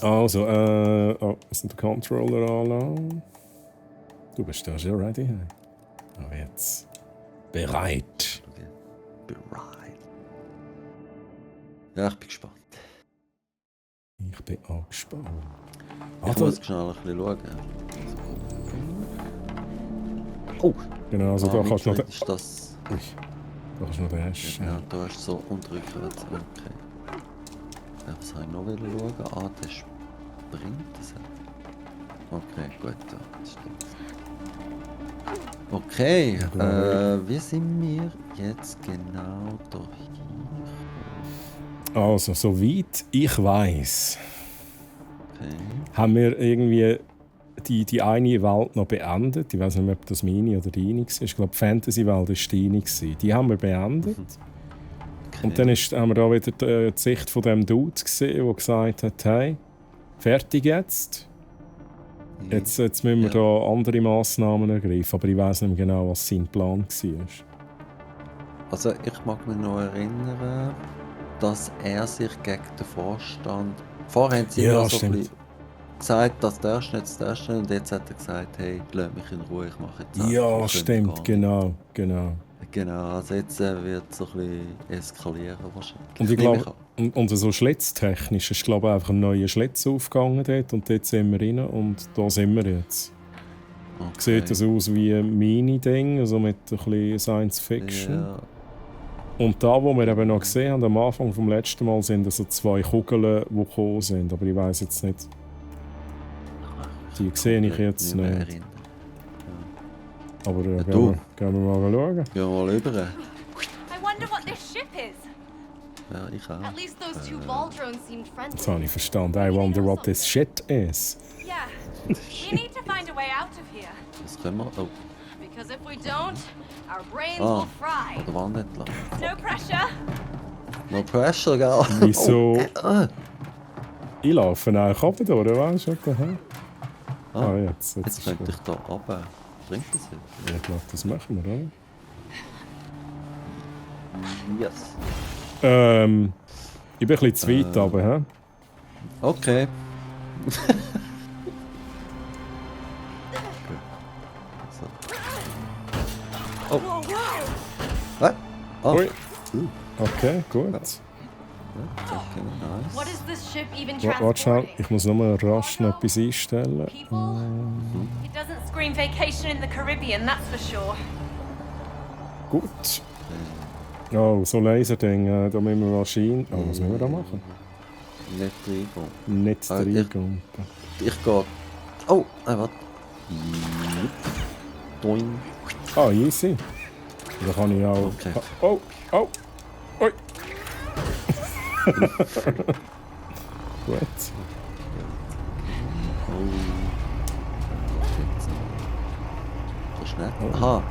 Also, ist der Controller anlassen? Du bist da schon ready. Aber jetzt bereit. Bereit. Ja, ich bin gespannt. Ich bin auch gespannt. Ich muss schnell ein bisschen schauen. Oh! Genau, also da kannst du noch den... Ist das... Ui, da kannst du noch den Hash. Ja, da ist so und rückwärts. Okay. Ja, was habe ich noch schauen? Ah, der springt. Das okay, gut. Ja, das stimmt. Okay, wie sind wir jetzt genau da hier? Also, soweit ich weiss, Okay. haben wir irgendwie die eine Welt noch beendet. Ich weiß nicht mehr, ob das meine oder deine war. Ich glaube, die Fantasy-Welt war deine. Die haben wir beendet. Okay. Und dann haben wir da wieder die Sicht von dem Dude gesehen, der gesagt hat, hey, fertig jetzt. Jetzt müssen wir da andere Massnahmen ergreifen. Aber ich weiss nicht mehr genau, was sein Plan war. Also ich mag mich noch erinnern, dass er sich gegen den Vorstand... Vorher haben sie Ja, so stimmt. ein bisschen gesagt, das darfst du nicht, das darfst du nicht. Und jetzt hat er gesagt, hey, lass mich in Ruhe, ich mache jetzt Ja, einfach, stimmt, genau. Genau, also jetzt wird es so ein bisschen eskalieren wahrscheinlich. Und ich glaube, und so schlitztechnisch ist glaube ich einfach ein neuer Schlitz aufgegangen dort und dort sind wir rein und da sind wir jetzt. Okay. Sieht das aus wie ein Mini-Ding, also mit ein bisschen Science-Fiction. Ja. Und da, wo wir eben noch gesehen haben, am Anfang vom letzten Mal, sind also 2 Kugeln, die gekommen sind. Aber ich weiss jetzt nicht. Die sehe ich jetzt nicht. Erinnern. Aber Ja, gehen wir mal schauen. Gehen wir mal rüber. I wonder what this ship is. Ja, ich auch. At least those two ball drones seemed friendly. Jetzt habe ich verstanden. I wonder what this shit is. Yeah. We need to find a way out of here. Das können wir... Oh, Because if we don't, our brains will fry. an der Wand entlang. No pressure. No pressure, gell? Wieso? Oh, Ich laufe eigentlich runter, oder weißt du? Ah, jetzt jetzt könnte ich da runter. Bringt das jetzt? Ich glaube, das machen wir, oder? Yes. Ich bin ein bisschen zu weit, aber hä? Okay. So. Oh. Was? Oh. Ui. Okay, gut. Okay, nice. What is this ship even Warte schnell, transporting? ich muss nur mal rasch noch etwas einstellen. People? It doesn't scream vacation in the Caribbean, that's for sure. Gut. Oh, so Laserding, da müssen wir wahrscheinlich... Oh, was müssen wir da machen? Nicht reingehen. Nicht Ah, reingehen. Ich gehe... Oh, warte. Doing. Ah, easy. Da kann ich auch... Okay. Oh, oh, ui. Gut. So schnell. Aha,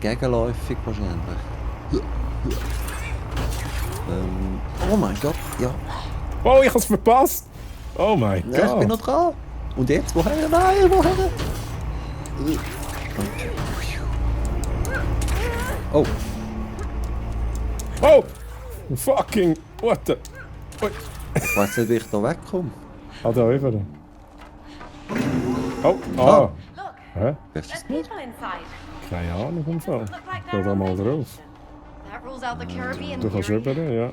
gegenläufig wahrscheinlich. Oh mein Gott, ja. Oh, ich hab's verpasst! Oh mein Nein, ich bin Gott! noch dran. Und jetzt, woher? Nein, woher? Okay. Oh, Oh! Fucking... What the... Ui. ich weiß nicht, wie ich da wegkomme. Ah, da über. Oh, ah! Look, Hä? Wer ist there's das? people inside. Keine Ahnung im Fall. Look like Geh they're da on mal drauf. vacation. That rules out the Caribbean Du kannst theory. rüber, ja.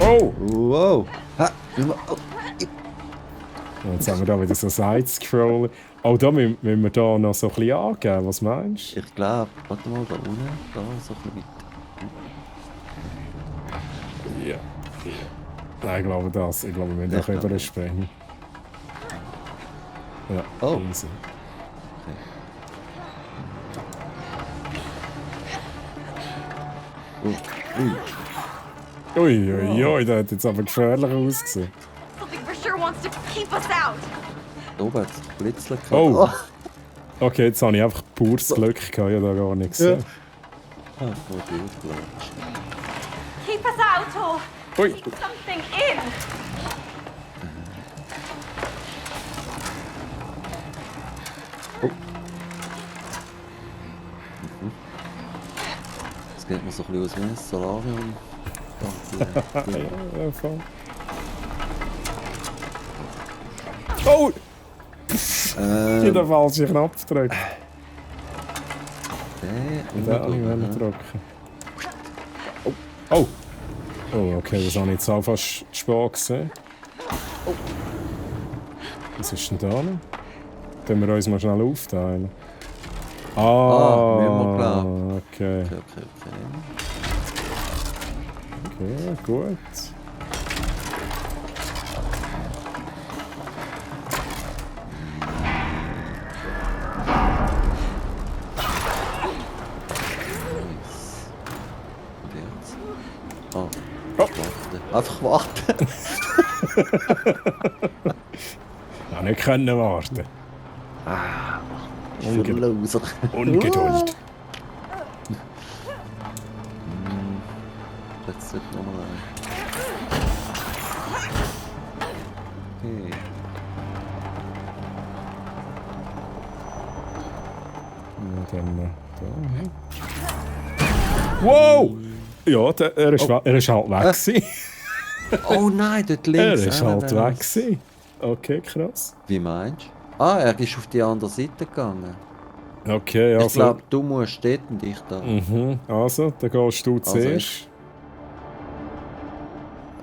Oh! Wow. Ha, oh. Jetzt haben wir da wieder so Side-Scroller. Oh, da müssen wir da noch so ein bisschen angeben. Was meinst du? Ich glaube, warte mal, da unten, da so ein bisschen Ja. Nein, ich glaube das. Ich glaube, wir müssen Ja, doch überspringen. Ja, Oh. easy. Ui. Ui, ui, ui, das hat jetzt aber gefährlich ausgesehen. Something for sure wants to keep us out. Da oben hat es blitzelt. Oh. Okay, jetzt habe ich einfach pures Glück gehabt. Ich habe da gar nichts gesehen. Ah, wo die aufgeladen. Keep us out or Ui. keep something in. Das geht mir so ein bisschen aus wie ein Solarium. Ja, voll. Oh! Ich den falschen Knopf gedrückt. Den Den habe ich drücken. Oh! Oh, okay, das habe ich jetzt auch fast zu spät gesehen. Was ist denn da noch? Können wir uns mal schnell aufteilen? müssen wir, glaub. Okay. Okay, gut. Und jetzt? Einfach warten. Ja, nicht können warten. Loser. Ungeduld. Jetzt wird nochmal ein. Okay. Ja, dann da. Wow! Ja, er ist halt weg gewesen. Oh nein, dort links. Er ist halt weg gewesen. Okay, krass. Wie meinst du? Ah, er ist auf die andere Seite gegangen. Okay, Ich also... glaube, du musst dort und ich da. Also, dann gehst du zuerst.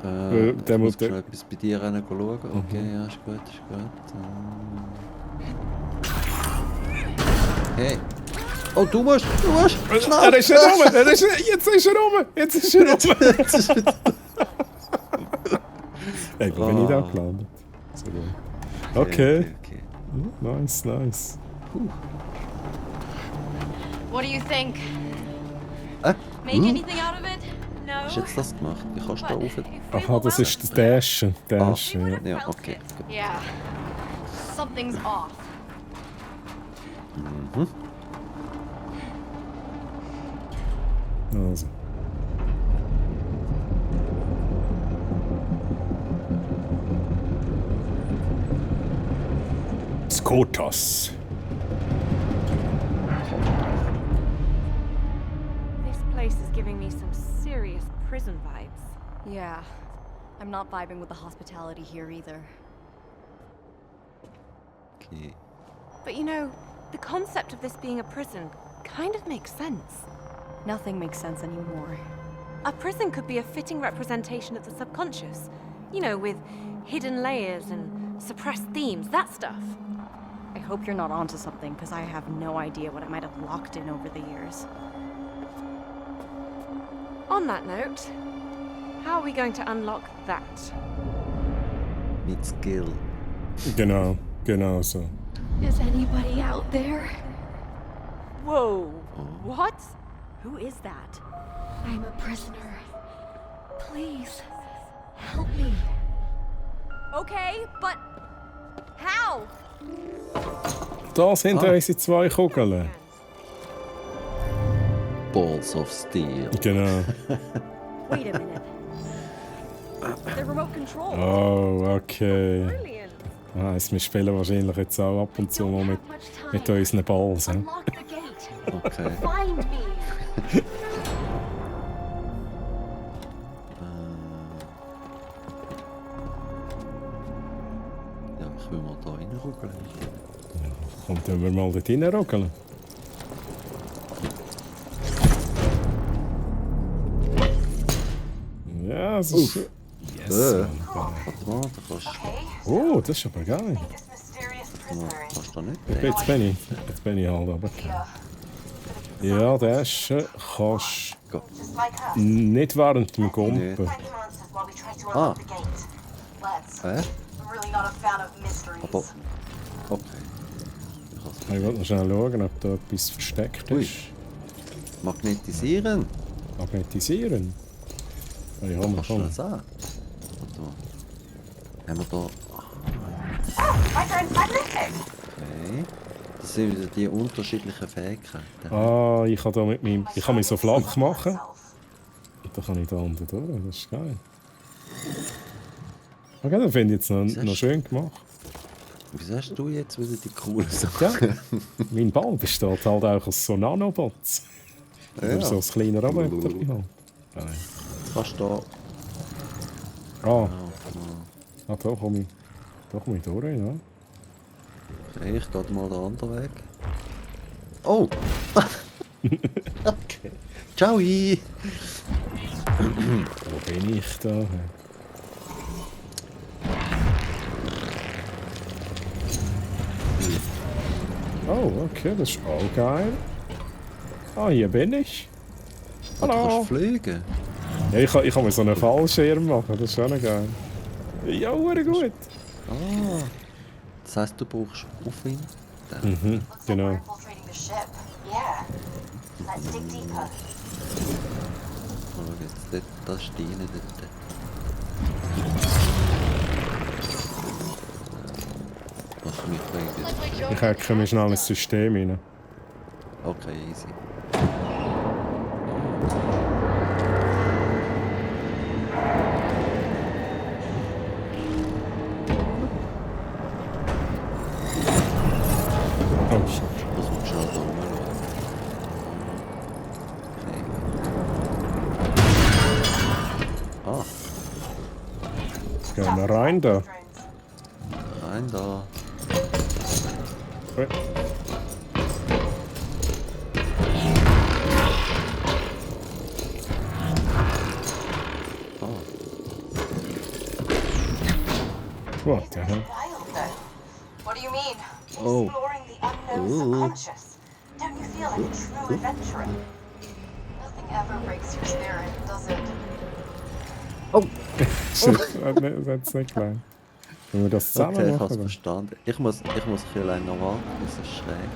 Ich muss schon etwas bei dir schauen. Okay, ja, ist gut, ist gut. Hey! Oh, du musst! Schnell! Er ist nicht rum! Jetzt ist er rum! Jetzt ist er rum! Hey, wo bin ich da gelandet? So gut. Okay. Nice. What do you think? Make anything out of it? No. Hast du jetzt das gemacht? Wie kannst du da rauf? Aha, das ist das Dashen. Ja. Ja, okay. Gut. Yeah. Something's off. Also. Skotas. This place is giving me some serious prison vibes. Yeah, I'm not vibing with the hospitality here either. Okay. But you know, the concept of this being a prison kind of makes sense. Nothing makes sense anymore. A prison could be a fitting representation of the subconscious. You know, with hidden layers and suppressed themes, that stuff. I hope you're not onto something, because I have no idea what I might have locked in over the years. On that note, how are we going to unlock that? Mit Skill. Genau so. Is anybody out there? Whoa! What? Who is that? I'm a prisoner. Please, help me. Okay, but how? Da sind unsere zwei Kugeln. Balls of Steel. Genau. Wait a minute. The remote control. Oh, okay. Brilliant. Heisst, wir spielen wahrscheinlich jetzt auch ab und zu mal mit unseren Balls. Unlock the gate. Okay. Find me. Ja, ich will mal da reinruckeln. Komm, dann wir mal dort reinruckeln. Ja, es ist... Yes. Warte mal, da kannst Oh, das ist aber geil. du nicht. Jetzt bin ich halt aber. Ja, das kannst Go. du nicht während dem Gumpen. Ah. I'm really not a fan of mysteries. Aber... Okay. Ich wollte noch schnell schauen, ob da etwas versteckt Ui. ist. Magnetisieren. Magnetisieren. Oh, ja, Kannst du komm. das an? Warte mal. Haben wir da... Okay. Das sind wieder die unterschiedlichen Fähigkeiten. Ah, ich kann da mit meinem... Ich kann mich so flach machen. Und dann kann ich da unten durch. Das ist geil. Okay, das finde ich jetzt noch schön gemacht. Wieso hast du jetzt wieder die coole Ja, Sache? mein Ball besteht halt auch aus so Nanobots. Oder so ein kleiner Roboter. Halt. Geil. Jetzt kannst du da... Ah, da komm ich. Doch mal durch, ja. Okay, ich gehe mal den anderen Weg. Oh! Okay. Ciao! Wo bin ich da? Oh, okay, das ist auch geil. Ah, hier bin ich. Oh, du Hallo. kannst fliegen. Ja, ich kann mir so einen Fallschirm machen, das ist auch noch geil. Ja, sehr gut. Ah. Das heisst, du brauchst Aufwind. Mhm, Looks like genau. we're infiltrating the ship. Yeah. Let's dig deeper. Schau jetzt, dort, das ist die eine dort. Kannst du mich fliegen? Ich hacke mir schnell ins System rein. Okay, easy. Oh, shit. Das muss schnell da rumschauen. Okay. Ah, Jetzt gehen wir rein da. Drones. rein da. Gut. Ah, What the hell? Wild, though. What do you mean? Oh. Exploring the unknown Ooh. subconscious. Don't you feel like a true adventurer? Nothing ever breaks your spirit, does it? Das hat's nicht gemeint. Wenn wir das zusammen okay, ich hab's machen. verstanden. Ich muss ein bisschen länger warten, bis es schräg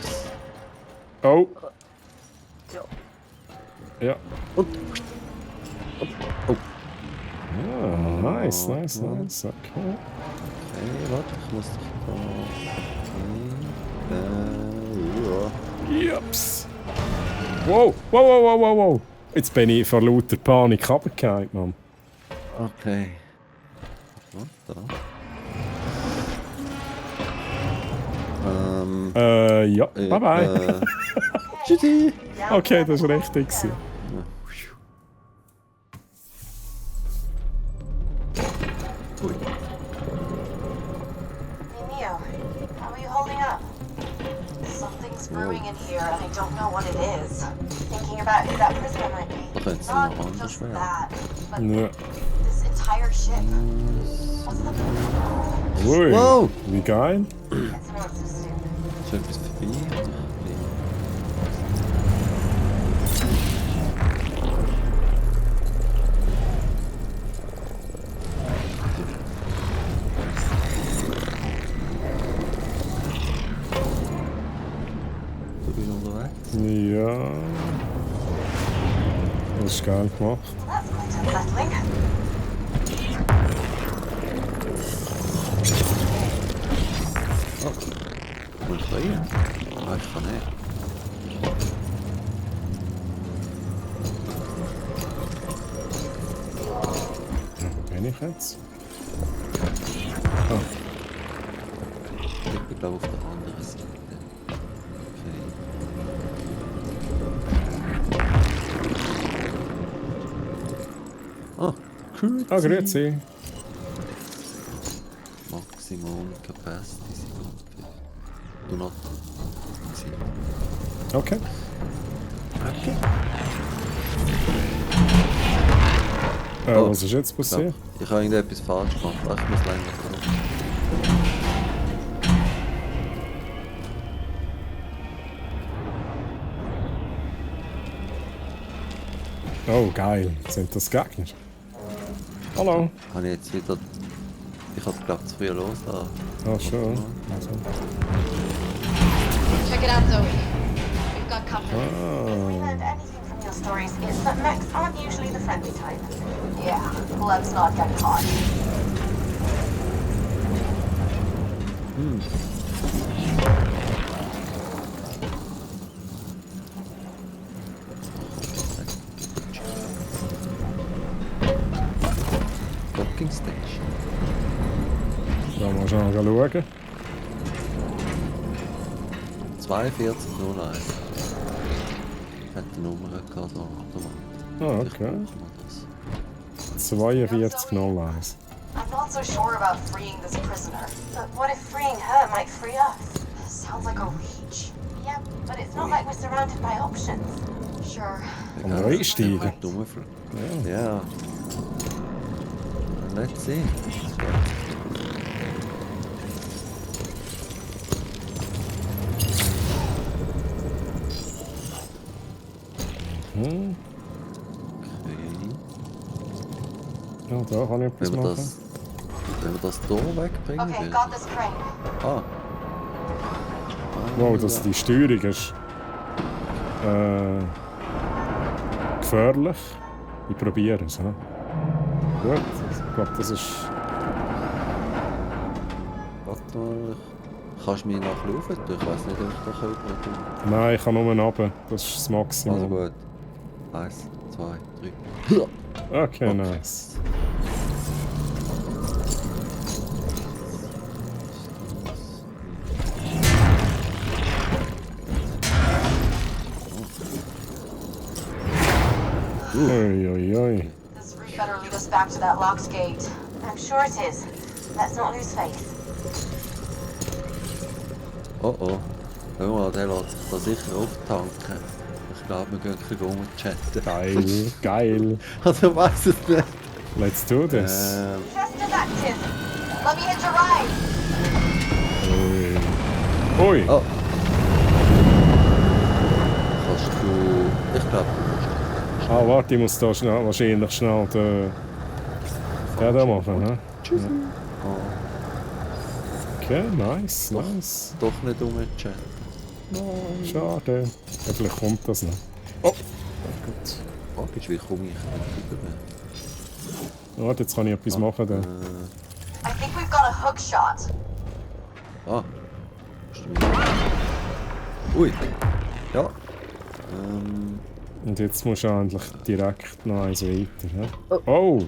ist. Oh! Ja. Und... Oh, Ah, nice, nice, Ja. nice. Okay. okay, warte, ich muss dich da... Jups! Wow, wow, wow, wow, wow, wow! Jetzt bin ich vor lauter Panik runtergefallen, Mann. Okay. Was da? Ja, bye bye. Tschüssi! Okay, das war richtig. gewesen. Hey, Neo. How are you holding up? Something's brewing in here, and I don't know what it is. Thinking about who that prisoner might be. Okay, it's Not not on just the that, but Ja. this entire ship. What's the Ui, Wow! wie geil. It's not so soon. Ist etwas vorbei? Du bist unterwegs? Ja. Das ist geil gemacht. That's quite unsettling. Muss ich rein? Ah, ich kann nicht. Ja, wo bin ich jetzt? Ich bin glaube auf der anderen Seite. Okay. Ah, cool. Ah, grüezi. Maximum Capacity Sekunde. Du noch. Okay. Oh. Was ist jetzt passiert? Ich habe irgendetwas falsch gemacht. Ach, ich muss länger kommen. Oh, geil. Sind das Gegner? Hallo. Habe ich jetzt wieder. Ich habe glaube zu früh losgelassen. Ah, schon. Also. Check it out, Zoe. We've got company. If I learned anything from your stories, it's that mechs aren't usually the friendly type. Yeah, let's not get caught. Docking Station. Da mal schnell schauen. 4201. Hat die Nummer gehabt da. Ah, Vielleicht okay. brauchen wir das. 4201. I'm not so sure about freeing this prisoner. But what if freeing her might free us? Sounds like a reach. Yeah, but it's not like we're surrounded by options. Sure. Kann man einsteigen? Ja. Let's see. Hm. Okay. Ja, da kann ich etwas Wenn wir machen. wenn wir das hier wegbringen Okay, will. got this crane. Ah. Wow, das, die Steuerung ist gefährlich. Ich probiere es. He? Gut, ich glaube, das ist... Warte mal. Kannst du mich nachlaufen? Ich weiß nicht, ob ich da kann. Nein, ich kann nur runter. Das ist das Maximum. Also gut. 1, 2, 3. Okay, nice. Oi, oi, oi. This route better lead us back to that locked gate. I'm sure it is. Let's not lose faith. Oh oh. Hör mal, der lässt sich da sicher auftanken. Ich glaube, wir gehen ein bisschen chatten. Geil, geil. Also weiß es nicht. Let's do this. Chest is active. Let me hitch a ride. Ui. Oh. Kannst du... Ich glaube, Ah, warte, ich muss da schnell, wahrscheinlich schnell den da machen. Ne? Tschüss. Okay, nice, nice. Doch nicht chatten. Schade. Ja, vielleicht kommt das noch. Oh! Gut. Oh, wie komme ich rüber? Warte, jetzt kann ich etwas machen. Da. I think we've got a hook shot. Ah. Ui. Ja. Und jetzt musst du endlich direkt noch eins weiter. He? Oh!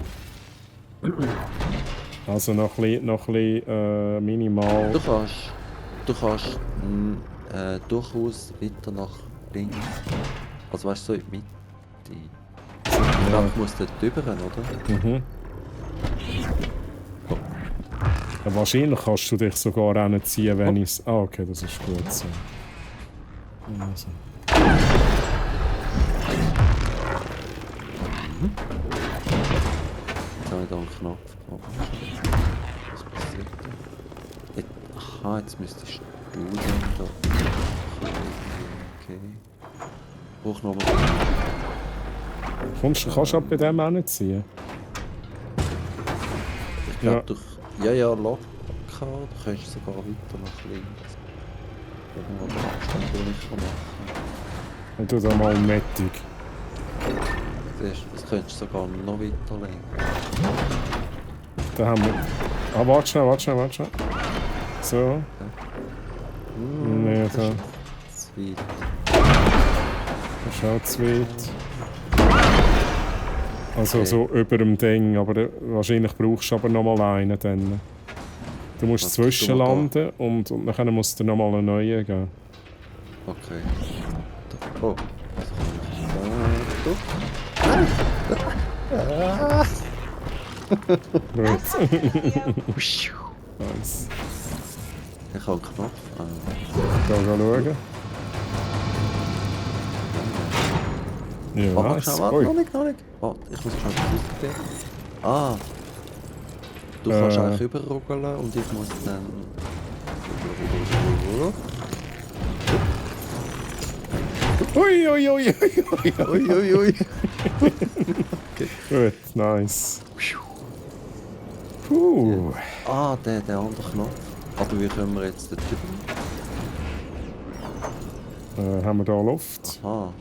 Also noch ein bisschen minimal. Du kannst durchaus weiter nach links. Also weißt du, so in die Mitte. Ich glaube, ich muss dort drüber, oder? Mhm. Ja, wahrscheinlich kannst du dich sogar reinziehen, wenn ich es... Ah, okay, das ist gut so. Also. Jetzt habe ich da einen Knopf. Oh. Was passiert da? Jetzt, aha, jetzt müsstest du dann da... Okay. Brauch nochmal... Kannst du bei dem hinziehen? Ich glaube, Ja. durch... Ja, locker. Du kannst sogar weiter nach links. Irgendwo den Abstand, den ich machen kann. Ich tue da mal Mettig. Das könntest du sogar noch weiter lenken. Da haben wir... Ah, warte schnell. So. Nee, das da. ist zu weit. Das ist auch zu weit. Also Okay. so über dem Ding, aber wahrscheinlich brauchst du aber noch mal einen dann. Du musst Was, zwischenlanden und dann musst du noch mal einen neuen geben. Okay. Oh. Gut. Nice. Nice. Ich habe einen Knopf. Da schauen. Ja, Warte, nice. schnell, warte, Ui. noch nicht. Warte, ich muss schnell rausgehen. Ah. Du kannst eigentlich rüberruggeln und ich muss dann... Ui. Ui. Gut, nice. Puh. Ah, der andere Knopf. Aber wie können wir jetzt den Typen... Haben wir da Luft? Aha.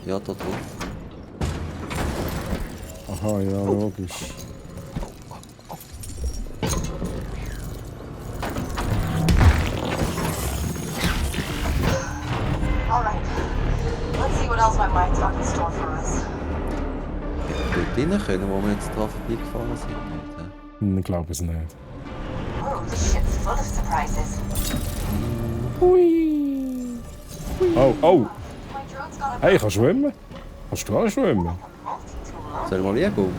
Ja, da drauf. Aha, ja, logisch. Alright. Let's see what else my mind's got in store for us. Dort rein können, wo wir jetzt dran vorbeigefahren sind. Nicht, hä? Ich glaube es nicht. Ooh, this ship's full of surprises. Oh. My drone's got a Hey, ich kann schwimmen. Kannst du auch schwimmen? multi-tool. Soll ich mal liegen?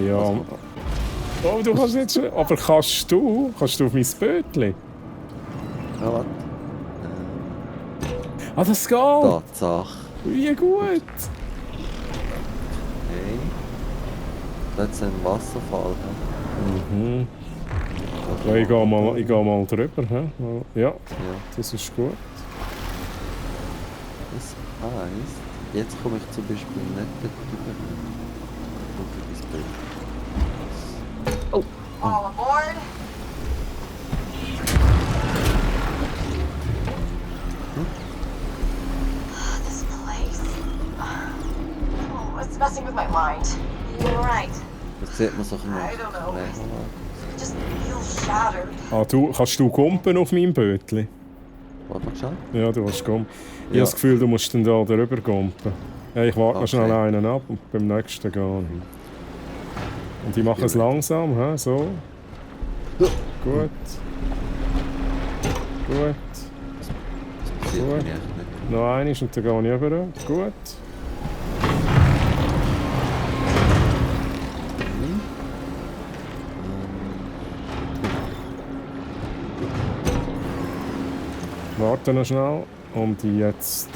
Ja. Also- Oh, du kannst nicht schon. Aber kannst du auf mein Bötli? Ja, warte. Ah, das geht! Tatsache. Wie gut! Okay. Das ist ein Wasserfall. Mhm. Ja, ich gehe mal drüber. He? Ja, Ja. das ist gut. Das heisst, jetzt komme ich zum Beispiel nicht dort drüber. All aboard. This place. Oh, it's messing with my mind. You're right. Das sieht man so ein I don't know. bisschen. It just feels shattered. Ah, kannst du kumpen auf meinem Bötli? Warte mal geschaut. Ja, du hast kumpen. Ich habe Ja. das Gefühl, du musst dann da drüber kumpen. Ja, ich warte noch Okay. schnell einen ab und beim nächsten gehen. Und ich mache es langsam, he? So. Ja. Gut. Gut. Das sieht Gut. man echt nicht. Noch eines und dann gehe ich rüber. Gut. Warte noch schnell. Und jetzt.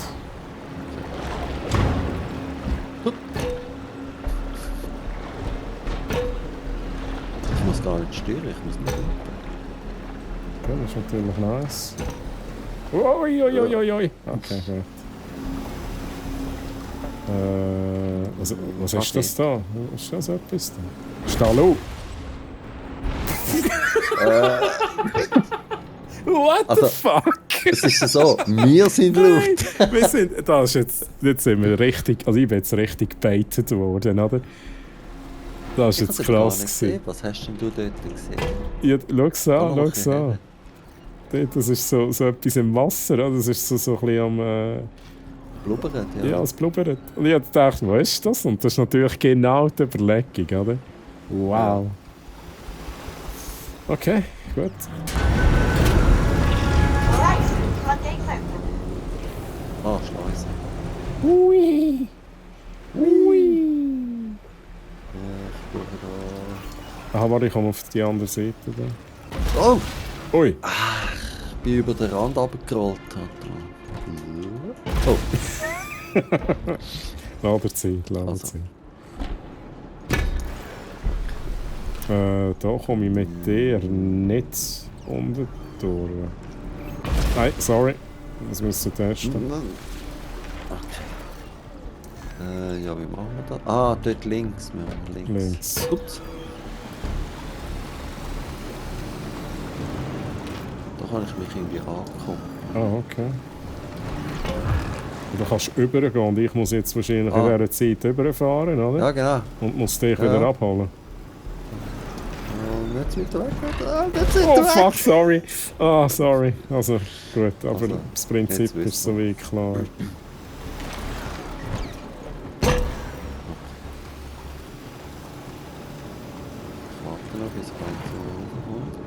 Ich muss gar nicht steuern, ich muss nicht runter. Okay, das ist natürlich nice. Ui, ui, ui, ui, ui. Okay, gut. Was ist das da? Ist das etwas da? Stalu! What Also- the fuck? Es ist ja so, wir sind Luft. Nein, wir sind, das ist jetzt sind wir richtig, also ich bin jetzt richtig gebaitet worden, oder? Das ist Ich jetzt habe gar krass nicht gewesen. gesehen. Was hast denn du dort gesehen? Ja, schau's Komm an, noch ein schau's bisschen an. her. Dort, das ist so etwas im Wasser, oder? Das ist so ein bisschen am... Blubbert, ja. Ja, es blubbert. Und ich habe gedacht, was ist das? Und das ist natürlich genau die Überlegung, oder? Wow. Okay, gut. Alright, floodgates open. Ah, Schleuse. Ui. Ui. Ich gucke Ah, warte, ich komme auf die andere Seite. Da. da. Oh! Ui. Ich bin über den Rand runtergerollt. Oh, Laderzeit. Also. Da komme ich mit dir nicht unter durch. Nein, sorry. Das müssen wir testen. okay. Ja, wie machen wir das? Ah, dort links. Wir machen Links. Ups. Da kann ich mich irgendwie rankommen. Ah, okay. Und dann kannst du rübergehen und ich muss jetzt wahrscheinlich in Ah. dieser Zeit rüberfahren, oder? Ja, genau. Und muss dich Ja. wieder abholen. Oh, nicht zu weit weg. Ah, nicht zu Oh weit weg. fuck, sorry. Ah, sorry. Also gut, aber Also, das Prinzip jetzt ist wissen so wie klar. Ich warte noch, bis es bald so kommt.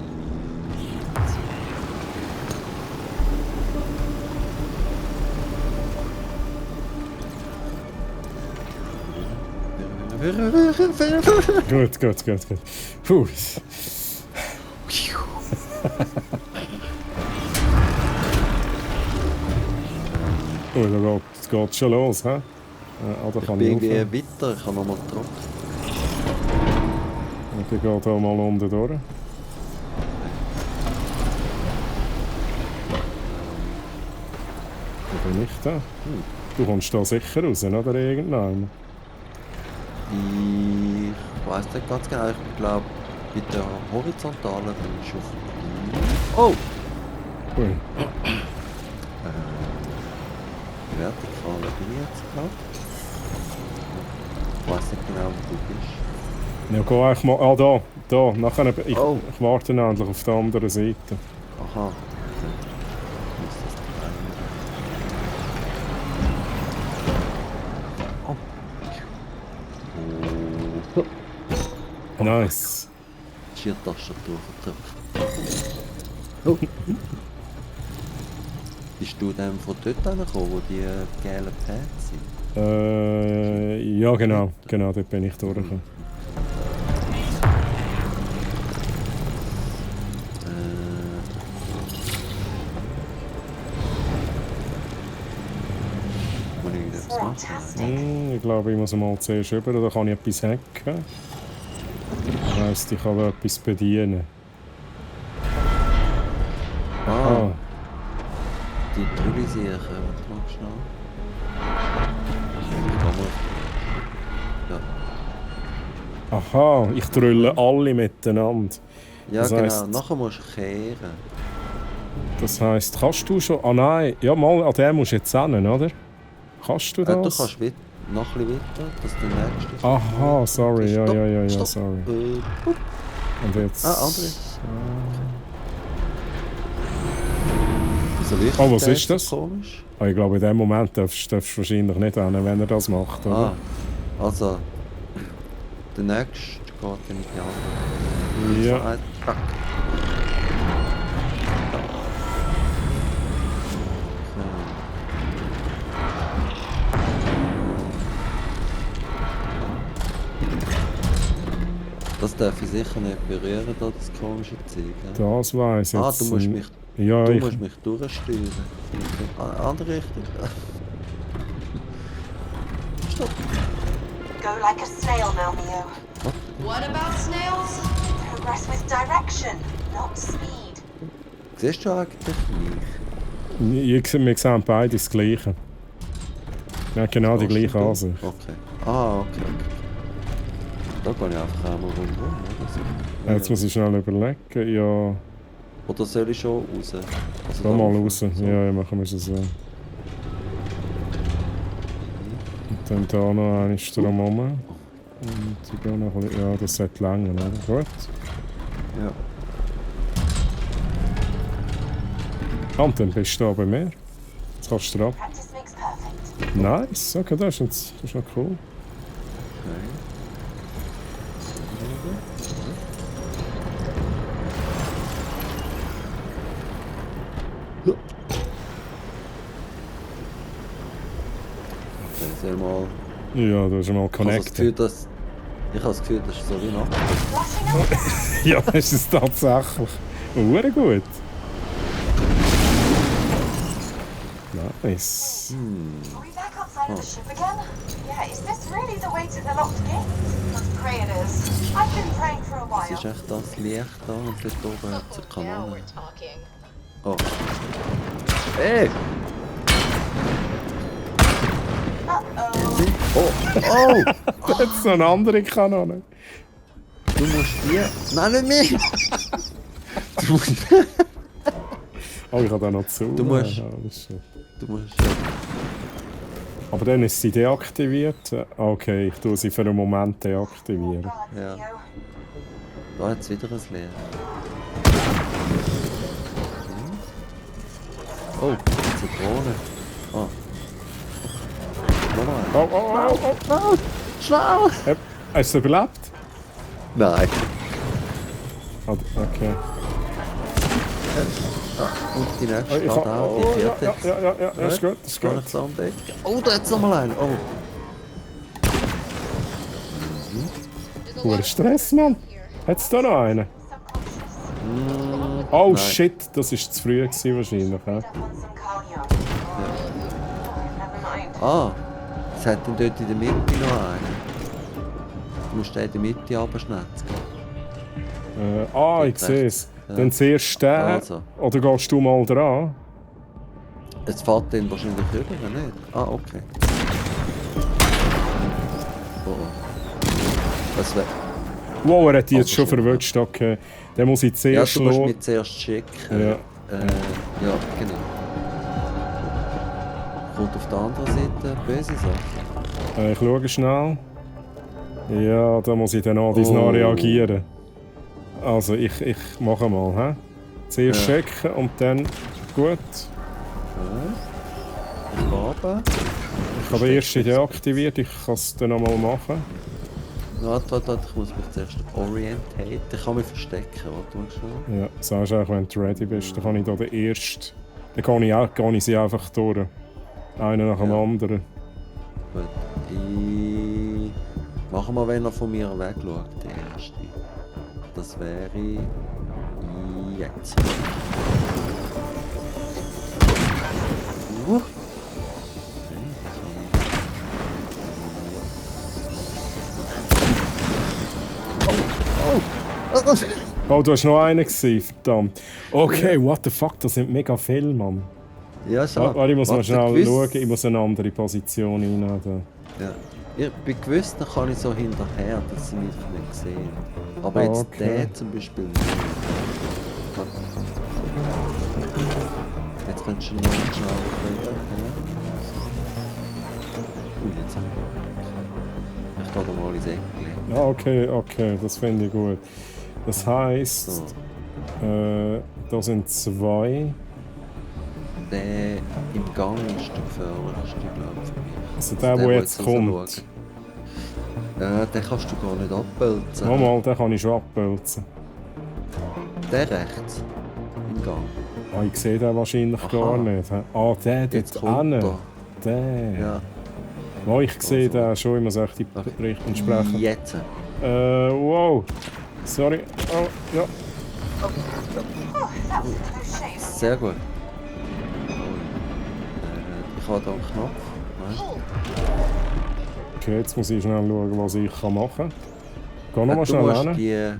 Gut. Puh. Oh, da geht schon los, hä? Da Ich kann bin ich irgendwie rauf. weiter, ich kann nochmal drauf. Und ich gehe da mal unten durch. Wo bin ich da? Du kommst da sicher raus, oder irgendwann? Ich weiß nicht ganz genau, ich glaube, bei der horizontalen bin ich auf. Oh! Ui. Vertikale bin ich jetzt gerade. Ich weiß nicht genau, wo du bist. Ja, geh eigentlich mal. Ah, da. Nachher, ich Oh. warte endlich auf der anderen Seite. Aha. Okay. Ich muss das treiben. Oh. Nice. Schiertastatur vertrifft. Oh. Bist du dann von dort angekommen, wo die gelben Pads sind? Ja, genau, dort bin ich durchgekommen. Fantastic. Ich glaube, ich muss mal zuerst rüber, da kann ich etwas hacken. Das heisst, ich kann da etwas bedienen. Ah, die Trüllisiechen, warte mal schnell. Ja. Aha, ich drülle alle miteinander. Ja, Das genau. heisst- Nachher musst du kehren. Das heisst, kannst du schon... Ah nein, ja mal, an dem musst du jetzt hin, oder? Kannst du das? Du kannst noch ein bisschen weiter, dass der nächste ist. Aha, sorry, ja, Stopp, ja, ja, ja, stopp. sorry. Pup. Und jetzt... André. Wieso leuchtet Oh, was der ist so das? Komisch. Ah, ich glaube, in dem Moment darfst du wahrscheinlich nicht hin, wenn er das macht, oder? Also, der nächste geht in die andere. Ja. So, zack. Das darf ich sicher nicht berühren, da, das komische Zeug. Ja? Das weiss ich jetzt. Du musst mich, Ja, du ich... musst mich durchsteuern. Andere Richtung. Go like a snail now, Mio. What about snails? Progress with direction, not speed. Siehst du eigentlich mich? Wir sehen beide das Gleiche. Ja, genau die gleiche Ansicht. Okay. Okay. Da kann ich einfach einmal rundherum, oder so. Jetzt muss ich schnell überlegen, ja... Oder soll ich schon raus? Also Da mal rauf? raus. So. Ja, machen wir es so. Und dann da noch eine Strom rum. Und ich gehe noch ein bisschen... Ja, das sollte länger, oder? Gut. Ja. Und dann bist du da bei mir. Jetzt kannst du ab. Practice makes perfect. Nice, okay, das ist noch cool. Okay. Sag mal. Ja, da ist mal Ich habe das Gefühl, connected. dass. Ich habe das Gefühl, das ist so wie ein Apfel. Flashing over. Ja, das ist es tatsächlich. Hure gut. Nice. Are we back outside of the ship again? Yeah, is this really the way to the locked gate? Let's pray it is. I've been praying for a Was while. ist echt das Licht da und dort oben hat es eine Now Kanone? we're talking. Oh. Hey! Uh-oh. Oh! Jetzt noch eine andere Kanone. Du musst die. Nein, nicht mich! Du musst. Oh, ich habe da noch zu. Du musst- Ja, das ist schön. Du musst. Aber dann ist sie deaktiviert. Okay, ich tue sie für einen Moment deaktivieren. God, Ja. Theo. Da hat es wieder ein Licht. Oh, Zitrone. Ah. Nochmal. Oh, oh, oh, oh. Schnell! Hast du überlebt? Nein. Ah, okay. Und die nächste Ich geht kann, auch, oh, die ja, vierte. ja, ist gut, ist Gar gut. nicht so am Deck. Oh, da hat es nochmal einen. Oh. There's a Hoher lot of Stress, Mann. here. Hat es da noch einen? Subconscious. Oh Nein. shit, das war zu früh gewesen, wahrscheinlich. Ja? Read up on some Carl Never mind. Ah, es hat dann dort in der Mitte noch einen. Du musst den in der Mitte abschnetzen. Ich sehe es. Ja. Dann zuerst den, Also. oder gehst du mal dran? Jetzt fährt den wahrscheinlich rüber, nicht? Ah, okay. Oh, oh. Das wär... Wow, er hat die jetzt Aber schon schon, verwünscht, okay. Dann muss ich Ja, zuerst du musst schauen. mich zuerst schicken. Ja. Ja, genau. Kommt auf der anderen Seite böse Sachen. Ich schaue schnell. Ja, da muss ich dann an dies Oh. reagieren. Also, ich mache mal, hä? Zuerst Ja. checken und dann... Gut. Farbe. Ich habe den ersten deaktiviert, ich kann es dann nochmal machen. Warte, ich muss mich zuerst orientieren. Ich kann mich verstecken, warte mal schnell. Ja, sagst einfach, wenn du ready bist, dann kann ich da den ersten... Dann gehe ich sie einfach durch. Einen nach dem Ja. anderen. Gut. Machen wir, wenn er von mir wegschaut, der erste. Das wäre jetzt. Okay, Oh, du hast noch einen gesehen, verdammt. Okay, what the fuck, das sind mega viele, Mann. Ja, schon. Warte, ich muss mal Warte, schnell gewiss- schauen, ich muss eine andere Position einnehmen. Ja. Bei gewissen kann ich so hinterher, dass sie mich nicht sehen. Aber Ah, jetzt okay. der zum Beispiel nicht. Jetzt könntest du noch schnell reden. Jetzt habe ich gehe da mal ins Eckchen. Ah, okay, das finde ich gut. Das heisst, So. da sind zwei. Der im Gang ist der gefährlichste, glaube ich, für mich. Also der jetzt kommt. rausschaut. Den kannst du gar nicht abbölzen. Nochmal, den kann ich schon abbölzen. Der rechts. Im Gang. Ah, ich sehe den wahrscheinlich Aha. gar nicht. Hä? Ah, der Jetzt dort kommt hinten. er. Der. Ja. Oh, ich sehe Also. den schon, ich muss echt die Okay. Berichte entsprechen. Jetzt. Wow. Sorry. Oh, ja. That was a close shave. Sehr gut. Ich habe hier einen Knopf. Nein. Okay, jetzt muss ich schnell schauen, was ich machen kann. Geh nochmal Du schnell musst hin.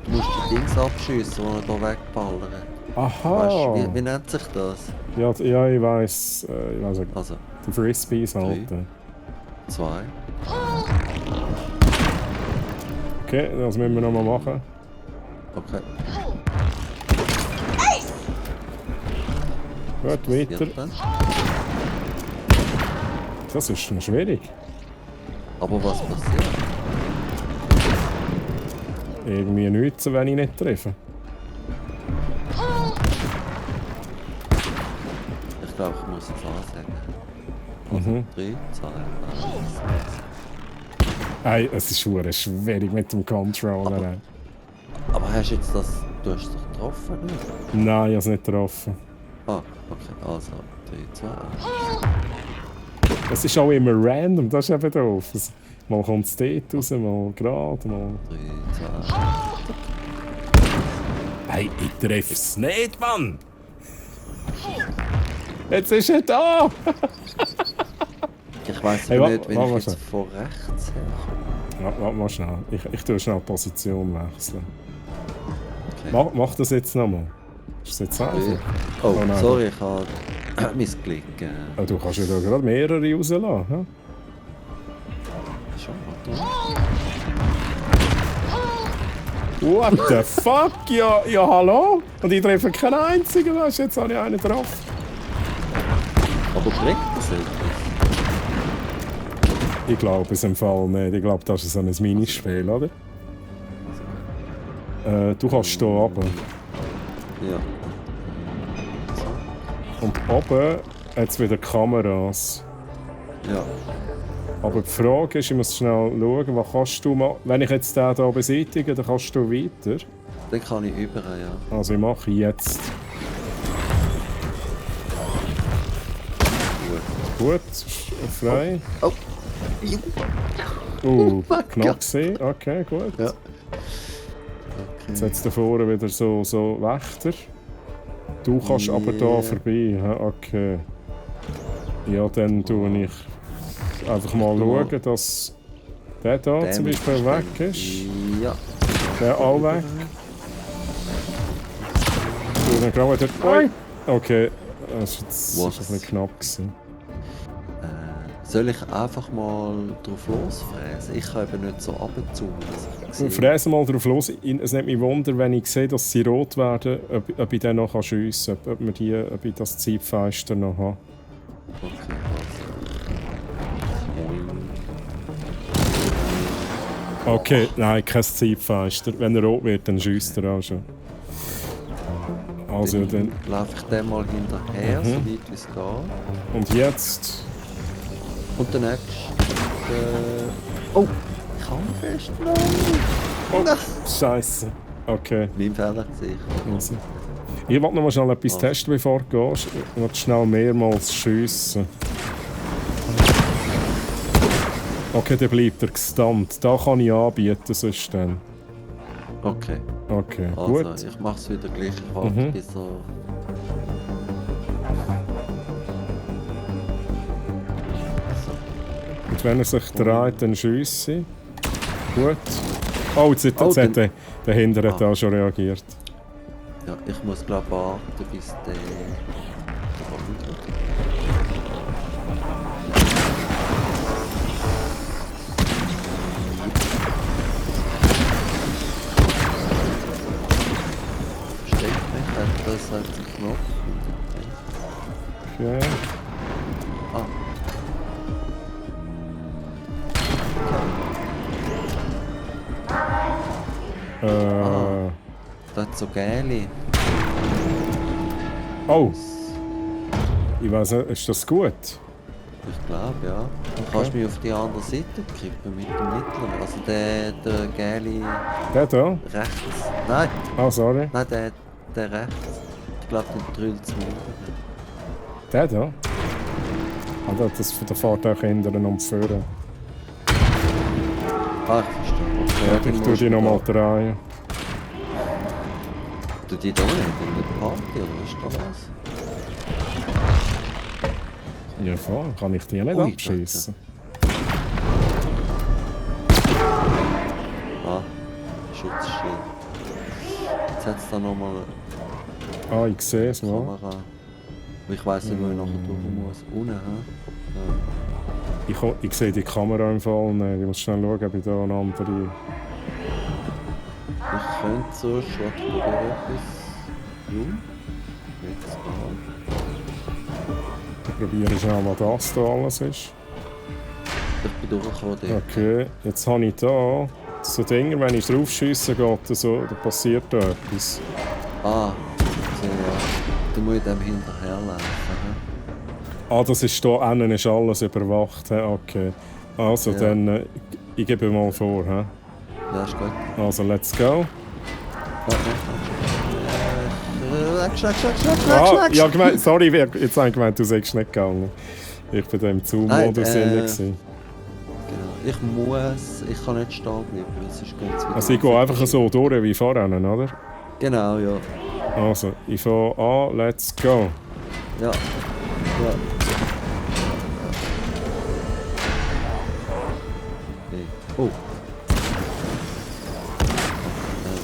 du musst die Dings abschiessen, die hier wegballern. Weißt Aha. du, wie nennt sich das? Ja, ich weiss. Ich weiss nicht. Also, Die Frisbees halt. 2. Okay, das müssen wir nochmal machen. Okay. Gut, weiter. Vierten. Das ist noch schwierig. Aber was passiert? Irgendwie nichts, wenn ich nicht treffe. Ich glaube, ich muss es ansagen. Mhm. 3, 2, 1. Ey, es ist verdammt schwierig mit dem Controller. Aber hast du jetzt das... Du hast dich getroffen, nicht? Nein, ich habe es nicht getroffen. Ah, okay. Also, 3, 2, Es ist auch immer random, das ist eben doof. Mal kommt es dort raus, mal gerade, mal... 3, 2. Hey, ich treffe es nicht, Mann! Jetzt ist er da! Ich weiss Hey, aber nicht, wenn warte ich mal jetzt von rechts herkomme. Warte mal schnell. Ich tue schnell die Position wechseln. Okay. Mach das jetzt nochmal. Ist das jetzt einfach? Oh, Oh nein. sorry, ich habe mein Klick. Oh, du kannst ja da gerade mehrere rauslassen. Hm? Schon mal What the fuck? Ja, hallo? Und ich treffe keinen einzigen, weißt du? Jetzt habe ich einen drauf. Aber bringt das etwas? Ich glaube es im Fall nicht. Ich glaube, das ist so ein Minispiel, oder? Du kannst hier runter. Ja. Und oben hat es wieder Kameras. Ja. Aber die Frage ist, ich muss schnell schauen, was kannst du machen? Wenn ich jetzt den hier beseitige, dann kannst du weiter. Dann kann ich über, ja. Also ich mache jetzt. Gut, frei. Oh. Knapp gesehen. Okay, gut. Ja. Jetzt hat es da vorne wieder so Wächter. Du kannst aber da vorbei. Ja, okay. Ja, dann tue ich einfach mal schauen, dass der da zum Beispiel weg ist. Ja. Der auch weg. Du dann gerade wieder... Oi! Okay, das war jetzt Was? ein bisschen knapp gewesen. Soll ich einfach mal drauf losfräsen? Ich kann eben nicht so runterzoomen, dass ich sehe. Fräse mal drauf los. Es nimmt mich Wunder, wenn ich sehe, dass sie rot werden, ob ich dann noch schiessen kann. Ob ich das Zeitfenster noch habe. Okay, Okay, nein, kein Zeitfenster. Wenn er rot wird, dann schiesst er auch schon. Also dann... laufe ich dem mal hinterher, so weit wie es geht. Und jetzt... Und der nächste... Oh! Ich kann festnehmen! Oh, Scheiße. Okay. Mein Fehler gesehen. Also. Ich wollte noch mal schnell etwas testen, bevor du gehst. Ich will schnell mehrmals schiessen. Okay, dann bleibt er gestunt. Da kann ich anbieten, sonst dann. Okay. Okay, Also, gut. ich mache es wieder gleich. Ich warte bis er... Und wenn er sich dreht, dann schiesse ich. Gut. Oh, jetzt hat dann- der Hinter hat auch schon reagiert. Ja, ich muss glaube warten, bis der kommt. Versteht mich, hat das halt den Knopf. Okay. Ah, das hat so geile. Oh! Ich weiß nicht, ist das gut? Ich glaube, ja. Du kannst mich auf die andere Seite kippen mit dem Mittleren. Also der geile Der da? rechts. Nein, Ah, sorry. nein, der rechts. Ich glaube, den drüllt es morgen. Der da? Ah, das von der Fahrt auch hindern und führen. Ah, ich verstehe. Ja, ich tue die nochmal drehen. Du die da nicht in der Party, oder was ist da los? Ja, voll. Kann ich die nicht Ui, abschießen? Ah, Schutzschild. Jetzt hat es da nochmal Ah, ich sehe es eine mal. Kamera. Aber ich weiss nicht, wo ich nachher durch muss. Unten, hä? Ja. Ich sehe die Kamera im Fall nicht. Ich muss schnell schauen, ob ich da eine andere... Ich könnte so schon probieren etwas. Jetzt Ich probiere schnell, was das da alles ist. Ich bin durchgekommen dort. Okay, jetzt habe ich da so Dinge, wenn ich drauf schiesse, da passiert da etwas. Ah, so ja. Du musst dem hinterherlaufen. Ah, das ist da innen ist alles überwacht. He? Okay. Also Ja. dann, ich gebe mal vor. He? Ja, ist gut. Also, let's go. Schlag. Ah, ja, gemeint, sorry, jetzt habe ich gemeint, du sagst nicht gegangen. Ich bin da im Zoom-Modus Nein, inne. Genau. Ich kann nicht stehen bleiben, weil sonst geht es wieder. Also ich gehe einfach so durch wie vorhin, oder? Genau, ja. Also, ich fange an, let's go. Ja. Ja. Okay. Oh.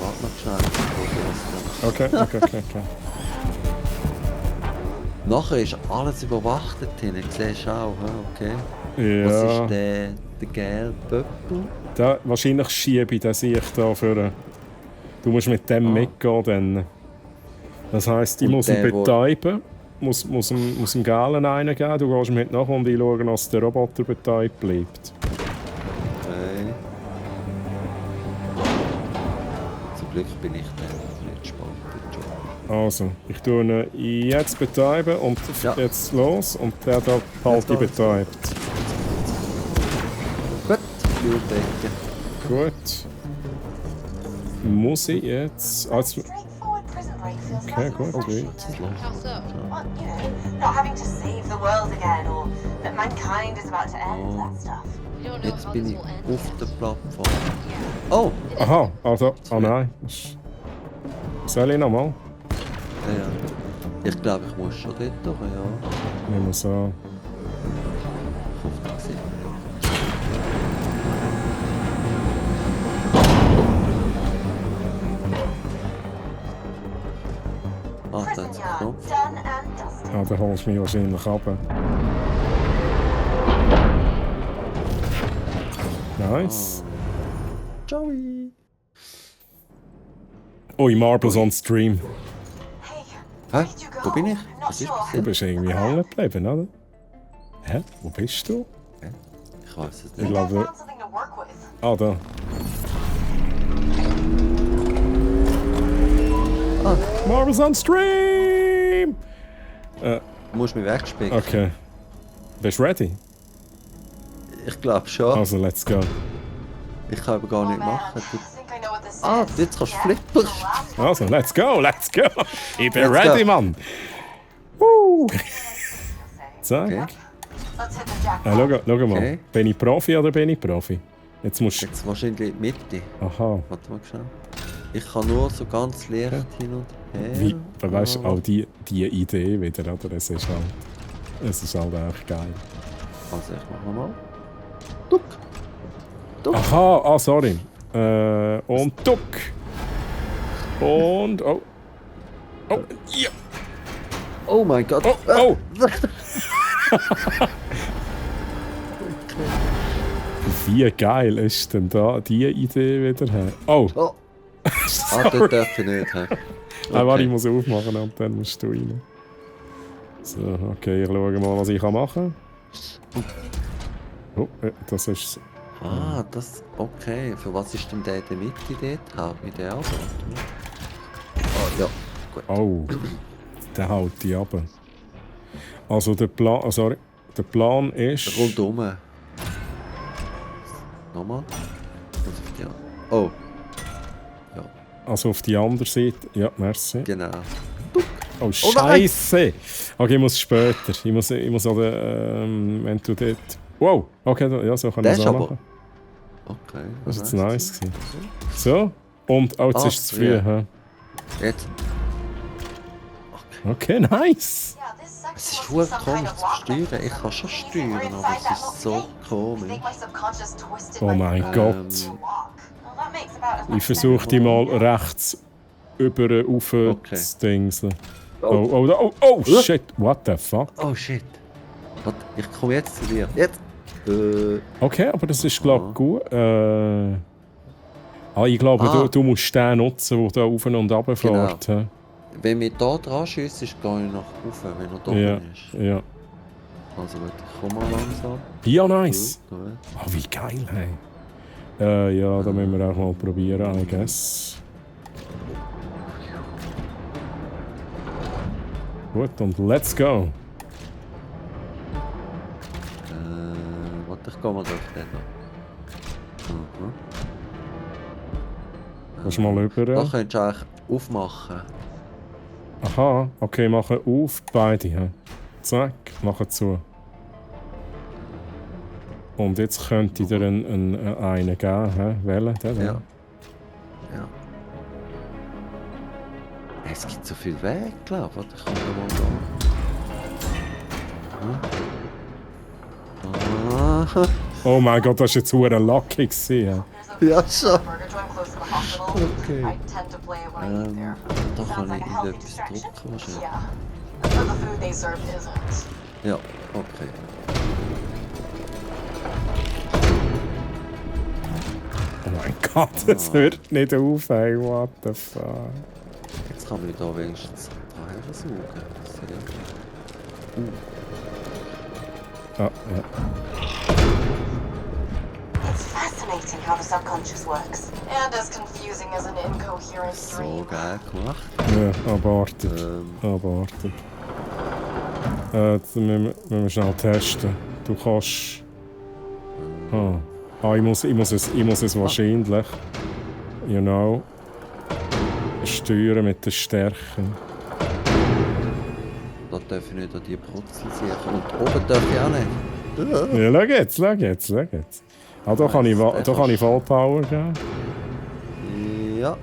Warte noch schnell. Okay. Nachher ist alles überwacht, Tine. Siehst du auch, hä? Okay. Was Ja, ist der gelbe Pöppel? da, wahrscheinlich schiebe ich den Sieg da für... Du musst mit dem mitgehen dann. Das heisst, ich Und muss ihn der, wo- betäuben, muss dem Galen reingeben, du gehst mit nachher und ich schaue, dass der Roboter betäubt bleibt. Okay. Zum Glück bin ich dann nicht spannend. Also, ich tue ihn jetzt betäuben und Ja. jetzt los und der da behalte ich geht's. betäubt. Gut, Blutdecke. Gut. Muss ich jetzt... Also, Straightforward prison break feels okay, like gut, exception. gut. How so? Well, you know, not having to save the world again, or that mankind is about to end, that stuff. You don't know Jetzt how bin this ich will end. auf der Plattform. Oh! Aha, also... Ah nein. Soll ich nochmal? Ja. Ich glaube, ich muss schon dort durch, ja. Nehmen wir so... Ich hoffe, das sieht man. Ah, da Prison hat es yard, Knopf. done and dusted. Ja, dann holst du mich wahrscheinlich runter. Nice. Joey! Ui, Marbles on Stream. Hey, Hä? where did you go? Wo bin ich? Not Was ist sure. Du passiert? bist irgendwie hängen geblieben, oder? Hä? Wo bist du? Ich weiß es Ich nicht. I glaube... found something to work with. Ah, da. Ah, Marbles on Stream! du musst mich wegspicken. Okay. Bist du ready? Ich glaube schon. Also, let's go. Ich kann aber gar Oh nicht man, machen. I think I know what this Ah, is. jetzt kannst du Yeah, flippen. the last one. Also, let's go, let's go! Ich bin Let's ready, go. Mann! Woo! Zack. Okay. Let's hit the jackpot. Schau mal. Okay. Bin ich Profi oder bin ich Profi? Jetzt musst du... Jetzt wahrscheinlich in die Mitte. Aha. Warte mal schnell. Ich kann nur so ganz leicht hin und her. Wie, weißt du, Ah. auch die Idee wieder, oder? Es ist halt echt geil. Also ich mach nochmal. Duck. Duck. Aha, sorry. Und duck. Und... Oh. Oh, ja. Oh mein Gott. Oh, oh. Wie geil ist denn da die Idee wieder? Oh, Oh. Ah, dort darf ich nicht. Hä? warte, ich muss aufmachen und dann musst du rein. So, okay, ich schaue mal, was ich machen kann. Oh, das ist... Ah, das... Okay. Für was ist denn der in der Mitte dort? Haut mich der ab? Ah, ja. Gut. Oh, der haut die ab. Also der Plan... Oh, sorry. Der Plan ist... Rundum. Nochmal. Ja. Oh. Ja, Also auf die andere Seite... Ja, merci. genau. Oh, nein! Scheiße! Okay, ich muss später. Ich muss an der... wenn du dort... Wow! Okay, ja, so kann ich Der das ist auch aber- machen. Okay. Das ist jetzt nice gewesen. So. Und... Oh, jetzt Ah, ist es zu früh. ja. hä? Jetzt. Okay, nice! Yeah, this section Es ist must be verdammt some kind komisch of zu lock steuern. mechanism. Ich kann schon Anything steuern, we're aber inside es that ist so lock gate. I komisch. think my subconscious twisted Oh my mein brain Gott. to lock. Well, that makes about as Ich much versuche sense. die mal rechts über rauf Okay. zu dingseln. Oh, shit! What the fuck? Oh shit. Warte, ich komme jetzt zu dir. Jetzt. Okay, aber das ist glaube ich gut. Ich glaube, Ah. du musst den nutzen, der da rauf und runter fährt. hä? Wenn wir hier dran schiessen, gehe ich nach oben, wenn er da Ja, oben ist. ja. Also gut, ich komme mal langsam. Ja, nice! Gut. Oh, wie geil, hey. Ja, da müssen wir auch mal probieren, I guess. Gut, und let's go. Warte, ich gehe mal durch den noch. Mhm. Kannst du mal rüber? Da könntest du eigentlich aufmachen. Aha, okay, machen auf, beide. He. Zack, machen zu. Und jetzt könnte ich dir einen geben. He? Wählen, den da. Ja. Ja. Es gibt so viel Weg, glaube ich. Warte, ich komme mal da. Ah. Oh mein Gott, das war jetzt verdammt lucky. gewesen, Ja, There's schon. a burger joint close to the hospital. Okay. I tend to play it when I eat there. Da Sounds kann like ich a healthy irgendetwas distraction. drucken wahrscheinlich. Yeah. But the food they serve isn't. Ja, okay. Oh mein Gott, das hört nicht auf, ey. What the fuck. Jetzt kann man da wenigstens dran versuchen. Ah, ja. It's fascinating how the subconscious works. And as confusing as an incoherent So dream. geil gemacht. Ja, abartig. Abartig. Jetzt müssen wir schnell testen. Du kannst... ich muss es wahrscheinlich... You know... steuern mit den Stärken. Da darf ich nicht an die Brutzel sichern. Und oben darf ich auch nicht. Ja, schau jetzt. Ah, da kann ich Vollpower geben. Ja.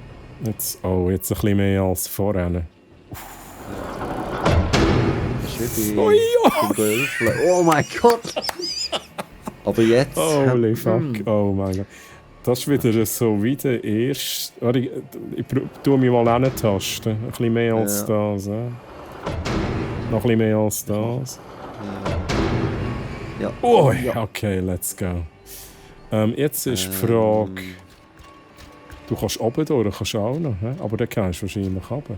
Jetzt ein bisschen mehr als vorher. Das ist wie Ui, beim Golfen. Oh mein Gott! Aber jetzt... Holy fuck, oh mein Gott. Das ist wieder so wie der erste... Warte, ich tue mich mal hintasten. Ein bisschen mehr als das. Noch ein bisschen mehr als das. Ja. Oh, okay, let's go. Jetzt ist die Frage... Du kannst oben durch, kannst du auch noch, he? Aber dann kannst du wahrscheinlich runter.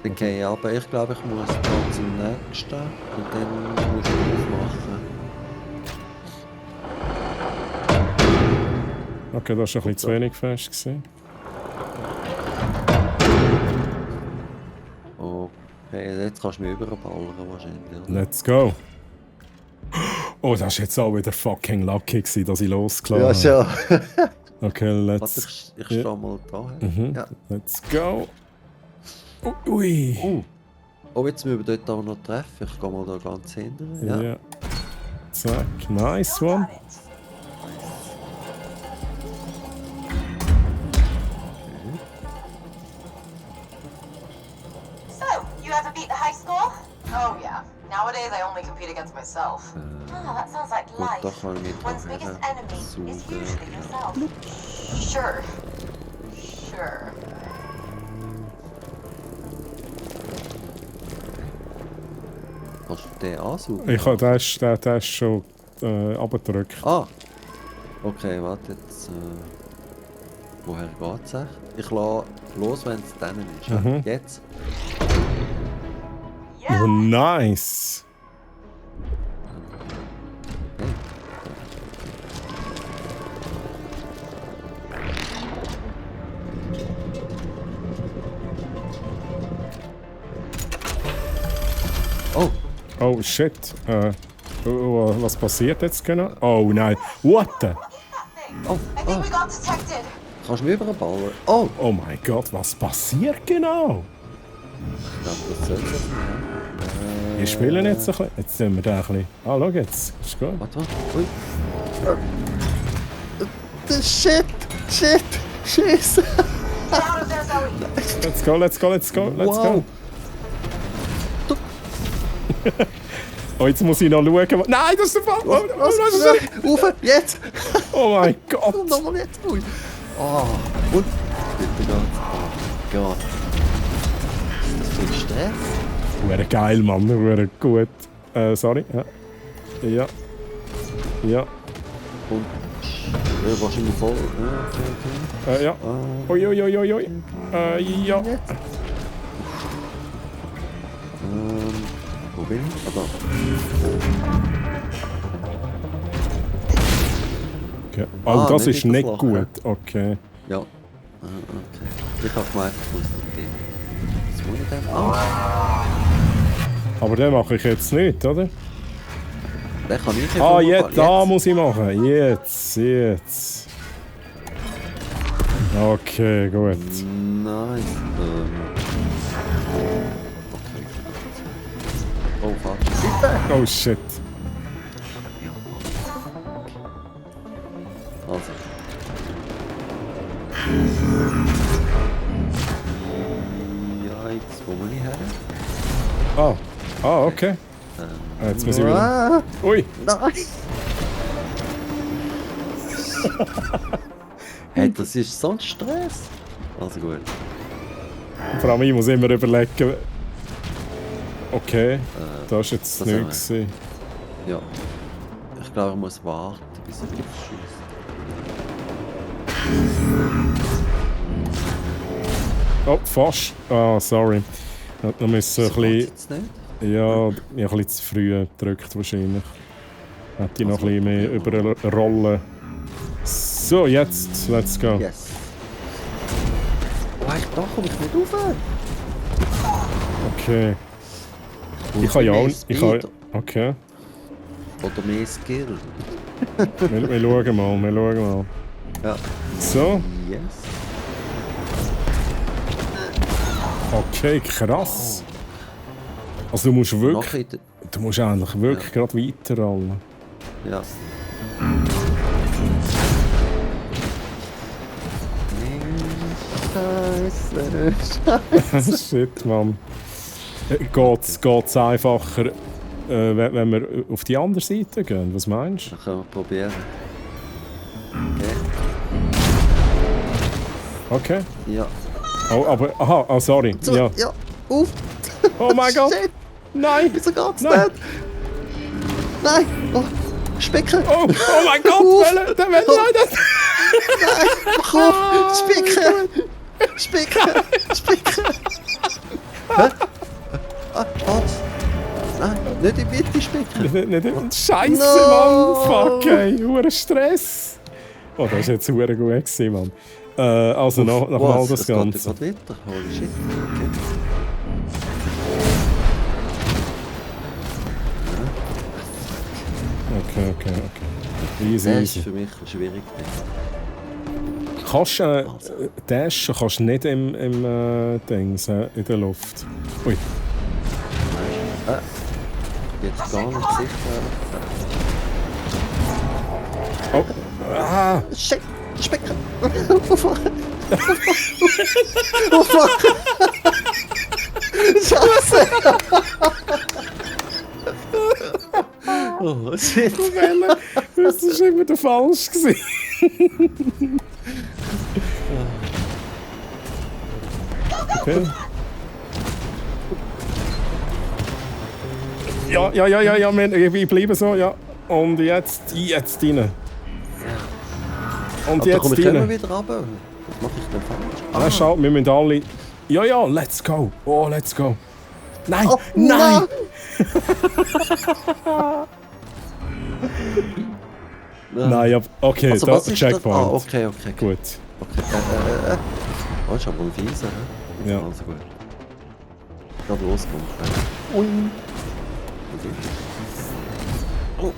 Okay, aber ich glaube, ich muss da zum nächsten und dann muss ich aufmachen. Okay, das war ein bisschen zu wenig fest. Gewesen. Okay, jetzt kannst du mich überballern wahrscheinlich. Oder? Let's go. Oh, das war jetzt auch wieder fucking lucky, gewesen, dass ich losgelassen Ja, habe. schon. Okay, Warte, let's... ich stehe mal da. Mhm. Ja. Let's go. Ui. Oh, jetzt müssen wir dort auch noch treffen. Ich gehe mal da ganz hinten. Ja. Ja. Zack, nice one. So, you ever beat the high score? Oh yeah. Now Nowadays, I only compete against myself. Ah, that sounds like Gut, life. da kann ich mit One's biggest enemy is suchen. usually yourself. Sure. Sure. Kannst du den ansuchen? Ich habe den ist schon abgedrückt. Ah! Okay, warte jetzt. Woher geht's echt? Ich lasse los, wenn es dann ist. Ja? Mhm. Jetzt? Oh, nice! Oh! Oh shit. Was passiert jetzt genau? Oh nein. What the? Oh! I think we got detected. Kannst du mich überballen? Oh! Oh mein Gott, was passiert genau? Ich glaube, das sollte es sein. Wir spielen jetzt ein bisschen. Jetzt sind wir da ein bisschen. Ah, schau jetzt. Ist gut. Warte. Ui. Shit! Shit! Scheiße! Get out of there, Zoe. Let's go, let's go, let's go, let's Wow. go. Oh, jetzt muss ich noch schauen. Nein, das ist der Fall! Oh, das ist der... Rauf! Jetzt! Oh mein Gott! Nochmal jetzt! Ui! Oh! Und? Bitte ganz. Oh Gott! Das ist viel Stress. Wäre geil, Mann. Wäre gut. Sorry. Ja. Ja. Ja. Und wahrscheinlich voll. Okay. Ja. Ui, ui, ui, ui, ui. Ja. Wo bin ich? Ah, da. Okay. Oh, das nicht ist das nicht Lachen. gut. Okay. Ja. Okay. Ich habe gemeint, ich muss das gehen. Was muss ich denn? Ah! Aber den mache ich jetzt nicht, oder? Den kann ich Ah, jetzt, da muss ich machen. Jetzt. Okay, gut. Nice. Okay. Oh, fuck. Oh shit. Also. Ja, jetzt wo muss ich her? Okay. Jetzt muss ich wieder. Ah, Ui. nein! Hey, das ist so ein Stress. Also gut. Vor allem ich muss immer überlegen. Okay, das war jetzt das nicht. haben wir. gewesen. Ja. Ich glaube, ich muss warten, bis er aufschießt. Oh, fast. Ah, sorry. Da müssen ein bisschen. Jetzt nicht? Ja, ich habe ein bisschen zu früh gedrückt wahrscheinlich. Hätte ich noch ein bisschen mehr überrollen. So, jetzt, let's go. Yes. Oh, da komme ich nicht rauf. Okay. Und Ich kann ja auch. mehr Ich kann, Speed okay. Oder mehr Skill. Wir schauen mal. Ja. So. Yes. Okay, krass. Also du musst wirklich. Nachher, Du musst eigentlich wirklich gerade weiterrollen. ja. Scheiße. Shit, Mann. Geht's einfacher, wenn wir auf die andere Seite gehen? Was meinst du? Dann können wir probieren. Okay. Ja. Oh, aber. Aha, oh, sorry. So, Ja. ja. Auf! Oh mein Gott! Shit. Nein! Wieso geht's Nein. nicht? Nein! Oh, Spicken! Oh mein Gott! Auf. Der will leider! Mach auf! Spicken! Spicken! Spicken! Hä? Ah, was? Nein, nicht in die Mitte spicken! Nicht Scheiße, No. Mann! Fuck, ey! Hure Stress! Oh, das war jetzt hure gut gewesen, Mann. Also nochmal das Ganze. Es geht weiter. Holy shit. Okay. Easy, Das ist easy. für mich schwierig. Kannst dashen kannst du nicht im Dings, in der Luft. Ui. Jetzt gar nicht sicher. Oh. Ah. Shit! Spicken! Aufwachen! Aufwachen! Scheiße! Oh, shit. Das war immer der falsch. Okay. Ja, ich bleibe so, ja. Und jetzt rein. Und Aber da komme jetzt ich immer rein. wieder runter. Was mache ich denn falsch? Ah, schau, wir müssen alle... Ja, let's go. Oh, let's go. Nein, Oh, nein! Nein, ja, okay, Also, da, was ist Checkpoint. das? Ah, okay. Gut. Okay. Oh, ist aber ein Fieser, hä? Ja. Also gut. Gerade loskommt. Ui. Oh.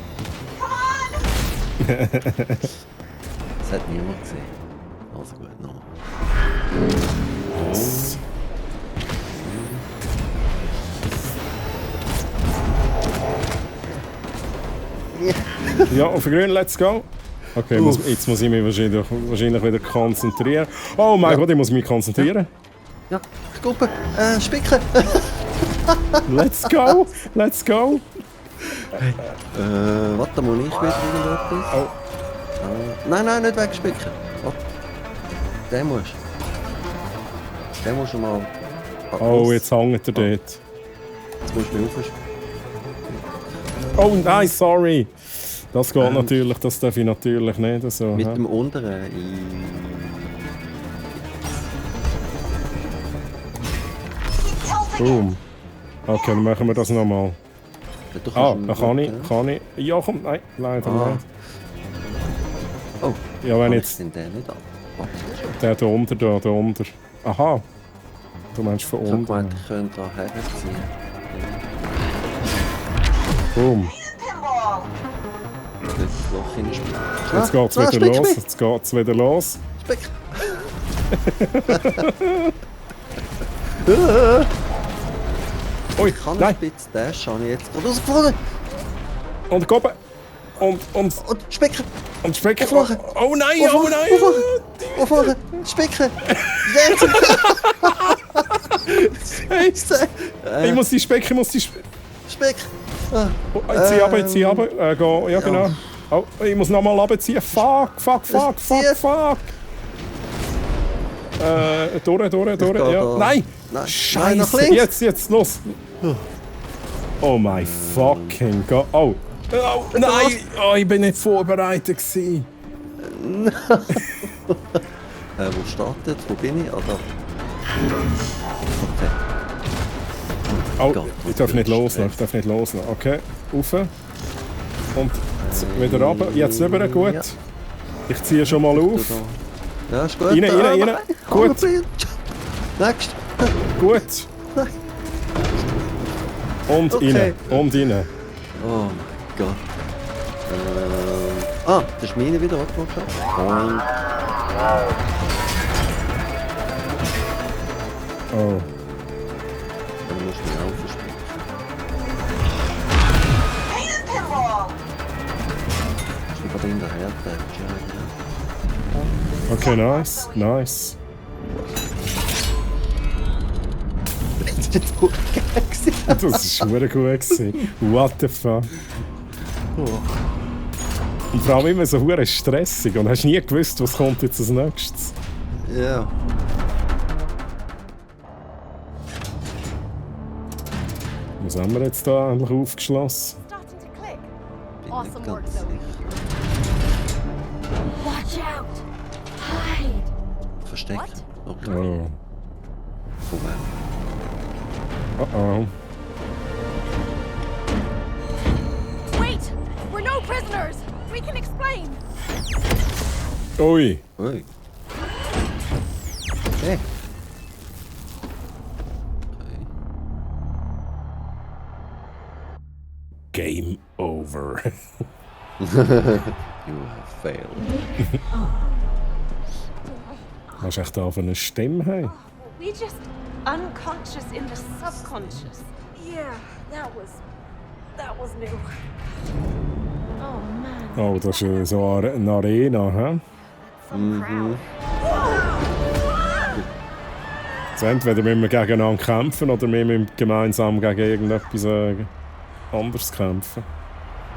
Das hat niemand gesehen. Also gut, nochmal. Ja, auf grün, let's go. Okay, jetzt muss ich mich wahrscheinlich wieder konzentrieren. Oh mein Gott, ich muss mich konzentrieren. Ja, Gruppe, spicken. Let's go, let's go. Warte, muss ich wieder irgendetwas? Oh. Nein, nicht wegspicken. Warte. Den musst du. Den musst du mal... Oh, jetzt hängt er dort. Jetzt musst du mich aufspicken. Oh nein, sorry. Das geht natürlich, das darf ich natürlich nicht. So, Mit hä? dem unteren Boom. Okay, dann machen wir das nochmal. Du Ah, kannst da ihn kann ich. Ja, komm, nein, leider Ah. nicht. Oh, Ja, wenn kann ich jetzt den nicht ab? Warte, der da unter. Aha. Du meinst von ich hab unten. gemeint, ich könnte da herziehen. Boom. Pinball! Das Loch hineinspielen. Jetzt geht's wieder los. Jetzt geht's wieder los. Spick! Ui, Ich kann nein. ein bisschen Dash, habe ich jetzt gerade rausgefunden. Und Goben. Und Und spicken! Specken. Aufmachen. Oh nein, oh nein. Aufmachen! Spicken! Jetzt! Hey, ich muss die Specken, Spick! Oh, jetzt zieh runter. Go. Ja, genau. Oh, ich muss nochmal runterziehen. Fuck. Durch. geht Ja. da. Nein! Nein, Scheiße. nach links. Jetzt, los. Oh my fucking God. Oh. Nein! Oh, ich bin nicht vorbereitet gewesen. Wo startet? Wo bin ich? Ah, da. Okay. Oh, Gott, ich darf nicht loslassen. Okay, rauf. Und wieder runter. Jetzt rüber, gut. Ja. Ich ziehe schon mal auf. Ja, ist gut. Rein. Gut. Next. Gut. Und Okay. rein. Oh mein Gott. Das ist meine wieder, warte mal. Und Oh. dann musst du mich auch verspielen. Painted pinball! Ich bin gerade hinterher, ja. Okay, nice. Das war schon gut gewesen. What the fuck? Und vor allem immer so hure stressig und hast nie gewusst, was kommt jetzt als nächstes. Ja. Was haben wir jetzt da endlich aufgeschlossen? Starting to click. Bin Awesome nicht work, ganz Zoe. sicher. Watch out! Hide! Versteckt. Okay. Oh. Von wem? Oh. Wait! We're no prisoners! We can explain! Ui. Ui. Okay. Game over. You have failed. Hast du echt da eine Stimme? Hey? We just unconscious in the subconscious. Yeah, that was new. Oh man. Oh, das ist so eine Arena, hä? Some crowd. Also entweder müssen wir gegeneinander kämpfen oder wir müssen gemeinsam gegen irgendetwas anderes kämpfen.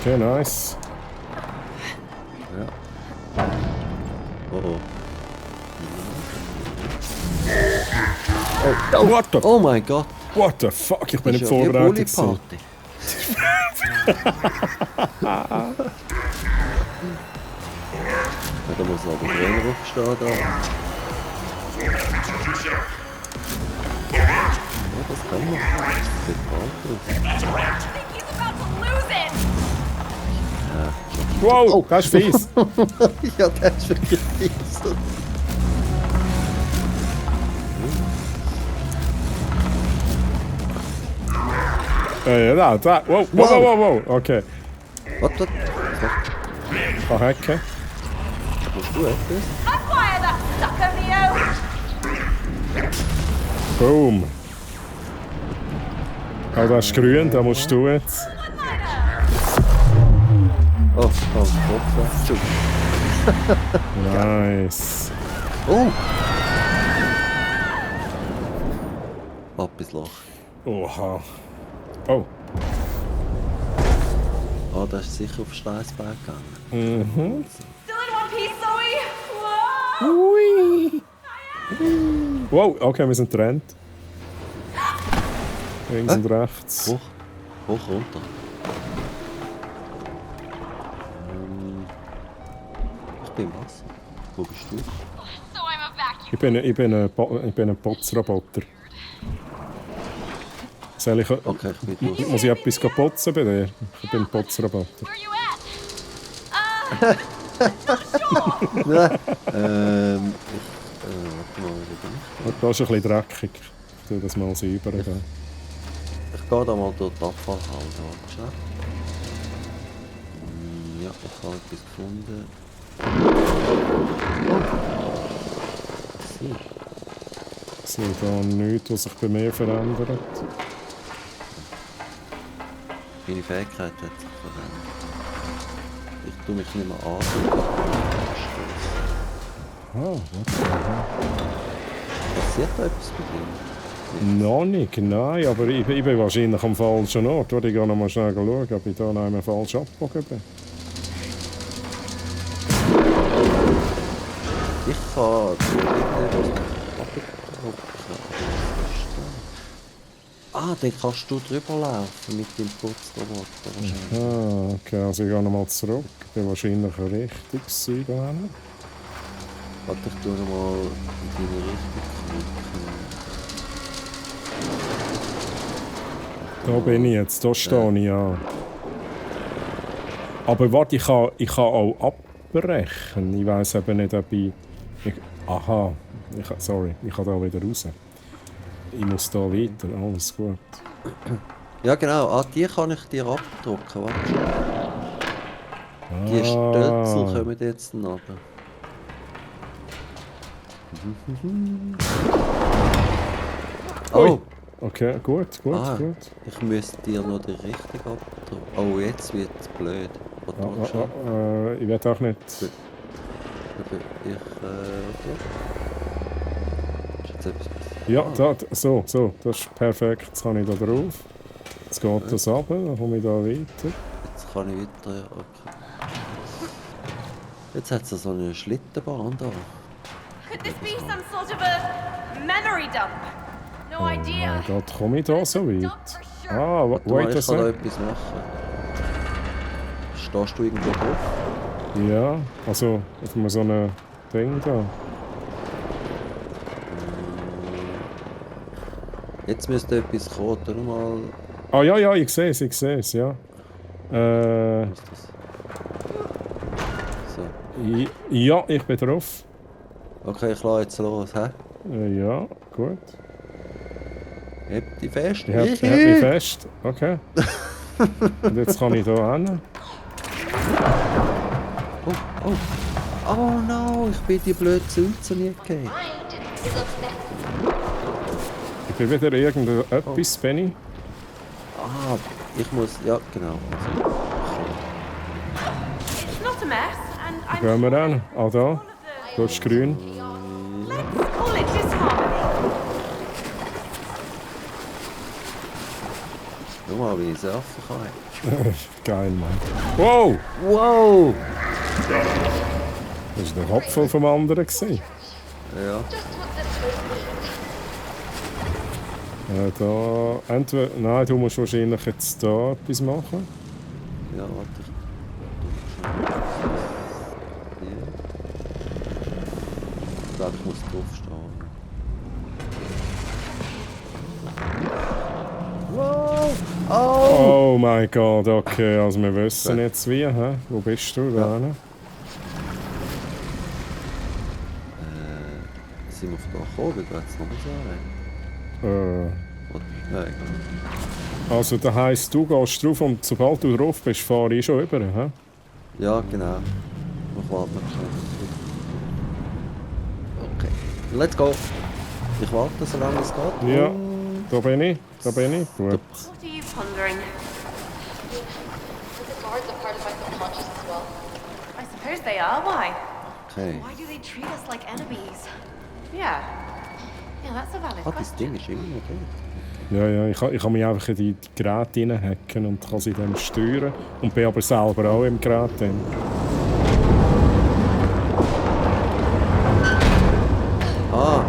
Okay, nice. Ja. Oh. Oh mein Gott. What the fuck? Ich bin Das nicht ist ja wie eine vorbereitet. gewesen. Bulli-Party. Ja, da muss aber Trainer aufstehen da. Ja, das kann man. Das sieht bald aus. I think he's about to lose it! Wow, das ist fies. Ja, das ist wirklich fies. Ja, da. Wow. Okay. Warte, Kann hacken. musst du etwas? Acquire that sucker, Neo! Boom. Oh, das ist grün, da musst du jetzt. Oh, Kopf weg. Nice. Oh! Ab ins Loch. Oha. Oh. Ah, das ist sicher auf Steinsberg gegangen. Mhm. Still in one piece, Zoe! Whoa! Wow, okay, wir sind getrennt. Links und rechts. Hoch, runter. Ich bin was? Wo bist du? So I'm a vacuum. Ich bin ein Putzroboter. Soll ich, Okay, ich bin los. muss ich etwas putzen bei dir? Ich bin ein Putzroboter. Where you at? Ich, warte mal, wo bin ich? Das ist ein bisschen dreckig. Ich tue das mal sauber. Ich gehe da mal durch die Abfallhalde. Warte schnell. Ja, ich habe etwas gefunden. Oh. Ich sehe da nichts, was sich bei mir verändert. Meine Fähigkeit hat sich verändert. Ich tue mich nicht mehr an. Passiert da etwas bei dir? Noch nicht, nein, aber ich bin wahrscheinlich am falschen Ort. Ich gehe noch mal schnell schauen, ob ich da noch einmal falsch abgebogen bin. Ich kann... Ah, dann kannst du drüber laufen mit dem Putzroboter wahrscheinlich. Ah, okay, also ich gehe noch mal zurück. Ich bin wahrscheinlich richtig gewesen da hinten. Warte, ich tue nochmal in deine Richtung klicken. Da bin ich jetzt, da stehe ich ja. Aber warte, ich kann auch abbrechen. Ich weiss eben nicht, ob aha, sorry, ich kann da wieder raus. Ich muss da weiter, alles gut. Ja genau, die kann ich dir abdrucken, warte. Die Stötzel kommen jetzt noch. Ui. Oh! Okay, gut. Ich müsste dir noch die Richtung abdrucken. Oh, jetzt wird es blöd. Warte, schon. Ich will auch nicht. Ist jetzt etwas passiert? Ja, so, das ist perfekt. Jetzt kann ich da drauf. Jetzt geht das runter, dann komme ich da weiter. Jetzt kann ich weiter. Okay. Jetzt hat es so eine Schlittenbahn da. Could this be some sort of a memory dump? No idea. Mein Gott, komme ich da so weit? For sure. Ah, Warte mal, wait a ich kann da sec. etwas machen. Stehst du irgendwo drauf? Ja, also auf so einem Ding da. Jetzt müsste etwas kommen. Tu mal. Ah ja, ich sehe es, ja. Was ist das? So. Ja, ich bin drauf. Okay, ich lasse jetzt los, hä? Ja, gut. Heb dich fest. Ich hab mich fest. Okay. Und jetzt kann ich da hin. Oh no, ich bin die blöde Sülze nie gegeben. Ich bin wieder irgendetwas, Benny. Ah, ich muss. Ja, genau. It's not a mess, and I'm Gehen wir hin. Ah, da. all of the... Dort ist grün. Let's call it disharmony. Schau mal, mal, wie ich surfen kann. Geil, Mann. Wow! Wow! Das war der Kopf vom anderen. Gewesen. Ja. Da, entweder, nein, du musst wahrscheinlich jetzt da etwas machen. Ja, warte. Hier. Ich glaube, ich muss draufstehen. Wow! Oh! Oh mein Gott, okay, also wir wissen jetzt wie, hä? Wo bist du? Da hinten? Sind wir von da gekommen? Wie geht es noch mal so? Nein, egal. Also das heisst, du gehst drauf und sobald du drauf bist, fahre ich schon über, hä? Ja, genau. Ich warte noch schnell. Okay. Let's go! Ich warte, solange es geht. Ja, da bin ich, Gut. What are you pondering? Is the guards a part of my subconscious as well? I suppose they are. Why? Okay. Why do they treat us like enemies? Yeah. Yeah, that's a valid Ah, das question. Ding ist immer noch dort. Ja, ich kann mich einfach in die Geräte reinhacken und kann sie dann steuern. Und bin aber selber auch im Gerät drin. Ah!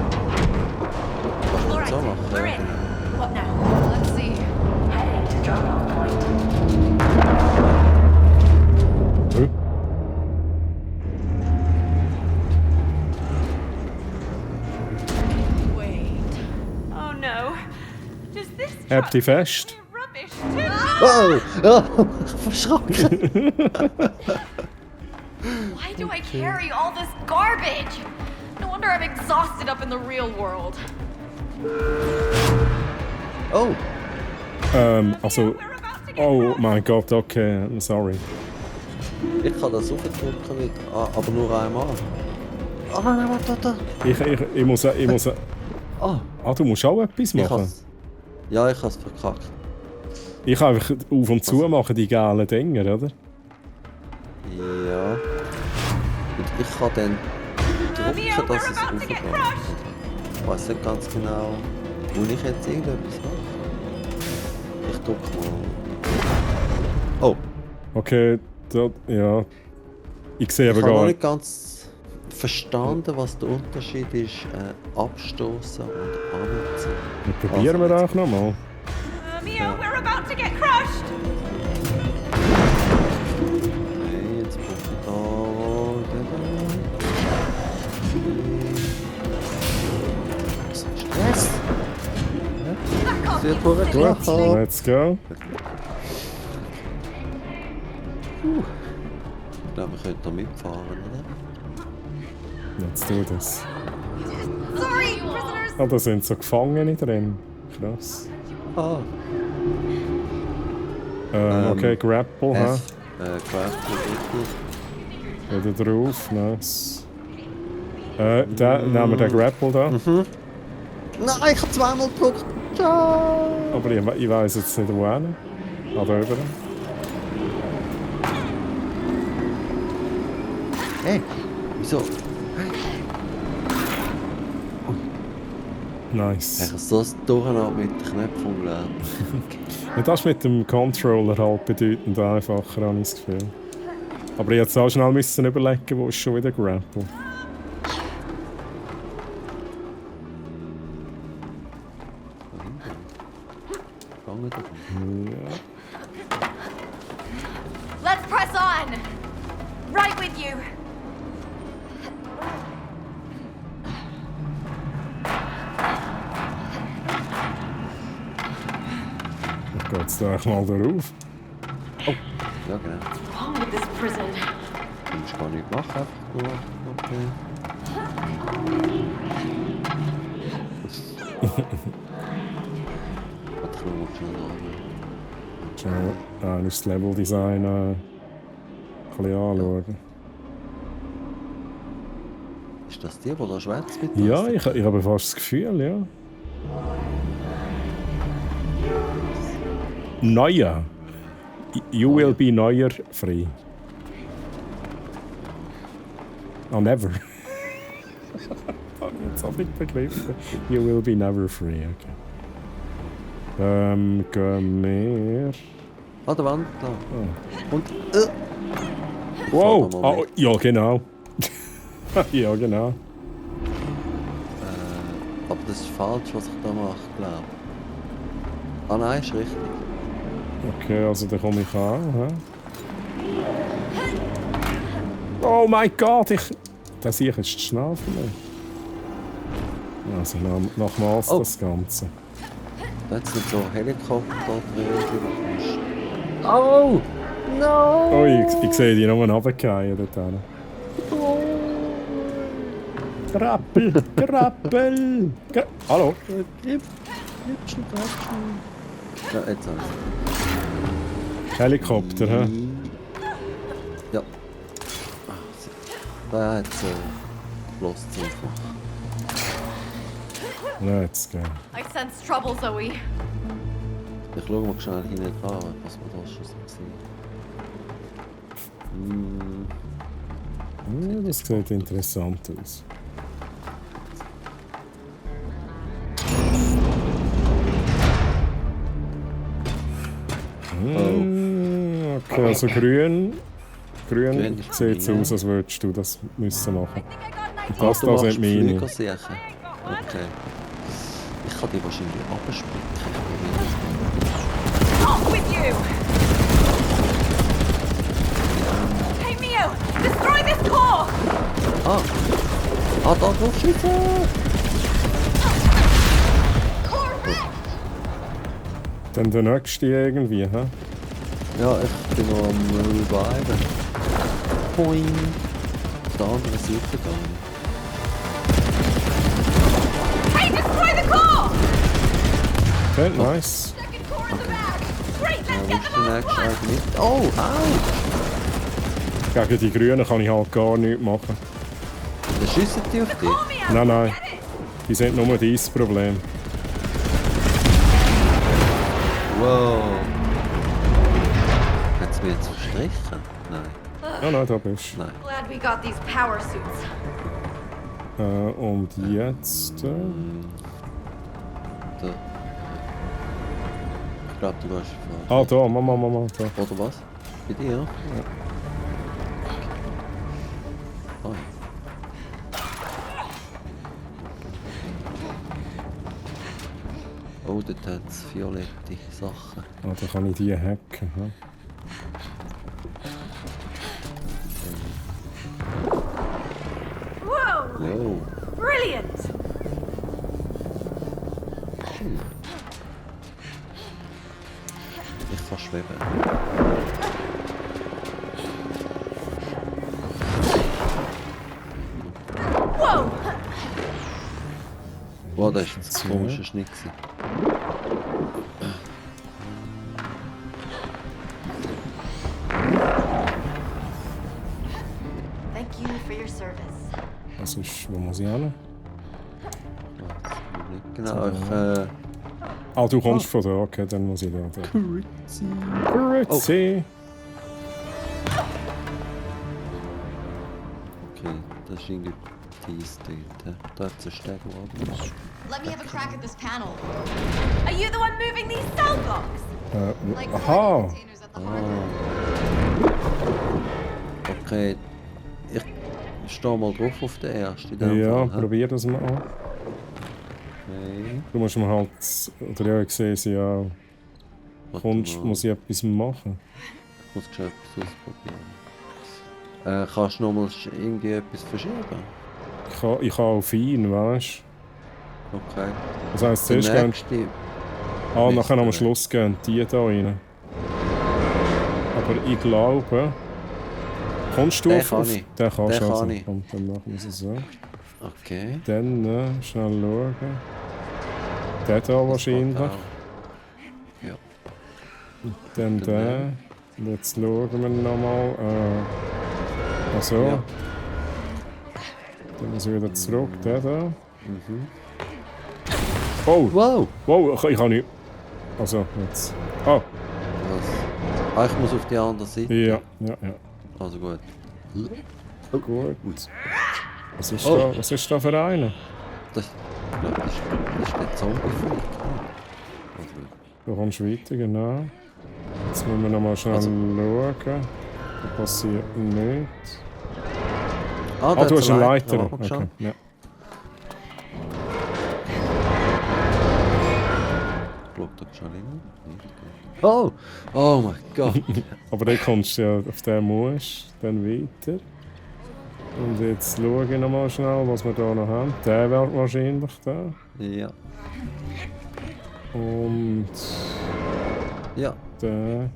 Was All man right, so machen? we're Ja, in. genau. What now? Let's see. Heading to drop-off point. Huh? Wait. Oh no. Does this Habt truck ihr fest? carry rubbish too? Oh! Oh! Verschrocken! Why do I carry all this garbage? No wonder I'm exhausted up in the real world. Oh! Also, We're about to get oh crushed. mein Gott, okay, I'm sorry. Ich kann das aufdrücken wieder. Ah, aber nur einmal. Ah, nein, warte. Ich muss... Ah! Ah, du musst auch etwas Ich machen? has... Ja, ich has verkackt. Ich kann einfach auf und zu machen, die gelben Dinger, oder? Ja. Und ich kann dann drücken, dass es aufgeht. Ich weiß nicht ganz genau, wo ich jetzt irgendetwas mache. Ich drücke mal. Oh, Okay, da, ja. Ich sehe ich aber habe noch gar nicht ganz verstanden, was der Unterschied ist, abstoßen und anziehen. Probieren wir auch nochmal. Mio, we're about to get crushed. Okay, jetzt brauche ich da. Was ist das? Es wird durchgelachen. Let's go. Ich glaube, wir können da mitfahren, oder? Let's do this. Sorry, prisoners. Ah, da sind so Gefangene drin. Krass. Ah. Okay, Grapple, hä? Grapple, richtig. Wieder drauf, nice. Nehmen wir den Grapple da. Nein, ich habe zweimal gedrückt. Ciao. Aber ich weiss jetzt nicht wo hin. Ah, da oben. Hey, wieso? Nice. Ich habe so ein Durcheinander mit den Knöpfen umgelernt. Ja, das ist mit dem Controller halt bedeutend einfacher, habe ich das Gefühl. Aber jetzt auch schnell müssen überlegen, wo ist schon wieder Grapple. Fangen wir Let's press on. Right with you. Ich gehe jetzt da mal drauf. Ja, genau. What's wrong with this prison? Du musst gar nichts machen, einfach nur. Okay. Warte, ich muss schnell an. Schnell das Leveldesign ein bisschen anschauen. Ist das die da schwätzt mit Ja, ich habe fast das Gefühl, ja. Neuer. You will be neuer free. Oh, never. Jetzt habe ich begriffen. You will be never free, okay. Gehen wir... An der Wand da. Und... Wow! Warte mal, Ah, ja, genau. ja, genau. aber das ist falsch, was ich da mache, glaube ich. Ah nein, ist richtig. Okay, also da komme ich an. Hä? Oh mein Gott, das hier ist zu schnell für mich. Also nach Maß das Ganze. Da hat es nicht so Helikopter drin. Oh! No! Oh, ich sehe die nur runterfallen dort hin. Grappel! Grappel! Hallo? Ja, jetzt habe Helikopter, hä? Ja. Da hat es bloß zu einfach. Let's go. I sense trouble, Zoe. Ich schaue mal schnell hinten dran, was wir da schon sehen. Das sieht interessant aus. Okay, also grün. Grün ist sieht grün, aus, als würdest du das müssen machen. Und Ah, das du da machst sind meine. Flügersicher. Okay. Ich kann die wahrscheinlich abspicken. Off with you! Hey, Mio! Destroy this core! Da draufschießen! Dann der nächste irgendwie, hä? Ja, ich bin noch am Reviven. Boing! Auf der anderen Seite gehen. Hey, destroy the core! Okay, nice. Second core in the back. Great, Ja, let's wo get ist them der all nächste at once! eigentlich nicht? Oh, au! Gegen die Grünen kann ich halt gar nichts machen. Dann schiessen die auf dich. Call me out! Nein, nein. Get it! Die sind nur dein Problem. Wow! Hat es mich jetzt verstrichen? Nein. Nein, da bist Nein. Glad we got these power suits. du. Und jetzt... Da. Ich glaube, du gehst vor. Ah, da, Mama, da. Oder was? Bei dir? Ja. Oh. Oh, dort hat es violette Sachen. Ah, da kann ich die hacken. Hä? Whoa! Wow. Brilliant! Ich kann schweben. Whoa! Wow, das ist ein komischer Schnitt. Thank you for your service. Was ist... Wo muss ich hin? Genau, Ah, du kommst von da. Okay, dann muss ich da. Grüezi. Okay, das ist irgendwie dies dort. Da hat es einen Steg geworden. Let me have a crack at this panel. Are you the one moving these cell blocks? Like Aha. containers at the heart. Okay, ich stehe mal drauf auf den ersten. in dem Ja, Fall, hä? probier das mal. Okay. Du musst mir halt... Oder ja, ich sehe sie ja... Warte Kommst, mal. muss ich etwas machen? Ich muss schon etwas ausprobieren. Kannst du nochmal irgendwie etwas verschieben? Ich kann auf ihn, weißt du? Okay. Das heisst, Der zuerst gehen... nächste... Ah, Mist, nachher am oder? Schluss gehen die da rein. Aber ich glaube... Kommst du Den auf... kann auf- ich. Den kannst Den du also. kann ich. Komm, dann machen wir es so. Okay. Dann schnell schauen. Der da wahrscheinlich. Das geht auch. Ja. Dann Dann der. Und jetzt schauen wir nochmal. Also. Ja. Dann muss ich wieder zurück. Der da. Oh! Wow! Wow, ich kann nicht. Also, jetzt. Oh! Was? Ah, ich muss auf die andere Seite. Ja. Also gut. Gut. Was ist, Oh. da, was ist da für einer? Das, ich glaube, das ist der Zombie-Freak. Da kommst du weiter, genau. Jetzt müssen wir noch mal schnell schauen. Da passiert nichts. Ah, Ah, du hast eine Leiter. Ja, Okay. schon. Ja. Schaut da schon rein. Oh! Oh mein Gott! Aber dann kommst du ja auf den musst, dann weiter. Und jetzt schaue ich noch mal schnell, was wir da noch haben. Der wäre wahrscheinlich da. Ja. Und Ja. der.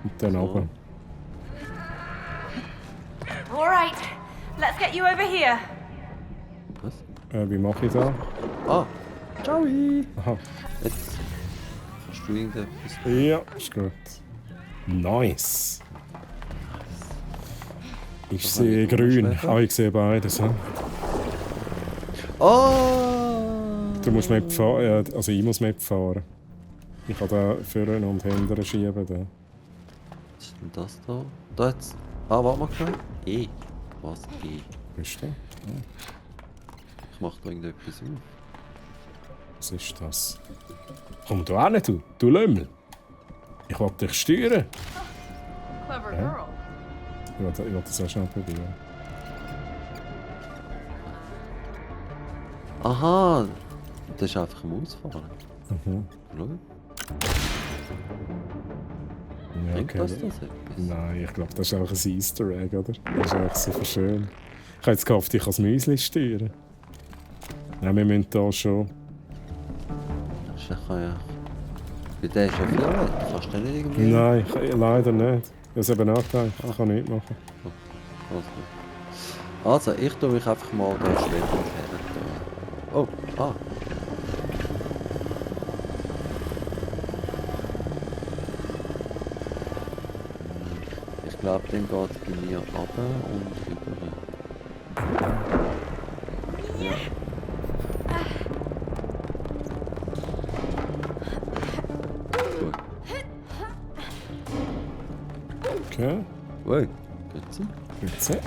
Und dann So. oben. All right, let's get you over here. Was? Wie mache ich das? Ah! Ciao! Aha. Jetzt kannst du irgendetwas. Ja, ist gut. Nice. Ich Was habe sehe ich grün. später? Ah, ich sehe beides. He? Oh! Du musst mitfahren. Ja, also ich muss mitfahren. Ich kann da vorne und hinten schieben. Da. Was ist denn das da? Da jetzt. Ah, warte mal schnell. E. Was? E. Bist du? Ich mach da irgendetwas auf. Was ist das? Komm du auch nicht, du Lümmel. Ich will dich steuern. Clever Ja. girl. Ich will das auch schnell probieren. Aha! Das ist einfach am Ausfahren. Mhm. Schau. Ja, Bringt okay. das etwas? Nein, ich glaube, das ist auch ein Easter Egg, oder? Das ist einfach so schön. Ich habe jetzt gehofft, ich kann das Müsli steuern. Nein, wir müssen hier schon. Das ist ja. Bei der ist ja violett. Kannst du den nicht irgendwie. Nein, leider nicht. Ich habe es eben auch gedacht, ich kann nichts machen. Also, ich tue mich einfach mal da schweben und her. Oh, ah. Ich glaube, dann geht es bei mir runter und über. Ja. Gut. Okay, Ui, geht's? jetzt. Und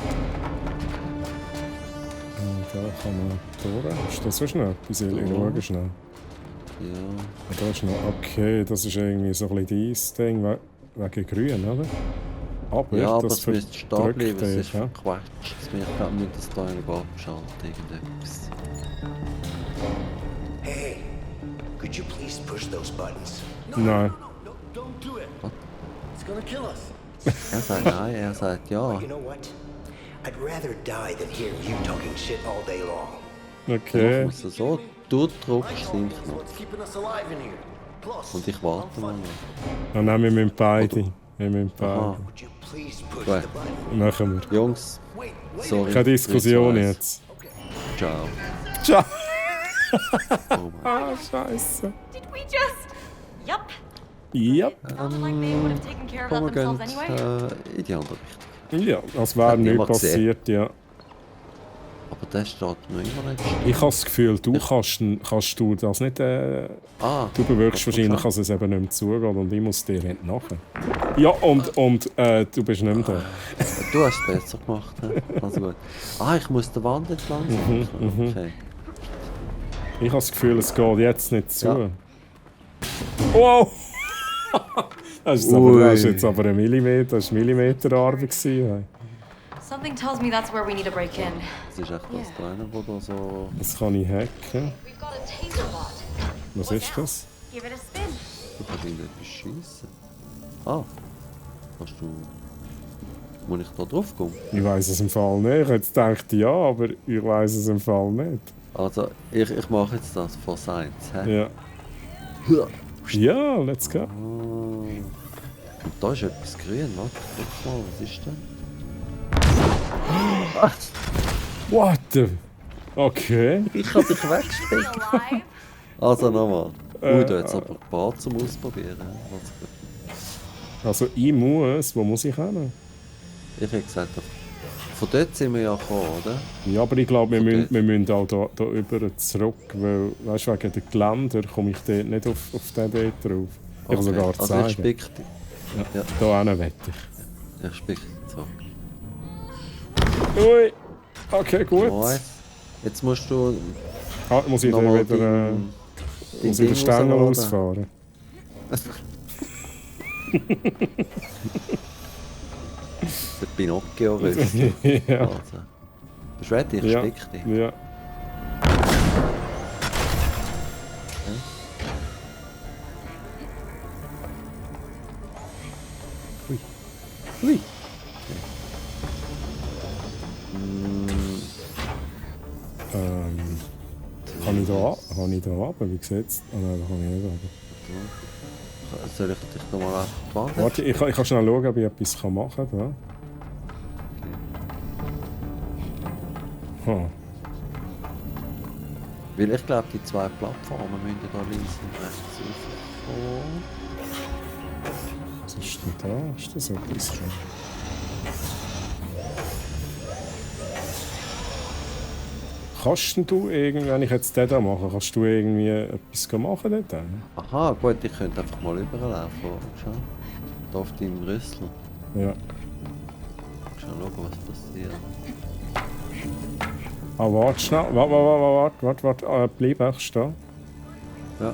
da kann man durch. Ist das so schnell? Ich schaue schnell. Ja. Da ist noch. Okay, das ist irgendwie so ein bisschen dein Ding wegen Grün, oder? Aber Ja, aber das es müsste stehen verdrückt bleiben, es dich, ist ja? verquetscht. Wir können nicht das da irgendwo abschalten, irgendetwas. Hey, could you please push those buttons? Nein. No, don't do it. It's gonna kill us. Er sagt nein, er sagt ja. You know what? I'd rather die than hear you talking shit all day long. Okay. Ich muss es so, du drückst I den know it's Knopf. what's keeping us alive in here. Plus, Und ich warte I'm mal. funny. Ja, nein, wir müssen beide. Wir müssen Aha. beide. Would you please push Gut. the button? Machen wir. Jungs, Wait, sorry. Keine Diskussion Drei, zwei, jetzt. Ciao. Ciao. Oh mein Ah, Scheiße. Did we just? Yup. Ja. Sounded like they would have taken care of that Komm, wir gehen themselves anyway. in die andere Richtung. Ja, als wäre Hat nichts niemand gesehen. passiert, ja. Aber das steht noch immer nicht still. Ich habe das Gefühl, du kannst du das nicht. Ah, Du bewirkst das wahrscheinlich, kommt dass es eben nicht mehr zugeht und ich muss dir nicht nachher. Ja, und du bist nicht mehr da. schon. Du hast es besser gemacht. He? Also gut. Ah, ich muss die Wand jetzt langsam. Okay. Ich habe das Gefühl, es geht jetzt nicht zu. Ja. Wow! Das ist Ui. jetzt aber ein Millimeter, das war Millimeterarbeit gewesen. Something tells me that's where we need to break in. Das ist echt das Trainer, wo da so. Das kann ich hacken. We've got a taser bot. Was ist das? Give it a spin. Du kannst irgendetwas schiessen. Ah. Kannst du. Muss ich da drauf kommen? Ich weiß es im Fall nicht. Ich hätte jetzt gedacht, ja, aber ich weiß es im Fall nicht. Also, ich mache jetzt das von Science. Hä? Ja. Ja, let's go. Ah. Und da ist etwas grün, warte. Guck mal, was ist denn? What the? Okay. Ich hab dich weggesteckt. Alive? Also nochmal. Du jetzt aber ein paar zum Ausprobieren. Also gut. Also ich muss, wo muss ich hin? Ich hätte gesagt, von dort sind wir ja gekommen, oder? Ja, aber ich glaube, wir Okay. müssen, wir müssen auch da über zurück, weil, weißt du, wegen den Geländer komme ich dort nicht auf den dort drauf. Ich kann sogar Also ich zeigen. spick dich. Ja, da hinten wette ich. Ich spick dich zurück. Ui! Okay, gut. Nice. Jetzt musst du Ah, muss ich dann nochmal wieder dein muss ich den Ding Stängel rausladen. ausfahren? Der Pinocchio-Rüssel. Ja. Also. Bist du ready? Ich Ja. steck dich. Ja. Ui. Kann ich da runter? Wie sieht's? Ah nein, da kann ich nicht runter. Soll ich dich nochmal auf die Wand? Warte, ich kann schnell schauen, ob ich etwas machen kann. Da. Hm. Weil ich glaube, die zwei Plattformen müssen da links und rechts rauskommen. Was ist denn da? Ist das etwas schon? Kannst denn du irgendwie, wenn ich jetzt den da mache, kannst du irgendwie etwas machen dort? Aha, gut, ich könnte einfach mal überlaufen. Schau. Da auf deinem Rüssel. Ja. Schau, schauen, was passiert. Ah, warte schnell. Warte. Bleib echt stehen. Ja.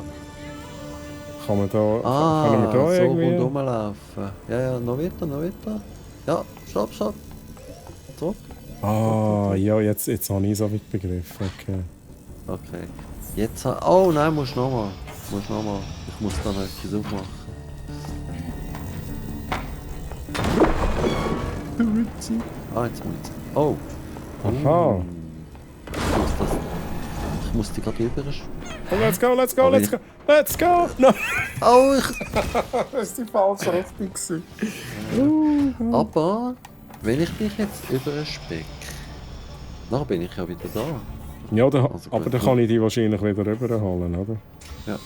Kann man da, Ah, können wir da so irgendwie... rundherum laufen. Ja, noch weiter. Ja, stopp. Zurück. Ah, ja, jetzt habe ich so weit begriffen. Okay. Jetzt oh nein, musst nochmal. Ich muss da noch etwas aufmachen. Ah, jetzt muss ich. Oh. Aha. Ich muss die gerade über. Oh, let's go! No. Oh, Das ist die falsche Richtung. aber wenn ich dich jetzt überspecke, dann bin ich ja wieder da. Ja, Also aber gut, dann kann ich die wahrscheinlich wieder rüberholen, oder? Ja.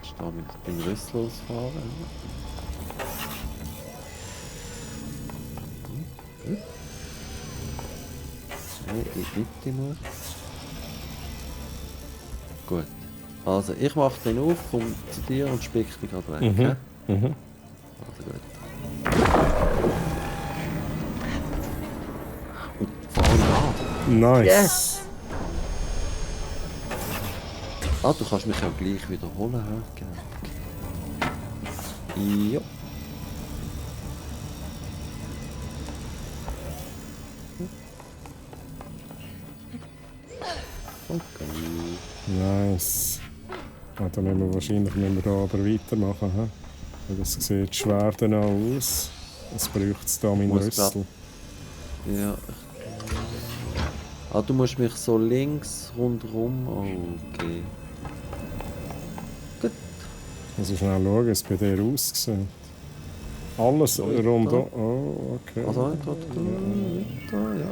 Ich stehe mit dem Rüssel ausfahren. Nein, in die Mitte muss. Gut. Also, ich mache den auf, komm zu dir und spick dich gerade weg. Mhm. hä? Mhm. Also gut. Und fahren an. Nice. Yes! Ah, du kannst mich ja gleich wiederholen, hä? Genau. Ja. Okay. Nice. Ah, dann müssen wir wahrscheinlich da aber weitermachen. He? Weil das sieht schwer dann auch aus. Es braucht es da meinen Muss Rüssel. Ja. Ah, du musst mich so links rundherum. Okay. Gut. Also schnell schauen, wie es bei dir aussieht. Alles So, rundum. Oh, okay. Also, da, ja.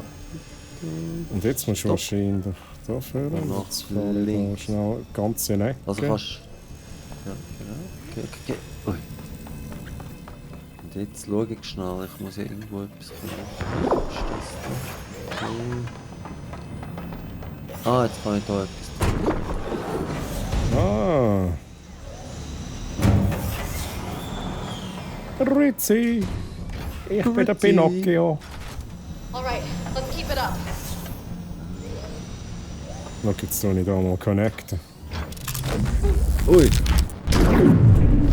Und jetzt musst du Stopp. wahrscheinlich da führen. Und nach Jetzt fahre ich da links. schnell ganz in die Ecke. Also kannst. Ja, genau. Okay. Ui. Und jetzt schau ich schnell, ich muss ja irgendwo etwas machen. Was ist das da? Okay. Ah, jetzt kann ich da etwas drücken. Ah! Rizzi! Ich bin der Rizzi. Pinocchio. Alright, let's keep it up. Schau, jetzt tue ich da mal connecten. Ui!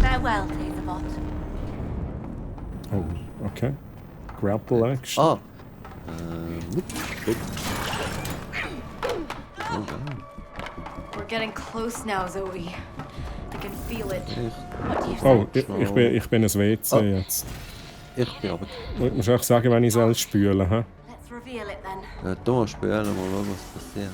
Farewell, Taserbot. Oh, okay. Grapple Action. Ah! Gut. We're getting close now, Zoe. I can feel it. Ich What do you Oh, think? ich bin ein WC Ah. jetzt. bin aber. Ich muss echt sagen, wenn ich selbst spüle. He? Let's reveal it then. Du musst spielen, mal schauen, was passiert.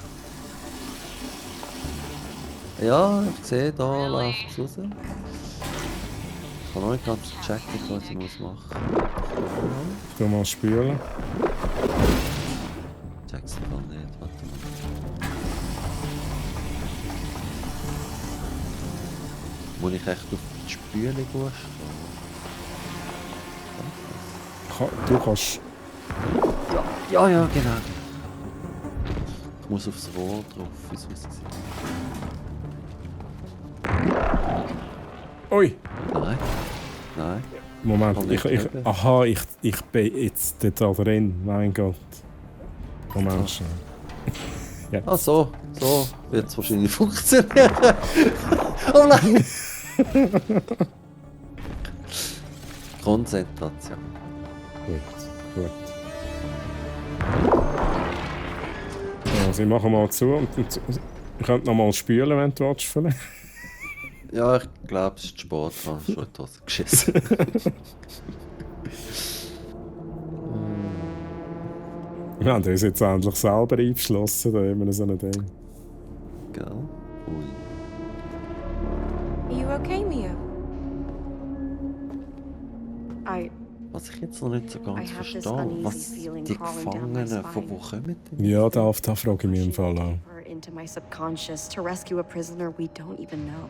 Ja, ich sehe, da läuft es raus. Ich kann noch nicht ganz checken, was ich machen muss. Ich tu mal spülen. Check's mal nicht, warte mal. Muss ich echt auf die Spüle gehen? Du kannst. Ja, genau. Ich muss aufs Rohr drauf, wie es aussieht. Ui! Nein. Moment, Kann ich eben. aha, ich bin jetzt da drin, mein Gott. Moment schnell. Jetzt. Ah, so wird es wahrscheinlich funktionieren. Oh nein! Konzentration. Gut. Also ich mache mal zu und ich könnte noch mal spülen, wenn du willst. Ja, ich glaube, es ist zu spät. Ich habe schon in die Hose geschissen. Wir haben uns jetzt endlich selber eingeschlossen, da immer so ein Ding. Gell? Ui. Are you okay, Mio? Was ich jetzt noch nicht so I ganz have this verstehe, uneasy was feeling die crawling down my Gefangenen, von wo spine. kommen die? Ja, da frage ich mich im Fall auch. Deeper into my subconscious to rescue a prisoner we don't even know.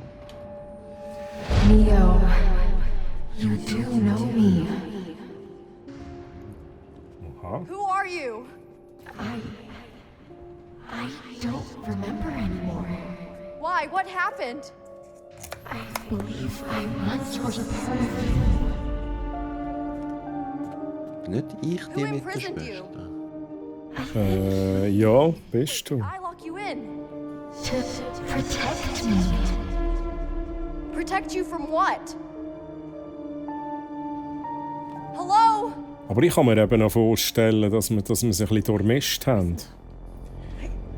Mio, you do know me. Aha. Who are you? I don't remember anymore. Why? What happened? I believe I once was a part of you. Nicht ich, die Who mit der imprisoned you? Schwester. Ja, bist du. I lock you in. To protect me. Protect you from what? Hello? Aber ich kann mir eben auch vorstellen, dass wir es ein bisschen durchmischt haben.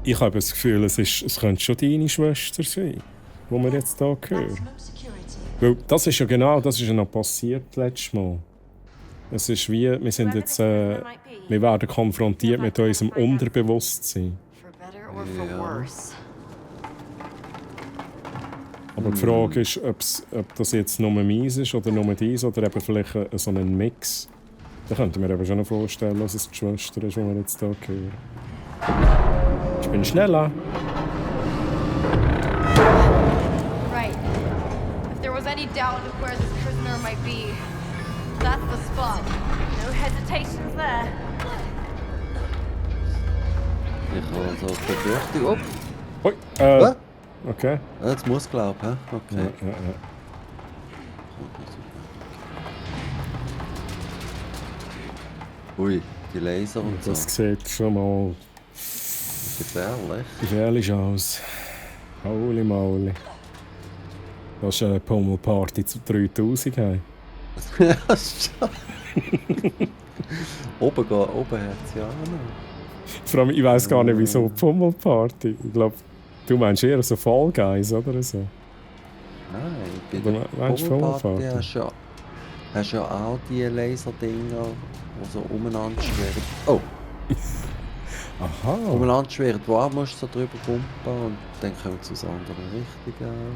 Ich habe das Gefühl, es könnte schon deine Schwester sein, die wir jetzt hier hören. Weil das ist ja genau, das ist ja noch passiert letztes Mal. Es ist wie, wir sind jetzt, wir werden konfrontiert mit unserem Unterbewusstsein. For better or for Ja. worse. Aber die Frage ist, ob das jetzt nur meins ist oder nur dies oder eben vielleicht so ein Mix. Da könnte ich mir eben schon noch vorstellen, dass es die Schwester ist, die wir jetzt hier hören. Ich bin schneller. Right. If there was any doubt of where this prisoner might be, that's the spot. No hesitations there. Ich habe so die Befürchtung. Oh, Ui, was? okay. Jetzt muss ich glauben, hä? Okay. Ja. Ui, die Laser und so. Das sieht schon mal Gefährlich. gefährlich aus. Holy moly. Das ist eine Pummelparty zu 3000. Hey. Ja, schon. Oben hat es ja auch noch. Vor allem, ich weiss gar nicht, wieso Pummelparty. Ich glaube, du meinst eher so Fall Guys oder so. Nein, bei Oder der meinst du Pummelparty Pummelparty? hast du ja auch die Laserdinger, die so umeinander schwirren. Oh, Aha. umeinander schwirren. Wo musst du so drüber pumpen und dann kommen sie aus anderen Richtungen.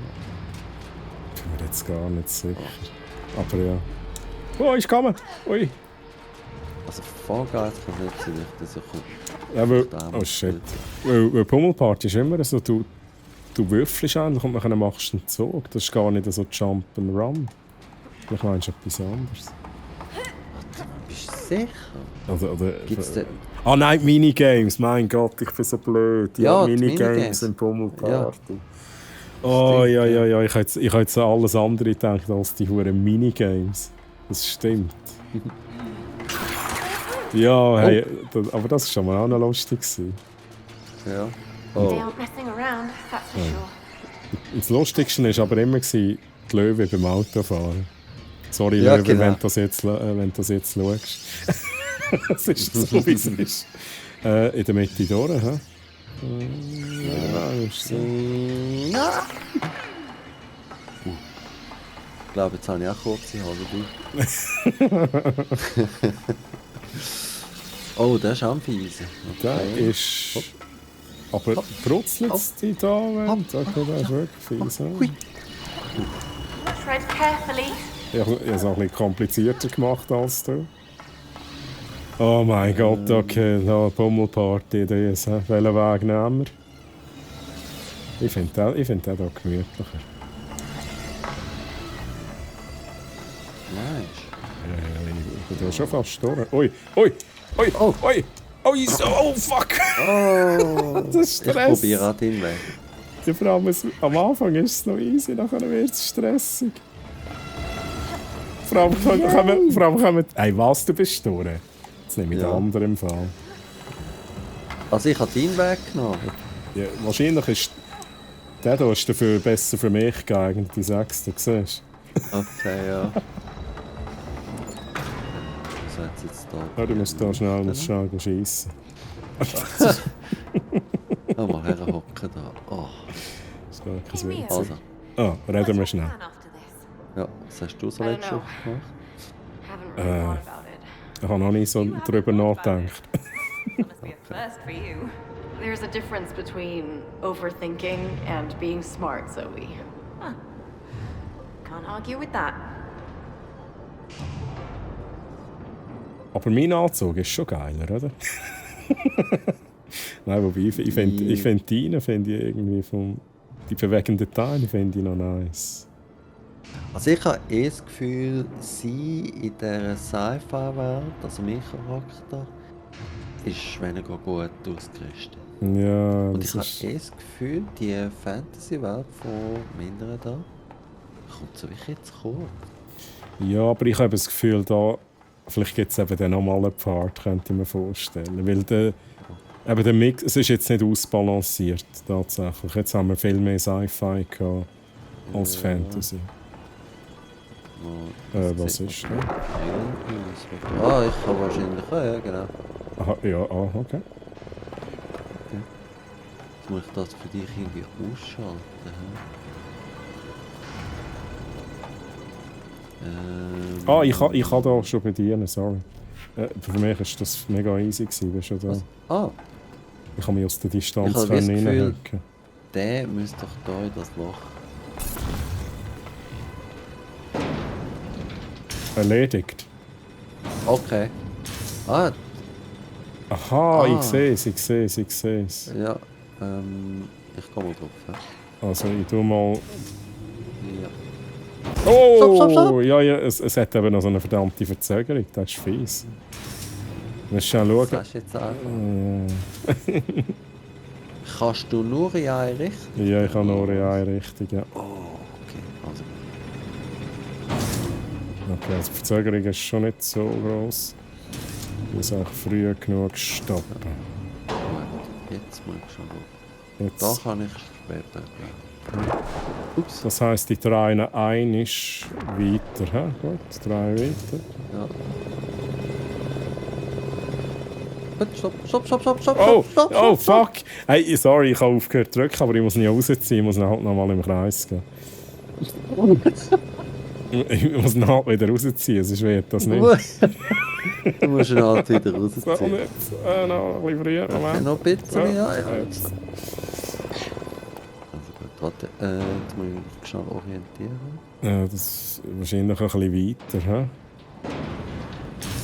Ich bin mir jetzt gar nicht sicher. Aber ja. Oh, ich komme! Ui! Also Fall Guys kann nicht sein, dass ich Ja, weil, oh shit. Weil Pummelparty ist immer so, du würfelst eigentlich und dann machst du einen Zug. Das ist gar nicht so Jump and Run. Vielleicht meinst du etwas anderes. Bist du sicher? Oder Gibt's denn... ah nein, Minigames, mein Gott, ich bin so blöd. Ja, Ja, die Minigames Minigames. in Pummelparty. Ja. Oh Stimmt, ja. Ich habe jetzt an alles andere gedacht als die huren Minigames. Das stimmt. Ja, hey, aber das war schon mal auch noch lustig gewesen. Ja. They Oh, aren't messing around, that's for sure. Und das Lustigste war aber immer die Löwe beim Autofahren. Sorry, Ja, Löwe, genau. wenn du das jetzt schaust. Es ist so, wie es ist. In der Mitte durch, hä? Ja, ist so. ich glaube, jetzt habe ich auch kurze Haare. Oh, das ist auch ein Fiese. Der ist... Aber brutzelt es dich da, wenn du... Okay, der ist wirklich fies. Hui. Tread carefully. Ich habe es auch ein bisschen komplizierter gemacht als du. Oh mein Gott, okay, no, Pummelparty, das. Welchen Weg nehmen wir? Ich finde den hier gemütlicher. Nice. Ich bin da schon fast durch. Ui! Oh, fuck! Oh, Das ist ich Stress. probiere auch den Weg. Ja, vor allem, am Anfang ist es noch easy, nachher wird es stressig. Vor allem kommen... Ey, was, du bist durch? Jetzt nehme ich Ja. den anderen im Fall. Also ich habe deinen Weg genommen. Ja, wahrscheinlich ist... Der hier ist dafür besser für mich geeignet, die 6. siehst du? Okay, ja. da. Ja, du musst da schnell schiessen. Mal herhocken da. Oh. Das ist gar kein Witz. Also, Reden wir schnell. ja, was hast du so I don't letztes Mal know. gemacht? Haven't really thought about it. Ich habe noch nie so drüber nachgedacht. Must be a first for you. There's a difference between overthinking and being smart, Zoe. Can't argue with that. Aber mein Anzug ist schon geiler, oder? Nein, wobei, ich finde deine irgendwie die bewegenden Teile finde ich noch nice. Also ich habe das Gefühl, sie in dieser Sci-Fi-Welt, also mein Charakter, ist weniger gut ausgerüstet. Ja, Und ich habe das das ist... Gefühl, die Fantasy-Welt von Minderen da kommt so wie jetzt kurz. Ja, aber ich habe das Gefühl, da vielleicht gibt es eben dann nochmal einen Part, könnte ich mir vorstellen. Weil der Mix, es ist jetzt nicht ausbalanciert, tatsächlich. Jetzt haben wir viel mehr Sci-Fi gehabt als Fantasy. Was ist das? Ah, ich kann wahrscheinlich, ja genau. Aha, ja, okay. Jetzt muss ich das für dich irgendwie ausschalten. Ich kann da schon bedienen, sorry. Für mich war das mega easy, weißt du, da. Ah, Ich kann mich aus der ich Distanz habe das Gefühl, reinhacken. der müsste doch da in das Loch. Erledigt. Okay. Ah, Aha, ich sehe es. ja. Ich komme mal drauf. Ja. Also ich tu mal... Ja. Oh! Stopp. Ja, es hat eben noch so eine verdammte Verzögerung, das ist fies. Musst du schnell Das schauen. hast du jetzt einfach. Kannst du nur in eine Richtung? Ja, ich habe nur in eine Richtung, ja. Oh, okay. Also, Okay, also die Verzögerung ist schon nicht so groß. Ich muss auch früh genug stoppen. gut. Jetzt muss ich schon schauen. Da Jetzt, kann ich später. Ja. Ups. das heisst, die drehen ein ist weiter. He? Gut, 3 weiter. Ja. Stopp. Oh, fuck! Hey, sorry, ich habe aufgehört zu drücken, aber ich muss nicht rausziehen, ich muss halt noch mal im Kreis gehen. Ich muss ihn halt wieder rausziehen, sonst wird das nicht. Du musst ihn halt wieder So rausziehen. nicht. Noch ein bisschen früher. Moment. Noch ein bisschen, ja. Jetzt. Also gut, warte. Jetzt muss ich mich schnell orientieren. Das ist wahrscheinlich ein bisschen weiter. He?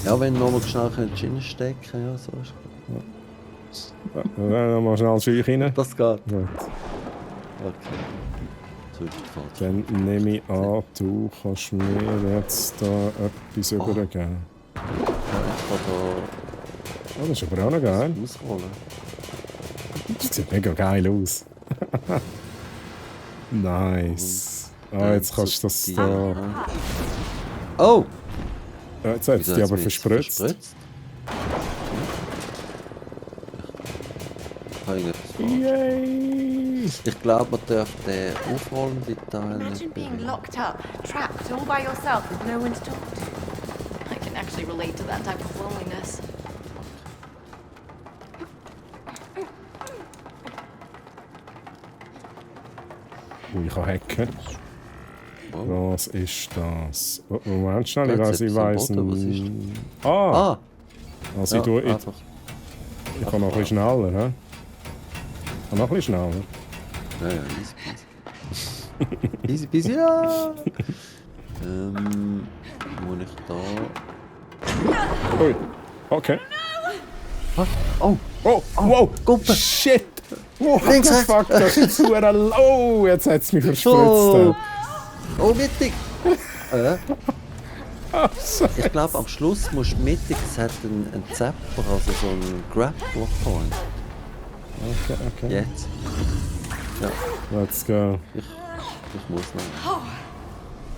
Ja, wenn du nochmal schnell reinstecken könntest, ja, so ist gut. Dann mal schnell Scheuch rein. Das geht. Gut. Okay. So ist falsch. Dann nehme ich an, du kannst mir jetzt da etwas übergeben. Ja, ich kann Oh, das ist aber auch noch geil. da ausrollen. Das sieht mega geil aus. Nice. Jetzt kannst du das da... Oh! Jetzt hat es Wieso dich hat's aber mich verspritzt. Habe ich etwas falsch? Yay! Ich glaube, man darf den aufrollenden Teil Imagine nicht being berühren. locked up, trapped all by yourself with no one to talk to. I can actually relate to that type of loneliness. Ich kann hacken. Oh. Was ist das? Moment schnell, Da ich hat's weiss etwas am Boden, was ist Ah! Ah! Also Ja, ich einfach. kann noch ein bisschen schneller, hä? Noch ein bisschen schneller. Ja, easy peasy. Easy peasy, ja! Muss ich da... Ui. Okay. Oh! Oh, wow! Kumpel! Shit! Oh, Links, rechts. fuck, das ist zu Oh, jetzt hat es mich verspritzt. Oh! Oh, mittig! So. Ich glaube, am Schluss musst du mittig, es hat einen Zapper, also so einen Grappler-Point. Okay. Jetzt. Ja, Let's go. ich muss noch.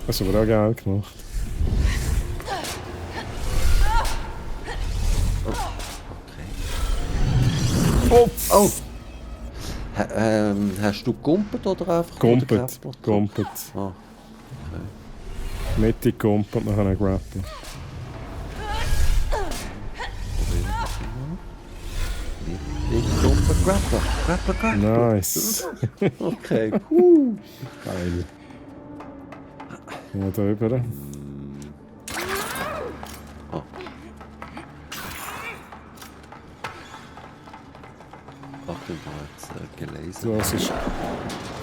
Das ist aber auch geil gemacht. Okay. Oh! Oh! Hast du gumpet oder einfach Gumpet. den Grappler? Gumpet. Ah, Mittig gumpet, nachher ein Grappler. Grappler. Nice. Okay, Geil. Ja, da rüber. Oh. Achtung, da hat es gelesen. Das ist...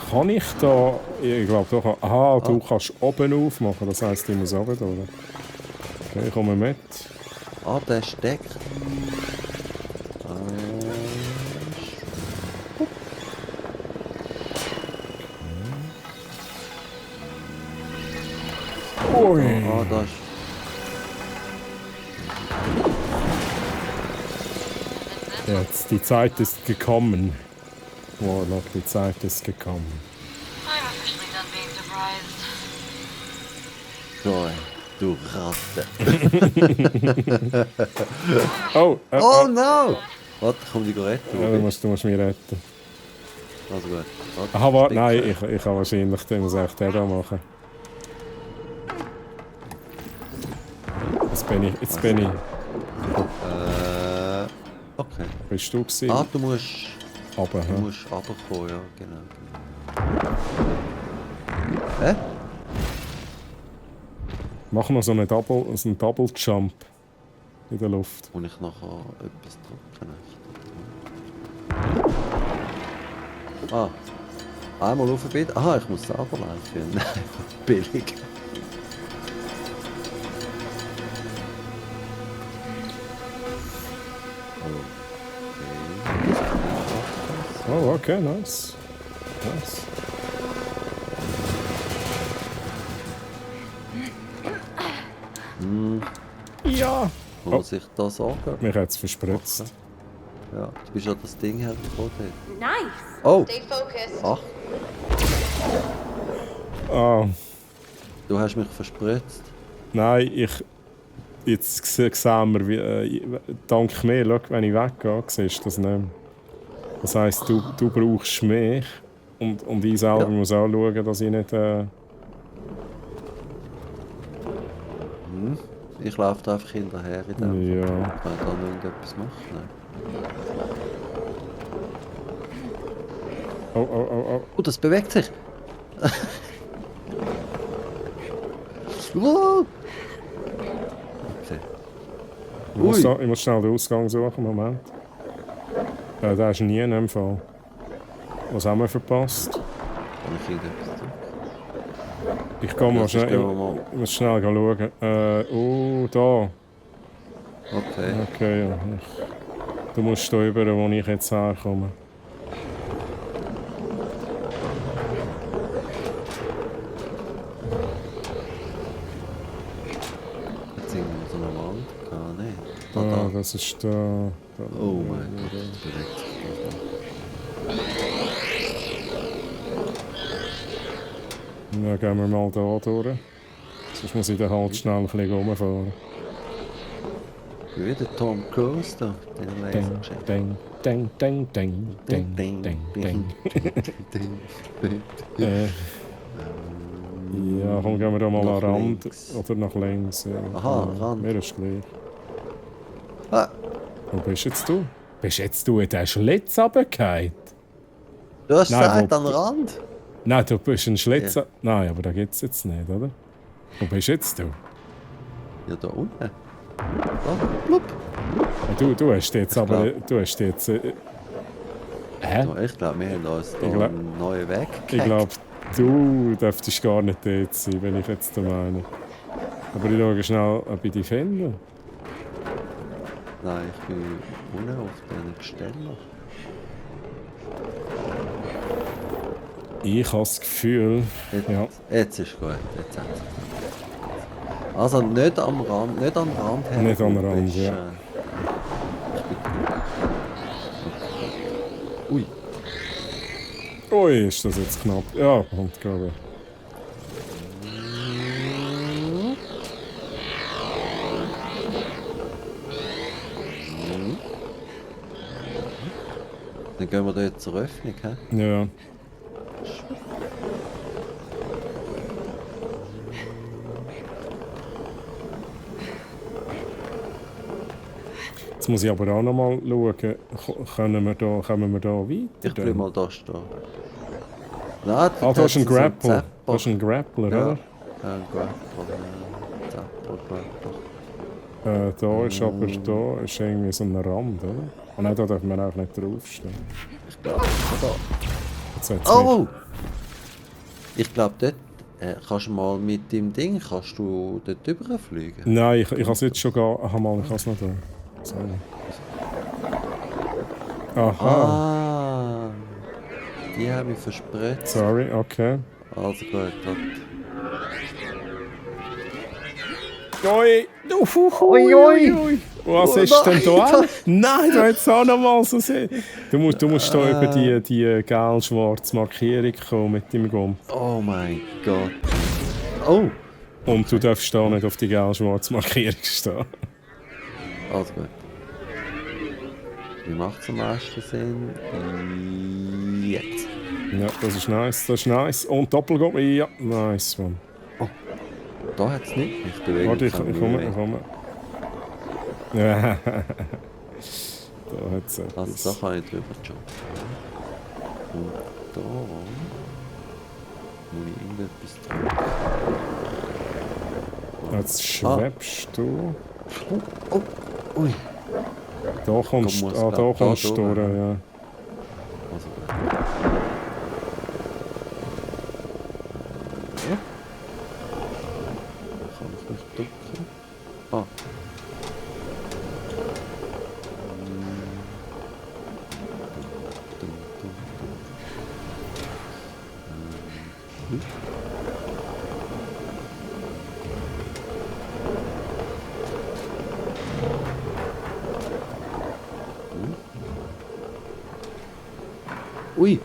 Kann ich da... Ich glaube doch... Aha, du kannst oben aufmachen. Das heisst, ich muss runter, oder? Okay, ich komme mit. Ah, der steckt. Ui. Ah, da ist... Jetzt, die Zeit ist gekommen. Warlock, die Zeit ist gekommen. I'm officially done being surprised. So, du Ratte. Oh! Oh no! Warte, komm dich retten. Ja, du musst mich retten. Also gut. Warte, Aha, warte, Stick. nein, ich kann wahrscheinlich den muss echt den da machen. Jetzt bin ich. Okay. Bist du gewesen? Ah, du musst Aber, runterkommen, ja, genau. Hä? Mach noch so einen Double Jump in der Luft. Muss ich nachher etwas drücken? Ah. Einmal auf bitte. Aha, ich muss selber laufen. Nein, billig. Oh, okay, nice. Nice. Ja! Muss ich da sagen? Mich hat es verspritzt. Ja, du bist ja das Ding hergekommen. Nice. Oh! Stay focused. Ach, Ah, du hast mich verspritzt. nein, jetzt sehen wir, wie, dank mir, schau, wenn ich weggehe, siehst du das nicht mehr. Das heisst, du brauchst mich und ich selber muss auch schauen, dass ich nicht... Ich laufe da einfach hinterher in dem Ja. Fall. Kann ich da noch irgendetwas machen? Nein. Oh. Oh, das bewegt sich! Wow. Okay. Ich muss schnell den Ausgang suchen, Moment. Der ist nie in dem Fall. Was haben wir verpasst? Kann ich irgendetwas tun? Ich gehe mal sonst schnell, gehen wir mal. ich muss schnell schauen. Da. Okay. Okay, ja. Du musst da rüber, wo ich jetzt herkomme. Jetzt irgendwo so eine Wand? Gar nicht. Ah, Da. das ist da. Oh mein Gott, das bewegt sich. Dann gehen wir mal da durch. Sonst muss ich dann halt schnell ein bisschen rumfahren. Wie der Tom Cruise da, den Lasercheck. Ding. Ja, komm, gehen wir da mal Nach an den Rand links. oder nach links. Ja. Aha, Rand. Mir ist gleich. Ah, Wo bist jetzt du? Bist jetzt du in den Schlitz runtergefallen? du hast Nein, gesagt, wo- an den Rand. Nein, du bist ein Schlitz. Ja. Nein, aber da gibt es jetzt nicht, oder? Wo bist jetzt du? Ja, da unten. Da, blub. Du hast jetzt aber. Du hast jetzt. Hä? Ja, ich glaube, wir haben uns da Ich glaub- einen neuen Weg Ich glaube, du dürftest gar nicht dort sein, wenn ich jetzt da meine. Aber ich schaue schnell, ob ich dich finde. Nein, ich bin unten auf diesen Gestellen. Ich habe das Gefühl. Jetzt, Ja. jetzt ist gut. Jetzt hat es. Also nicht am Rand, nicht an den Rand her. Nicht an den Rand, Ist, ja. Ui. Ui, ist das jetzt knapp. Ja, kommt gerade. Dann gehen wir dort zur Öffnung, hä? Ja. Jetzt muss ich aber auch noch mal schauen. Kommen wir da weiter? Ich bleibe mal da stehen. Nein, Ah, da ist ein Grapple. Da ist ein Grappler, Ja. oder? Ein Grapple. Zapper, Grapple. Da ist aber da ist irgendwie so ein Rand, oder? Ah nein, da darf man auch nicht draufstehen. Ich glaube, Jetzt hat's oh! Ich glaube, dort kannst du mal mit dem Ding kannst du dort überfliegen. Nein, ich kann es jetzt schon gar... Aha, mal, ich kann es noch da. Sorry. Aha, Ah! Die haben mich verspritzt. sorry, okay. Also gut, das. Ui! Ui! Was ist denn da? Nein, da hättest du auch noch mal so sehen. Du musst da über die gelb-schwarze Markierung kommen mit dem Gummi. Oh mein Gott. Oh! Und du darfst da nicht auf die gelb-schwarze Markierung stehen. Also gut. Wie macht es am meisten Sinn? Jetzt. Ja, das ist nice. Und Doppelgummi, ja, nice, man. Da hat es nicht. Ich bewege Warte, ich mich komme. Ja. Da hat es Also da kann ich drüber jumpen. Und da muss ich irgendetwas drücken. Jetzt schwebst du. Oh, ui. Da kommst muss du da durch, durch, ja. Also gut. Ja. Kann ich nicht drücken? Ah. Ui!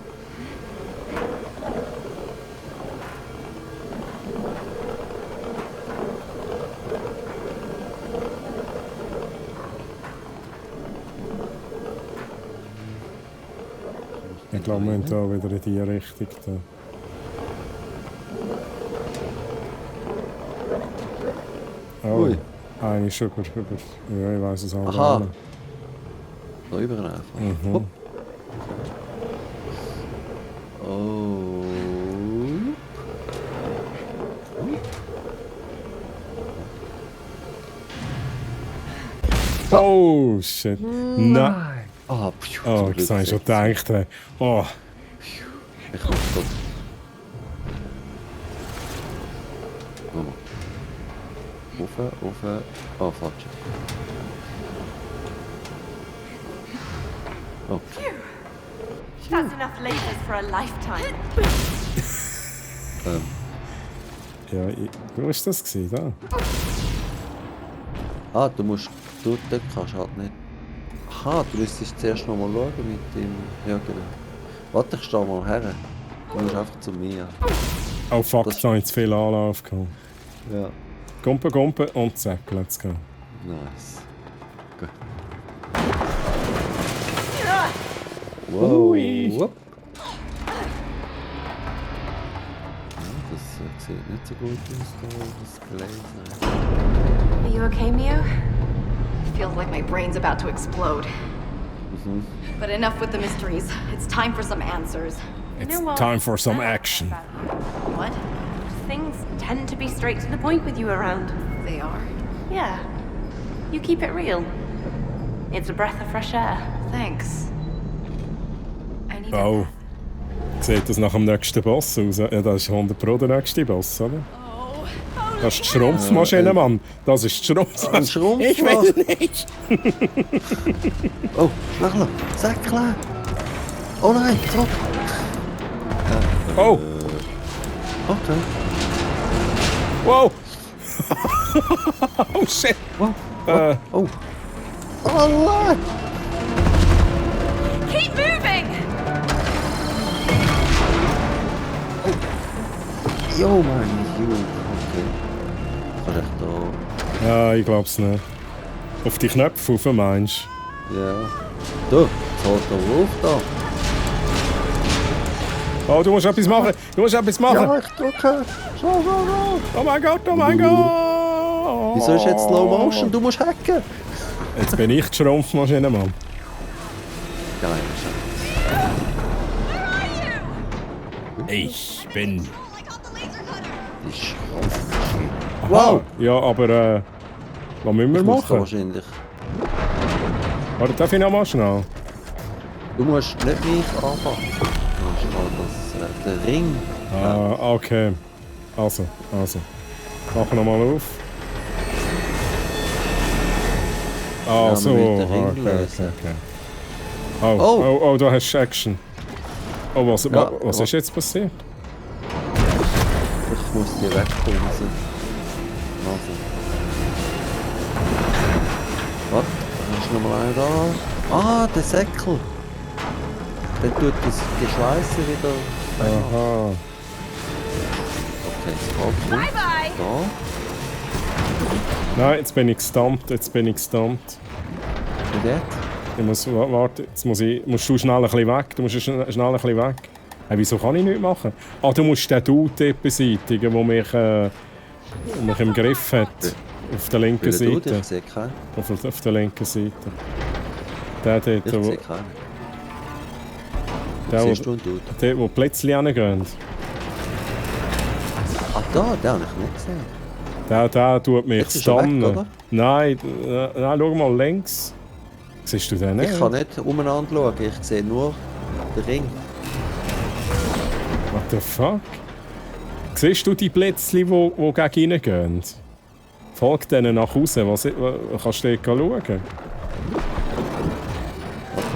Ich glaube, wir sind da wieder in die Richtung. Da. Oh, Ui. eigentlich über. Ja, ich weiß es auch Aha. nicht. Da über einfach. Mhm. Hopp. Oh. Oh, shit. Nein. Ah, Oh, ich habe schon gedacht. Oh, Ich mach das. Rauf. Oh, falsch. Oh. That's enough lasers for a lifetime. ja, wo war das gewesen, da? Ah, du dort kannst halt nicht. Aha, du müsstest zuerst noch mal schauen mit dem. Ja, genau. Warte, ich stehe mal her. Du musst einfach zu mir. Oh fuck, Das- da habe ich zu viel Anlauf gehabt. Ja. Gumpe und zack, let's go. Nice. Gut. Wow. Ui. Wupp. Ja, das sieht nicht so gut aus, da, das Gläser. Are you okay, Mio? Feels like my brain's about to explode. But enough with the mysteries. It's time for some answers. It's know what? time for some action. What? Things tend to be straight to the point with you around. They are? Yeah. You keep it real. It's a breath of fresh air. Thanks. I need Oh. Sieht das nach dem nächsten Boss aus? Ja, das ist 100 Pro der nächste Boss, oder? Das ist die Schrumpfmaschine, Mann. Das ist die Schrumpfmaschine. Ein Schrumpf? Ich will nicht. Oh, schneller! Säckle! Oh nein, zurück! Oh, Okay. wow. Oh shit. Wow. Äh, Oh. Oh nein! Keep moving! Jo, Mann, jo. Okay. Kannst echt da. ja, ich glaub's nicht. Auf die Knöpfe rauf, meinst Ja. Du, jetzt holt er auf da. du? Oh, du musst etwas machen. Du musst etwas machen. Ja, ich drücke. So. Oh mein Gott, oh mein Gott. Wieso ist jetzt Slow Motion? Du musst hacken. Jetzt bin ich die Schrumpfmaschine, Mann. Geil, Ich bin... die Schrumpfmaschine. Wow! Ja, aber was müssen wir Ich muss da machen? wahrscheinlich... Warte, darf ich noch mal schnell? Du musst nicht mich anpacken. Du musst mal den Ring. Ah, okay. Also. Mach noch mal auf. Ah, Ja, so. wir müssen den Ring Okay. lösen. Oh, da hast du Action. Oh, was Ja, ist jetzt passiert? Ich muss die wegkommen. Also. Warte, hast du noch mal einen da? Ah, der Säckel. Dann tut das Geschweiße wieder... Aha. Okay, jetzt kommt Bye bye! da. Nein, jetzt bin ich gestammt. Und jetzt? Ich muss warten. Jetzt musst du schnell ein bisschen weg. Du musst schnell ein bisschen weg. Hey, wieso kann ich nichts machen? Ah, du musst den Dude beseitigen, der mich im Griff hat. Auf der linken Welcher Dude? Seite. Ich sehe keinen. Auf der linken Seite. Der dort, Ich sehe keinen. Siehst du einen Dude? der, wo die Plätzchen hingehen. Ah, da, den habe ich nicht gesehen. Der tut mich Jetzt ist er weg, stunnen. oder? Nein, schau mal links. Siehst du den nicht? Ich kann nicht umeinander schauen, ich sehe nur den Ring. What the fuck? Siehst du die Plätzchen, die gegen innen gehen? Folg denen nach Hause. Kannst du dort schauen? Warte,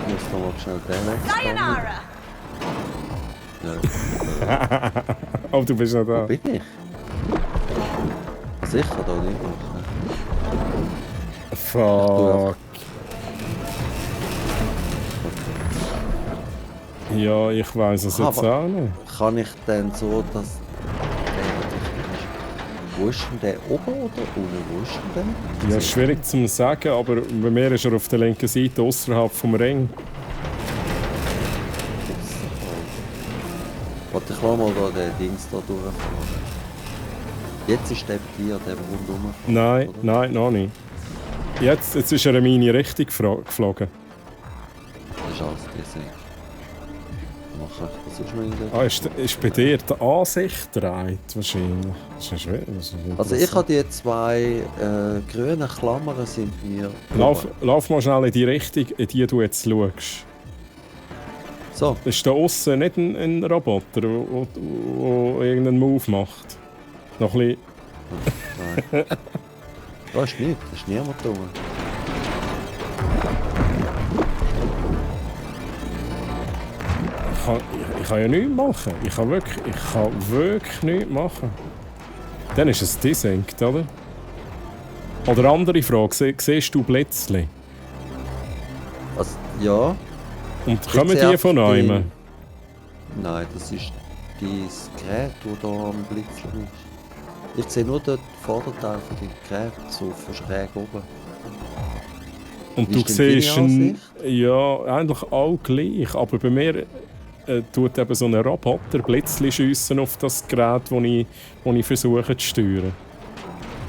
ich muss noch mal schnell den weg. Sayonara! Ja. Oh, du bist noch Wo da. bin ich? Also ich kann da nicht machen. Fuck. Ja, ich weiss es jetzt Aber- auch nicht. Kann ich denn so, dass wo ist denn der oben oder unten? Wo ist denn der? Ja, ist schwierig zu sagen, aber bei mir ist er auf der linken Seite, außerhalb vom Ring. Warte, ich lasse mal da den Dings da durchfahren. Jetzt ist der bei dir, der rundherum fährt, Nein, oder? nein, noch nicht. Jetzt ist er in meine Richtung geflogen. Das ist alles gesehen. Mach ich das sonst noch in der... Ah, ist bei dir die Ansicht dreht wahrscheinlich? Das ist ja schwer. Das ist Also ich habe die zwei grünen Klammern sind mir... Lauf mal schnell in die Richtung, in die du jetzt schaust. So, Ist da außen nicht ein Roboter, der irgendeinen Move macht? Noch ein bisschen... nein. Da ist nichts, da ist niemand da. Ich kann ja nichts machen. Ich kann wirklich nichts machen. Dann ist es desenkt, oder? Oder andere Frage, siehst du Blitzli? Also, ja. Und Ich kommen sehe die einfach von neuem? Nein, das ist dieses Gerät, das hier am Blitzen ist. Ich sehe nur den Vorderteil von dem Gerät, so von schräg oben. Und Wie du ist denn siehst deine ihn, Ansicht? ja, eigentlich auch gleich. Aber bei mir tut eben so ein Roboter Blitzli schiessen auf das Gerät, das ich versuche zu steuern.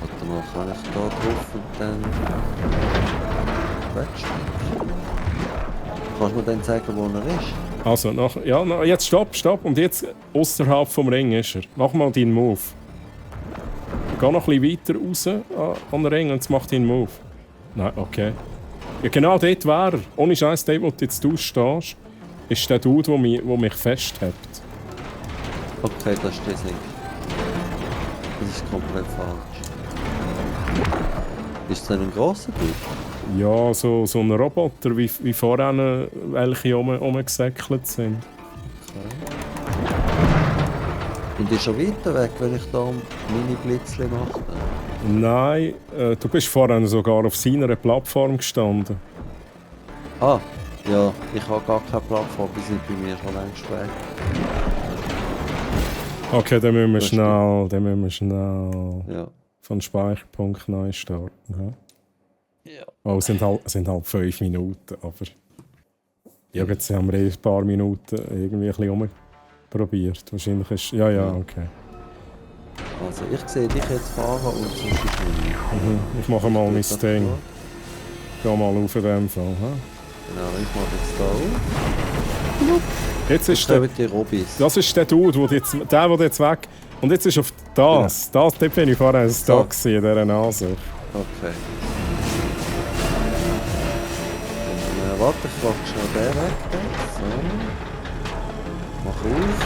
Warte mal, kann ich da drauf und dann wegschmecken? Kannst du mir dann sagen, wo er ist? Also, jetzt stopp. Und jetzt außerhalb vom Ring ist er. Mach mal deinen Move. Geh noch ein bisschen weiter raus an den Ring und jetzt mach deinen Move. Nein, okay. Ja, genau dort wäre er. Ohne Scheiß, dort, wo du jetzt stehst, ist der Dude, der mich festhält. Okay, das ist das nicht. Das ist komplett falsch. Ist das ein grosser Dude? Ja, so ein Roboter, wie vorhin welche rumgesäckelt sind. Und ist er weiter weg, wenn ich da meine Blitzli mache? Nein, du bist vorhin sogar auf seiner Plattform gestanden. Ah, ja, ich habe gar keine Plattform, die sind bei mir schon längst weg. Okay, dann müssen wir Das schnell Ja. von Speicherpunkt neu starten. Ja. Oh, es sind halt 5 Minuten, aber... Ja, jetzt haben wir ein paar Minuten irgendwie ein bisschen rumprobiert. Wahrscheinlich ist... Ja, okay. Also ich sehe dich jetzt fahren und sonst ist mir nicht. Ich mache mal mein Ding. Geh mal auf in dem Fall. He? Genau, ich mache jetzt da auf. Jetzt ist Jetzt der, kommen die Robis. das ist der Dude, der jetzt weg. Und jetzt ist auf das. Dort bin ich vorher So. da gewesen, in dieser Nase. Okay. Warte, ich mach schnell den weg. So. Mach auf.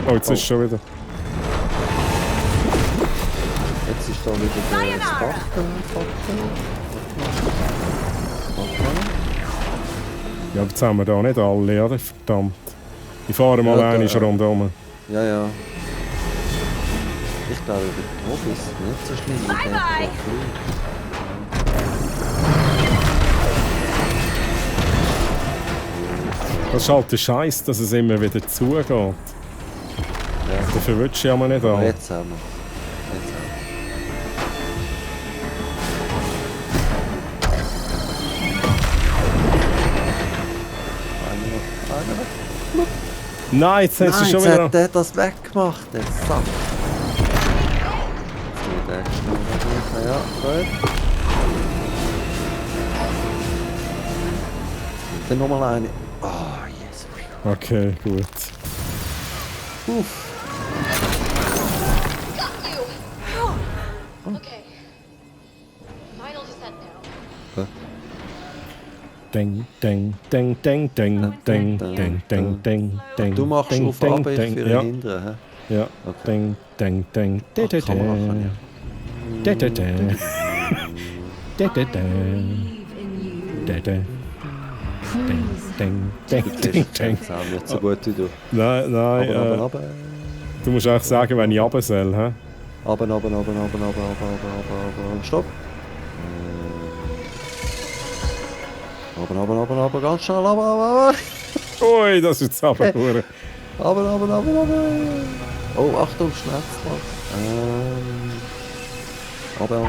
Oh, jetzt ist schon wieder. Jetzt ist da wieder der Spachten. Okay. Ja, jetzt haben wir da nicht alle, oder? Verdammt. Ich fahre mal Ja, einmal da- rundherum. Ja, ja. Ich glaube, über die Robis ist nicht so schlimm. Ich denke, Das ist halt der Scheiß, dass es immer wieder zugeht. ja. Dafür willst du ja mal nicht Aber an. jetzt haben wir. Jetzt haben wir. Einer noch. Nein, jetzt hast du Nein, schon jetzt wieder. hat der das weggemacht, der Sack. Jetzt wird der schnell. Ja, gut. Dann nochmal eine. Oh, yes. Okay, gut. Uff. Got you! Okay. Final descent now. Ding, ding, ding, ding, ding, ding, ding, ding, ding, ding. Du machst ding, auf ding, Ab, ich ding. für Ja, hindern. Hä? ja. Okay. Ding, ding, ding. Ach, Kamera kann ja. Da, da, da. Da, da, da. Da, da. Ding, ding, ding, ding, ding. Das auch nicht so gut wie du. Nein, nein. Aber. Du musst eigentlich sagen, wenn ich runter soll. Hä? Aber. Stopp. Aber, ganz schnell, aber. Ui, das ist jetzt aber gut. Aber. Oh, Achtung, Schnetzler. Aber.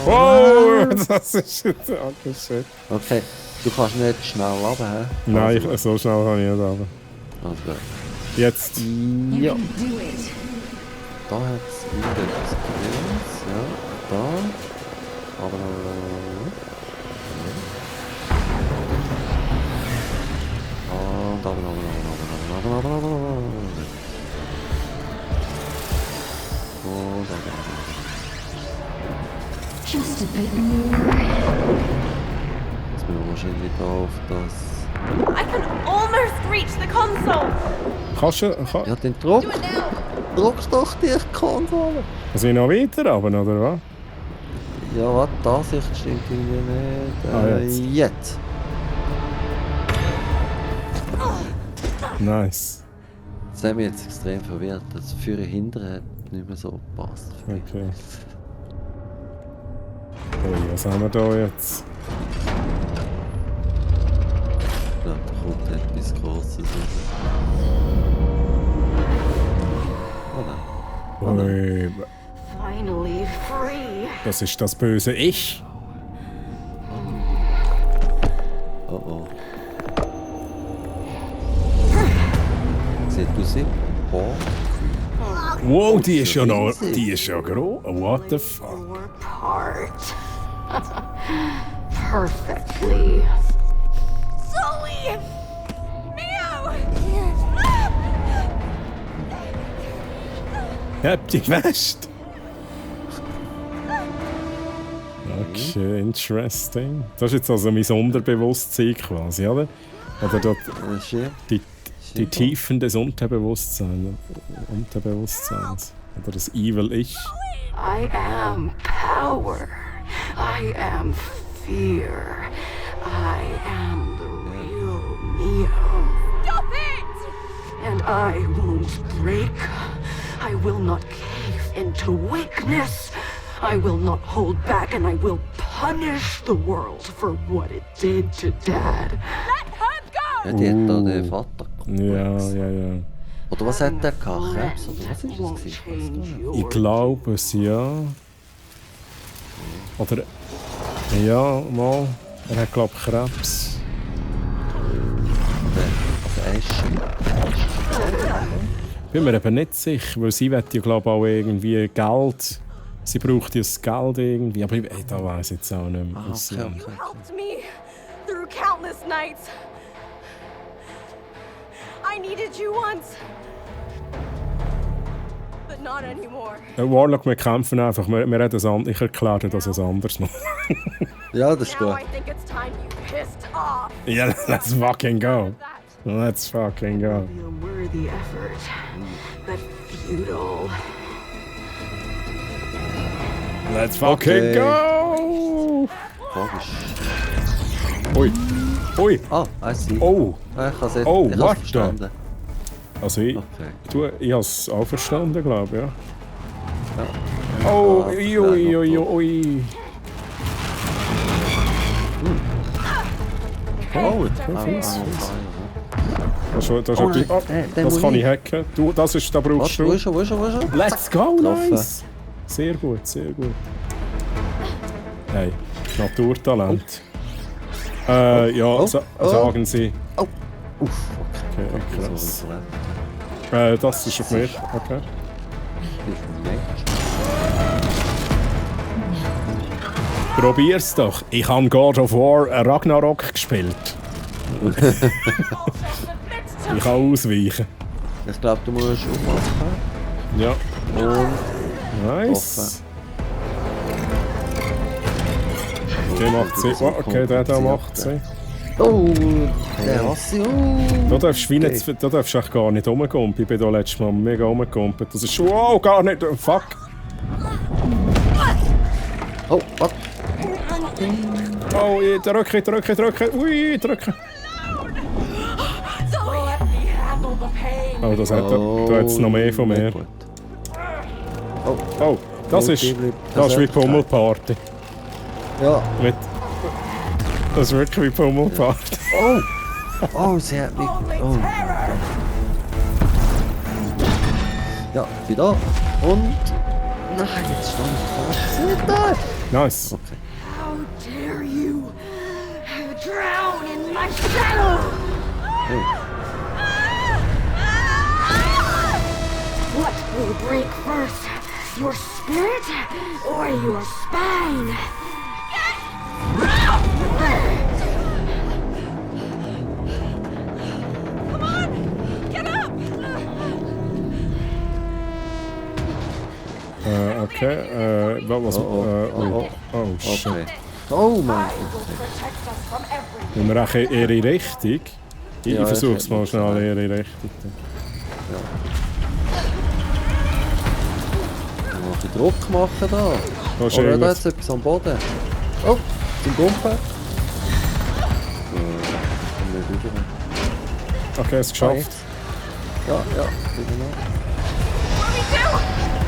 Oh, das ist jetzt angeschaut. Okay, du kannst nicht schnell runter, hä? Nein, Also, so schnell kann ich nicht runter. Also gut. Jetzt. Ja. Da hat es irgendetwas Grünes, ja. Da. Aber. Und aber. Und aber. Just a bit more. Jetzt müssen wir wahrscheinlich da auf das. I can almost reach the console! Kannst du. Ja, den Druck. Druckst doch die Konsole. Muss ich noch weiter runter, oder was? Ja, was? Das Sicht stimmt irgendwie nicht. Ah, jetzt. Jetzt. Nice. Das hat mich jetzt extrem verwirrt. Das Führer hinten hat nicht mehr so gepasst. Okay. Ui, was haben wir da jetzt? Ich glaube, da kommt etwas Grosses raus. Oh nein. Ui, Finally free. das ist das böse Ich. Oh oh. Seht du sie? Oh. Wow, die ist ja noch. Die ist ja groß. What the fuck? Your part. Perfectly. Zoe! Neo! Hab dich gewäscht. Okay, interesting. Das ist jetzt also mein Unterbewusstsein quasi, oder? Oder dort Schön. die Tiefen des Unterbewusstseins. Oder das Evil Ich. I am power. I am fear. I am the real Neo. Stop it! And I won't break. I will not cave into weakness. I will not hold back, and I will punish the world for what it did to Dad. Let her go! Ja, die hat da den Vater gehabt. Ja. Oder was hat der gehabt? Krebs? Oder was ist Won't das? gewesen? change Ich yours. glaube es, ja. Oder. Ja, mal. Er hat, glaube ich, Krebs. Also Bin mir eben nicht sicher, weil sie will ja, glaube ich, auch irgendwie Geld Sie braucht ja das Geld irgendwie, aber da weiss ich jetzt auch nicht mehr. Ah, was sie- okay. Helped me through countless nights. I needed you once. But not anymore. Warlock, wir kämpfen einfach. Wir reden ich erkläre dir das anders noch. Ja, das ist Now gut. I think it's time you pissed off. Ja, let's fucking go. Let's fucking go. Be a worthy effort, but futile. Let's fucking Okay. go! Logisch. Ui. Ui. Ah, I see. Oh. Ich habe es Oh, ich hab's warte. verstanden. Also ich habe es auch verstanden, glaube ich. Ja. Ja. Oh, Ah, ui, ui, ui, ui. Oh, fies. Das ist Oh, etwas- oh, den das muss kann ich ich. hacken. Da brauchst Was? du. Wo ist er? Wo ist er? Wo ist er? Let's go, Getroffen. nice! Sehr gut, sehr gut. Hey, Naturtalent. Ja, Oh, oh. sagen Sie. Uff, okay. Okay, krass. So, Das ist auf mir, okay. Probier's doch. Ich habe God of War Ragnarok gespielt. Ich kann ausweichen. Ich glaube, du musst aufmachen. Ja. Und Nice. Der macht sie. Oh, okay, der da macht sie. oh, der hasse ich. Da darfst du da darfst du echt gar nicht rumkommen. Ich bin da letztes Mal mega rumgekommen. Das ist. Wow, gar nicht. Fuck. Oh, was? Oh, ich drücke. Ui, drücke. Oh, das hat da hat's noch mehr von mir. Gut. Oh, das ist wie Pummelparty. Ja. Mit, das ist wirklich wie Pummelparty. Oh! Oh, sie hat mich. Oh. Ja, bin da. Und. Nein, jetzt stand ich fast. Sie nicht da! Nice. Okay. How dare you drown in my shadow? What will break first? Your spirit or your spine? Okay, was. Oh, shit. Okay. Oh mein Gott. Wenn wir auch ihre Richtung. Ich Ja, versuche ich es mal hätte schnell ihre Richtung. Ich muss ein bisschen Druck machen da. Da ist Oder da irgendwas. jetzt etwas am Boden. Oh, zum Gumpen. Nicht rüber. Okay, es geschafft. Ja, ja, wieder noch. What do we do?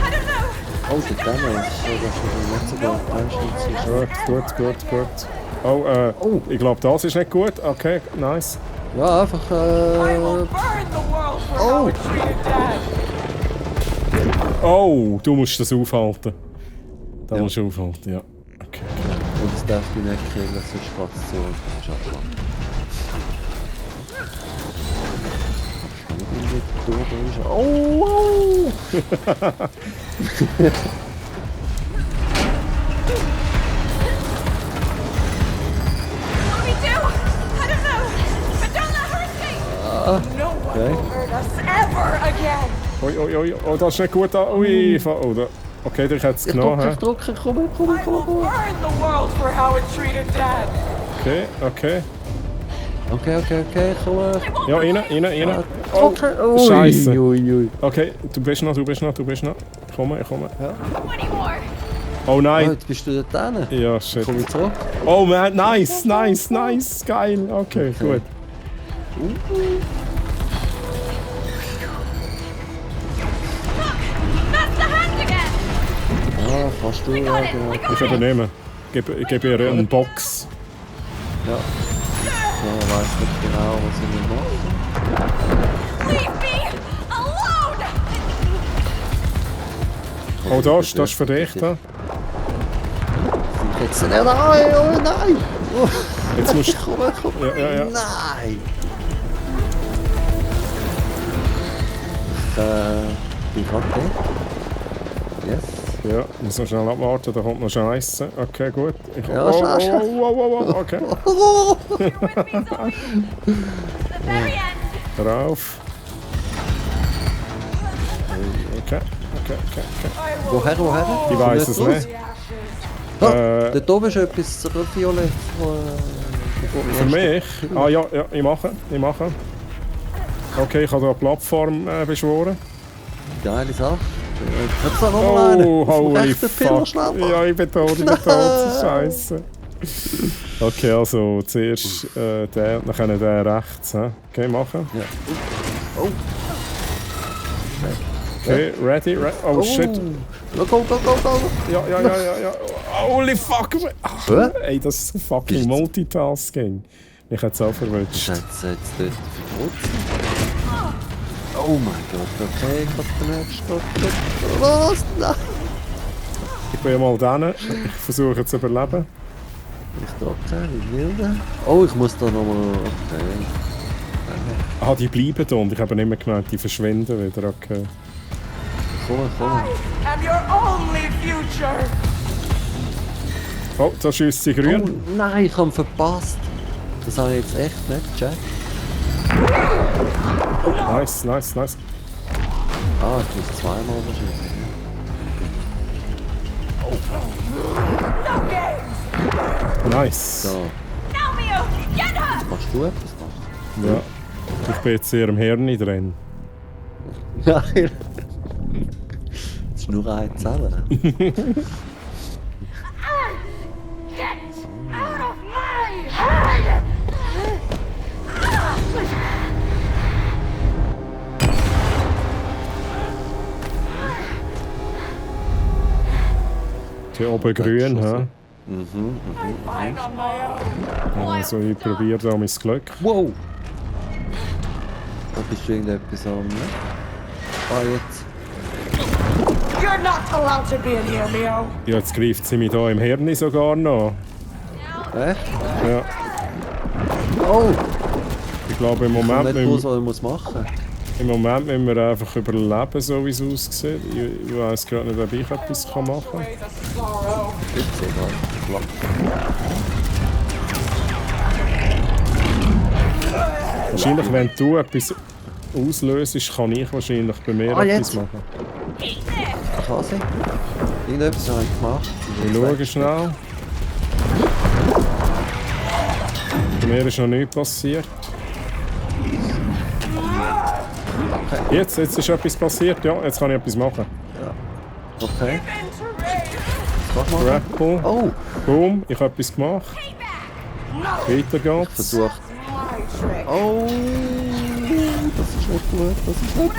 I don't know. Oh, der Damage. Das ist nicht so gut. Gut. Oh, ich glaube, das ist nicht gut. Okay, nice. Ja, einfach. Oh! Oh, du musst das aufhalten. Da musst du aufhalten, ja. Okay. Und das darf ich nicht killen, sonst geht es so. Schade. Oh! What do we do? I don't know. But don't let her escape. No one Okay. will hurt us ever again. Ui, oh, das ist nicht gut. Ui, oh, da. Okay, ich hätte es Ich genommen. drücke, komm. I will burn the world for how it treated Dad. Okay. Okay, komm. Ja, rein. Oh, Scheiße. Ui. Okay, du bist noch. Ich komme. Any more? Oh Oh, nein. jetzt bist du da drin. Ja, shit. Komm ich zurück. Oh man, nice. Geil. Okay, gut. That's the hand again. Ah, fast du, ja, genau. Ich übernehme. Ich gebe ihr eine Box. Ja. Ich weiß nicht genau, was ich Leave me alone. will machen. Oh, das ist für dich da. Jetzt nein, oh nein! Oh, Jetzt musst du. komm. Ja. Nein! Ich bin gerade da. Yes. Ja, muss noch schnell abwarten, da kommt noch Scheiße. Okay, gut. Ja, Scheiße. Okay. Rauf. Okay. Woher? Ich weiss es nicht. Dort oben ist etwas violett. Für mich? Ah ja, ich mache. Okay, ich habe hier eine Plattform beschworen. Geile Sache. Kannst du da nochmal einen? Oh, holy fuck. Schnell. Ja, ich bin tot, Scheiße. Okay, also zuerst der und dann der rechts. He? Okay, machen. Ja. Oh. Okay, ready. Oh shit. Go. Ja. Holy fuck. Hä? Ey, das ist fucking Multitasking. Mich hat es auch verwünscht. Jetzt dort verwurzelt. Oh mein Gott, okay, ich hab den nächsten. Was? Nein! Ich bin mal dran. Ich versuche zu überleben. Ich drücke, wie wilde. Oh, ich muss da nochmal. Okay. Ah, die bleiben da und ich habe nicht mehr gemerkt, die verschwinden wieder. Okay. Komm. am your only future. Oh, da schießt sie grün. Oh nein, ich habe ihn verpasst. Das habe ich jetzt echt nicht gecheckt. Nice. Ah, ich muss zweimal wahrscheinlich. Nice. So. Kannst du etwas machen? Ja. Ich bin jetzt eher im Hirn drin. Nein. Das ist nur eine Zelle. Die oben grün, hä? Fine on my own. Also ich probiere da mein Glück. Wow! Da bist du irgendetwas am, ne? Ah, jetzt. You're not allowed to be in here, Mio. Ja, jetzt greift sie mich da im Hirn sogar noch. Echt? Ja. Oh! Ich glaube im Ich Moment, weiß nicht, was ich machen muss. im Moment müssen wir einfach überleben, so wie es aussieht. Ich weiss gerade nicht, ob ich etwas machen kann. Ways of sorrow. Gibt's egal. Wahrscheinlich, wenn du etwas auslöst, kann ich wahrscheinlich bei mir Ah, etwas jetzt. machen. Was ich? Irgendetwas habe ich gemacht. Ich schaue schnell. Bei mir ist noch nichts passiert. Jetzt ist etwas passiert, ja, jetzt kann ich etwas machen. Okay. Mach mal. Grapple, Oh! boom, ich habe etwas gemacht. Weiter geht's. Versucht. My trick. Oh! Das ist nicht gut, das ist nicht gut!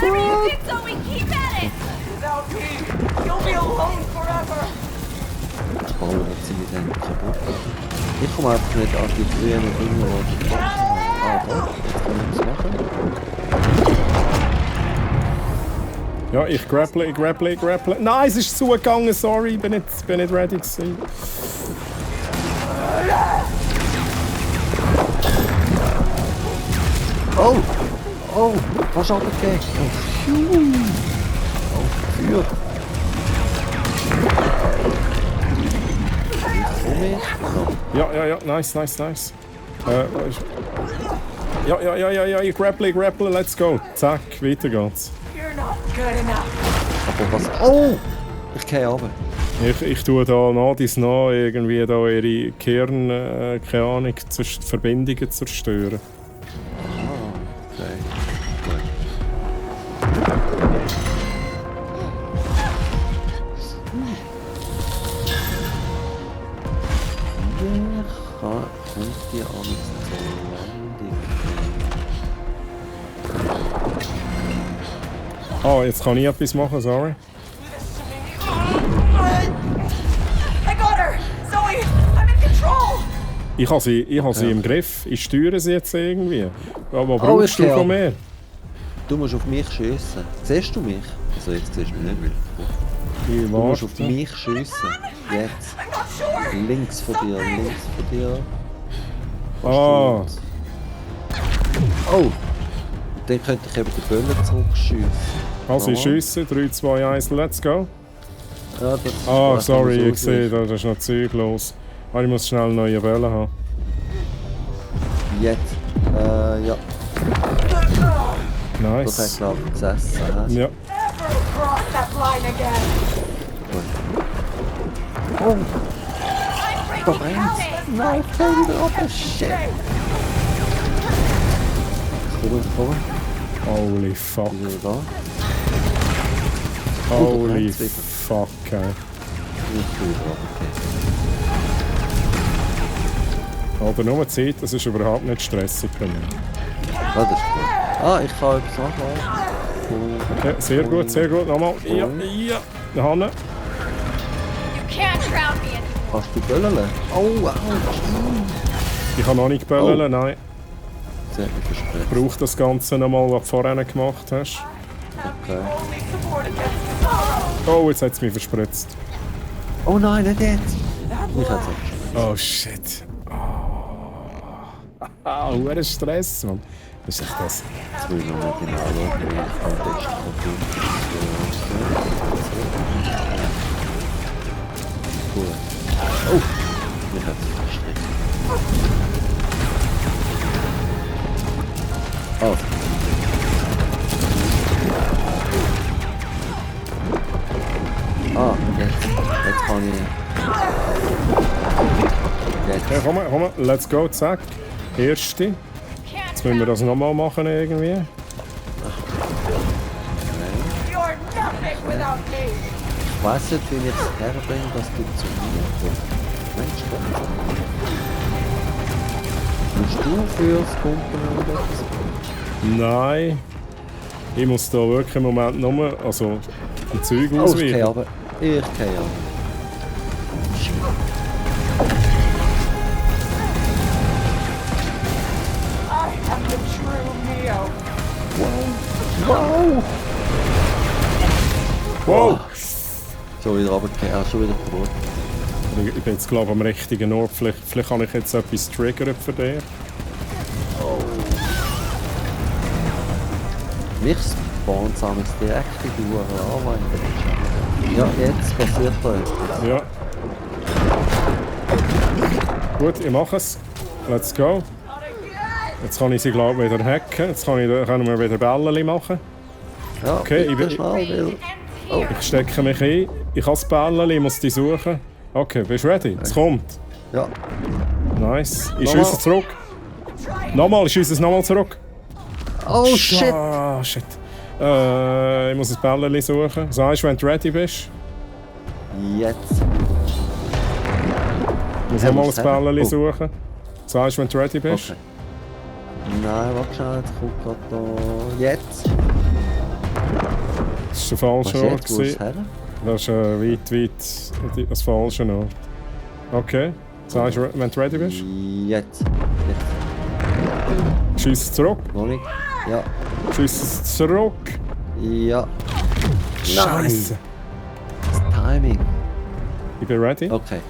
Zoe, keep at it! Without me, you'll be alone forever. Oh, jetzt sind wir dann kaputt. Ich komme einfach nicht an die grünen Dinge, die ich gemacht habe. Ah, doch, jetzt kann ich was machen. Ja, ich grapple. Nein, es ist zugegangen, sorry, ich bin nicht ready gewesen. Oh! Oh! Was hat er gegeben? Oh, Feuer! Komm ich? So. Ja, nice. Ja, ich grapple, let's go. Zack, weiter geht's. You're not good enough. Aber was? Oh! Ich gehe runter. Ich tue da nach dies nach irgendwie da ihre Kern, keine Ahnung, Verbindungen zerstören. Okay. Kommt die Angst zur Landung? Ah, jetzt kann ich etwas machen, sorry. I got her! Zoe, I'm in control! Ich habe sie im Griff, ich steuere sie jetzt irgendwie. Aber was Oh, brauchst du okay. von mir? Du musst auf mich schiessen. Siehst du mich? Also jetzt siehst du mich nicht, weil Ich du musst auf warte. mich schiessen. Jetzt. I'm not sure! Links von dir. Ah, Oh! Dann könnte ich eben die Bälle zurückschiessen. also ich Ja. schiesse, 3, 2, 1, let's go. Ja, das ist Ah, sorry, so ich sehe, da ist noch Zeug los. Ah, ich muss schnell eine neue Welle haben. Jetzt. Ja. Das hat, Nice. glaube ich, gesessen. Ja. Cross that line again! Oh! Verbrennt! Nein, ich kann wieder runter! Shit! Kommen. Holy fuck. Wieder da. Holy brennt's wieder. fuck, ey. Ich bin wieder runter. Aber nur Zeit, das ist überhaupt nicht stressig bei mir. Ja, das ist gut. Ah, ich kann etwas nachladen. Okay, sehr gut, sehr gut. Nochmal. Ja, ja. Da hinten. You can't drown me anymore. Kannst du böllen? Oh, wow. Ich kann noch nicht böllen, nein. Sie hat mich versprochen. Ich brauche das Ganze nochmal, was du vorhin gemacht hast. Okay. Oh, jetzt hat es mich verspritzt. Oh nein, nicht jetzt! Ich hätte es Oh shit. Ah, hoher Stress, Mann. Was ist das? Jetzt will ich noch mal genau schauen, wie ich am besten Gut. Oh! Mich hat es verstrickt. Also. Ah, jetzt kann ich... Jetzt. Ja, komm, let's go, zack. Erste. Jetzt müssen wir das nochmal machen irgendwie. You're nothing without me! Ich weiss nicht, wie ich es herbringe, dass du zu mir kommst. Mensch, komm. Musst du fürs Pumpen oder etwas? Nein. Ich muss da wirklich im Moment nur also, ein Zeug Oh, ich ausweichen. gehe aber. Ich gehe aber. I am the true Neo. Wow! Wow! Schon wieder runtergefallen, schon wieder kaputt. Ich bin jetzt glaube ich am richtigen Ort. Vielleicht kann ich jetzt etwas triggern für dich. Mich spawnt es direkt in die Uhr an. Ja, jetzt passiert da etwas. Ja. Gut, ich mache es. Let's go. Jetzt kann ich sie glaube ich wieder hacken. Jetzt können wir wieder Bällchen machen. Ja, Okay, ich bitte bin- schnell, weil... Ich stecke mich ein. Ich habe das Bällchen, ich muss die suchen. Okay, bist du ready? Es kommt. Ja. Nice. Ich Nochmal. schieße zurück. Nochmal, ich schieße es nochmal zurück. Oh shit! Ah, shit. Ich muss ein Bällchen suchen. Sagst du, wenn du ready bist? Jetzt. Ich muss Ja, nochmal ein musst du haben. Bällchen Oh. suchen. Sagst du, wenn du ready bist? Okay. Nein, warte schnell, jetzt kommt gerade da... Jetzt! Das war der Was falsche Ort. jetzt? Wo ist es gewesen. her? Das ist weit das falsche Ort. Okay. Sagst du, wenn du ready bist? Jetzt. Schieß es zurück. Noch nicht? Ja. Schieß es zurück. Ja. Scheiße. Das Timing. Ich bin ready. Okay.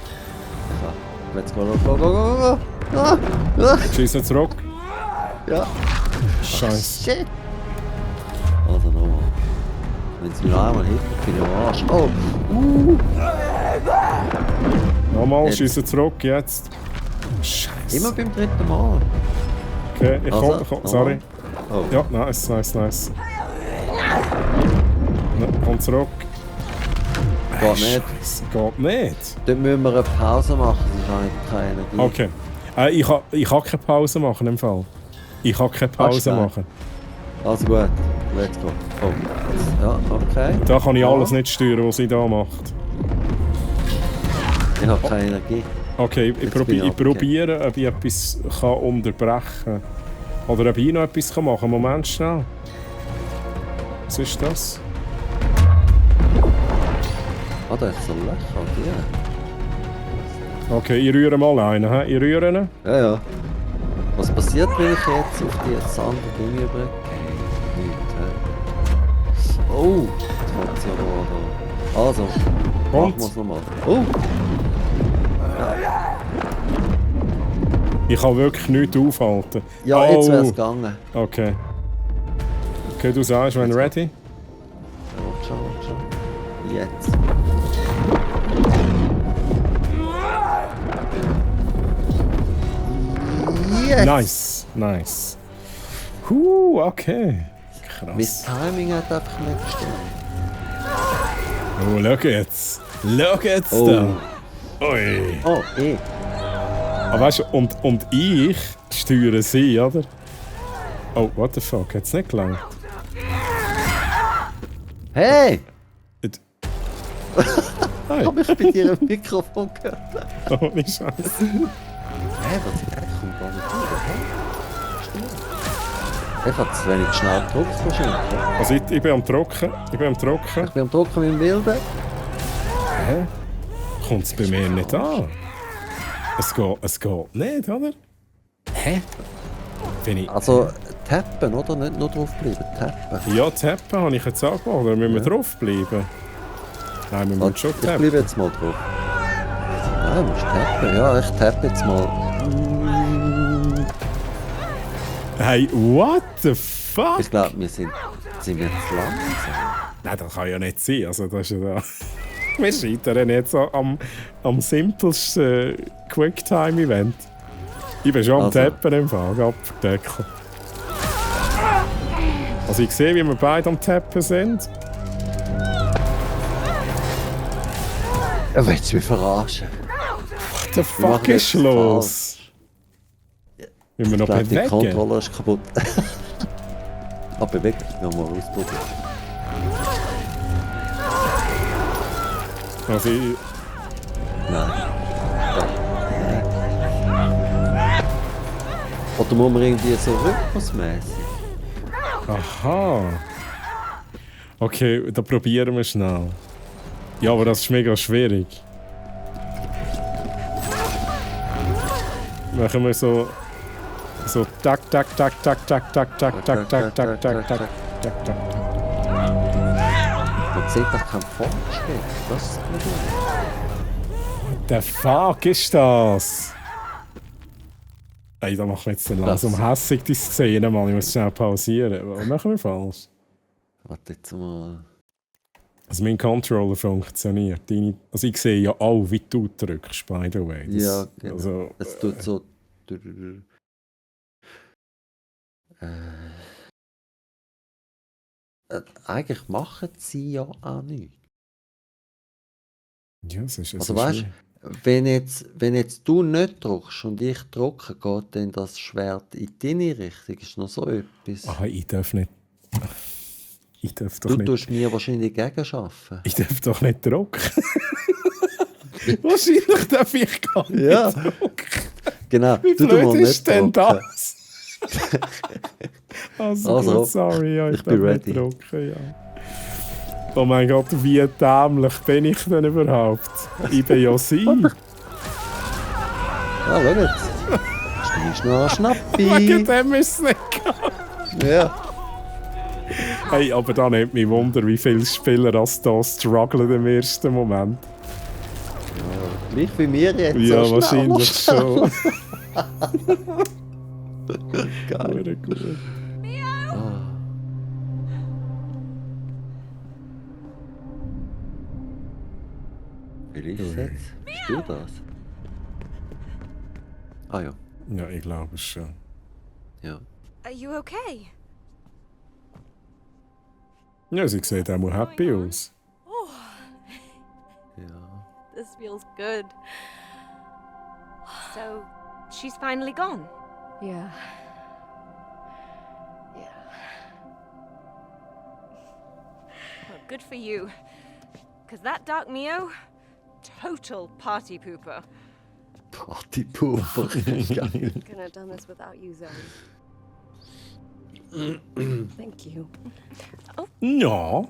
Ja. Let's go, go, go, go, go! Ah! Ah! Schieß es zurück. Ja. Scheiße. Shit! Also nochmal. Wenn es wieder einmal hit, bin ich am Arsch. Oh! Nochmal, Jetzt. schieß es zurück. Jetzt. Scheiße. Immer beim dritten Mal. Okay, ich Also, komm, sorry. Oh. Ja, nice. Komm zurück. Geht nicht. Scheiße, geht nicht. Dort müssen wir eine Pause machen, sonst habe ich keine Energie. Okay. Ich kann keine Pause machen im Fall. Ich kann keine Pause nein. machen. Also gut, let's go. Oh. Ja, okay. Da kann ich alles nicht steuern, was sie da macht. Ich habe keine Energie. Okay, ich Jetzt bin ich abgegeben. probiere, ob ich etwas kann unterbrechen kann. Oder ob ich noch etwas kann machen kann. Moment schnell. Was ist das? Ah, da ist so ein Löcher, ja. Okay, ich rühre mal einen. He? Ich rühre ihn. Ja, ja. Was passiert, wenn ich jetzt auf die Sand-Dinge übergehe? Nichts, hä? Oh! Jetzt kommt sie aber da. Also, machen wir es nochmal. Oh! Ich kann wirklich nichts aufhalten. Ja, oh. jetzt wäre es gegangen. Okay. Okay, du sagst, wenn ready. Ja, warte schon. Jetzt. Yes! Nice. Okay. Mein Krass. Timing hat einfach nicht gestimmt. Oh, schau jetzt. Oh. Da. Ui. Oh, Aber weißt du, und ich steuere sie, oder? Oh, what the fuck, hat's nicht gelangt? Hey! Hey. Hab ich bei dir ein Mikrofon gehört? Oh, wie scheiße. Hä, was ist eigentlich? Kommt gar nicht rüber, hä? Stimmt. Ich hab zu wenig schnell gedruckt wahrscheinlich. Ja? Also ich bin am Trocken. Ich bin am Drucken wie im Wilden. Hä? Kommt's bei mir nicht an? Es geht nicht, oder? Hä? Bin ich... Also, tappen, oder? Nicht nur draufbleiben, tappen. Ja, tappen habe ich jetzt angemacht. Oder müssen wir draufbleiben? Nein, wir müssen schon Ich tappen. bleibe jetzt mal drauf. Nein, du musst tappen. Ja, ich tappe jetzt mal. Hey, what the fuck? Ich glaube, wir sind wir zu langsam. Nein, das kann ja nicht sein. Also, das ist ja da. Wir scheitern jetzt am simpelsten Quicktime-Event. Ich bin schon am Also. Tappen im Fall, abverdecken. Also ich sehe, wie wir beide am Tappen sind. Ja, willst du mich verarschen? What the fuck machen ist jetzt los? Wenn wir noch Ich glaube, die bewegen? Controller ist kaputt. Aber bewegen, nochmal ausprobieren. Also ich... Nein. Oder muss man irgendwie so rhythmusmäßig? Aha. Okay, dann probieren wir schnell. Ja, aber das ist mega schwierig. Machen wir so tak tak tak tak tak tak tak tak tak tak tak tak tak tak. Man sieht doch keinen Fortschritt. Das ist das Problem. The fuck ist das? Ey, da machen wir jetzt dann langsam hässig die Szene mal. Ich muss schnell pausieren. Was machen wir falsch? Warte jetzt mal. Also mein Controller funktioniert. Also ich sehe ja auch, wie du drückst, by the way. Das, Ja, genau. Also, Es tut so. Eigentlich machen sie ja auch nichts. ja, es ist Also weißt du, wenn jetzt du nicht drückst und ich drücke, geht dann das Schwert in deine Richtung. Ist noch so etwas. Ah, ich darf nicht. Ich darf doch Du nicht. tust mir wahrscheinlich gegenschaffen. Ich darf doch nicht drucken. Wahrscheinlich darf ich gar nicht Ja. drucken. Genau, Wie du blöd mal ist denn drucken. das? Also, Also, gut, sorry, ja, ich ich bin darf nicht ready. drucken, ja. Oh mein Gott, wie dämlich bin ich denn überhaupt? Ich bin ja sie. Ja, schau jetzt. Schnell, Schnappi. Wegen dem ist es nicht gegangen. Ja. Hey, aber da nimmt mich Wunder, wie viele Spieler als da strugglen im ersten Moment. Gleich wie mir jetzt. Ja, so wahrscheinlich schon. Geil. Sehr gut. Wie ist es jetzt? Bist du das? Ah ja. Ja, ich glaube schon. Ja. Are you okay? Ja, sie sieht auch mal happy aus. Ja. This feels good. So, she's finally gone. Yeah. Well, good for you. Because that Dark Mio, total party pooper. Partypooper. Geil. Couldn't have done this without you, Zoe. Thank you. Ja.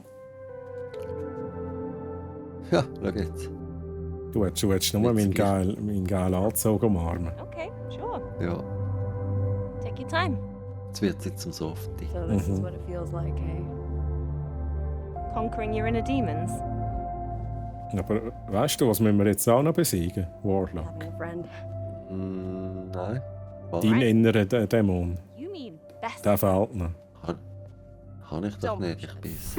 Ja, schau jetzt. Du hättest nur meinen geilen Anzug umarmen. Okay, sure. Ja. Take your time. Jetzt wird sie zum Softie. So this is what it feels like, hey? Conquering your inner demons. Aber weißt du, was müssen wir jetzt auch noch besiegen? Warlock. Having a friend. Nein. Was? Dein innerer Dämon. You mean best. Der fehlt noch. Kann ich doch nicht, ich bin's.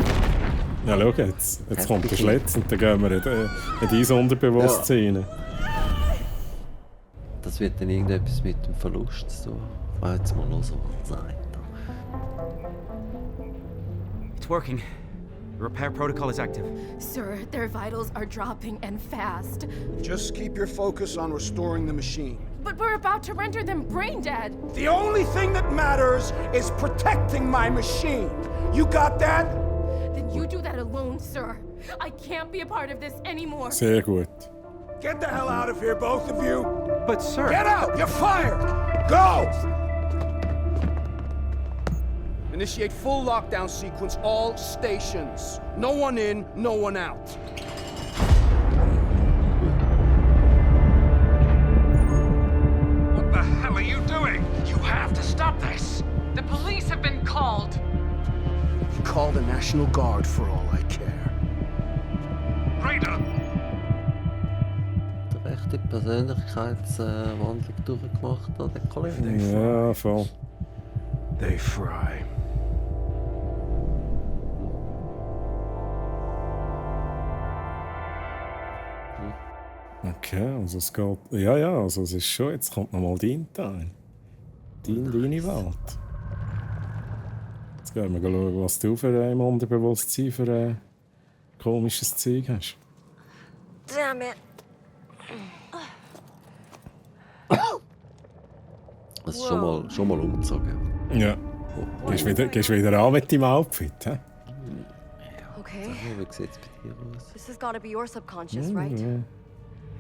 Ja, schau jetzt. Jetzt kommt der Schlitz und dann gehen wir in dein Unterbewusstsein rein. das wird dann irgendetwas mit dem Verlust zu tun. Ich weiß jetzt mal los, was er sagt. It's working. The repair protocol is active. Sir, their vitals are dropping and fast. Just keep your focus on restoring the machine. But we're about to render them brain dead. The only thing that matters is protecting my machine. You got that? Then you do that alone, sir. I can't be a part of this anymore. Sehr gut. Get the hell out of here, both of you. But sir... Get out! You're fired! Go! Initiate full lockdown sequence, all stations. No one in, no one out. What the hell are you doing? You have to stop this. The police have been called. Call the National Guard for all I care. Raider! Der rechte Persönlichkeitswandlung durchgemacht hat, der Kollege. Ja, voll. They fry. Okay, also es geht... Ja, also es ist schon... Jetzt kommt nochmal dein Teil. Deine Welt. Jetzt gehen wir schauen, was du für ein Unterbewusstsein für ein komisches Zeug hast. Damn it. Das ist schon mal umgezogen. Ja. Gehst wieder an mit deinem Outfit, hä? Okay, Wie sieht es bei dir aus? this has got to be your subconscious, right? Ja.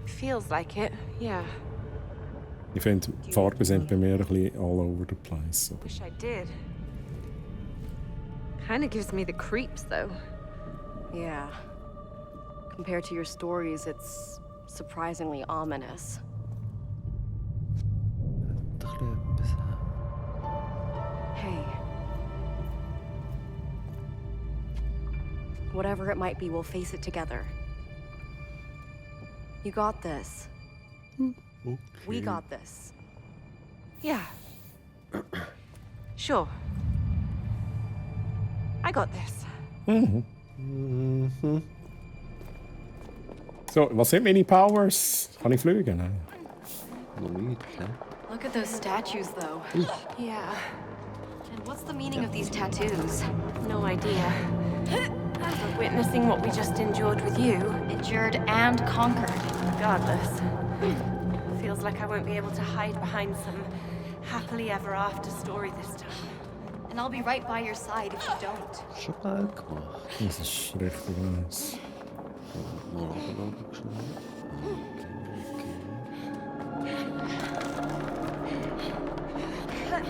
Feels like it, yeah. Ich finde, die Farben sind bei mir ein bisschen all over the place. So. Wish I did. Kinda gives me the creeps, though. Yeah. Compared to your stories, it's surprisingly ominous. Doch etwas. Hey. Whatever it might be, we'll face it together. You got this. Okay. We got this. Yeah. Sure. I got this. So, was sind meine Powers? Kann ich fliegen? Nein. Noch nicht, ne? Look at those statues, though. Yeah. And what's the meaning of these tattoos? No idea. But witnessing what we just endured with you, Endured and conquered. regardless, feels like I won't be able to hide behind some happily ever after story this time. And I'll be right by your side if you don't. Schon geil gemacht. Das ist richtig nice. Mal runterschauen schnell. Okay.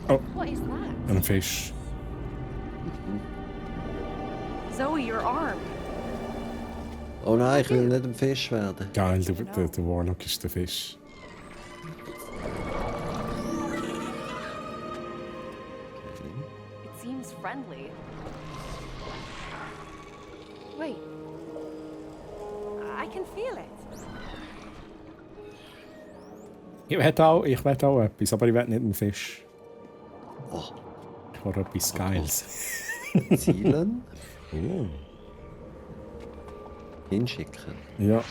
Oh. What is that? Ein Fisch. Zoe, your arm. Oh nein, ich will nicht ein Fisch werden. Geil, der Warlock ist der Fisch. It seems friendly. Wait. I can feel it. Ich will auch etwas, aber ich will nicht einen Fisch. Oh. Ich will etwas Geiles. Zielen. Oh. Hinschicken. Ja.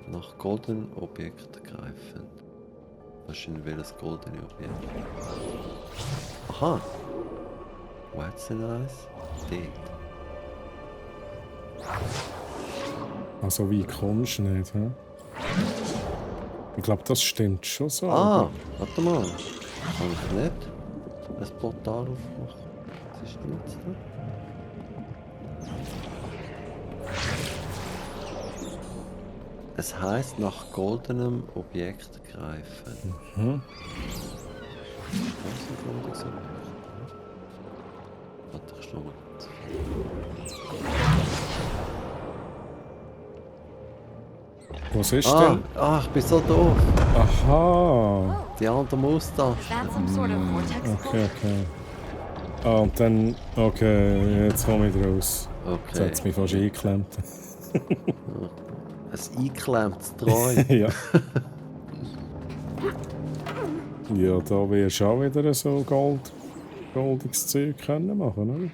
Nach goldenen Objekten greifen. Wahrscheinlich welches goldene Objekt. Aha. Wo hat's denn eins? Dort. Also wie kommst du nicht, hä? Ich glaube, das stimmt schon so. Ah, warte mal. Kann ich nicht ein Portal aufmachen? Was ist denn jetzt da? Es heisst, nach goldenem Objekt greifen. Mhm. Was ist ein goldenes Objekt? Warte, ich schau mal. Was ist denn? Ah, ich bin so doof. Aha. Die andere Maustaste. Is that some sort of vortex bolt? Okay. Ah, und dann... Okay, jetzt komme ich raus. Jetzt Okay. hat es mich fast eingeklemmt. Ein eingeklemmtes Treu. Ja. Ja, da wirst du auch wieder so goldiges Zeug können machen, oder?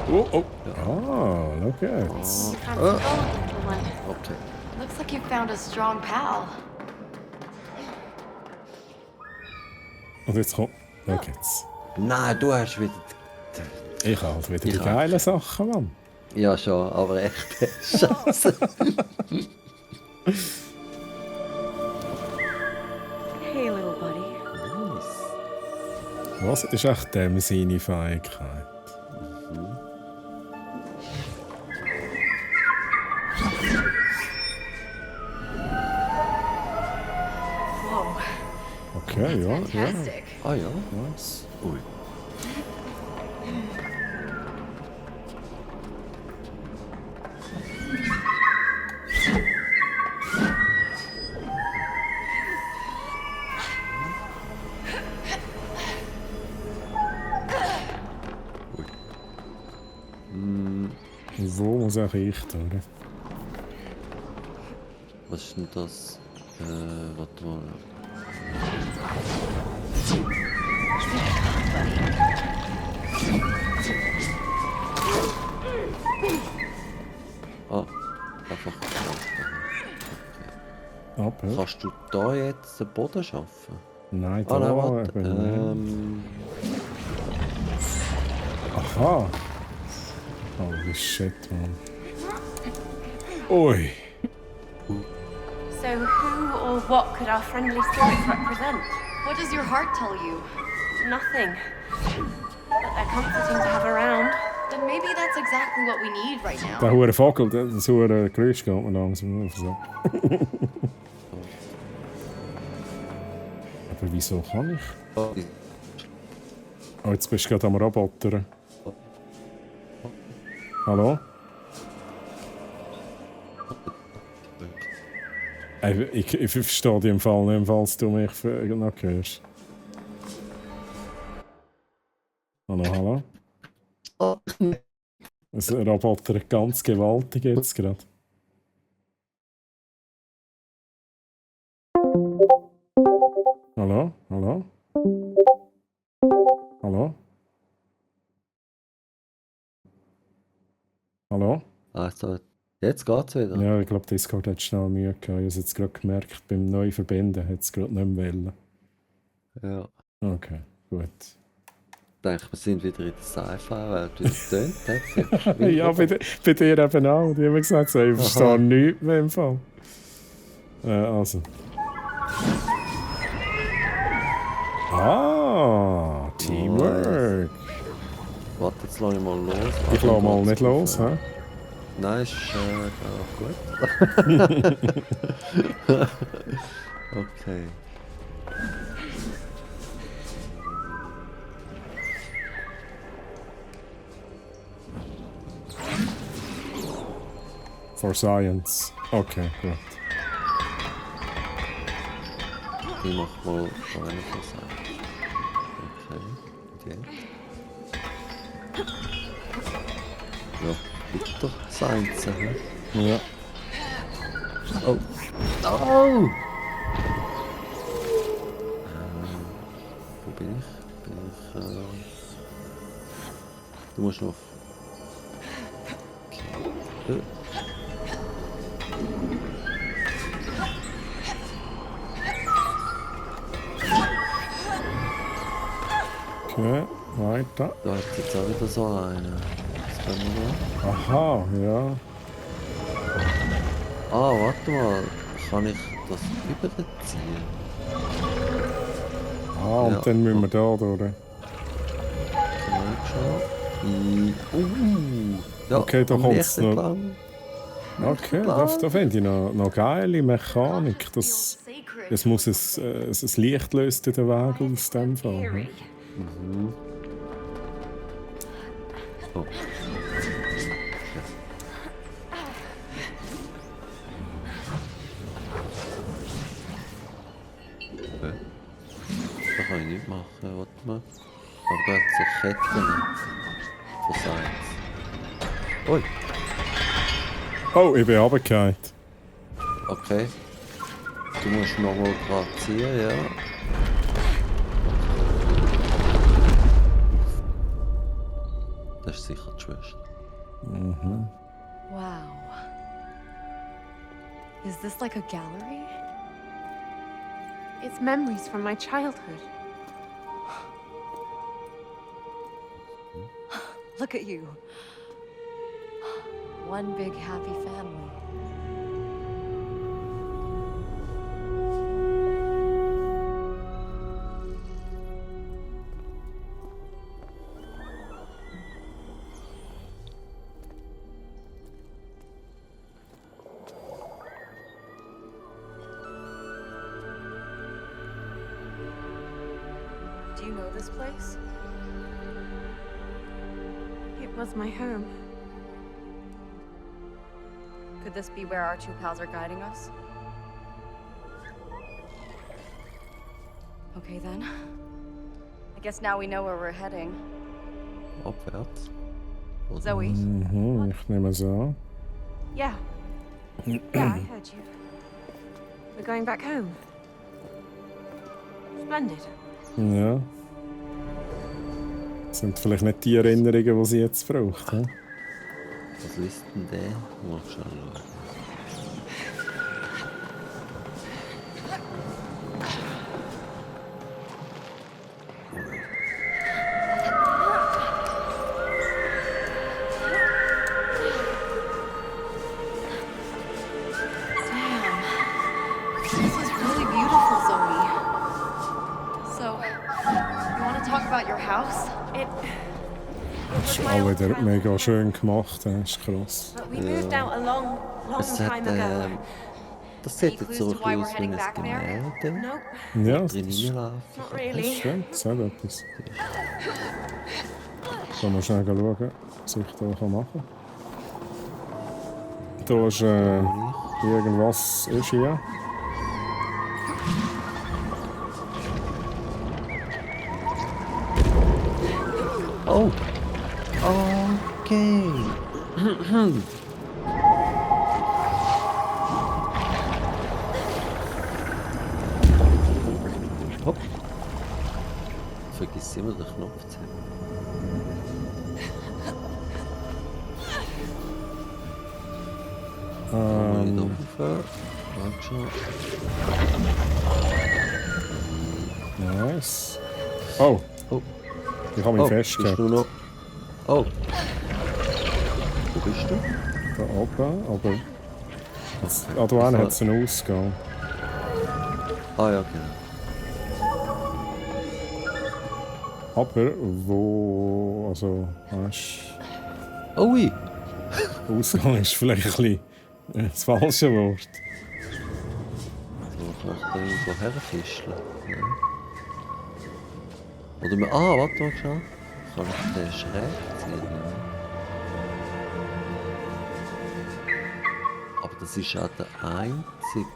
Oh, oh. Ah, look jetzt. You fancy gold, little one? Okay. Looks like you found a strong pal. Und jetzt kommt... Schau jetzt. Nein, du hast wieder... Ich habe halt wieder die geilen Sachen, Mann. Ja schon, aber echt Scheiße. Hey, little buddy. Was? Das ist echt dem seine Fähigkeit. Whoa. Okay, ja. Fantastic. Ah ja. Was? Ui. Wo muss er richten, oder? Was ist denn das? Warte mal. Ah, einfach. Okay. Kannst du da jetzt den Boden schaffen? Nein, da Ah, nein, warte. eben nicht. Aha. Holy shit, man. Ui. So who or what could our friendly spirits represent? What does your heart tell you? Nothing. But they're comforting to have around. Then maybe that's exactly what we need right now. Der hure Vogel, das hure Geräusch geht mir langsam auf so. Aber wieso kann ich? Oh, jetzt bist du gerade am Roboter. Hallo? Ich verstehe dich im Fall nicht, falls du mich noch hörst. Hallo, hallo? Das Roboter ganz gewaltig jetzt gerade. Hallo? Hallo? Hallo? Hallo? Also, jetzt geht's wieder. Ja, ich glaube, Discord hat schnell Mühe gehabt. Ich habe es jetzt gerade gemerkt, beim Neuverbinden hat es gerade nicht mehr wollen. Ja. Okay, gut. Ich denke, wir sind wieder in der Sci-Fi-Welt, wie es tönt hat. Ja, bei dir eben auch. Die haben gesagt, so, ich verstehe nichts mehr im Fall. Also. Ah, Teamwork. Warte, jetzt lasse ich mal los. Ich lasse mal nicht los, hä? Nein, ist gut. Okay. For science. Okay, gut. Ich mach mal eine for science. Okay. Ja, bitte Science, hä? Ja. Oh. Oh! Wo bin ich? Du musst noch... Okay. Okay, weiter. Da hat jetzt auch wieder so eine. Was können wir noch? Aha, ja. Ah, warte mal. Kann ich das überziehen? Ah, und ja. dann müssen wir da durch. Ja, okay, da kommt es noch. Lang. Okay, da finde ich noch geile Mechanik. Das muss ein Licht löst den Weg aus dem Fall. Ne? Mhm. Oh. Okay. Da kann ich nicht machen, warte mal. Aber da hat es so Ketten von Science. Ui! Oh, ich bin runtergefallen. Okay. Du musst nochmal dran ziehen, ja. Das ist sicher die Schwester. Mhm. Wow. Is this like a gallery? It's memories from my childhood. Look at you. One big happy family. Do you know this place? It was my home. Could this be where our two pals are guiding us? Okay then. I guess now we know where we're heading. Abwärts. Oder? Zoe. Mhm, ich nehme es an. Yeah. Yeah, I heard you. We're going back home. Splendid. Ja. Das sind vielleicht nicht die Erinnerungen, die sie jetzt braucht. He? Was ist denn der? Mal schauen. This is really beautiful, Zoe. So, you want to talk about your house? It Das ist auch wieder mega schön gemacht. Das ist krass. But we moved out a long Es hat, time ago. das sieht jetzt so ein bisschen aus wie ein Gemälde. Nope, Ja, Drin das reinlaufen. not das really. stimmt. Das hat etwas. Kann man schnell schauen, was ich hier machen kann. Da ist irgendwas ist hier. Oh! Okay! Hopp! Vergiss immer den Knopf zu haben. Nicht aufhören. Warte schon. Nice. Oh! Oh! Ich habe mich Oh, festgehalten. bist du noch? Oh! Wo bist du? Da oben, aber... Jetzt, da hinten hat es einen Ausgang. Ah ja, genau. Aber wo... Also... Weißt Oh ui! du, Ausgang ist vielleicht ein bisschen das falsche Wort. So, kann ich da irgendwo herfischeln? Ja. Oder mir... Ah, warte mal schon. Kann ich den schräg ziehen? Ja. Aber das ist auch der einzige...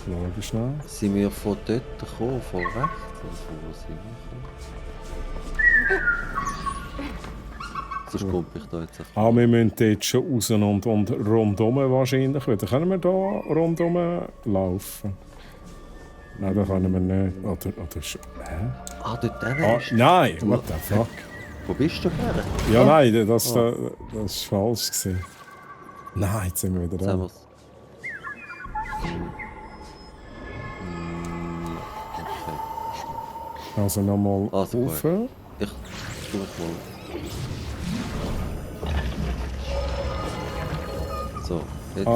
Schau schnell. Sind wir von dort gekommen? Von rechts? Oder von wo sind wir gekommen? Sonst komme ich da jetzt einfach... Ah, wir müssen dort schon raus und rundum wahrscheinlich wieder. Können wir da rundum laufen? Nein, das können wir nicht. Oder schon. Hä? Ah, dort ist... Nein! What the fuck? Wo bist du her? Ja, nein, das war falsch gewesen. Nein, jetzt sind wir wieder Jetzt haben da. wir's. Okay. Also nochmal Also gut. rauf. Ich tue mal. So, jetzt sind wir...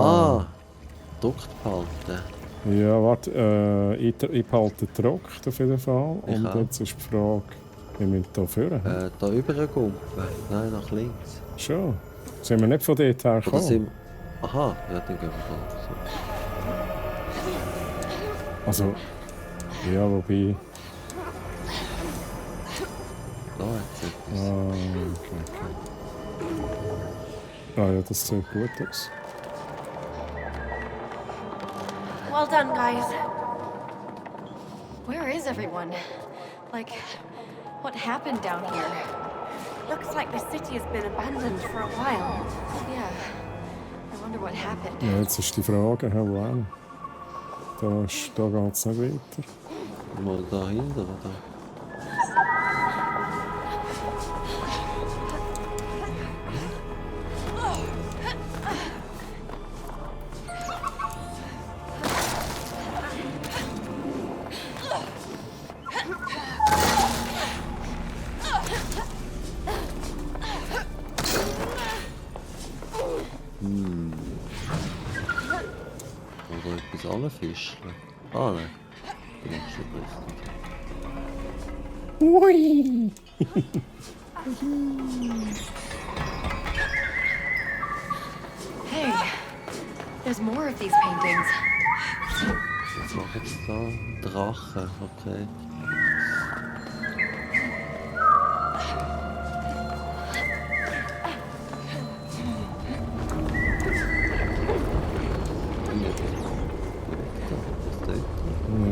Ah! Gedruckt behalten. Ja, warte, ich behalte gedruckt auf jeden Fall. Und auch. jetzt ist die Frage, wie wir hier führen. Da rübergumpen. Nein, nach links. Schon. Sind wir nicht von dort her Oder gekommen? sind... Aha, ja, dann gehen wir da. So. Also, ja, wobei... Da hat's etwas. Okay. Ah ja, das sieht gut aus. Well done, guys. Where is everyone? Like, what happened down here? Looks like the city has been abandoned for a while. Yeah. I wonder what happened. Ja, jetzt ist die Frage, wo da geht es nicht weiter. Mal dahinter, oder? Oder etwas anfischen. Ah, nein. Du machst nicht richtig. Ui! Hey, there's more of these paintings. Was machen jetzt da? Drachen, okay.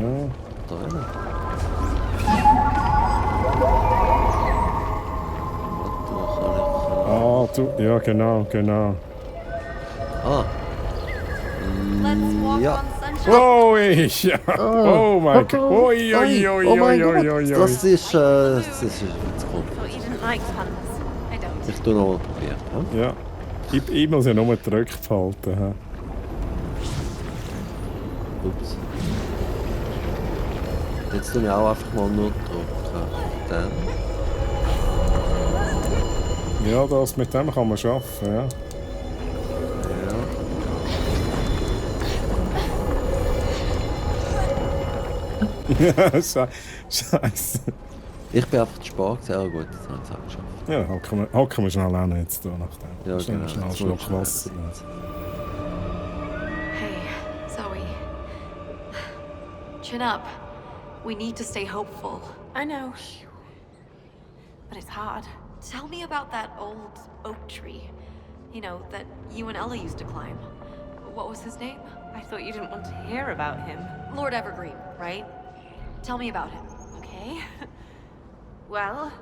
Ja. Da einer. Ah, du, ja, genau. Ah. Let's walk Ja. on sunshine. Oh, ja. Oh mein Gott. Oi, oi, oi, Oh mein oi, oi, Gott, oi. das ist jetzt Thought you didn't like puns. I don't. Ich tu noch mal probieren. Ja. Ich muss ja nur gedrückt halten. He. Ups. Jetzt tue ich auch einfach mal nur drücken. Dann. Ja, das mit dem kann man schaffen, ja. Ja. Scheiße. Ich bin einfach zu spät gewesen. Ah gut, jetzt habe ich es auch geschafft. Ja, hocken wir schnell hin jetzt hier nach dem. Ja, genau. Schnell einen Jetzt Schluck muss ich Wasser. Hey, Zoe. Chin up. We need to stay hopeful. I know. But it's hard. Tell me about that old oak tree. You know, that you and Ella used to climb. What was his name? I thought you didn't want to hear about him. Lord Evergreen, right? Tell me about him. Okay. Well,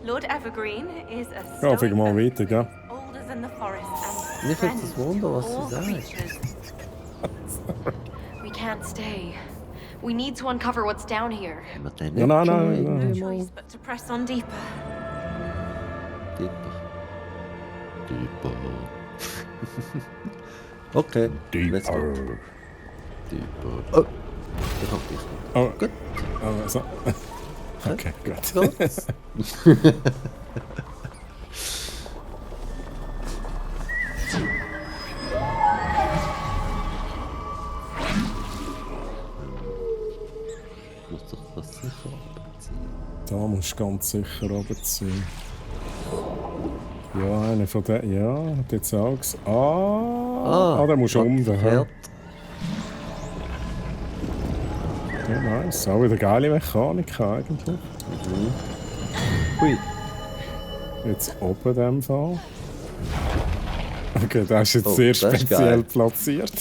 Lord Evergreen is a Ja, stone fliegen wir mal weiter, gell? older than the forest and Mich friend würde es wundern, was to all sie sagt. creatures. We can't stay. We need to uncover what's down here. Haben wir den Ja, nicht nein, schon nein, irgendwie No mal choice but to press on deeper. Deeper. Okay, let's go. Deeper. Oh, ich hab dich. Oh, Gut. So. Okay, gut. Geht's? Muss doch das sicher abziehen. Da musst du ganz sicher runterziehen. Ja, einer von denen. Ja, hat jetzt auch gesagt. Der musst du unten. verkehrt. Ja, nice. Auch wieder geile Mechanik eigentlich. Hui. Jetzt oben in dem Fall. Okay, das ist jetzt Oh, sehr das ist speziell geil. platziert.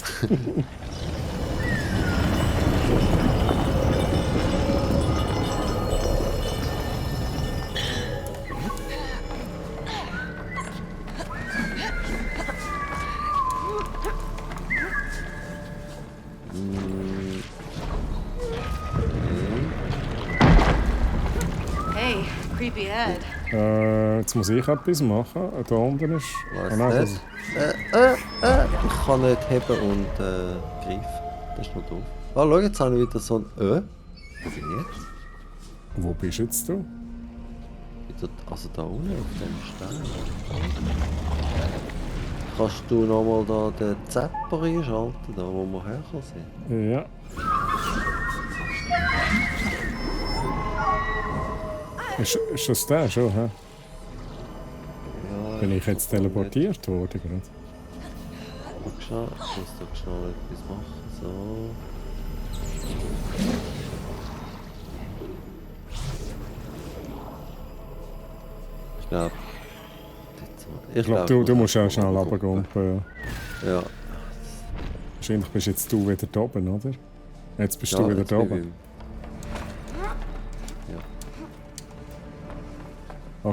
Hey, creepy head. Jetzt muss ich etwas machen. Da unten ist. Was nein, nicht? Ich kann nicht heben und greifen. Das ist noch doof. Ah, schau, jetzt habe ich wieder so ein Was ist denn jetzt? Wo bist jetzt du? Wieder, also da unten auf dem Stein. Kannst du nochmal da den Zapper einschalten, da wo wir herkommen sind? Ja. Ist das der schon, hä? Ja, Bin ich jetzt teleportiert worden gerade? Guck schnell, ich muss da schnell etwas machen. So. Ich glaube, Du musst auch schnell runtergumpen. Ja. Wahrscheinlich bist jetzt du wieder da oben, oder? Jetzt bist Ja, du wieder jetzt da bin oben.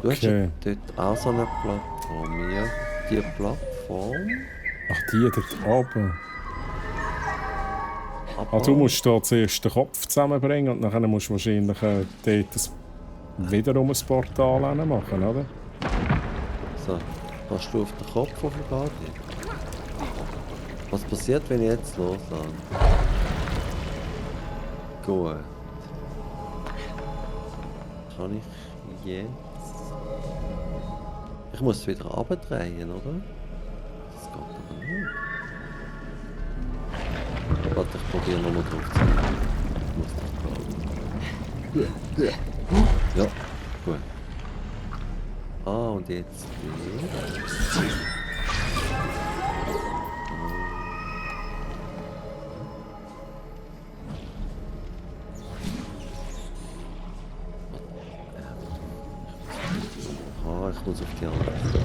Du hast ja Okay. dort auch so eine Plattform. Ja, die Plattform. Ach, die dort oben. Ah, du musst da zuerst den Kopf zusammenbringen und dann musst du wahrscheinlich dort wiederum ein Portal machen, oder? So, kannst du auf den Kopf auf den Guardian? Was passiert, wenn ich jetzt loslade? Gut. Kann ich jetzt... Ich muss es wieder abdrehen, oder? geht aber nicht. Warte, ich probiere nochmal drauf zu gehen. Muss das gehen. Ja, gut. Ah, und jetzt die. Ah, ich muss auf die andere Seite.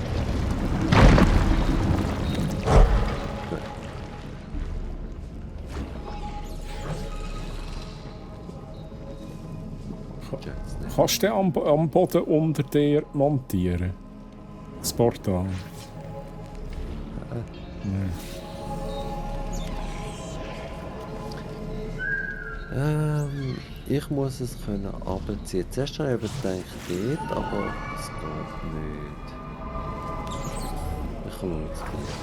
Kannst du den am Boden unter dir montieren? Das Portal? Nein. Ich muss es können abziehen. Zuerst habe ich gedacht, dort, aber es geht nicht. Ich schaue jetzt gleich.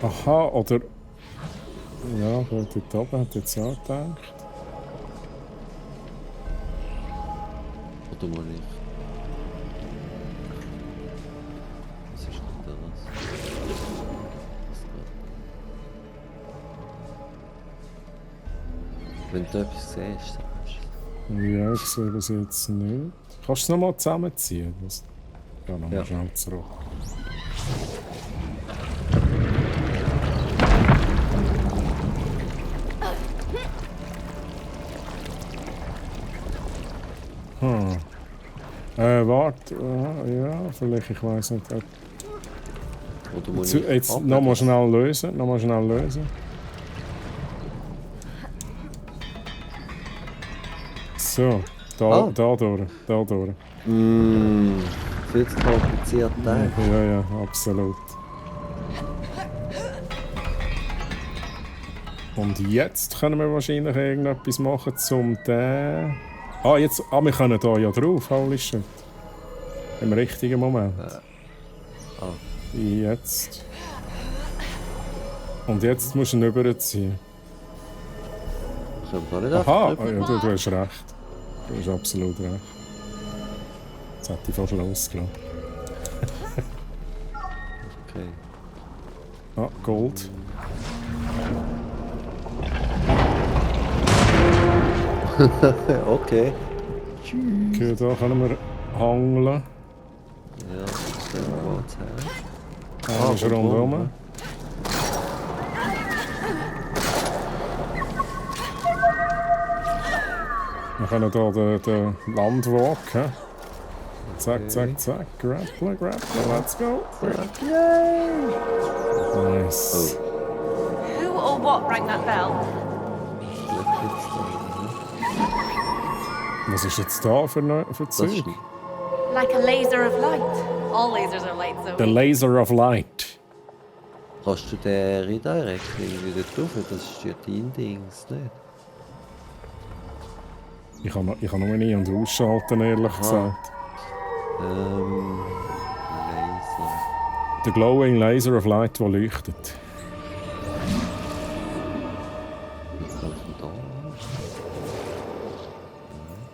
Aha, oder... Ja, dort oben hat jetzt auch gedacht. Oder mal nicht. Was ist denn das? Wenn du etwas siehst, sagst du es. Ja, ich sehe das jetzt nicht. Kannst du es nochmal zusammenziehen? Ja, nochmal schnell zurück. Warte, ja, vielleicht, ich weiß nicht. Jetzt nochmal schnell lösen, So, da durch. Viel zu kompliziert, ne? Ja, absolut. Und jetzt können wir wahrscheinlich irgendetwas machen, um den... wir können da ja drauf, holy shit. Im richtigen Moment. Jetzt. Und jetzt musst du ihn rüberziehen. Aha, ja, du hast recht. Du hast absolut recht. Jetzt hätte ich fast losgelassen. Okay. Ah, Gold. Okay. Okay, da können wir hangeln. Ja, das sehen wir mal her. Ist rundherum. Wir können hier den Landwalk. Zack. Grappler, let's go. Yay! Nice. Who or what rang that bell? Was ist jetzt da für Zeug? Like a laser of light. All lasers are light, so. The Laser of Light. Kannst du den redirect wieder drauf? Das ist ja dein Dings, nicht? Ich kann nur nie und ausschalten, ehrlich gesagt. Laser. Der Glowing Laser of Light, der leuchtet.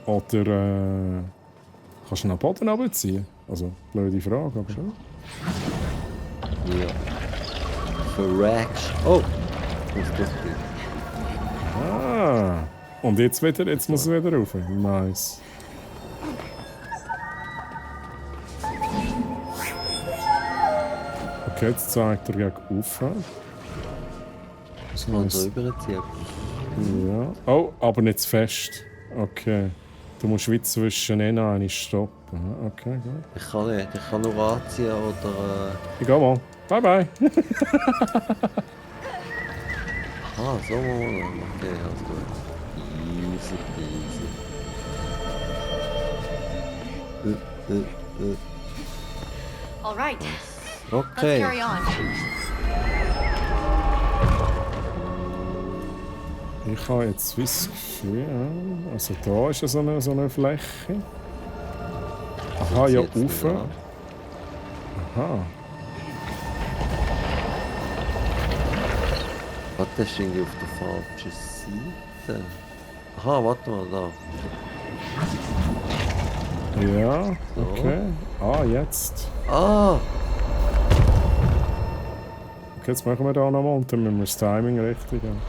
Oder kannst du nach Boden runterziehen? Also, blöde Frage, aber schon. Ja. Verreckst. Oh! Das ist gut. Ah! Und jetzt muss es wieder rauf. Nice. Okay, jetzt zeigt er gegen rauf. Das kann so überziehen. Ja. Oh, aber nicht zu fest. Okay. Du musst wie zwischen eine stoppen. Okay, gut. Ich kann nicht. Ich kann nur anziehen oder... Ich geh mal. Bye bye. So mal. Okay, alles gut. Easy peasy. All right. Okay. Let's carry on. Ich habe jetzt das Gefühl, also da ist so eine Fläche. Aha, ja, rauf. Aha. Warte, das ist irgendwie auf der falschen Seite. Aha, warte mal da. Ja, okay. Ah, jetzt. Ah! Okay, jetzt machen wir da nochmal und dann müssen wir das Timing richtig haben.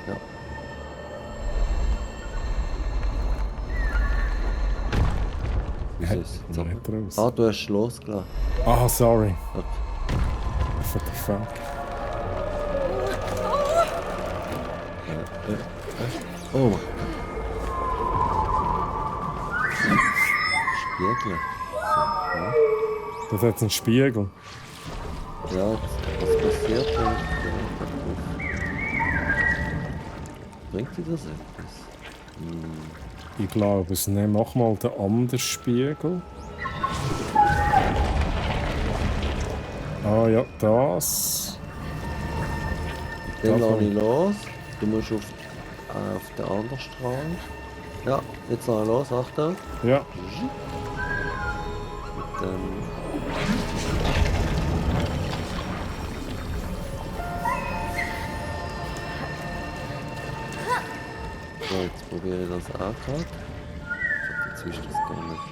Ja. Wieso ist es jetzt raus? Ah, du hast losgelassen. Ah, sorry. Okay. What the fuck? Oh mein Gott. Spiegel. Ja. Das hat einen Spiegel. Ja, was passiert wenn ich bringt dir das etwas? Ich glaube es nicht. Mach mal den anderen Spiegel. Ah ja, das. Dann lasse ich los. Du musst auf den anderen Strahl. Ja, jetzt lasse ich los, Achtung. Ja. Und dann... So, jetzt probiere ich das auch gerade. Jetzt ist das gar nicht...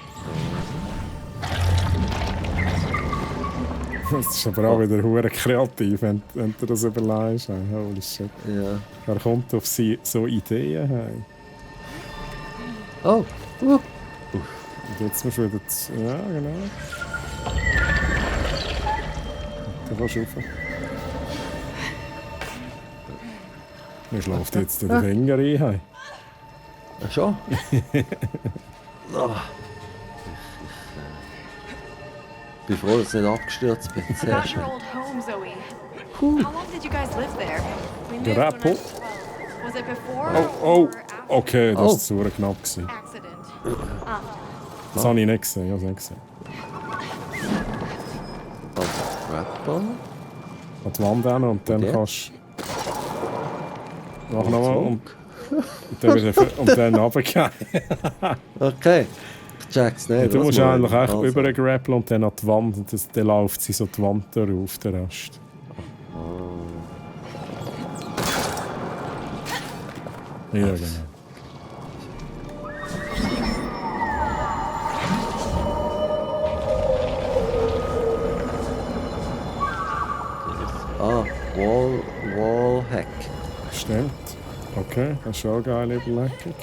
Das ist aber auch wieder hure kreativ, wenn du das überlegst. Holy shit. Ja. Er kommt auf so Ideen. Hey. Oh! Und jetzt musst du wieder... Ja, genau. Da kannst du rauf. Mir schläft jetzt der Finger ein. Hey. Ach schon? Oh. Ich bin froh, dass ich nicht abgestürzt bin. Sehr About schön. your old home, Zoe. How long did you guys live there? We moved Der when I Apple. was 12. Was it before Oh, or after okay, das war zu knapp. accident? Das habe ich nicht gesehen, ich habe es nicht gesehen. Also, Rapper. An die Wand hin und dann kannst du... Mach nochmal und dann runtergehen. Okay. Ich check's nicht. Ja, du was musst wir eigentlich wollen. echt übergrappeln und dann an die Wand und dann läuft sie so die Wand darauf, der Rest. Ja, genau. Ah, Wallhack. Stimmt. Okay, das ist schon eine geile Überlegung.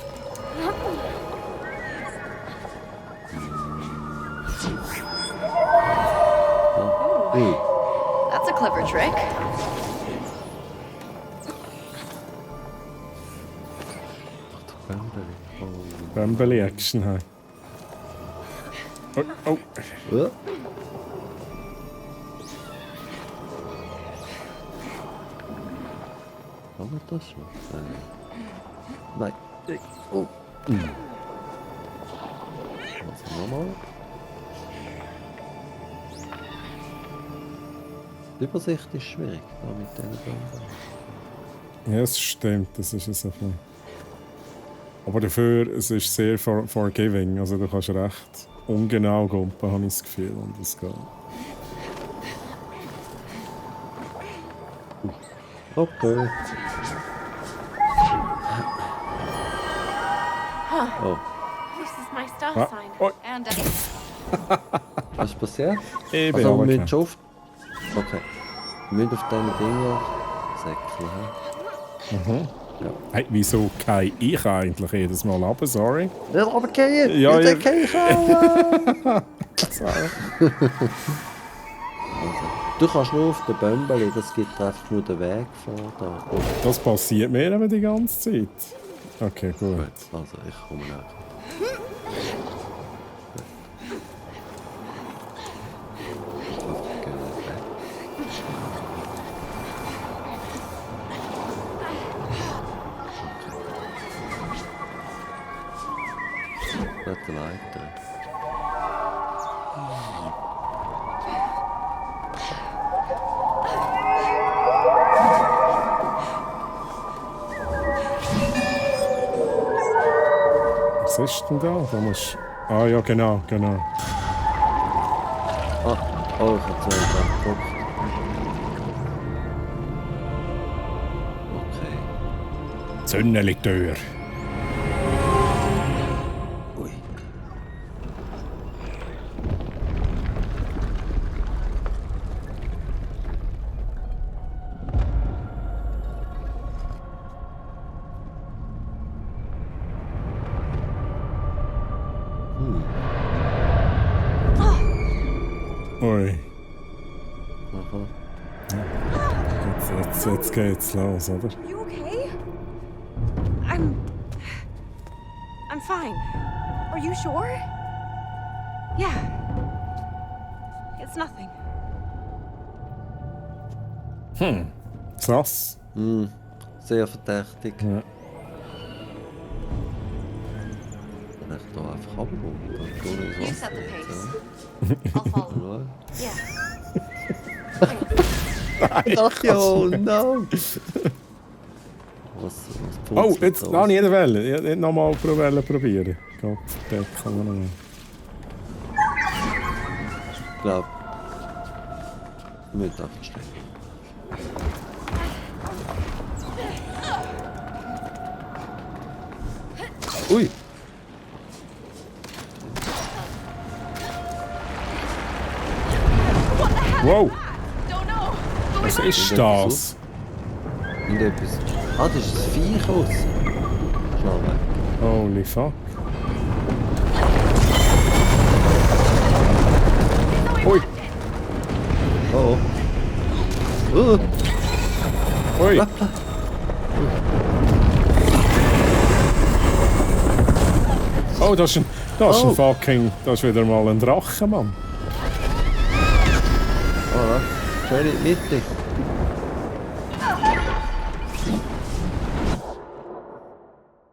That's a clever trick. Bämbeli Action haben. Oh, oh. Ja. Kann man das schon? Nein. Oh. Also nochmal. Die Übersicht ist schwierig, da mit diesen Bänden. Ja, es stimmt, das ist es auch nicht. Aber dafür, es ist sehr forgiving, also du kannst recht ungenau gumpen, habe ich das Gefühl, und es geht. Okay. Oh. This is my star Ah. sign. Oh. And Was ist passiert? Ich bin Also, wir runtergekommen. müssen schon auf... Okay. Wir müssen auf diesen Dinger säckeln. Mhm. Ja. Hey, wieso gehe ich eigentlich jedes Mal runter? Sorry. Ja, aber gehen! Ja, ja. Dann kann ich auch! Du kannst nur auf den Bömbeli, das gibt einfach nur den Weg vor da. Oh. Das passiert mir eben die ganze Zeit. Okay, gut. Gut, also ich komme nachher. Nicht der Leiter. Was ist denn da? Da musst... Ah ja, genau, genau. Ah, oh, ich habe zuerst geguckt. Okay. Zünneli Tür. Jetzt geht's los, oder? You okay? I'm fine. Are you sure? Yeah. It's nothing. Krass. Sehr verdächtig. Ja. Dann ich da einfach runtergehen. You set the pace. I'll follow. Yeah. Ach ja, oh no! Was Oh, jetzt noch nie eine Welle. Ich hätte nochmal probieren. Gott, der kann man nochmal. Ich glaube, wir müssen einfach stehen. Ui! Wow! Don't know. Was ist das? Irgendetwas. Ah, das ist ein Viech aus. Schnell weg. Holy fuck. Ui! Oh. Oh. Ui! Oh, das ist ein fucking... Das ist wieder mal ein Drache, Mann. Oh, schön in die Mitte.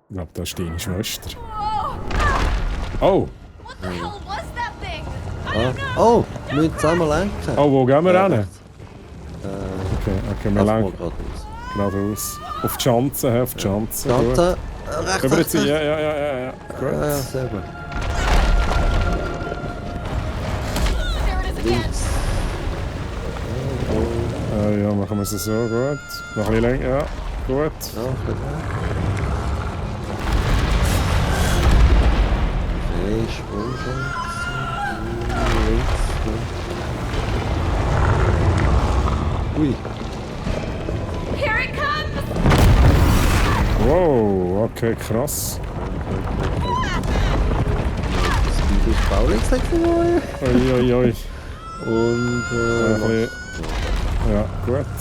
Ich glaube, das ist deine Schwester. Oh! What the hell was that thing? Ah. Oh, wir müssen zusammen lenken. Oh, wo gehen wir hin? rechts. Okay, wir lenken geradeaus. Auf die Schanze, auf die Schanze. Schanze. Über jetzt, ja. Gut. Ja, sehr gut. Links. Ja, machen wir es so, gut. Noch ein bisschen länger, ja. Gut. Ja, gut. Okay, Sprungschanze. Links. Ui. Here it comes! Wow, okay, krass. Speed ist Baulinks weggegangen. Ui. Und Ein bisschen. Ja, gut.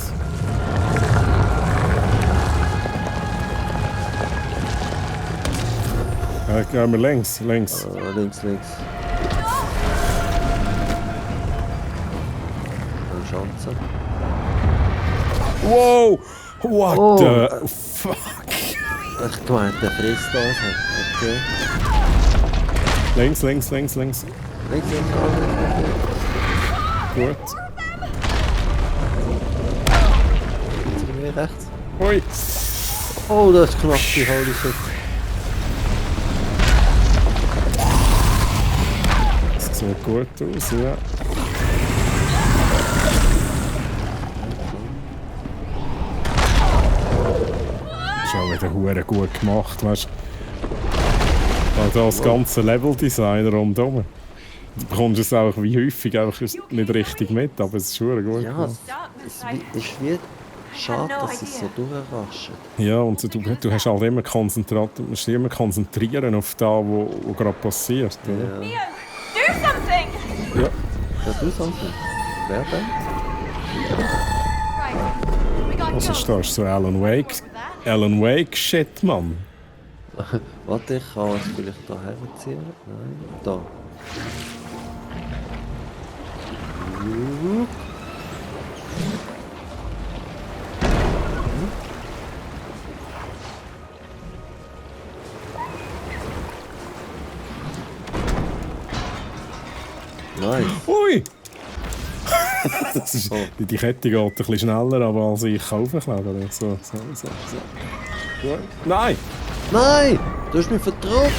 Gehen wir links. Links. Schanze. Wow! What the fuck? Ich meinte, der frisst das. Okay. Links. Links. Gut. Jetzt sind wir rechts. Ui! Oh, das ist knapp, die holy shit. Das sieht gut aus, ja. Ist auch wieder hure gut gemacht, weißt du? Also das ganze Leveldesign rundherum. Du bekommst es auch wie häufig einfach nicht richtig mit, aber es ist hure gut Ja, gemacht. es ist wie schade, dass es so durchrascht. Ja, und du hast halt immer musst dich immer konzentrieren auf das, was gerade passiert. Oder? Neo, do something! Ja. Ja, du something. Wer denn? Right. We got Was ghosts. ist das? Ist so Alan Wake Shit, Mann. Warte, ich kann es vielleicht da herziehen. Nein, da. Nice. Ui! Die Kette geht ein bisschen schneller, aber als ich aufklettern. So. Gut. Nein! Nein! Du hast mich verdrückt!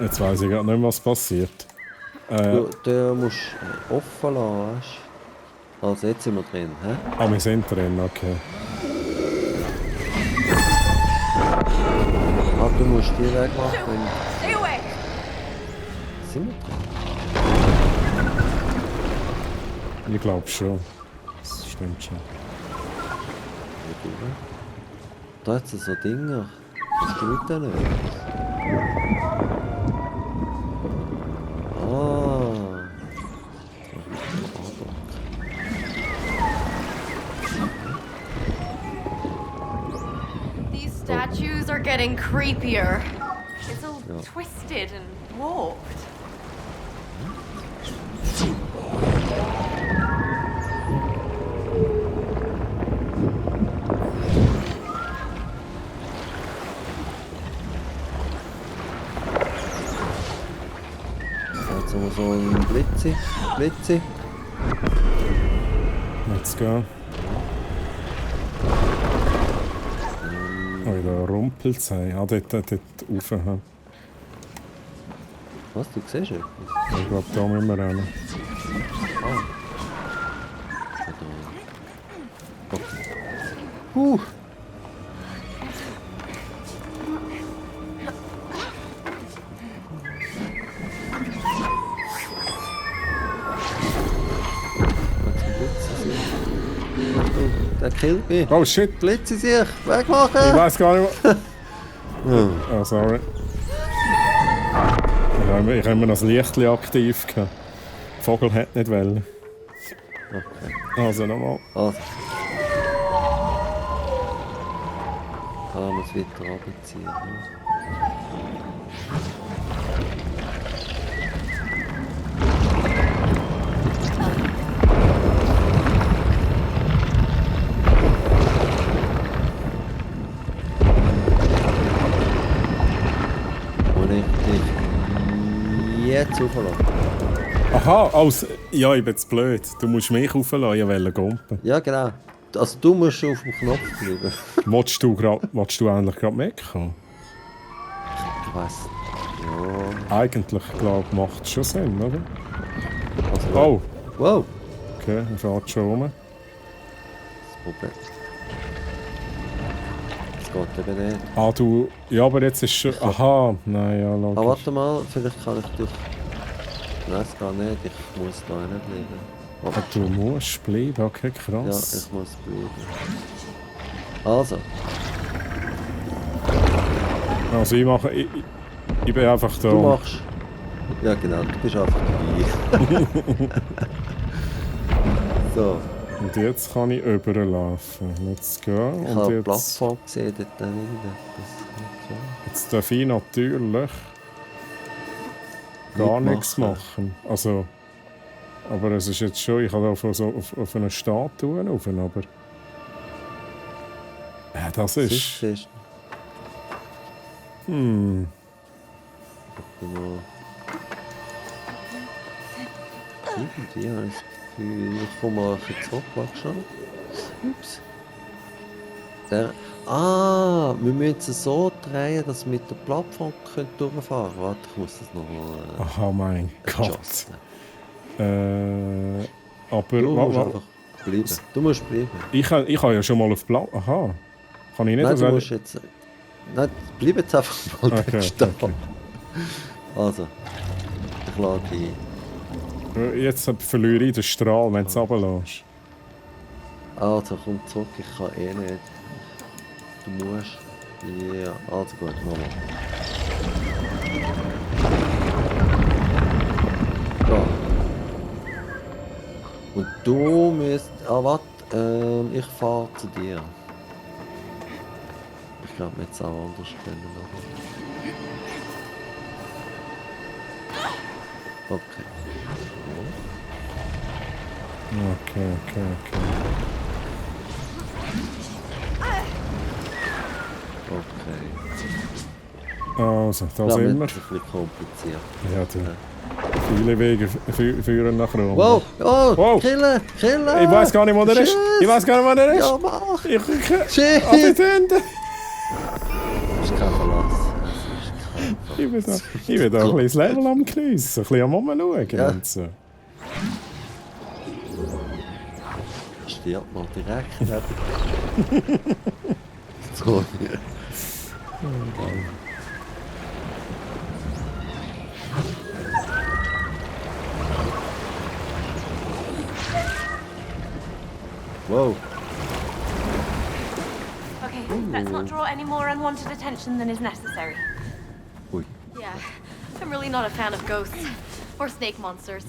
Jetzt weiss ich gerade nicht, was passiert. Du musst offen lassen, weißt du? Also jetzt sind wir drin, hä? Ah, wir sind drin, okay. Ah, du musst die wegmachen. Stay away! Sind wir drin? Ich glaube schon. Das stimmt schon. Da hat es so Dinger. Das tut ja nicht. views are getting creepier. It's all twisted and warped. Jetzt haben wir so einen Blitzi. Let's go. Oh, da rumpelt es. Ah, dort rauf. Was, du siehst etwas? Ich glaube, da müssen wir rennen. Okay. Der killt mich. Oh shit! Blitze sich! Wegmachen! Ich weiß gar nicht mehr. Oh, sorry. Ich habe immer noch das Lichtchen aktiv gehabt. Der Vogel hat nicht wollen. Okay. Also nochmal. Also. Kann man es weiter runterziehen. Jetzt rauflassen. Aha, ja, ich bin zu blöd. Du musst mich rauflassen, ich wollte gumpen. Ja, genau. Also du musst auf dem Knopf bleiben. Willst du eigentlich gerade wegkommen? Ich weiss. Ja. Eigentlich, glaube ich, macht es schon Sinn, oder? Also, oh! Wow! Okay, er fährt schon rum. Das Problem. Das geht eben nicht. Ah, du... Ja, aber jetzt ist schon... Aha! Nein, ja, logisch. Ah, warte mal, vielleicht kann ich durch... Nein, es geht nicht. Ich muss da nicht bleiben. Oh. Ah, du musst bleiben? Okay, krass. Ja, ich muss bleiben. Also. Also ich mache... Ich bin einfach da. Du machst... Ja genau, du bist einfach dabei. So. Und jetzt kann ich überlaufen. Let's go. Ich habe eine Plattform gesehen, dort hinten. Jetzt darf ich natürlich gar nichts machen. Also... Aber es ist jetzt schon... Ich habe auf eine Statue rauf, aber... Ja, das ist... Hm... Irgendwie habe ich das Gefühl, ich komme mal ein bisschen zurück, warte schon. Ups. Wir müssen es so drehen, dass wir mit der Plattform durchfahren können. Warte, ich muss das noch oh mein Gott. Aber... Du musst einfach bleiben. Du musst bleiben. Ich kann ja schon mal auf Plattform... Aha. Kann ich nicht... Nein, du musst jetzt... Nein, bleib jetzt einfach mal stehen. Okay. Also, ich lade dich. Jetzt verliere ich den Strahl, wenn du es runterlässt. Also, komm zurück, ich kann eh nicht. Du musst. Ja, also gut, nochmal. So. Und du musst... Ah, warte, ich fahre zu dir. Ich glaube, wir jetzt auch anders können. Okay. Okay. Also, da sind wir. Ein bisschen kompliziert. Ja, viele Wege führen nach Rom. Wow! Oh! Wow. Killen! Ich weiß gar nicht, wo der ist. Ja, mach! Shit! An die Hände! Das ist kein Verlass. Ich bin da ein bisschen das Level am geniessen, ein bisschen am Umschauen. Ja. So. Stirbt mal direkt neben. So. Whoa. Okay, let's not draw any more unwanted attention than is necessary. Ui. Yeah, I'm really not a fan of ghosts or snake monsters.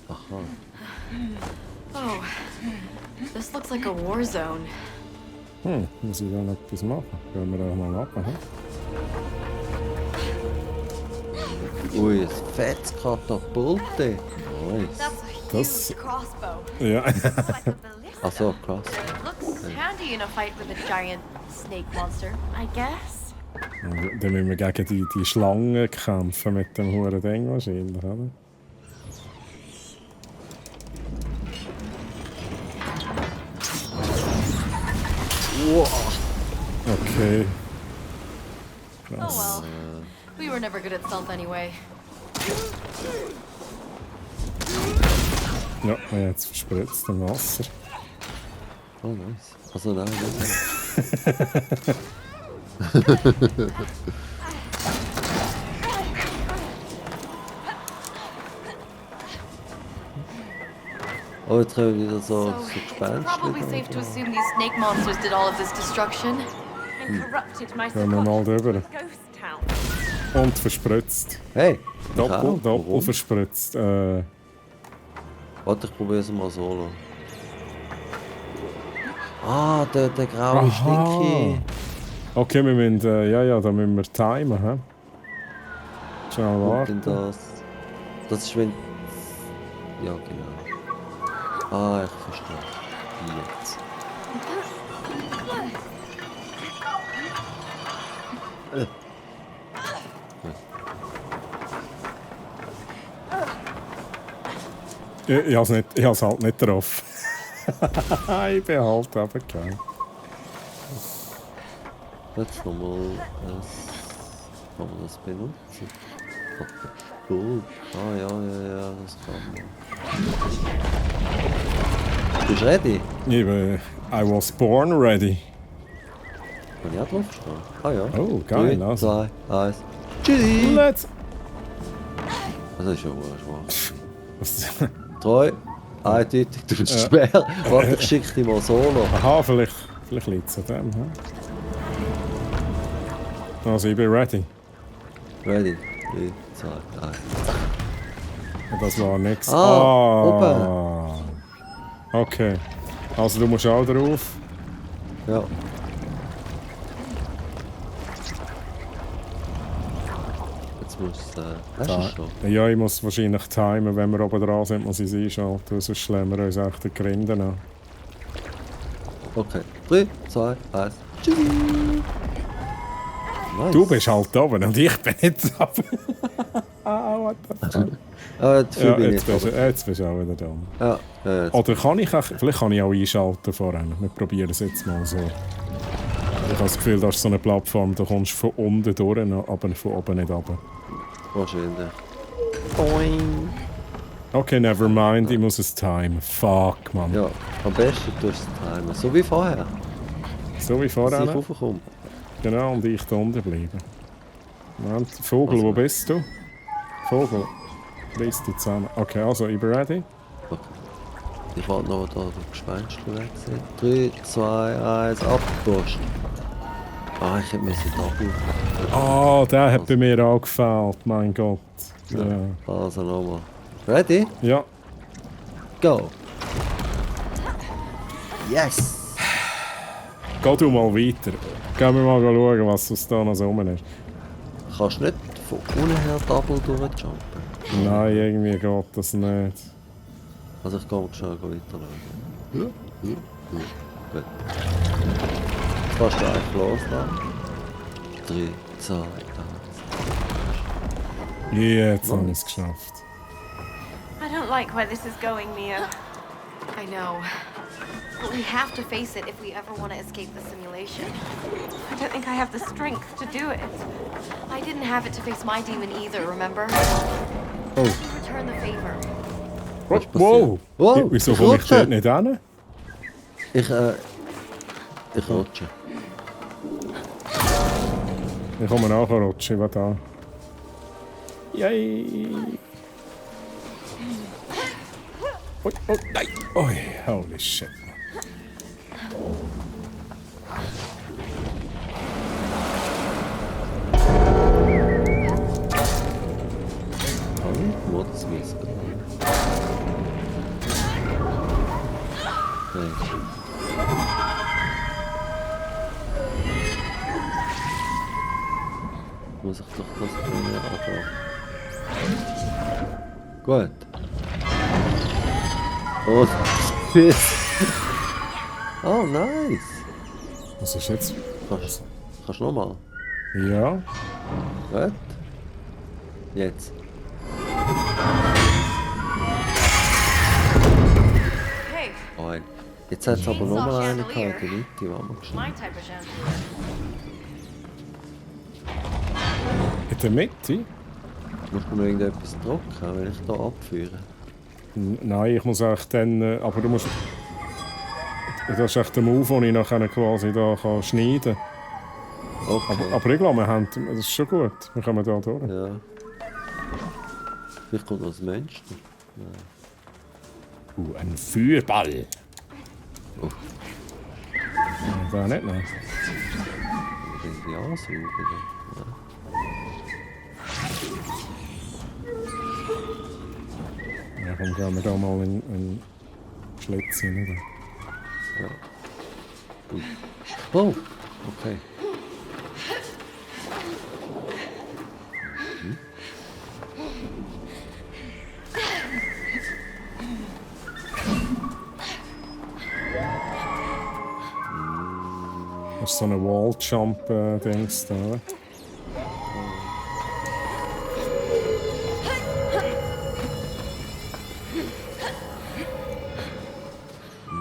Aha. Oh, this looks like a war zone. Muss ich da noch etwas machen? Gehen wir da mal ab, Ui, ein fettes Katapulte. Nice. That's a huge crossbow. Ja. Achso, krass. Looks handy in a fight with a giant snake monster, I guess. Dann müssen wir gegen die Schlangen kämpfen mit dem huren Ding wahrscheinlich, oder? Wow. Okay. Oh well. We were never good at stealth anyway. Ja, jetzt verspritzt im Wasser. Oh, nice. Also nein, nein. Oh, jetzt können wir wieder so Gespenster. Probably safe to assume these snake monsters did all of this destruction. And corrupted my Gehen wir mal drüber. ghost town. Und verspritzt. Hey! Doppel verspritzt. Warte, ich probiere es mal solo. Ah, der graue Stinky. Okay, wir müssen, ja, da müssen wir timen, hä? Schnell warten. Das ist wenn... Ja, genau. Ah, ich verstehe. Jetzt. Ich hab's halt nicht drauf. Ich bin halt aber geil. Jetzt nochmal kann man das benutzen. Cool. Ah ja, das kann man. Bist du ready? I was born ready. Kann ich auch draufstehen? Ah ja. Oh, geil. 3, 2, 1. Tschüssi! Let's... Das ist ja wurscht. Was? 3, eindeutig, du bist schwer. Warte, ich schicke dich mal solo. Aha, vielleicht liegt es an dem. He? Also, ich bin ready. Ready? 3, 2, 1. Das war nichts. Oben. Okay. Also, du musst auch drauf. Ja. Jetzt musst du hast du schon? Ja, ich muss wahrscheinlich timen. Wenn wir oben dran sind, muss ich es einschalten. Sonst schlagen wir uns echt den Grinden an. Okay. 3, 2, 1. Tschüssi! Nice. Du bist halt oben und ich bin nicht oben. What the fuck? Jetzt bist du auch wieder da. Ja, oder kann ich auch, vielleicht kann ich auch einschalten vorher. Wir probieren es jetzt mal so. Ich habe das Gefühl, das ist so eine Plattform, da kommst du von unten durch, aber von oben nicht runter. Wahrscheinlich. Boing! Okay, never mind, ich muss es timen. Fuck, Mann. Ja, am besten tust du es timen. So wie vorher. So wie vorher? Dass ich raufkomme. Genau, und ich da unten bleiben. Moment, Vogel, wo bist du? Vogel, reiss dich zusammen. Okay, also, ich bin ready. Okay. Ich warte noch, da die Gespenster weg sind. 3, 2, 1, abgepost. Ah, ich hätte mir sie doppelt. Ah, der hat bei mir auch gefällt, mein Gott. Ja. Also nochmal. Ready? Ja. Go! Yes! Geh du mal weiter. Gehen wir mal schauen, was da noch so rum ist. Kannst du nicht von unten her Double durchjumpen? Nein, irgendwie geht das nicht. Also ich kann schnell weiterlaufen. Gut. Jetzt kannst du eigentlich loslassen. 3, 2, 1. Jetzt haben wir es geschafft. I don't like where this is going, Mia. I know. But we have to face it if we ever want to escape the simulation. I don't think I have the strength to do it. I didn't have it to face my demon either, remember? Oh. Return the favor. Wow! Wieso komme ich dort nicht hin? Ich rutsche. Ich komme nachher rutschen, was da? Yay! Oh, nein! Oi, holy shit. Okay. Muss ich doch das können anfangen. Gut. Oh, Piss. Oh, nice. Was ist jetzt? Kannst du nochmal? Ja. Gut. Jetzt. Hey, Oh, jetzt hat es aber nochmal eine gehabt, die Mitte, die wir geschnitten. my type of chandelier. In der Mitte? Musst du noch irgendetwas drücken, wenn ich hier abführe? Nein, ich muss eigentlich dann... aber du musst... Das ist echt der Move, den ich nachher quasi da schneiden kann. Okay. Aber ich glaube, wir haben... Das ist schon gut. Wir kommen da durch. Ja. Vielleicht kommt noch das Monster. Nein. Ein Feuerball. Oh. Da nicht, nein. Irgendwie ansaugen. Ja. Ja, komm, gehen wir da mal in einen Schlitz hin, oder? Ja. Oh, okay. Das ist so eine Wall-Jump-Dings da.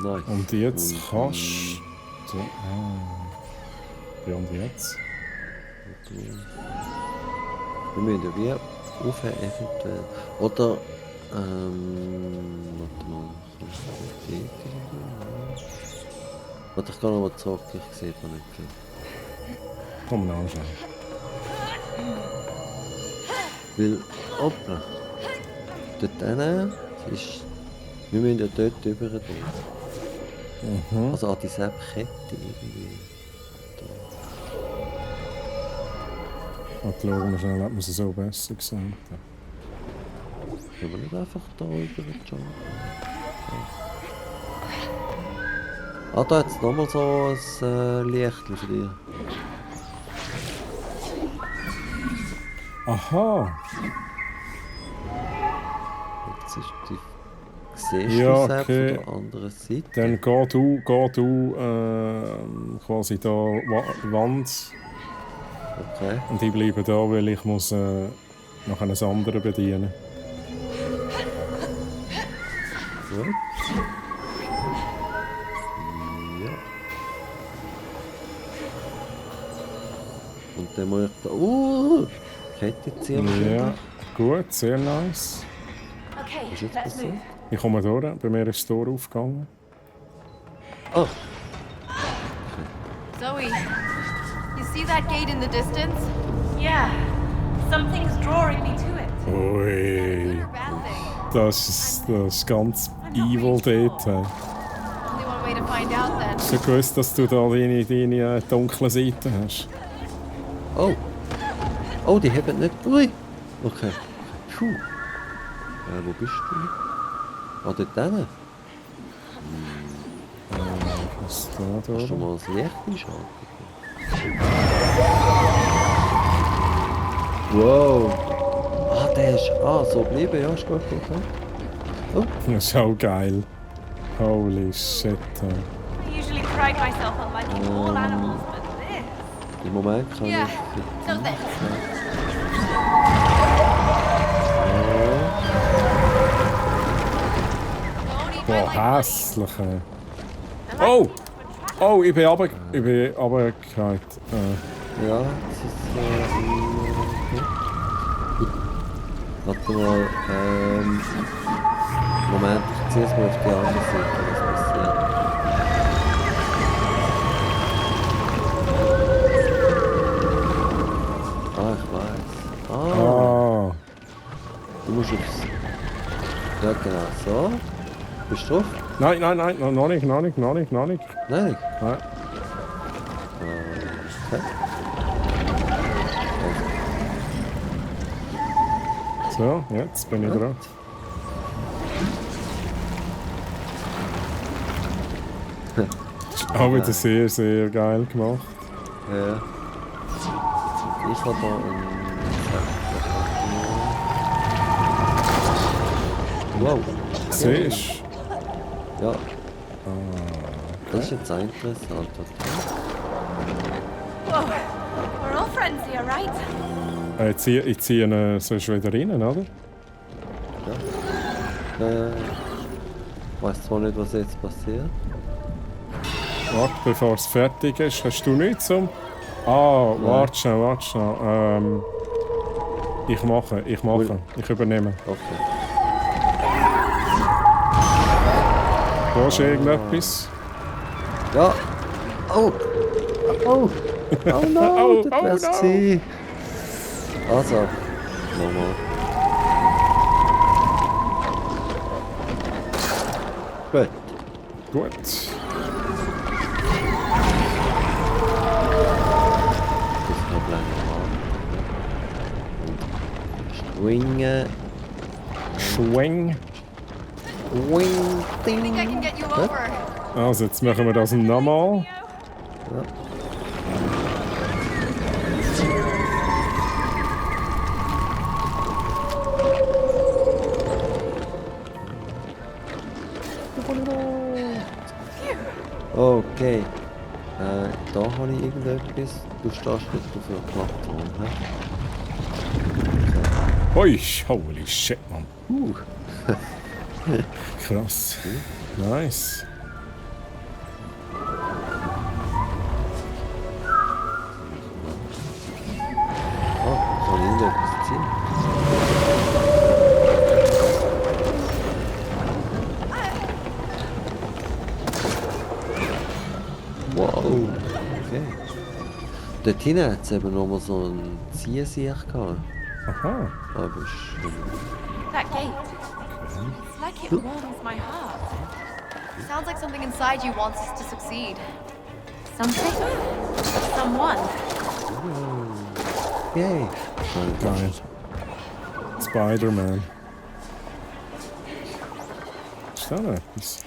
Nice. Und jetzt kannst du... Ja, und jetzt? Wir müssen ja wie aufhören, eventuell. Oder... warte mal. Warte, ich gehe noch mal zurück, ich sehe da nicht viel. Komm mal anschauen. Weil, hoppla. Dort hinten ist... Wir müssen ja dort rüber tun. Also an dieselbe Kette irgendwie. Warte, schauen wir schnell, ob wir es so besser gesehen. Können wir nicht einfach da rüber jumpen? Ah, da hat es nochmal so ein Lichtchen für dich. Aha! Jetzt ist die... Siehst Ja, du es okay. von der anderen Seite? Dann geh du quasi da Wand. Okay. Und ich bleibe da, weil ich muss noch eines anderen bedienen. Gut. Ja. Und dann muss ich da... Kette ziehen. Ja, gut, sehr nice. Okay, Was ist jetzt let's passiert? move. Ich komme durch, bei mir ist das Tor aufgegangen. Oh, Zoe, you see that gate in the distance? Yeah, something's drawing me to it. Ui, Good or bad thing? das ist ganz evil dort. Only one way to find out then. Hast du gewusst, dass du da deine dunklen Seiten hast? oh. Oh, die haben nicht... Ui. Okay. Puh. Wo bist du? Ah, dort hinten. Was ist da Hast du durch? mal das Licht einschalten? Wow. Ah, der ist... Ah, so geblieben. Ja, ist gut. Okay. Oh. Das ist auch geil. Holy shit. I usually pride myself on liking all animals, but this... Im Moment kann Yeah, ich... so thanks. Boah, hässlich. Oh! Oh, ich bin runtergefallen. Ja, das ist... Warte mal, Moment, ich ziehe es mal auf die andere Seite, was passiert. Ah, ich weiß. Ah. Du musst aufs... Ja, genau, so. Bist du drauf? Nein, noch nicht. Nein? Nein. Okay. So, jetzt bin ich dran. Ist auch wieder sehr, sehr geil gemacht. Ja. Ich habe da einen... Wow. Siehst Ja, du? das ist jetzt auch interessant. Whoa. We're all friends here, right? Ich ziehe ihn sonst wieder rein, oder? Ich weiß zwar nicht, was jetzt passiert. Warte, bevor es fertig ist. Hast du nichts zum... warte schnell. Ich mache. Ich übernehme. Okay. Da ist irgendetwas. Ja! Oh! Oh! Oh no! Das wär's gewesen. Also, nochmal. Gut. Gut. Das noch länger machen. Schwingen. Schwing. Wing, I think I can get you over. Also, jetzt machen wir das nochmal. Ja. Okay. Da habe ich irgendetwas. Du stehst nicht auf der Plattform, hä? Ui, holy shit, Mann. Krass. Nice. Kann ich irgendetwas ziehen? Wow. Okay. Dort hinten hat es eben noch mal so einen Ziehsieg gehabt. Aha. Aber That gate. It's like it warms my heart. Sounds like something inside you wants us to succeed. Something? Someone? Yay. Geil. Spider-Man. Ist da noch etwas?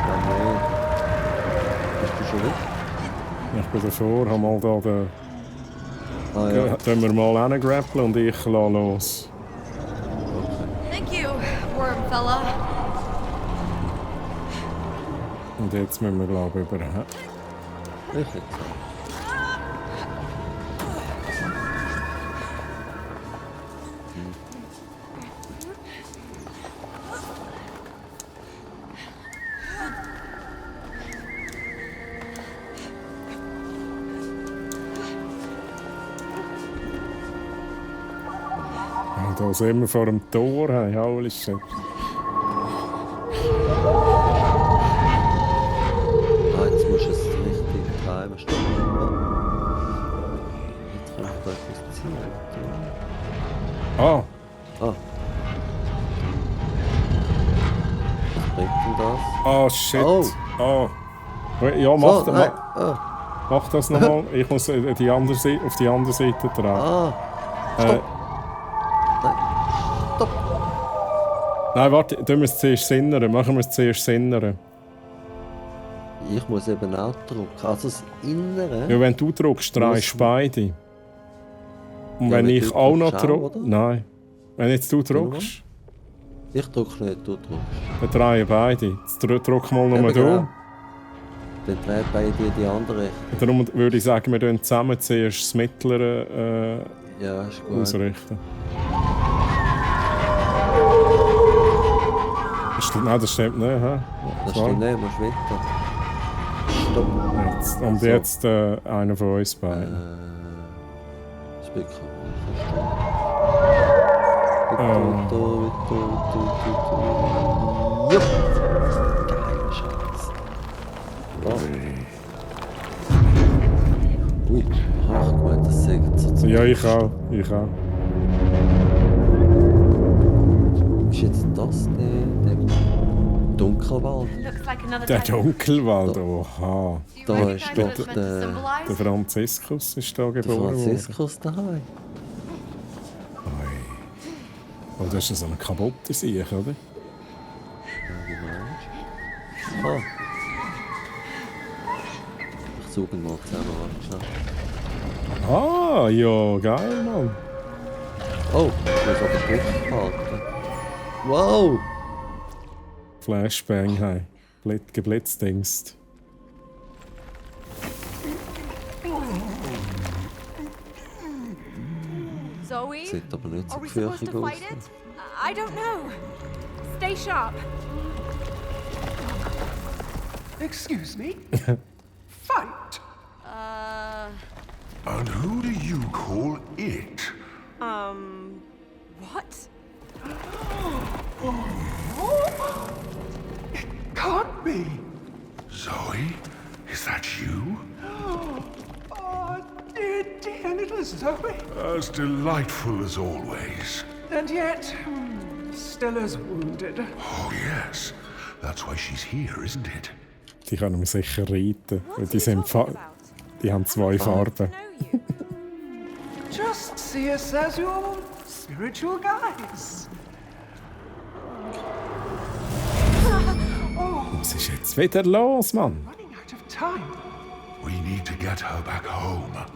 Ja, nee. Bist du schon weg? Ich bin davor, habe mal da den... Ah ja. Ja, tun wir mal hingrappeln und ich lasse los. Thank you, worm fella. Und jetzt müssen wir, glaube ich, über... Ich jetzt auch. Da sind wir vor dem Tor. Hey, holy shit. Jetzt musst du es richtig treiben. Stopp. Jetzt kann ich da etwas ziehen. Ah, Was bringt denn das? ah, shit. Oh. Ah. Ja, mach, So, nein. mach das nochmal. Ich muss auf die andere Seite tragen. Stopp. Stopp. Nein, warte, tun wir es zuerst sinnern. Machen wir es zuerst sinnern. Ich muss eben auch drücken. Also das Innere. Ja, wenn du drückst, drehst du beide. Und wenn wenn ich du auch noch drückst auch, drücke... oder? Nein. Wenn jetzt du drückst, Ich drücke nicht, du drückst. dann drehen beide. Jetzt drück mal nochmal Eben, genau. du. Dann dreht beide die andere Richtung. Darum würde ich sagen, wir tun zusammen zuerst das Mittlere Ja, ist gut. ausrichten. Nein, das stimmt nicht. Hä? Das So. stimmt nicht, musst weiter. Stopp. Jetzt. Und So. jetzt einer von uns beiden. Das wird Jupp. Geile Scheiße. Ui, ach gut, das sagt so zu. Ja, ich auch. Ich auch. Ist jetzt das der Dunkelwald? Looks like another Der type. Dunkelwald, oha. Da ist Recognize doch what it's meant to der symbolize? Der Franziskus ist da der geboren worden. Franziskus daheim. Oh, das ist so eine kaputte Sieg, oder? Wie meinst du? Ah. Ich suche ihn mal zusammen, warte schnell. Ah, ja, geil, Mann. Oh, ich muss aber Druck halten. Wow! Flashbang, hey. Geblitzdingst. Zoe? Sieht aber nicht so Are we supposed gefürchtig to aus. fight it? I don't know. Stay sharp. Excuse me? Fight? And who do you call it? What? It can't be. Zoe, is that you? Oh, dear little Zoe. As delightful as always. And yet, still as wounded. Oh, yes. That's why she's here, isn't it? Die können wir sicher reiten. Weil die haben 2 Farben. Just see us as your spiritual guides. Was ist jetzt wieder los, Mann? Running out of time. We need to get her back home.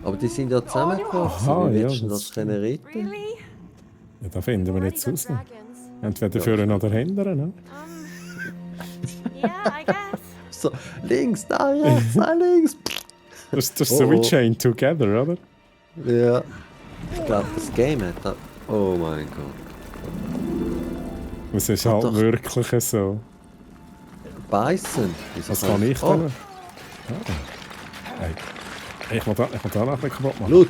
Aber die sind ja zusammengewachsen. Aha, Wie ja, willst du das das können retten? Really? Ja, da finden wir jetzt raus. Entweder vorne oder hinten, ne? Yeah, I guess. So, links, da, rechts, da, links. Das ist so wie Chained Together, oder? Ja. Ich glaube, das Game hat da... Oh mein Gott. Es ist halt doch. wirklich so. Beißen. Was kann ich Oh, denn? Hey. Ich will da noch ein bisschen kaputt machen. Blut.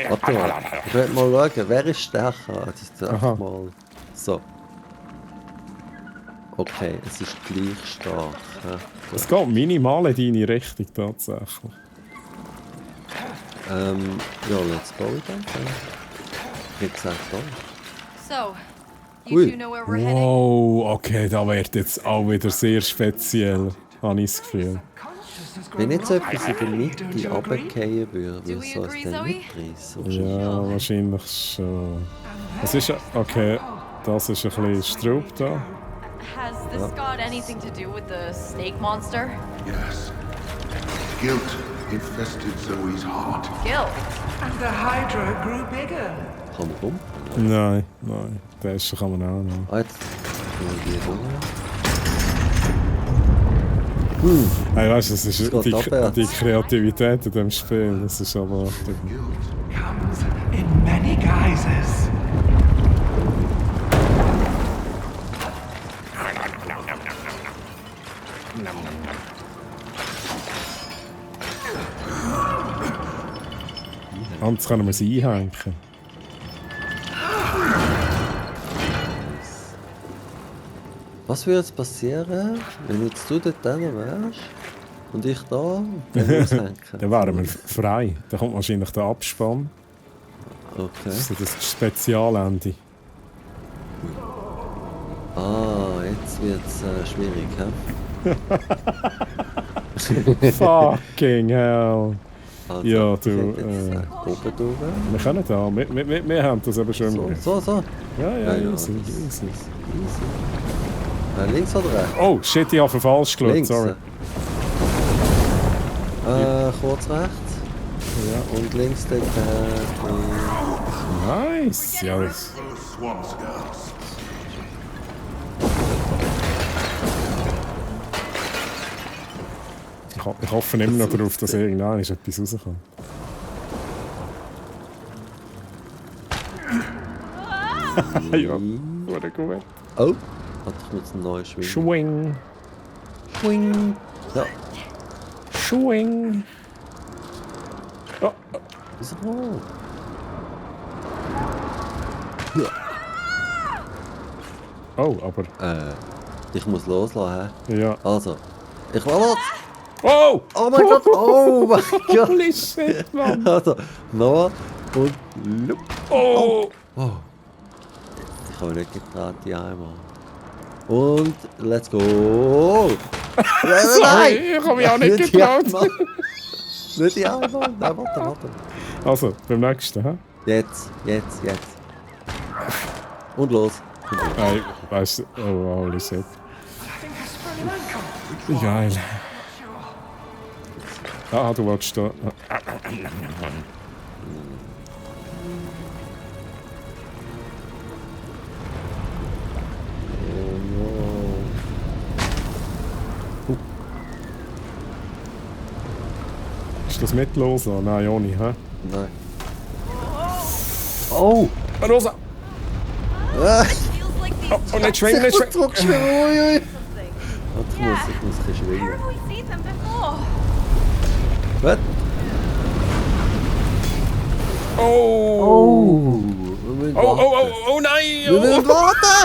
Warte mal. Ich will mal schauen, wer ist stärker? Das ist einfach mal... So. Okay, es ist gleich stark. Ja, Es geht minimal in deine Richtung tatsächlich. ja, let's go dann. Wie gesagt, da. So, you Ui. two know where we're heading? Wow, okay, da wird jetzt auch wieder sehr speziell, habe ich das Gefühl. Wenn jetzt etwas in der Mitte runterfallen würde, würde es uns agree, dann Zoe? mitreißen. Ja, wahrscheinlich schon. Es ist okay, das ist ein bisschen Straub da. Has this got anything to do with the snake monster? Yes. Guilt infested Zoe's heart. Guilt. And the Hydra grew bigger. Kann man rum? Nein, das kann man auch noch. Ah, jetzt können wir die rum. Hey, weißt du, das ist Es geht abwärts. die Kreativität in diesem Spiel, das ist aber... Comes in many guises. Anders können wir sie einhängen. Was würde jetzt passieren, wenn jetzt du dort wärst und ich da dann aushängen? Dann wären wir frei. Dann kommt wahrscheinlich der Abspann. Okay. Das ist so das Spezialende. Ah, jetzt wird es schwierig, hä? Fucking hell. Also, Ja, ich du... hätte jetzt gesagt, oben durch. wir können da. Wir haben das eben schon im Griff. So. Ja, easy. Easy. Links oder rechts? Oh, shit, ich habe falsch geschaut, Links. sorry. Kurz rechts. Ja, und links dort. Nice. Ja, das... Full of swamp scouts. Ich hoffe immer noch darauf, dass irgendwann etwas rauskommt. Ja, wurde gut. Oh, warte, ich muss neu schwingen. Schwing. Schwing. Ja. Schwing. Oh. So. Oh, aber... Ich muss loslassen, hä? Ja. Also, ich will los! Oh! Oh mein Gott! Oh mein Gott! Holy shit, Mann! Also, Noah und Luke. Oh! Oh. Ich habe nicht getraut, die einmal. Und let's go! Sorry, ich habe mich auch nicht getraut. Nicht die einmal. Nein, warte. Also, beim nächsten, hä? Jetzt. Und los. Nein, weißt du, oh, holy shit. Wie geil. Ah, du wolltest da. Ist das mit los? Nein, ohne, hä? Nein. Oh! Rosa! Oh, nicht schwingen, nicht schwingen! Ui. Ich muss ein bisschen schwingen. Was? Oh! Oh nein! Wir müssen warten!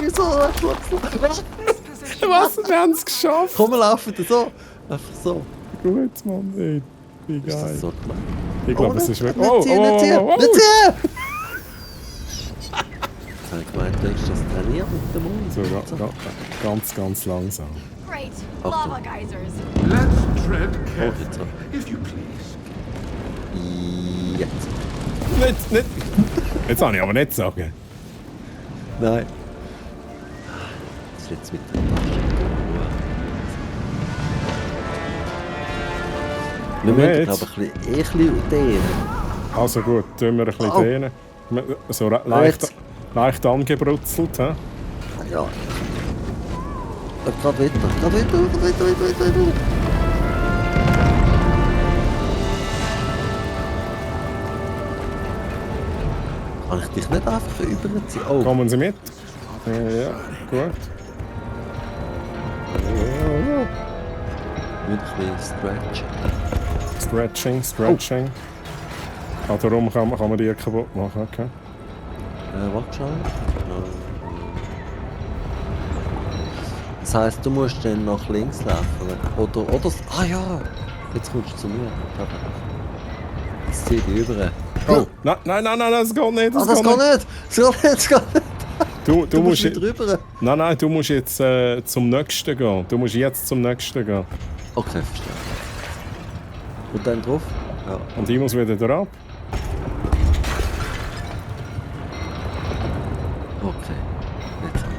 Wieso? Was? Wir haben es geschafft! Komm, wir laufen so. Einfach so. Gut, Mann, ey. Wie Ist das geil. so gemacht? Ich glaube, es ist wirklich. Nicht hier! Nicht Jetzt habe ich gemeint, du hast das trainiert mit dem Mund. So, ganz langsam. Great. Achtung. Lava geysers. Let's tread Jetzt. carefully, if you please. Jetzt. Nicht. Jetzt habe ich aber nicht sagen. Nein. Das ist jetzt mit der Tasche. Wir müssen, glaube ich, ein bisschen dehnen. Also gut, tun wir ein bisschen dehnen. So leicht angebrutzelt, hä? Ja. Gerade weiter. Kann ich dich nicht einfach überziehen? Oh. Kommen Sie mit? Ja, gut. Mit ein bisschen Stretching. Ah, darum kann man die kaputt machen, okay. Warte schon. Das heisst, du musst dann nach links laufen. Oder. Ah ja! Jetzt kommst du zu mir. Jetzt zieh dich über. Oh! Nein, das geht nicht! Das geht nicht! Du musst nicht rüber. Nein, du musst jetzt zum nächsten gehen. Du musst jetzt zum nächsten gehen. Okay, verstehe. Und dann drauf? Ja. Und ich muss wieder drauf. Okay. Jetzt haben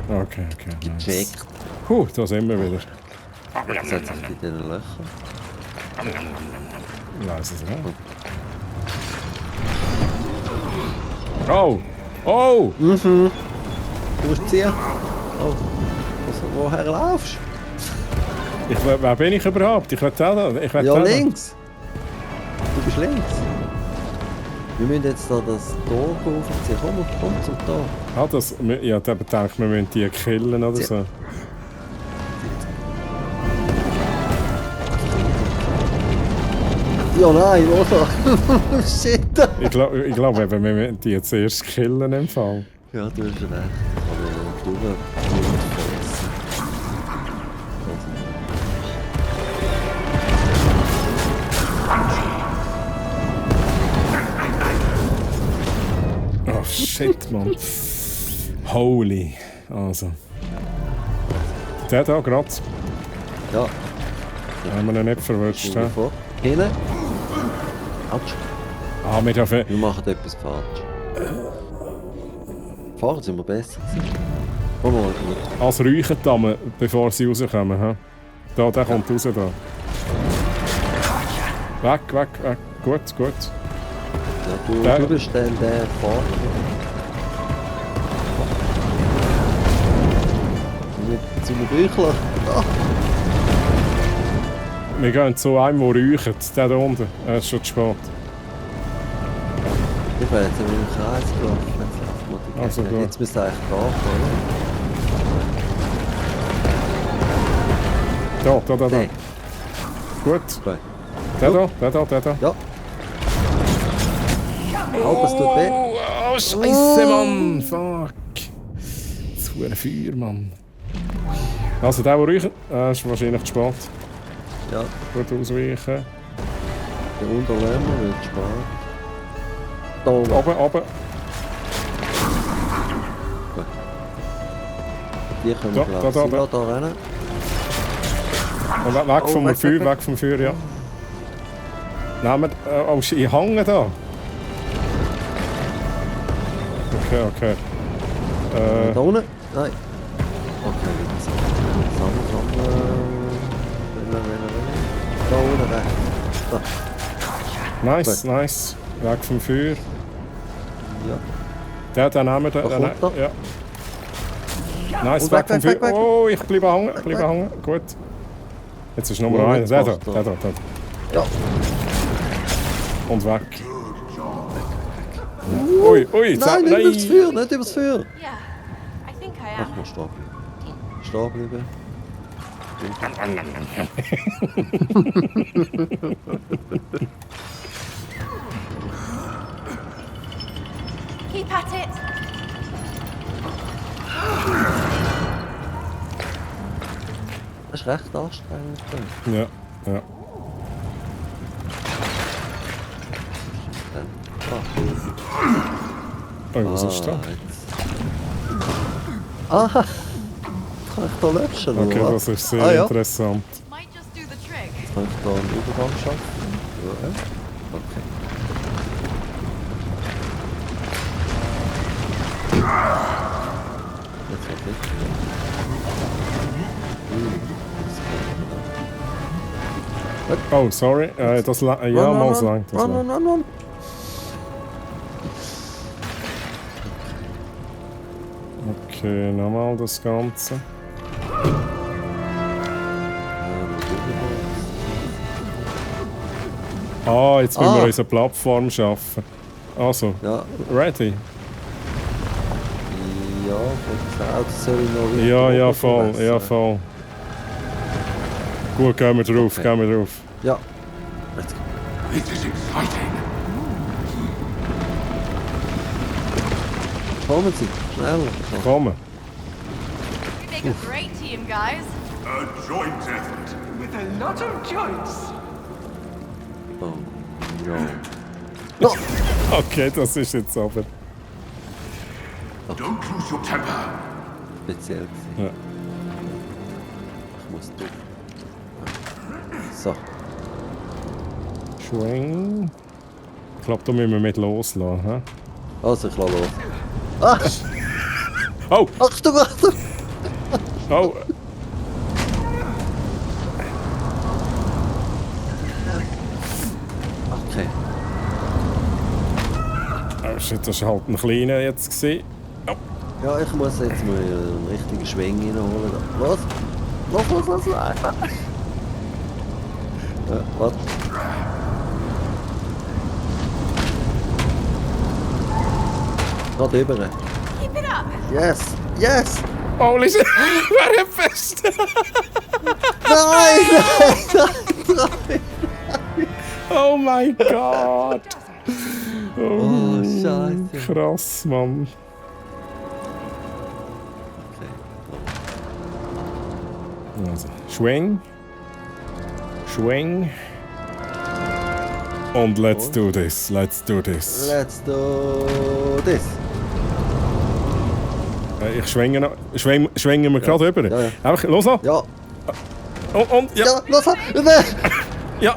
wir Okay. es. Gecheckt. Da sind wir wieder. Jetzt hat sich in diesen Löchern. Weiß es nicht. Oh! Du musst ziehen. Oh. Woher laufst du? Wer bin ich überhaupt? Ich will ja, links. Du bist links. Wir müssen jetzt da das Tor aufziehen. Komm zum Tor. Ah, das... Ja, da denke ich, wir müssen die killen oder so. Ja, nein, oder? Shit! Ich glaube, wir müssen die jetzt erst killen im Fall. Ja, du hast recht. Aber durchfressen. Oh shit, Mann. Holy. Also. Der da gerade. Ja. Haben wir ihn nicht verwünscht, hä? Hinten. Autsch. Ah, wir dürfen... Wir machen etwas falsch. Fahren sind wir besser gewesen. Komm mal gut. Als räuchen die, bevor sie rauskommen, hä? Da, der kommt raus, da. Weg. Gut. Ja, du bist dann der Fahrer. Mit seinem Büchler. Ah. Wir gehen zu einem, der räucht. Der da unten. Er ist schon zu spät. Ich bin jetzt in meinem Kreis gelaufen. Also gut. Jetzt müsste eigentlich gehen, oder? Da. Hey. Gut. Okay. Der da. Ja. Oh, das tut weh. Oh, Scheiße, Mann. Fuck. Zu ein Feuer, Mann. Also, der räucht, ist wahrscheinlich zu spät. Ja. Gut ausweichen. Der Unterlämmer wird spät. Da oben. Oben. Die können wir gleich. Da rennen. Und weg vom Feuer, weg vom Feuer, ja. Nehmen wir... Oh, ich hänge da. Okay. Da unten? Nein. Okay, sammeln. Da unten rechts. Nice. Weg vom Feuer. Ja. Den nehmen wir. Ja. Nice, weg vom Feuer. Oh, ich bleibe hängen. Gut. Jetzt ist Nummer 1. Der da. Ja. Und weg. Ui, nein, nicht übers Feuer, nicht übers Feuer. Yeah, I think I am. Ach, mal stehen bleiben. Keep at it. Das ist recht anstrengend. Ja. Oh, was ist das? Aha! Kann ich da löschen? Okay, das ist sehr interessant. Jetzt kann ich da einen Übergang schaffen. Okay. Jetzt hat nicht. Oh, sorry. Das ja, mal sagen. Run. Okay, nochmal das Ganze. Jetzt müssen wir unsere Plattform schaffen. Also, ready? Ja, das soll ich noch Ja, voll. Gut, gehen wir drauf. Ja. Let's go. This is exciting. Kommen Sie, schneller. Kommen. We make a great team, guys. A joint effort. With a lot of joints. Oh, no. Okay, das ist jetzt aber... Don't lose your temper. Speziell gewesen. Ja. Ich muss durch. So. Schwing. Ich glaube, da müssen wir mit loslassen. He? Also, ich lasse los. Ah! Oh! Achtung! Oh! Okay. Das war halt ein kleiner jetzt. Oh. Ja, ich muss jetzt mal einen richtigen Schwung reinholen. Los! Los! Was? Gerade über. Keep it up. Yes! Holy shit! Wer hat fest? Nein! Oh mein Gott! Oh, Scheiße. Krass, Mann. Okay. Also, Schwing. Und let's do this. Ich schwinge noch. Schwingen wir gerade rüber. Ja. Einfach, los an. Ja. Und, ja. Ja, los an. Ja.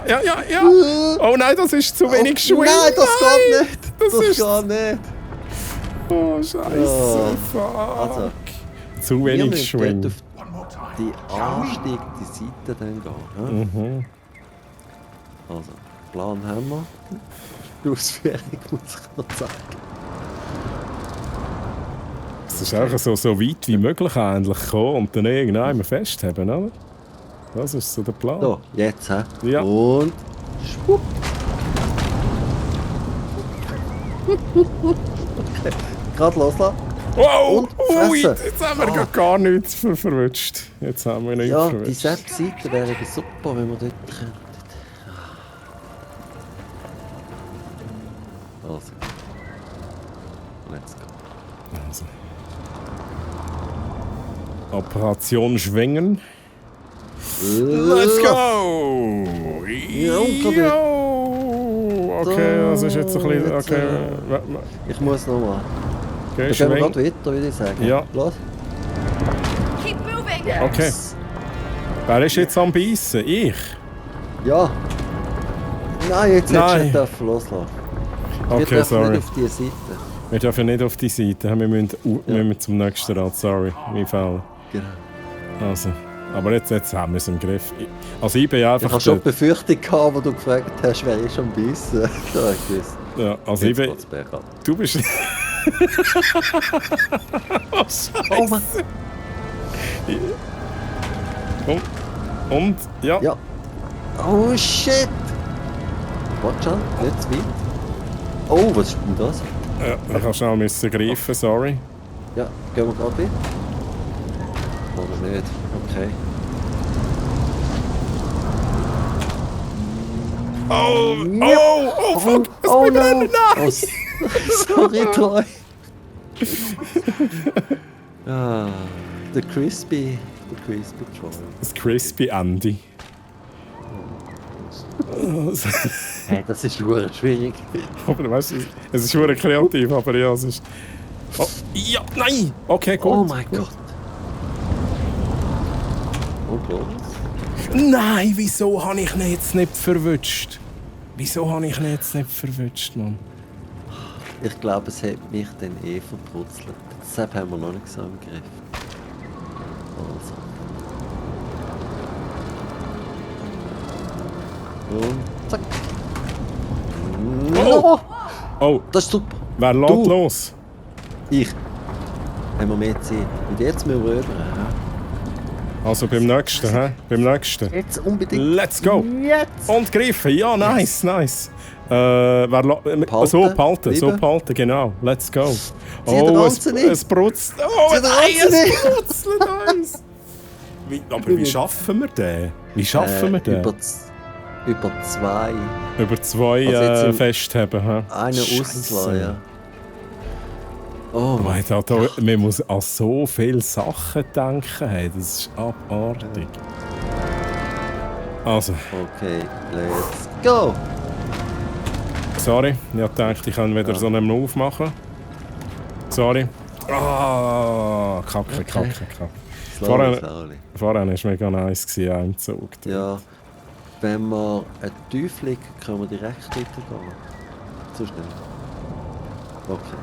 Oh nein, das ist zu wenig Schwing. Nein, das geht nicht. Das ist... geht nicht. Oh, Scheiße. Fuck. Also, zu wenig Schwing. Auf die ansteigende Seite dann gehen. Mhm. Also, Plan haben wir. Die Ausführung muss ich noch zeigen. Es ist einfach so weit wie möglich eigentlich kommen und dann irgendwann festhalten, oder? Das ist so der Plan. So, jetzt, hä? Ja. Und... schwupp. Okay, gerade loslassen. Wow! Und fressen. Jetzt haben wir gar nichts verwünscht. Jetzt haben wir nichts verwünscht. Die Seite wäre super, wenn wir dort könnten. Also. Let's go. Also. Operation Schwingen. Let's go! Ja, okay, das ist jetzt ein bisschen... Okay. Ich muss nochmal. Okay, Dann gehen wir gerade weiter, würde ich sagen. Ja. Los. Okay. Wer ist jetzt am Beißen? Ich? Ja. Nein, jetzt hättest du nicht loslassen. Okay, wir sorry. Nicht auf die Seite. Wir dürfen nicht auf die Seite. Wir müssen zum nächsten Rad. Sorry, mein Fehler. Genau. Also, aber jetzt haben wir es im Griff. Also ich bin einfach... Ich habe schon die Befürchtung gehabt, wo du gefragt hast, wer ist am Beißen. Da habe ich gewusst. Ja, also ich bin... Du bist... Oh, Scheiße. Oh Mann. Und? Ja. Ja. Oh shit! Warte schon, nicht zu weit. Oh, was ist denn das? Ja, ich habe schnell greifen, sorry. Ja, gehen wir gerade hin? Oder nicht? Okay. Oh, fuck! Oh no! Nein! Oh, sorry, Troy. The crispy Troy. Das crispy Andy. Hey, das ist wirklich schwierig. Aber weißt du, es ist schon kreativ, aber ja, es ist... Oh, ja, nein! Okay, gut. Oh mein Gott. Unglaublich. Nein, wieso habe ich ihn jetzt nicht verwünscht? Wieso habe ich ihn jetzt nicht verwünscht, Mann? Ich glaube, es hat mich dann verputzelt. Deshalb haben wir noch nicht so im Griff. Also. Und zack. Oh! Oh! Das ist super. Wer lässt los? Ich. Haben wir mehr Zeit. Und jetzt müssen wir rüber. Also beim nächsten, hä? Beim nächsten. Jetzt unbedingt. Let's go! Jetzt! Und greifen, ja, nice, nice. So behalten, genau. Let's go. Oh, es brutzt. Oh, nein, es brutzelt uns. Aber wie schaffen wir den? Wie schaffen wir den? Über zwei. Über zwei also festheben, hä? Eine auslassen, ja. Oh mein Gott, man muss an so viele Sachen denken. Hey, das ist abartig. Also. Okay, let's go! Sorry, ich dachte, ich kann wieder so einen Move machen. Sorry. Kacke. Vorher war es mega nice im Zug. Ja, wenn wir einen Tief liegen, können wir direkt weitergehen. Zu schnell. Okay.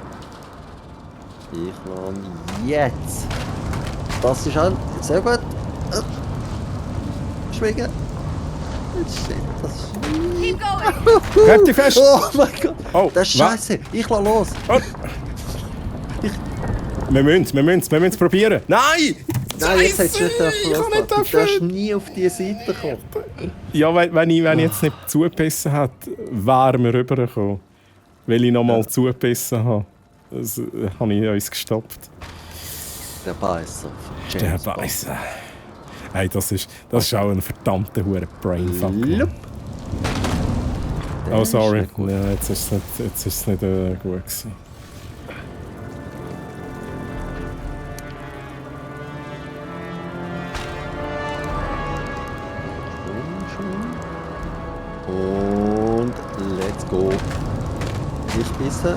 Ich lande jetzt. Das ist an. Sehr gut. Schwingen. Shit, das ist... Keep going! Halt dich fest! Oh mein Gott! Oh, das ist scheiße! Ich lasse los! Oh. Wir müssen es probieren! Nein! Nein, jetzt hättest du nicht loslassen. Du darfst nie auf diese Seite kommen. Ja, wenn ich jetzt nicht zugebissen hätte, wären wir rübergekommen. Weil ich nochmal zugebissen habe. Das habe ich uns gestoppt. Der Beißer. Der Beißer. Hey, das ist auch ein verdammter hoher Brainfuck. Oh, sorry. Ja, jetzt ist es nicht gut gewesen. Und let's go. Nicht bissen.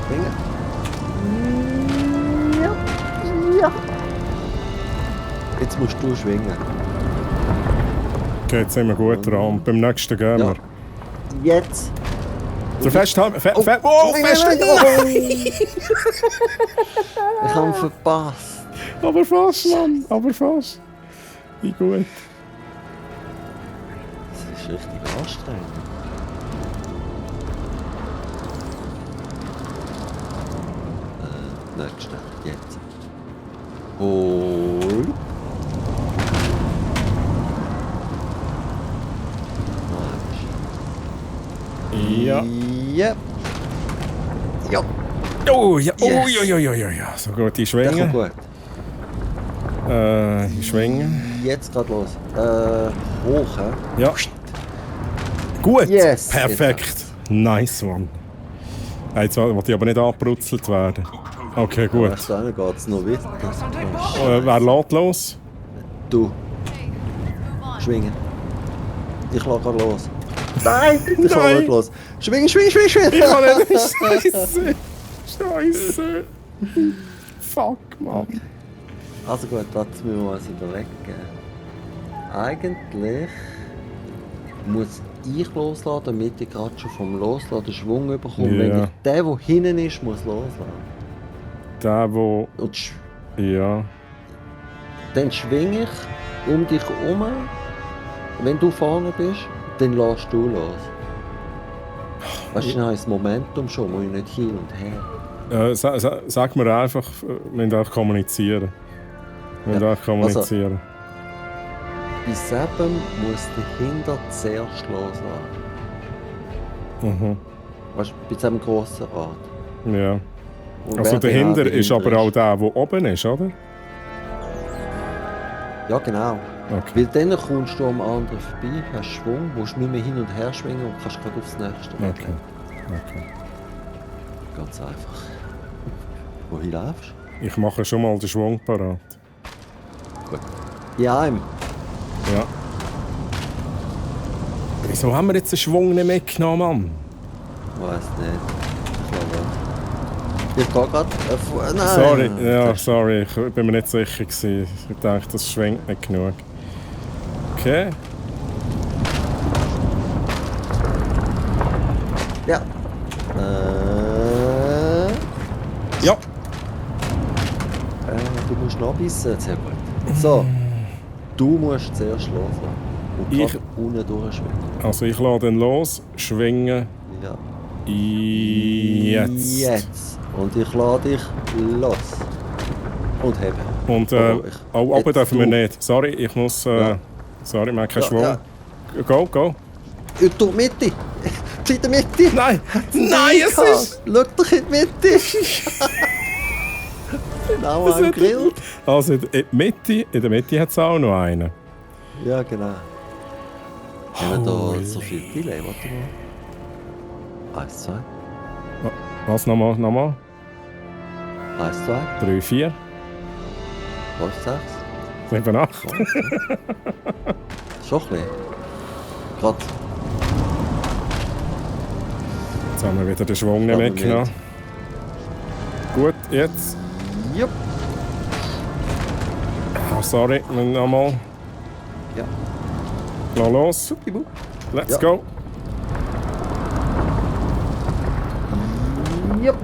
Springen. Ja. Jetzt musst du schwingen. Okay, jetzt sind wir gut dran. Und beim nächsten gehen wir. Jetzt. So festhalten. Festhalten! Ich habe ihn verpasst. Aber fast, Mann. Aber fast. Wie gut. Das ist richtig anstrengend. Nächste. Jetzt. Und... Ja. Yep. Ja. Oh, ja. Ja. So gut, die schwingen. Gut. Die schwingen. Jetzt geht los. Hoch, hä? Ja. Gut. Yes. Perfekt. Nice one. Jetzt wollte ich aber nicht angebrutzelt werden. Okay, gut. Dann geht es noch weiter. Wer lädt los? Du. Schwingen. Ich lasse gerade los. Nein! Ich lasse nicht los. Schwingen! Ich kann nicht. Scheiße. Fuck, Mann. Also gut, das müssen wir uns überlegen. Eigentlich muss ich loslassen, damit ich gerade schon vom Loslassen den Schwung bekomme. Ja. Wenn ich der hinten ist, muss loslassen. Der, wo... Und Ja. dann schwinge ich um dich herum. Wenn du vorne bist, dann lässt du los. Weißt du, dann habe ich das Momentum schon, muss ich nicht hin und her. Sag mir einfach, wir müssen kommunizieren. Bei 7 muss der Hinter zuerst loslassen. Mhm. Weißt du, bei diesem grossen Rad. Ja. Und Also wer dahinter genau ist aber auch der, der oben ist, oder? Ja, genau. Okay. Weil dann kommst du am anderen vorbei, hast Schwung, musst nicht mehr hin und her schwingen und kannst gerade aufs nächste. Okay. Ganz einfach. Wohin läufst Ich mache schon mal den Schwung parat. du? Gut. Ja, Ja. Wieso haben wir jetzt den Schwung nicht mitgenommen, Mann? Weiß nicht. Ich gehe gerade. Nein! Sorry, ich bin mir nicht sicher gewesen. Ich dachte, das schwingt nicht genug. Okay. Ja. Ja. Du musst noch bissen, sehr gut. So. Du musst zuerst loslassen. Und gerade unten durchschwingen. Also ich lasse dann los, schwingen. Ja. Jetzt. Und ich lasse dich los. Und heben. Und oben dürfen wir nicht. Sorry, ich muss... Sorry, wir haben keinen Schwung. Ja. Go. In die Mitte. In der Mitte. Nein, es ist... Schau doch in die Mitte. Genau am Grill. Also in der Mitte hat es auch noch einen. Ja, genau. Haben wir da so viel Delay? Warte mal. 1, 2. Was, nochmal? 1, 2. 3, 4. 5, 6. 7, 8. Schon ein bisschen. Gerade. Jetzt haben wir wieder den Schwung nicht mitgenommen. Gut, jetzt. Jupp. Oh, sorry, nochmal. Ja. Lass los. Let's go. Jupp.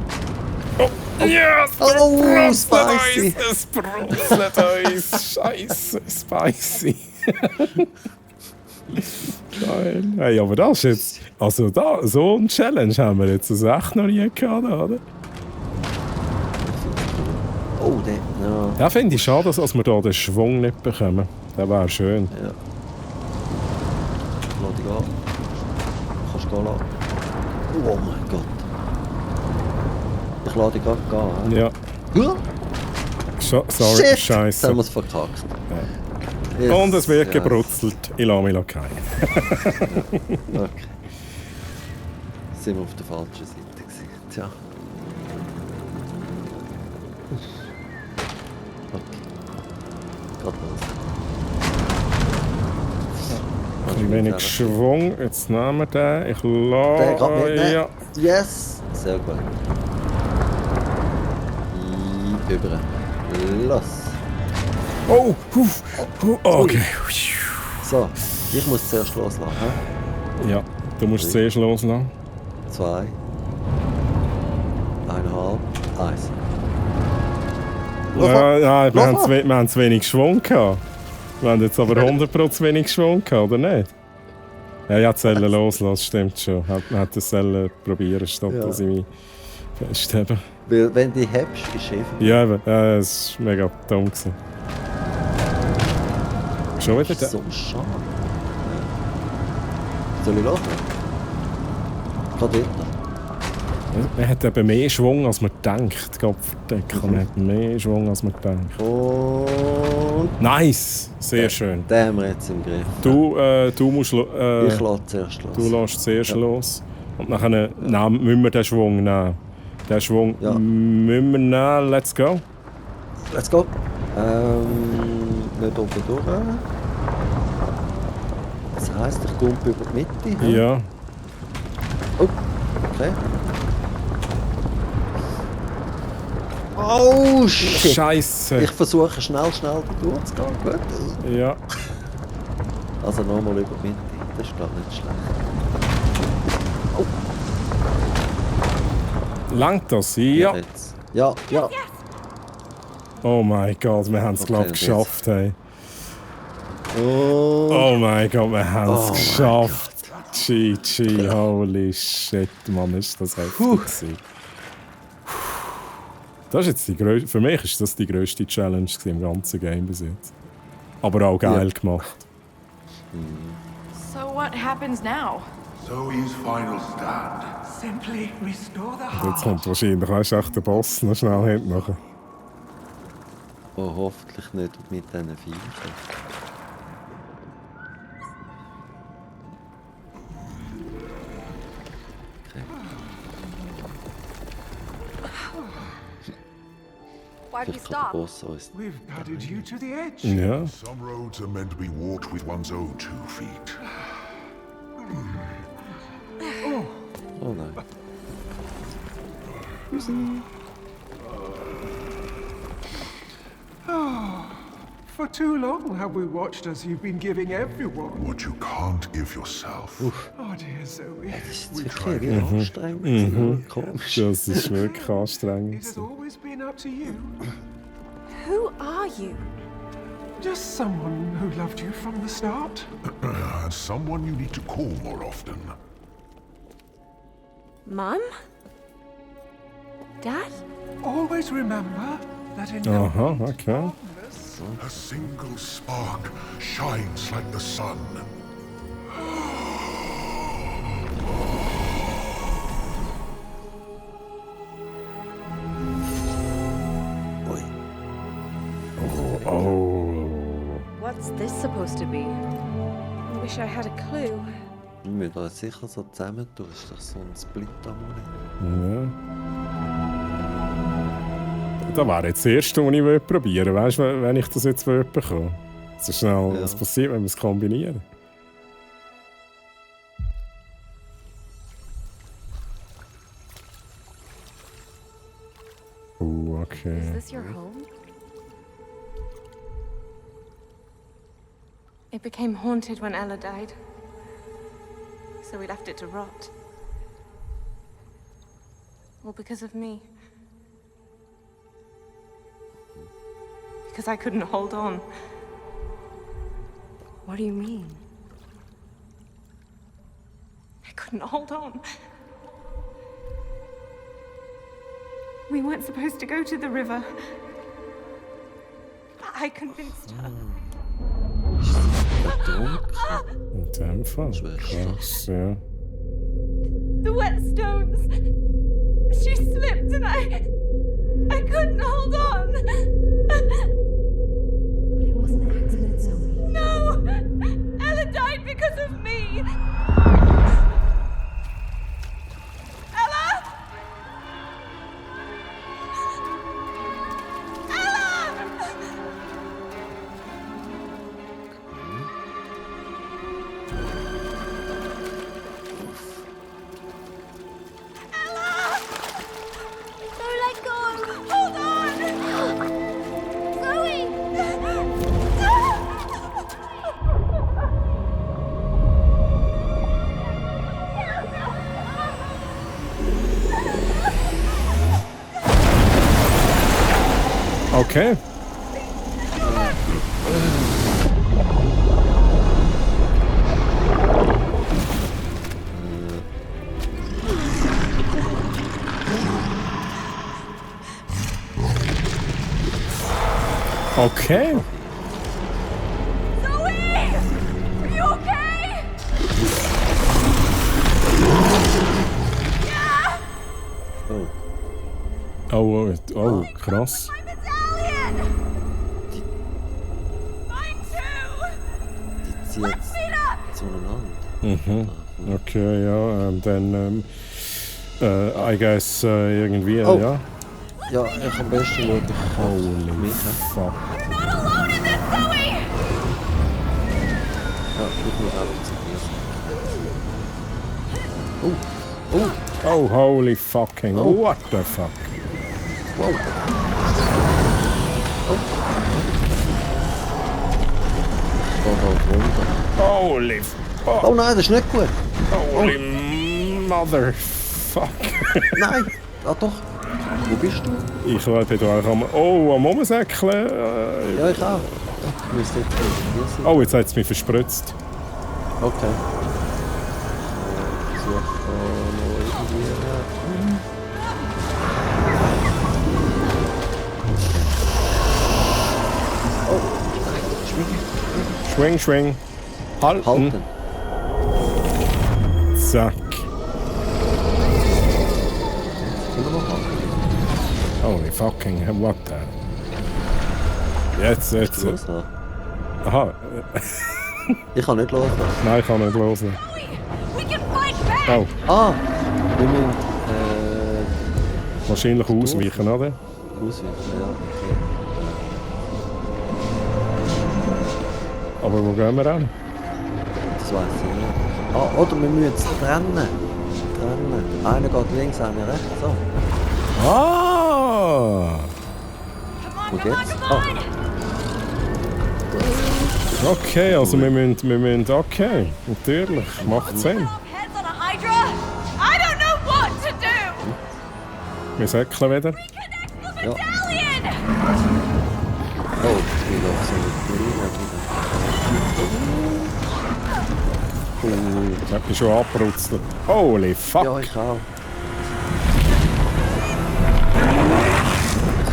Oh, yes! Oh, spicy! Es brutzelt uns! Scheiße, spicy! Geil. Hey, aber das ist jetzt... Also da, so eine Challenge haben wir jetzt echt noch nie gehabt, oder? Oh, der... Ja. Da finde ich schade, dass wir hier den Schwung nicht bekommen. Das wäre schön. Ja. Lass dich an. Kannst gehen lassen. Oh mein Gott. Ich lasse dich gerade gehen. Ja. Sorry, Shit. Scheiße. Jetzt haben wir es verkackt. Ja. Und es wird gebrutzelt. Ich lasse mich keinen. Okay. Sind wir auf der falschen Seite gewesen. Tja. Okay. Geht los. Ein bisschen wenig Schwung. Jetzt nehmen wir den. Ich lasse... Der geht mit, ja. Yes! Sehr gut. Über. Los! Oh! Okay. So, ich muss zuerst loslassen. He? Ja, du musst zuerst loslassen. 2. 1,5. 1. Ja, wir haben zu wenig Schwung gehabt. Wir haben jetzt aber 100% zu wenig Schwung gehabt, oder nicht? Ja, ich hätte Zellen loslassen, stimmt schon. Ich hätte das Zellen probieren, statt dass ich mich festhebe. Weil, wenn du die hebst, ist Chef. Ja, eben. Es war mega dumm. Schon wieder So schade. Soll ich loslassen? Geht weiter. Man hat eben mehr Schwung, als man denkt. Man hat mehr Schwung, als man denkt. Und... Nice! Sehr schön. Den haben wir jetzt im Griff. Du musst... ich lasse zuerst los. Du lässt zuerst los. Und dann müssen wir den Schwung nehmen. Den Schwung müssen wir nehmen. Let's go. Let's go. Nicht oben durch. Das heisst, ich dumpe über die Mitte. Ja. Oh, okay. Oh shit! Scheiße! Ich versuche schnell durchzugehen, gut? Ja. Also nochmal über die Mitte, das ist gar nicht schlecht. Oh. Langt das? Ja. Ja, ja. Oh mein Gott, wir haben es glaube ich geschafft, hey. Oh. Oh mein Gott, wir haben es geschafft. GG, holy shit, Mann, ist das heftig gewesen. Das ist jetzt die größte, für mich ist das die grösste Challenge im ganzen Game bis jetzt. Aber auch geil gemacht. So what happens now? Zoe's final stand. Simply restore the Und heart. jetzt kommt wahrscheinlich weißt, echt der Boss noch schnell hinten nachher. Oh, hoffentlich nicht mit diesen Viechern. Why'd we stop? We've guided you to the edge. Ja. Some roads are meant to be walked with one's own 2 feet. Oh nein. For too long have we watched as you've been giving everyone. What you can't give yourself. Oh dear Zoe. Das ist wirklich anstrengend. Komisch. Das ist wirklich anstrengend. It has always been up to you. Who are you? Just someone who loved you from the start. Someone you need to call more often. Mum? Dad? Always remember that in Okay. A single spark shines like the sun. What's this supposed to be? I wish I had a clue. Wir müssen uns sicher so zusammentun, ist doch so ein Split-Amulett. Ja. Das wäre jetzt das Erste, was ich probieren will. Weißt du, wenn ich das jetzt bekomme? So schnell, was passiert, wenn wir es kombinieren? Okay. Is this your home? It became haunted when Ella died. So we left it to rot. All because of me. Because I couldn't hold on. What do you mean? I couldn't hold on. We weren't supposed to go to the river. I convinced her. In dem Fall. Krass, ja. The whetstones. She slipped and I couldn't hold on. But it wasn't an accident, Zoe. No! Ella died because of me. Okay. Okay. Zoe! Are you okay? Yeah! Oh, krass. Die zieht zueinander. Okay, ja, dann, I guess, irgendwie, Oh. ja. Ja, ich am besten schaue ich Holy fuck. Ja, ich muss auch zu dir. Oh, holy fucking, what the fuck. Wow. Holy fuck. Oh nein, das ist nicht gut. Holy motherfuck. Nein. Ah doch. Wo bist du? Ich bin da am Rumsäckeln. Ja, ich auch. Ich müsste jetzt hier sein. Oh, jetzt hat es mich verspritzt. Okay. Ich suche noch irgendwie... Oh, Schwing, schwing. Halten. Halten. Zack. Immer noch halten. Holy fucking hell, what the... Jetzt. Loslassen. Aha. Ich kann nicht loslassen. Nein, ich kann nicht loslassen. Oh. Ah! Wir müssen... Wahrscheinlich ausweichen, oder? Ausweichen, ja. Okay. Aber wo gehen wir hin? Das weiss ich nicht. Ah, oder wir müssen es trennen. Einer geht links, einer rechts. So. Ah! Wo geht's? Ah. Okay, also wir müssen... Okay, natürlich. Macht Sinn. Wir säckeln wieder. Ja. Oh, ich will auch so mit Marina Ich hab mich schon abgerutzelt. Holy fuck! Ja, ich auch.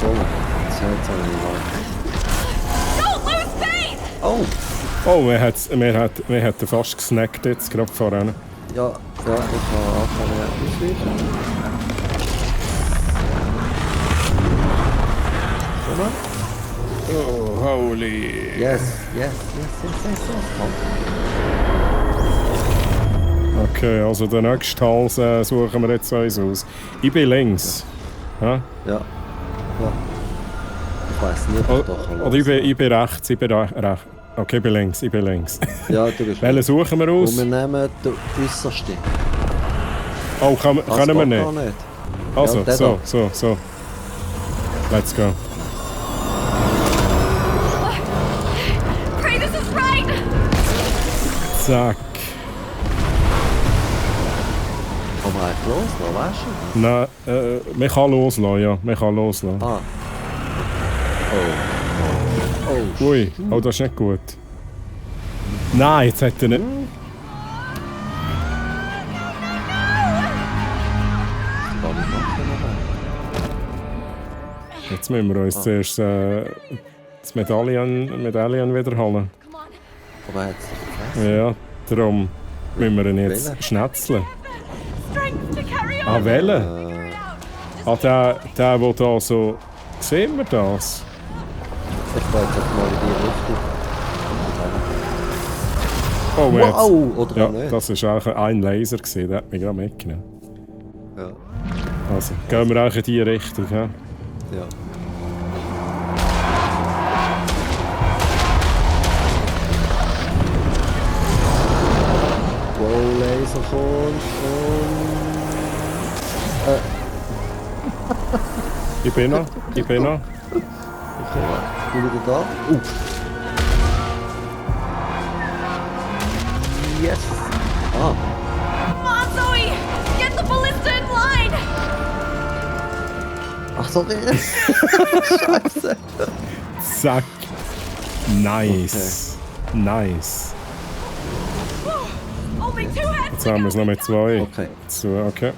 So, jetzt hört es an den Oh! Oh, wir hat fast gesnackt jetzt, gerade vorhin. Ja, ich kann anfangen ausweichen. Oh, holy. Yes. Okay, also den nächsten Hals suchen wir jetzt uns aus. Ich bin links. Ja. Ja. Ich weiss nicht, ob ich doch oder ich bin rechts, Okay, ich bin links. Ja, du bist Welchen suchen wir aus? Und wir nehmen den äußersten. Oh, können wir nicht? Gar nicht. Also, ja, so. Let's go. Kratos is right! Zack. Kann man eigentlich loslassen, weißt du? Nein, man kann loslassen, ja. Ah. Oh. Ui, oh, das ist nicht gut. Nein, jetzt hat er nicht... Jetzt müssen wir uns zuerst das Medaillen wiederholen. Aber hat es vergessen? Ja, darum müssen wir ihn jetzt schnetzeln. Ah, welchen? Der da so... Sehen wir das? Ich gehe jetzt mal in die Richtung. Oh, wow! Oder ja, nicht? das war eigentlich ein Laser, der hat mich gerade mitgenommen. Ja. Also, gehen wir auch in die Richtung, ja? Ja. Wow, Laser kommt und... Ich bin noch. Okay, bin wieder da. Yes! Ah! Come on, Zoe! Get the ballista in line! Ach, sorry! Scheiße! Zack! Nice! Okay. Nice! Only 2 heads. Jetzt haben wir es noch mit 2. Okay. Okay.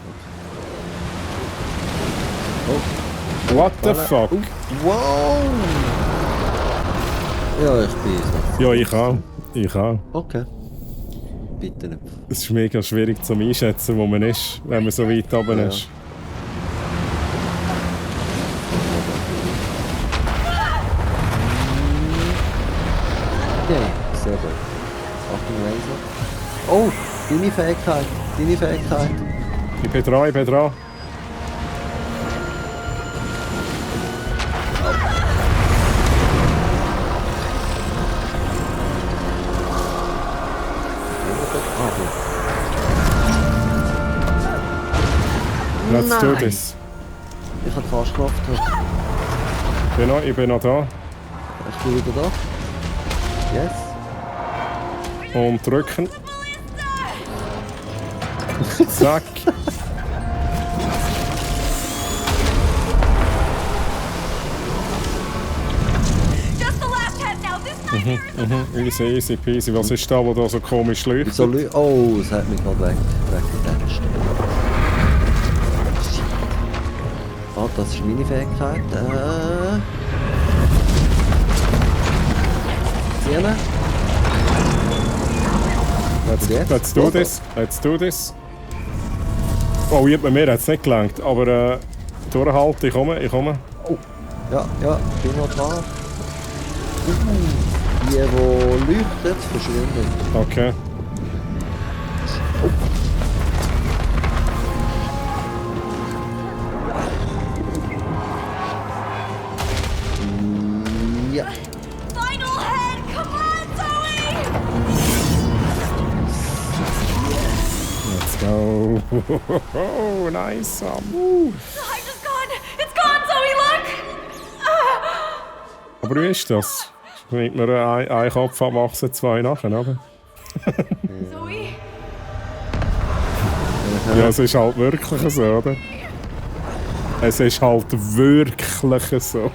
Oh. What the fuck? Wow! Ja, ich bin so. Ja, ich auch. Okay. Bitte nicht. Es ist mega schwierig zu einschätzen, wo man ist, wenn man so weit oben ist. Okay, sehr gut. Achtung, Laser. Oh, deine Fähigkeit. Ich bin dran. Let's do this. Ich habe fast Knopf gedrückt. Ich bin noch da. Ich bin wieder da. Yes. Und drücken. Zack. Easy, easy peasy. Was ist da, wo da so komisch leuchtet? Oh, es hat mich gerade weggedatscht. Ah, das ist meine Fähigkeit. Ziehen. Let's do this. Let's do this. Oh, bei mir hat es nicht gelangt, aber durchhalten, ich komme. Oh. Ja, bin noch dran. Die leuchtet, verschwinden. Okay. Oh. Ja. Final head! Come on, Zoe! Let's go. Oh, nice. The height is gone! It's gone, Zoe, look! Aber wie ist das? Nicht nur ein Kopf abwachsen, zwei nachher, oder? Zoe? Ja, es ist halt wirklich so, oder? Es ist halt wirklich so.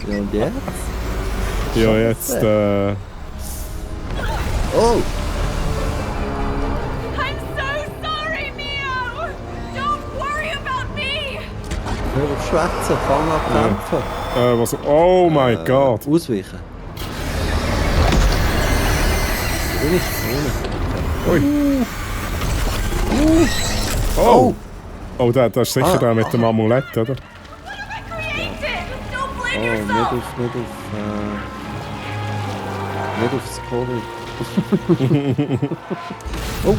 Ja, und jetzt? Ja, jetzt, Oh! I'm so sorry, Mio! Don't worry about me! Hör auf schwätzen, fang an kämpfen. Was? Oh mein Gott! Ausweichen. Ui. Oh! Oh, das ist sicher der mit dem Amulett, oder? Nicht aufs Kohle. Oh!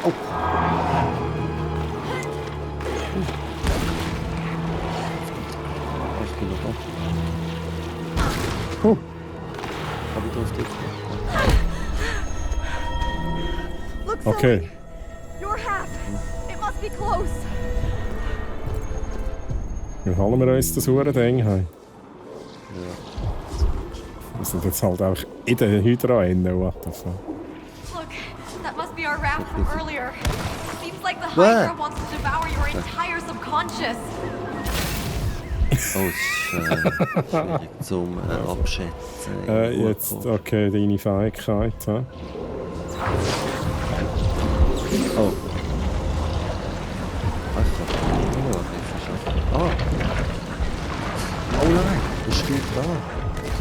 Oh! Ich bin noch da. Oh! Hab ich drauf gedrückt? Okay. Your half! It must be close! Wie holen wir uns das Ding heim? Ja. Wir sind jetzt halt auch in der Hydra innen, what the fuck. Look, that must be our raft from earlier. Seems like the Hydra wants to devour your entire subconscious. Oh, schwierig zum Abschätzen. Jetzt, okay, deine Fähigkeit. He? Oh. Oh nein, das steht da.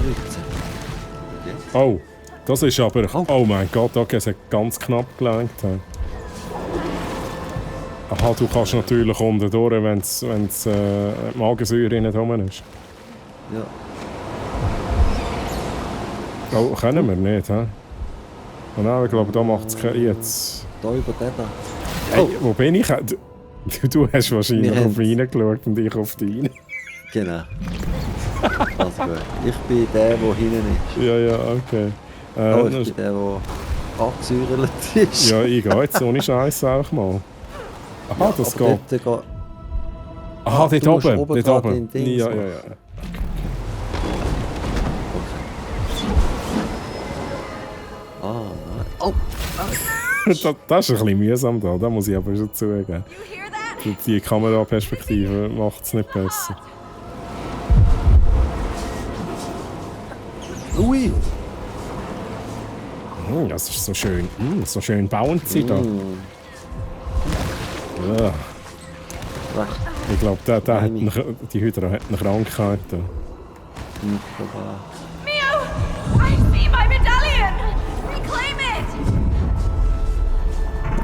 13. Oh, das ist aber... Oh mein Gott, okay, es hat ganz knapp gelangt. He. Aha, du kannst natürlich unten durch, wenn es Magensäure nicht rum ist. Ja. Oh, können wir nicht, hä? Oh nein, ich glaube, da macht es jetzt. Da über den da. Hey, wo bin ich? Du hast wahrscheinlich auf ihn geschaut und ich auf deinen. Genau. Also gut. Ich bin der hinten ist. Ja, okay. Ich bin der angesäuert ist. Ja, ich gehe jetzt ohne Scheiß auch mal. Aha, ja, das geht. Aha, dort oben. Dort oben. Ja. Oh! Das ist ein bisschen mühsam da, da muss ich aber schon zugeben. Die Kameraperspektive macht es nicht besser. Ui! Das ist so schön. So schön bouncy da. Ja. Ich glaube, die Hydra hat eine Krankheit. Mio! I see my medallion! Reclaim it!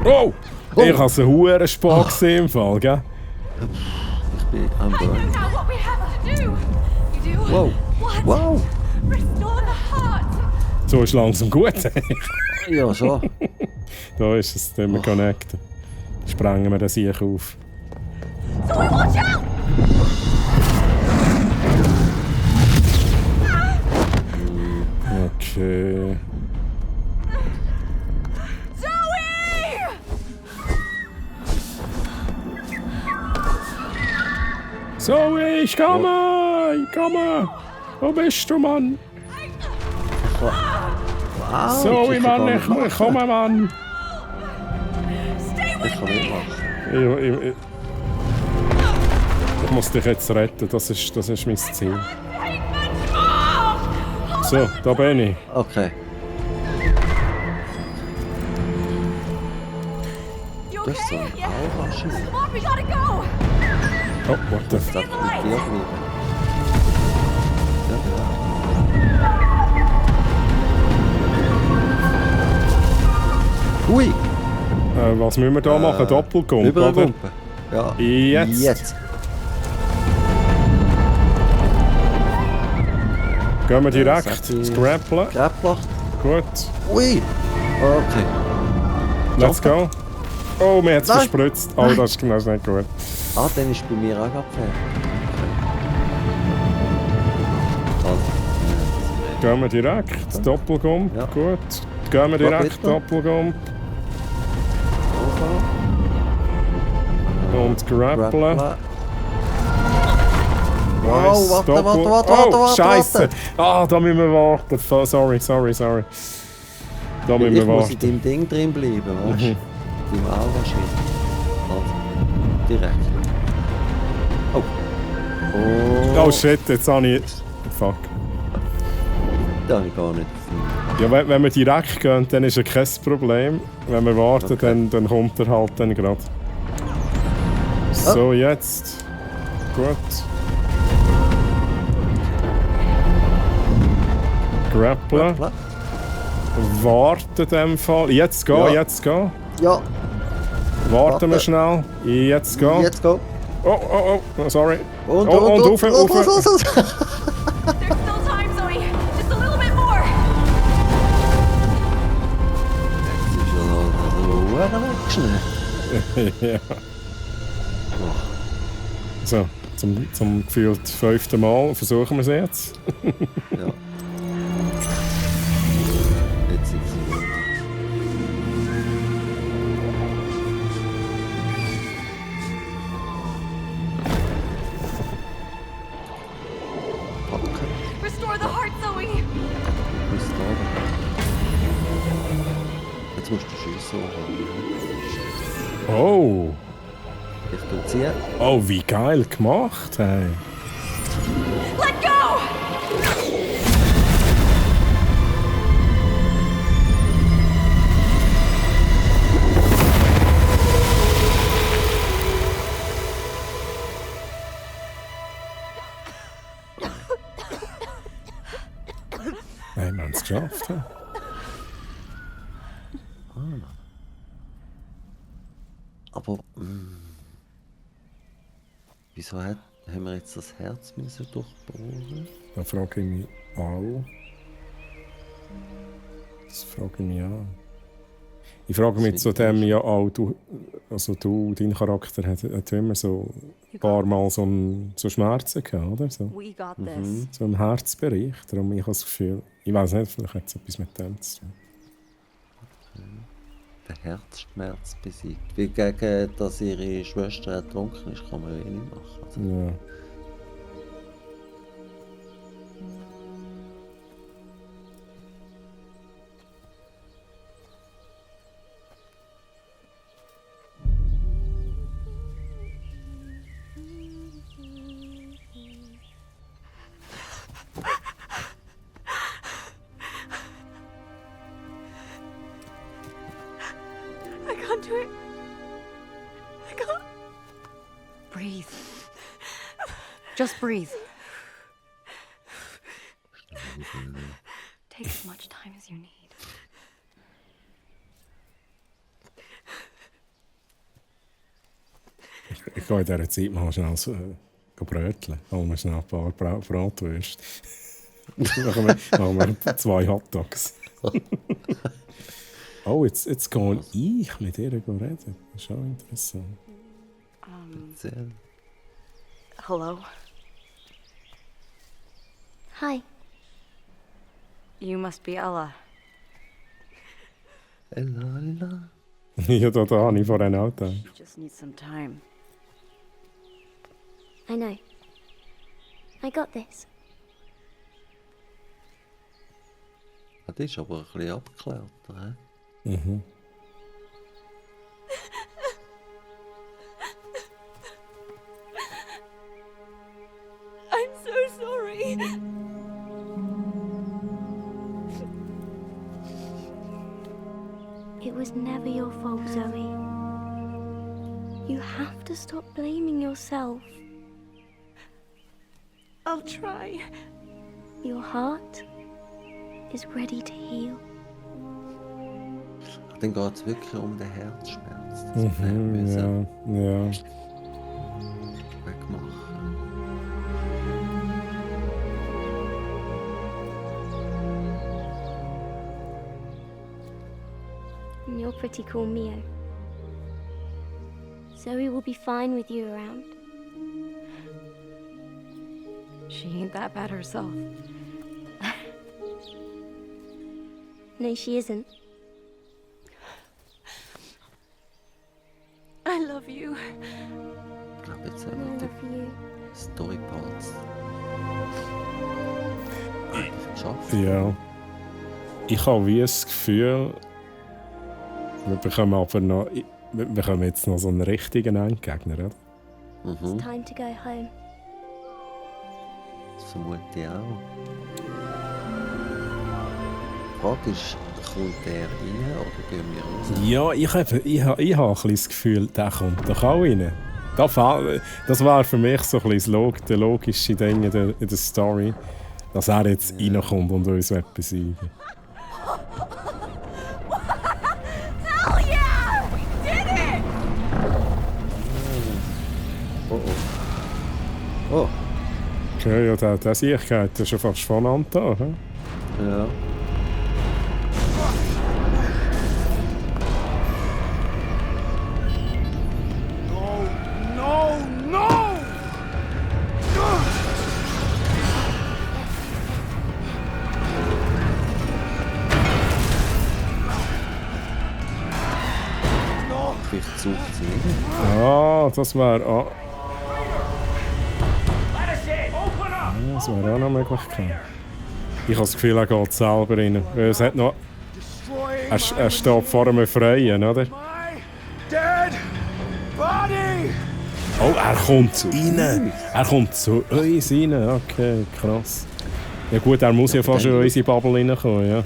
Oh! Ich habe einen hohen Spar gesehen im Fall, gell? Ich bin am Burn. I know now what we have to do! You do? Wow! What? Wow! Restore the heart! So ist langsam gut. Ja, schon. Da ist es, wenn wir connecten. Sprengen wir den Sieg auf. Zoe, watch out! Okay. Zoe! Zoe, ich komme! Wo bist du, Mann? Wow, Zoe, Mann, ich komme, Mann! Ich kann nicht machen. Ich muss dich jetzt retten, das ist mein Ziel. So, da bin ich. Okay. Du hast so einen Aura-Schild. Oh, what the fuck? Das darf nicht dir bleiben. Ja, genau. Ui! Was müssen wir da machen? Doppelgump, oder? Übergumpen. Ja. Jetzt. Gehen wir direkt ins Grapplen. Grappler. Gut. Ui! Okay. Let's go. Oh, mir hat's verspritzt. Oh, das ist nicht gut. Ah, dann ist bei mir auch gerade fertig. Gehen wir direkt. Doppelgump. Ja. Gut. Gehen wir direkt. Doppelgump. Und grapplen. Wow, warte. Scheiße! Ah, da müssen wir warten. Sorry. Da müssen wir Ich muss warten. in deinem Ding drin bleiben, weißt du? Deinem Aura-Schild. Also, direkt. Oh shit, jetzt habe ich... Fuck. Da habe ich gar nicht gefunden. Ja, wenn wir direkt gehen, dann ist ja kein Problem. Wenn wir warten, dann kommt er halt dann gerade. So, jetzt. Gut. Grapplen. Warten in dem Fall. Jetzt gehen. Ja. Warten wir schnell. Jetzt gehen. Jetzt go. Oh, sorry. Und auf. There's still time, Zoe. Just a little bit more. Ja. So, zum gefühlt 5. Mal versuchen wir es jetzt. Ja. Jetzt sind sie runter. Restore the heart, Zoe. Jetzt musst du schiessen. Oh! Ich tue ziehen. Oh, wie geil gemacht, hey! Let go! Hey, wir haben es geschafft. Hey. Aber wieso haben wir jetzt das Herz müssen durchbohren? Da frage ich mich auch. Das frage ich mich auch. Ich frage mich zudem ja auch, dein Charakter hat immer so ein paar Mal so Schmerzen gehabt, oder? So. We got this. So im Herzbereich. Darum ich habe das Gefühl, ich weiß nicht, vielleicht hat es etwas mit dem zu tun. Der Herzschmerz besiegt. Wie gegen, dass ihre Schwester ertrunken ist, kann man ja nicht machen. Also, Ja. I can't do it. I can't. Breathe. Just breathe. Take as much time as you need. Ich gehe in dieser Zeit mal schnell bröteln. Holen wir schnell ein paar Bratwürste. Machen wir 2 Hotdogs. Oh, jetzt gehe ich mit ihr reden. Das ist schon interessant. Hello? Hi. You must be Ella. Ella. Ja, da habe ich vorhin auch gedacht. You just need some time. I know. I got this. Das ist aber ein bisschen abgeklärt, hä? Mhm. I'm so sorry. It was never your fault, Zoe. You have to stop blaming yourself. I'll try. Your heart is ready to heal. Dann geht es wirklich um den Herzschmerz. Das Ja. wegmachen. And you're pretty cool, Mio. Zoe will be fine with you around. She ain't that bad herself. No, she isn't. I love you. Ich glaube, jetzt I haben wir love you. die Storyparts eigentlich geschafft. Ja. Ich habe wie das Gefühl, wir bekommen aber noch. Wir bekommen jetzt noch so einen richtigen Endgegner, oder? It's time to go home. Das vermute ich auch. Die Frage ist, kommt der rein oder gehen wir raus? Ja, ich habe ein bisschen das Gefühl, der kommt doch auch rein. Das war für mich so ein bisschen das logische Ding in der Story, dass er jetzt reinkommt und uns besiegen will. Hell yeah! We did it! Oh. Okay, ja, der Sicherheit ist schon fast voneinander da. Ja. No! Vielleicht sucht sie ihn. Ah, das wäre. Das wäre auch noch eine Möglichkeit. Ich habe das Gefühl, er geht selber rein. Es hat noch. Er steht vor einem Freien, oder? Dead body! Oh, er kommt rein! Er kommt zu uns rein. Okay, krass. Ja gut, er muss ja fast in unsere Bubble reinkommen, ja.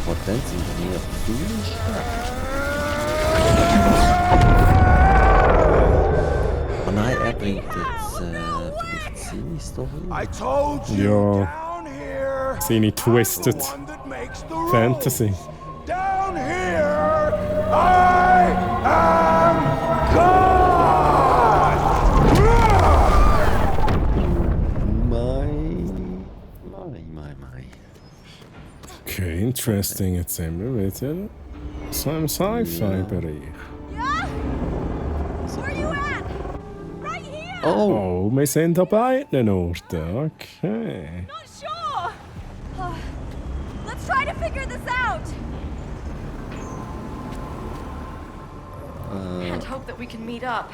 Und dann sind wir viel Oh nein, er bringt jetzt vielleicht seine Story. Ja. Seine Twisted Fantasy. Down here, I am God! My. Okay, interesting. Jetzt sind wir wieder so im Sci-Fi-Bereich. Oh, wir sind an beiden Orten. Okay. Not sure. Let's try to figure this out. Can't hope that we can meet up.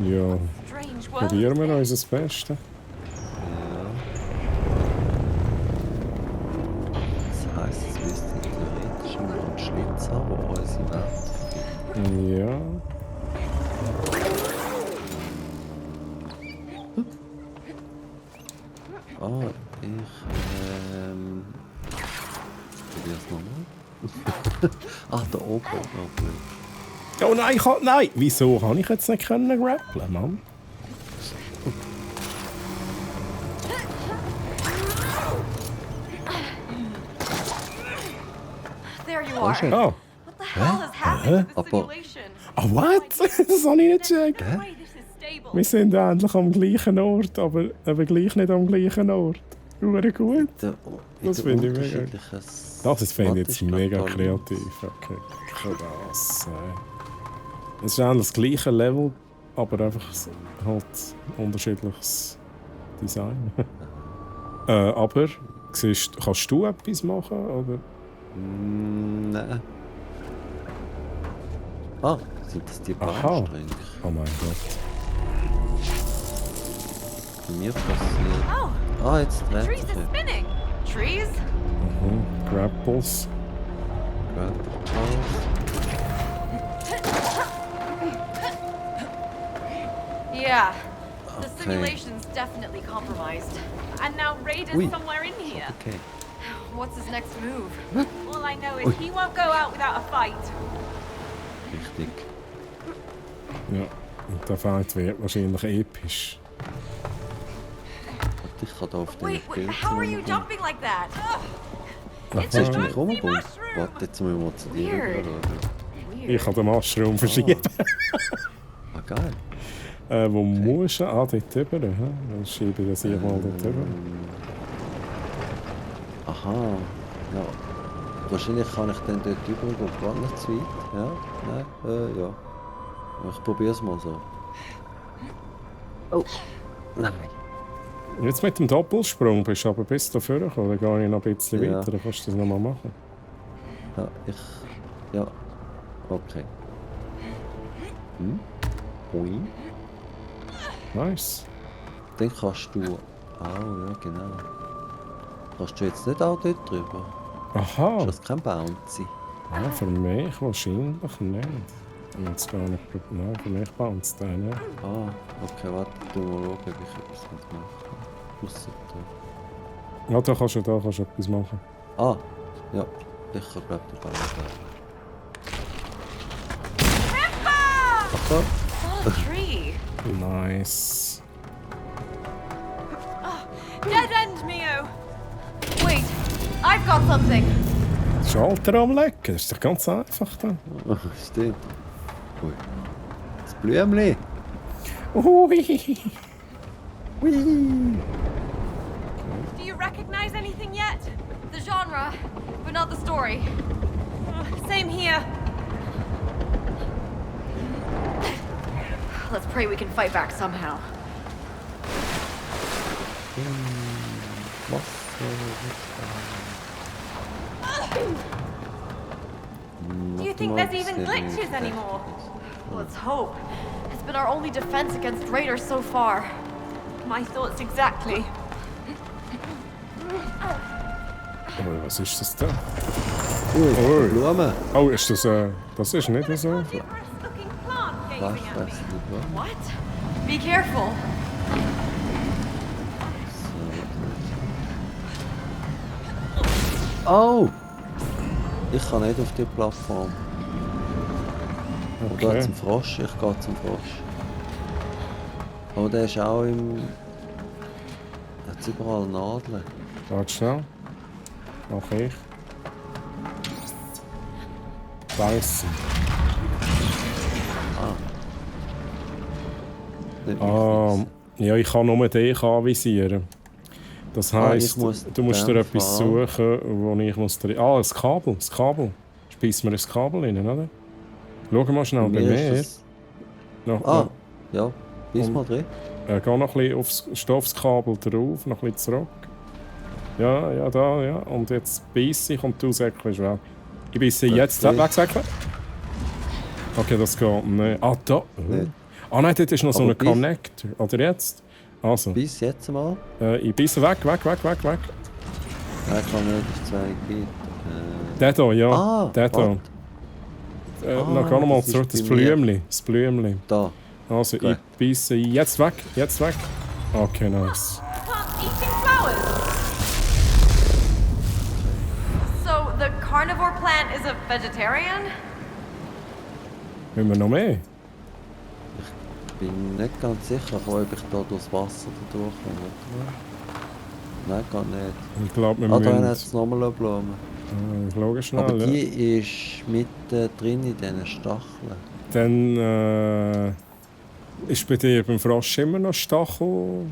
Ja, probieren wir unser Bestes. Das heisst, es müsste theoretisch einen Schlitz haben, der unsere Welt vergibt. Ja. Probier's nochmal. Ach, da oben. Oh nein, nein! Wieso kann ich jetzt nicht grappeln, Mann? There you are. Oh. What the hell has happened to the simulation? Ah, what? Das habe ich nicht gecheckt. Wir sind endlich am gleichen Ort, aber eben gleich nicht am gleichen Ort. Hure gut. Das finde ich mega. Das finde ich jetzt mega kreativ. Okay, krass. Es ist eigentlich das gleiche Level, aber einfach halt unterschiedliches Design. Aber kannst du etwas machen? Oder? Nein. Ah, sind das die Bahnstränge? Oh mein Gott. bei mir passiert? Ah, jetzt dreht Trees sich are etwas. spinning. Trees? Grapples. Yeah. The Okay. simulation's definitely compromised. And now Raider's Ui. somewhere in here. Okay. What's his next move? All I know is Ui. he won't go out without a fight. Richtig. Ja, und der Fight wird wahrscheinlich episch. Warte, ich kann da auf den Wait, Bild how are you jumping like that? Jetzt ist du mich rumgekommen. Warte, jetzt müssen wir zu dir Weird. schauen. Ich kann den Mushroom verschieben. Ah, geil. Wo musst du? Ah, dort drüber. Dann schiebe ich das hier mal dort drüber. Aha. Ja. Wahrscheinlich kann ich dann dort übergehen. Gar nicht zu weit. Ja? Nein? Ja. Ich probiere es mal so. Oh. Nein. Jetzt mit dem Doppelsprung bist du aber bis da vorne gekommen. Dann gehe ich noch ein bisschen Ja. weiter. Dann kannst du das nochmal machen. Ja, ja. Okay. Ui. Nice. Dann kannst du... ja, genau. Kannst du jetzt nicht auch dort drüber? Aha. Ist das kein Bouncy? Ja, für mich wahrscheinlich nicht. Jetzt gar nicht... Nein, für mich bounce der nicht. Ah, okay, warte. Du mal schauen, ob ich etwas mitmache. Ausser da. Ja, da kannst du etwas machen. Ah, ja. Ich glaube, du kannst das. Fallen tree. Nice. Dead end, Mio. Wait, I've got something. Schalter umlegen, das ist doch ganz einfach dann. Stimmt. Ui. Das Blümchen. Ui. Ui. Do you recognize anything yet? The genre, but not the story. Same here. Let's pray we can fight back somehow. Do you think there's even glitches anymore? Let's hope. It's been our only defense against raiders so far. My thoughts exactly. Oh, was ist das da? Ui, Blumen. Oh, ist das das ist nicht so. Was? Weiß nicht, What? Be careful. Oh! Ich kann nicht auf die Plattform. Ich gehe zum Frosch, ich gehe zum Frosch. Aber der ist auch im... Da hat überall Nadeln. Warte schnell. Mach ich. Beißen. Ja, ich kann nur den anvisieren. Das heisst, du musst dir etwas suchen, wo ich muss... das Kabel. Das Kabel. Speiss mir das Kabel rein, oder? Schau mal schnell bei mir. Ja. Beiß mal drin. Geh noch ein bisschen aufs Stoffskabel drauf, noch ein bisschen zurück. Ja, da, ja. Und jetzt beiß ich und du säckelst weg. Ich beiße jetzt wegsäckeln. Okay, das geht nicht. Ah, da. Ah nein, dort ist noch so ein Connector. Oder jetzt? Also. Beiß jetzt mal. Ich beiße weg. Nein, ich kann nicht auf 2 Gebiete. Der hier, ja. Der hier. Noch gar noch mal zurück, das Blümchen. Da. Also, ich beiße jetzt weg. Okay, nice. Eating flowers. So, the carnivore plant is a vegetarian? Wollen wir noch mehr? Ich bin nicht ganz sicher, ob ich da durchs Wasser durchkomme. Nein, gar nicht. Ich glaube, wir da müssen... hat es nochmal eine Blume. Ich schaue schnell, aber die ist mitten drin in diesen Stacheln. Dann ist bei dir beim Frosch immer noch Stachel?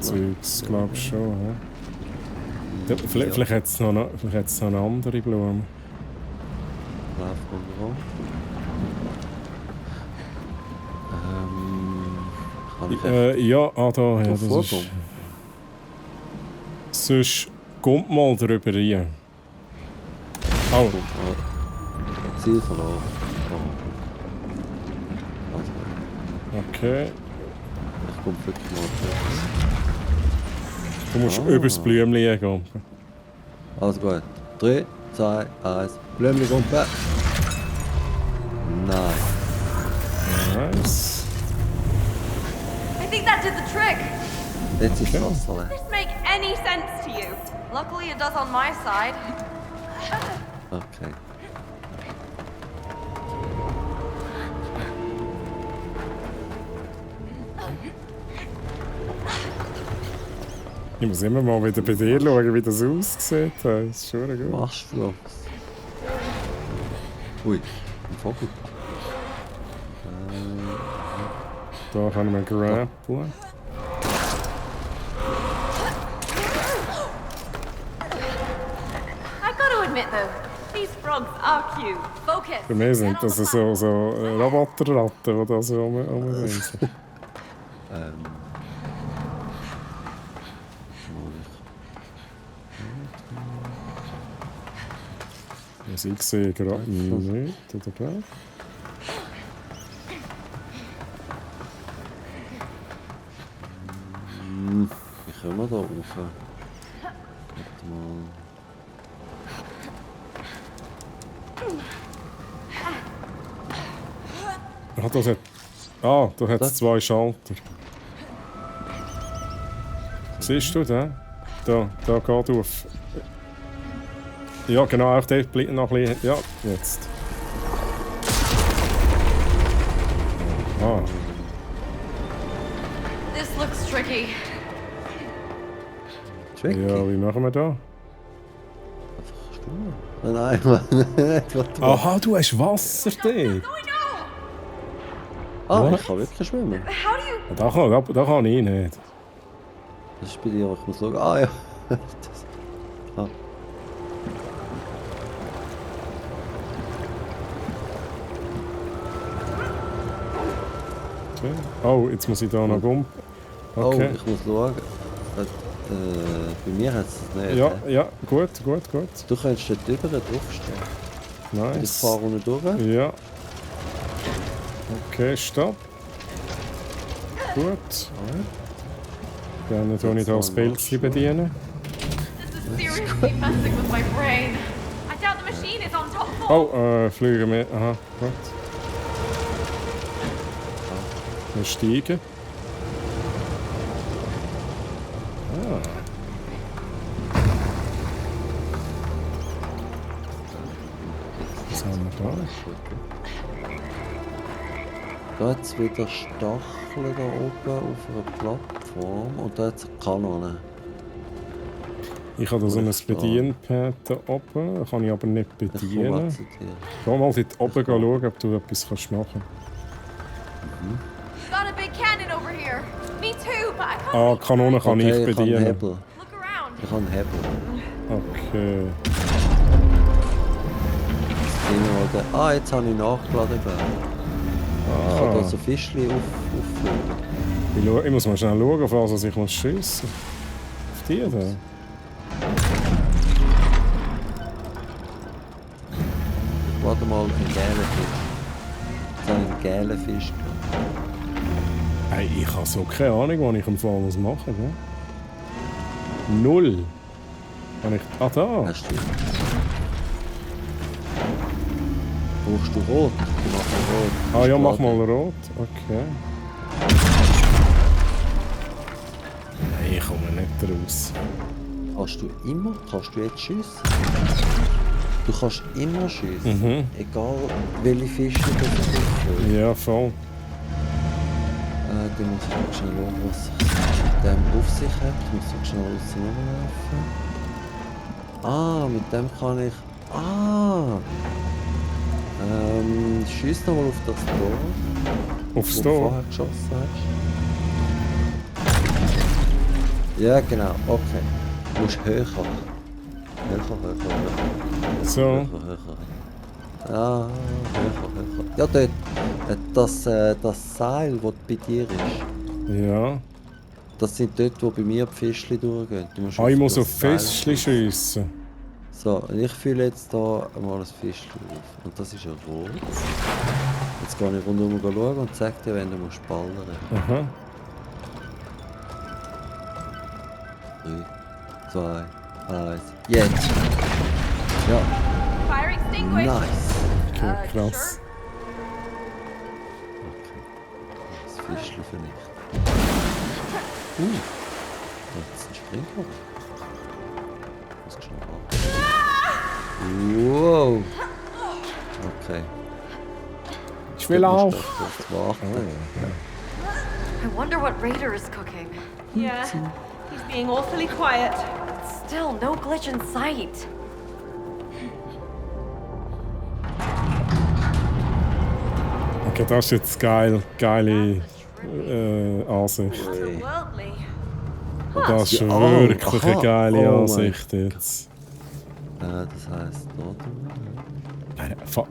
Zeugs, glaube ich schon. Ja. Vielleicht hat es noch eine andere Blume. Ja, da. Ja, das ist... Sonst kommt mal drüber rein. Oh. Ziel verloren. Okay. Ich komme wirklich mal Du musst über das Blümchen gehen. Also gut. 3, 2, 1. Blümchen gumpen. Nice. Nice. I think that did the trick. Jetzt ist das so. Does this make any sense to you? Luckily, it does on my side. Okay. Ich muss immer mal wieder bei dir schauen, wie das aussieht. Das ist schon gut. Machst du Ui, ein Vogel. Da können wir grappeln. I gotta admit though, these frogs are cute. Focus. Für mich sind das so Roboterratten, die da so rumreisen. Ich sehe gerade nicht, oder da? Wie kommen wir da rauf? Warte mal. Da hat es 2 Schalter. Siehst du den? Da geht auf. Ja, genau, auch dort bleibt noch ein bisschen. Ja, jetzt. Ah. This looks tricky. Ja, wie machen wir da? Nein, Mann. Aha, du hast Wasser dort. Ah, ich kann wirklich schwimmen. Da kann ich nicht. Das ist bei dir, ich muss schauen. Ah ja. Okay. Oh, jetzt muss ich da noch gumpen. Okay. Oh, ich muss schauen. Bei mir hat es nicht. Ja, ja, gut. Du könntest dort drüber draufstehen. Nice. Ich fahre unten durch. Ja. Okay, stopp. Gut. Gerne tue ich da das Pilzchen bedienen. This is seriously messing with my brain. I doubt the machine is on top floor. Oh, fliegen wir. Aha, gut. Wir steigen. Ah. Was haben wir da? Da hat es wieder Stacheln da oben auf einer Plattform und da hat es eine Kanone. Ich habe da so ein Bedienpad da oben, kann ich aber nicht bedienen. Geh mal dort oben schauen, ob du etwas machen kannst. Got a big cannon over here. Me too, but I can't. Ah, Kanone kann ich bedienen. Ich habe einen Hebel. Look around. Ich habe einen Hebel. Okay. Ah, jetzt habe ich nachgeladen. Ich kann da so Fischchen auffüllen. Ich muss mal schnell schauen, auf was ich schiessen muss. Auf die da? Ich warte mal einen gelben Fisch. Jetzt habe ich einen gelben Fisch gehabt. Hey, ich habe so keine Ahnung, was ich am Fall machen muss. Gell? Null. Ah, da. Hast du? Brauchst du rot? Ich mache rot. Ah ja, mach mal rot. Okay. Nein, ich komme nicht raus. Kannst du jetzt schiessen? Du kannst immer schiessen. Egal welche Fische du hast. Ja, voll. Dann muss ich schnell schauen, was es mit dem auf sich hat. Ich muss schnell außen rumlaufen. Ah, mit dem kann ich... Ah! Schieß nochmal auf das Tor. Aufs wo Tor? du vorher geschossen hast. Ja, genau. Okay. Du musst höher. Höher. So. Höher. Ah, höher. Ja, dort. Das Seil, das bei dir ist. Ja. Das sind dort, wo bei mir die Fischchen durchgehen. Ich muss auf Fischchen schiessen. So, ich fülle jetzt hier mal ein Fischchen auf. Und das ist ja rot. Jetzt gehe ich rundherum schauen und zeige dir, wenn du ballern musst. Aha. 3, 2, 1. Jetzt! Ja. Fire extinguished. Nice! Okay, krass. Das Fischchen vernichtet. Das ist ein Springbrunnen. Das ist schon ab. Wow! Okay. Ich will auch. I wonder what Raider is cooking. Yeah, he's being awfully quiet. Still, no glitch in sight. Okay, das ist jetzt geile Ansicht. Otherworldly. Das ist wirklich eine geile Ansicht jetzt. Das heisst,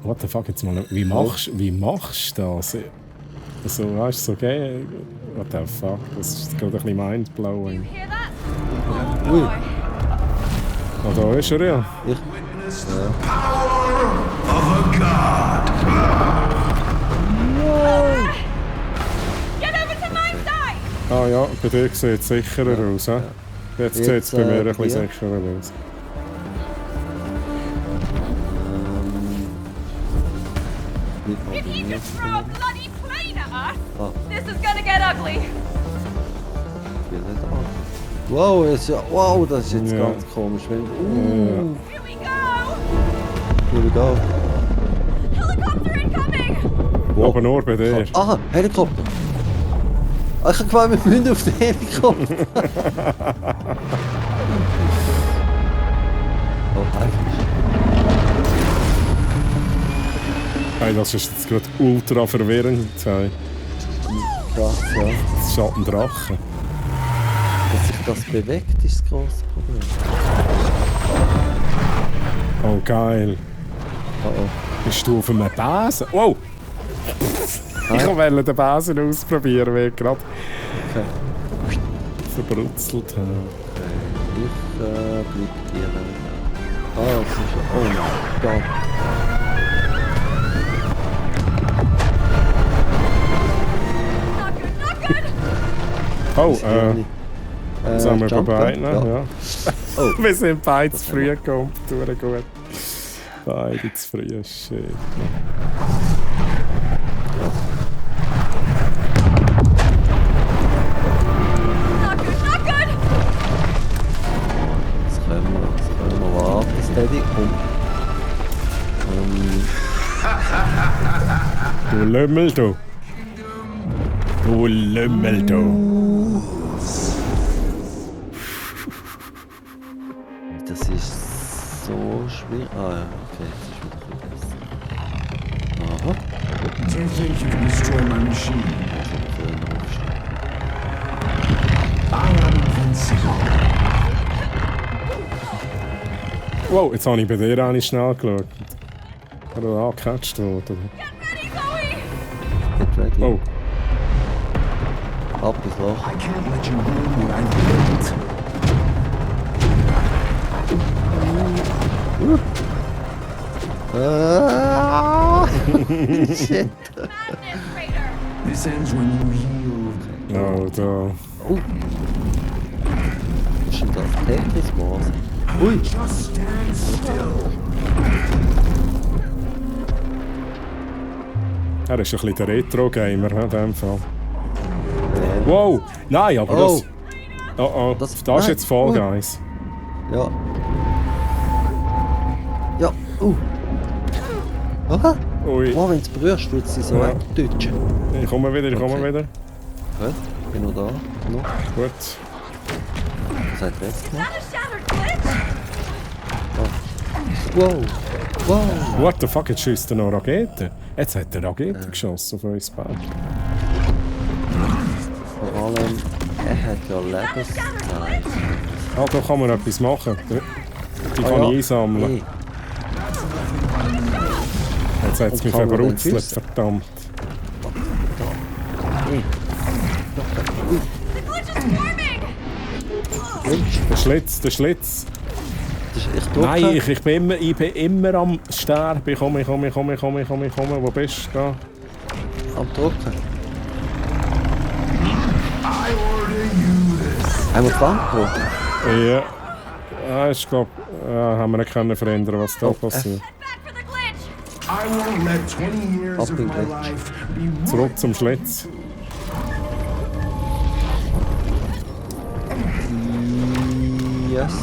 What the fuck, jetzt mal, wie machst du das? Also, weißt du, so geil. What the fuck, das ist gerade ein bisschen mindblowing. Ui. Ah, da ist er ja. Ah ja, bei dir sieht es sicherer aus. He? Jetzt sieht es bei mir ein bisschen sicherer aus. If you just throw a bloody plane at us, this is gonna get ugly. Wow, das ist jetzt ganz komisch. Here we go! Here we go. Helicopter incoming! Aber nur bei dir. Aha, Helikopter! Ich habe gemeint, wir müssen auf den Helikopter. Hey, das ist jetzt gerade ultra verwirrend. Hey. Krass, ja. Das ist halt ein Drache. Dass sich das bewegt, ist das grosse Problem. Oh, geil. Bist du auf einem Besen? Wow! Ich wollte den Besen ausprobieren, weil ich gerade verbrutzelt habe. Ich bleib hier. Das ist... Oh mein Gott. Oh, sind wir bei beiden? Ja. Oh. Wir sind beide zu früh gekommen. Gut. Beide zu früh, shit. Das können wir warten, Steady. Du Lümmel, du. Du Lümmel, du. Das ist so schwierig. Ah ja, okay, das ist wieder ein bisschen besser. Aha. Don't think you can destroy my machine. I am invincible. Wow, jetzt habe ich bei dir auch nicht schnell geschaut. Oder angecatcht worden. Get ready. Oh. Ab ins Loch. I can't let you ruin what I've built. Shit. This ends when you heal. Oh, da. Was ist denn das? Tetris-Maß? Ui! Just stand still. Er ist ein bisschen der Retro-Gamer in diesem Fall. Wow! Nein, aber das... Oh, das ist jetzt Fall Guys. Ja. Ja, Aha! Ui. Oh, wenn du es berührst, wird sie so wegdutschen. Ich komme wieder. Gut, ich bin noch da. Noch. Gut. Was hat er jetzt gemacht? Wow! What the fuck, jetzt schießt er noch Raketen? Jetzt hat er Raketen geschossen auf uns beide. Vor allem, er hat ja Lebenszeit. Ah, da kann man etwas machen. Die kann ich einsammeln. Jetzt hat es mich verbruzelt, verdammt. Der Schlitz. Nein, ich bin immer am Sterben. Ich komme. Wo bist du? Da? Am Drucken. Einmal Franco. Ja. Ich glaube, haben wir nicht können verändern, was da passiert. I won't let 20 years of my life be Zurück zum Schlitz. Yes.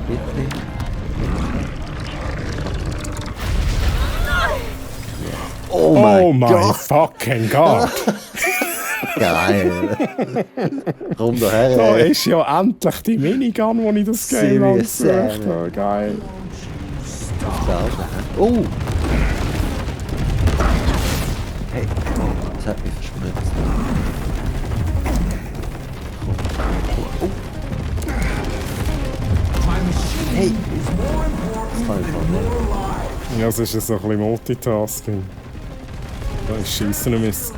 Bitte. Oh my fucking God! Geil! Komm da her! Da ist ja endlich die Minigun, wo ich das Game angesucht habe. Geil! Oh! Hey, oh, das hat mich verspritzt. Oh. Hey! Das kann ich nicht. Ja, es ist so ein bisschen Multitasking. Da ist Schiessen und Mist.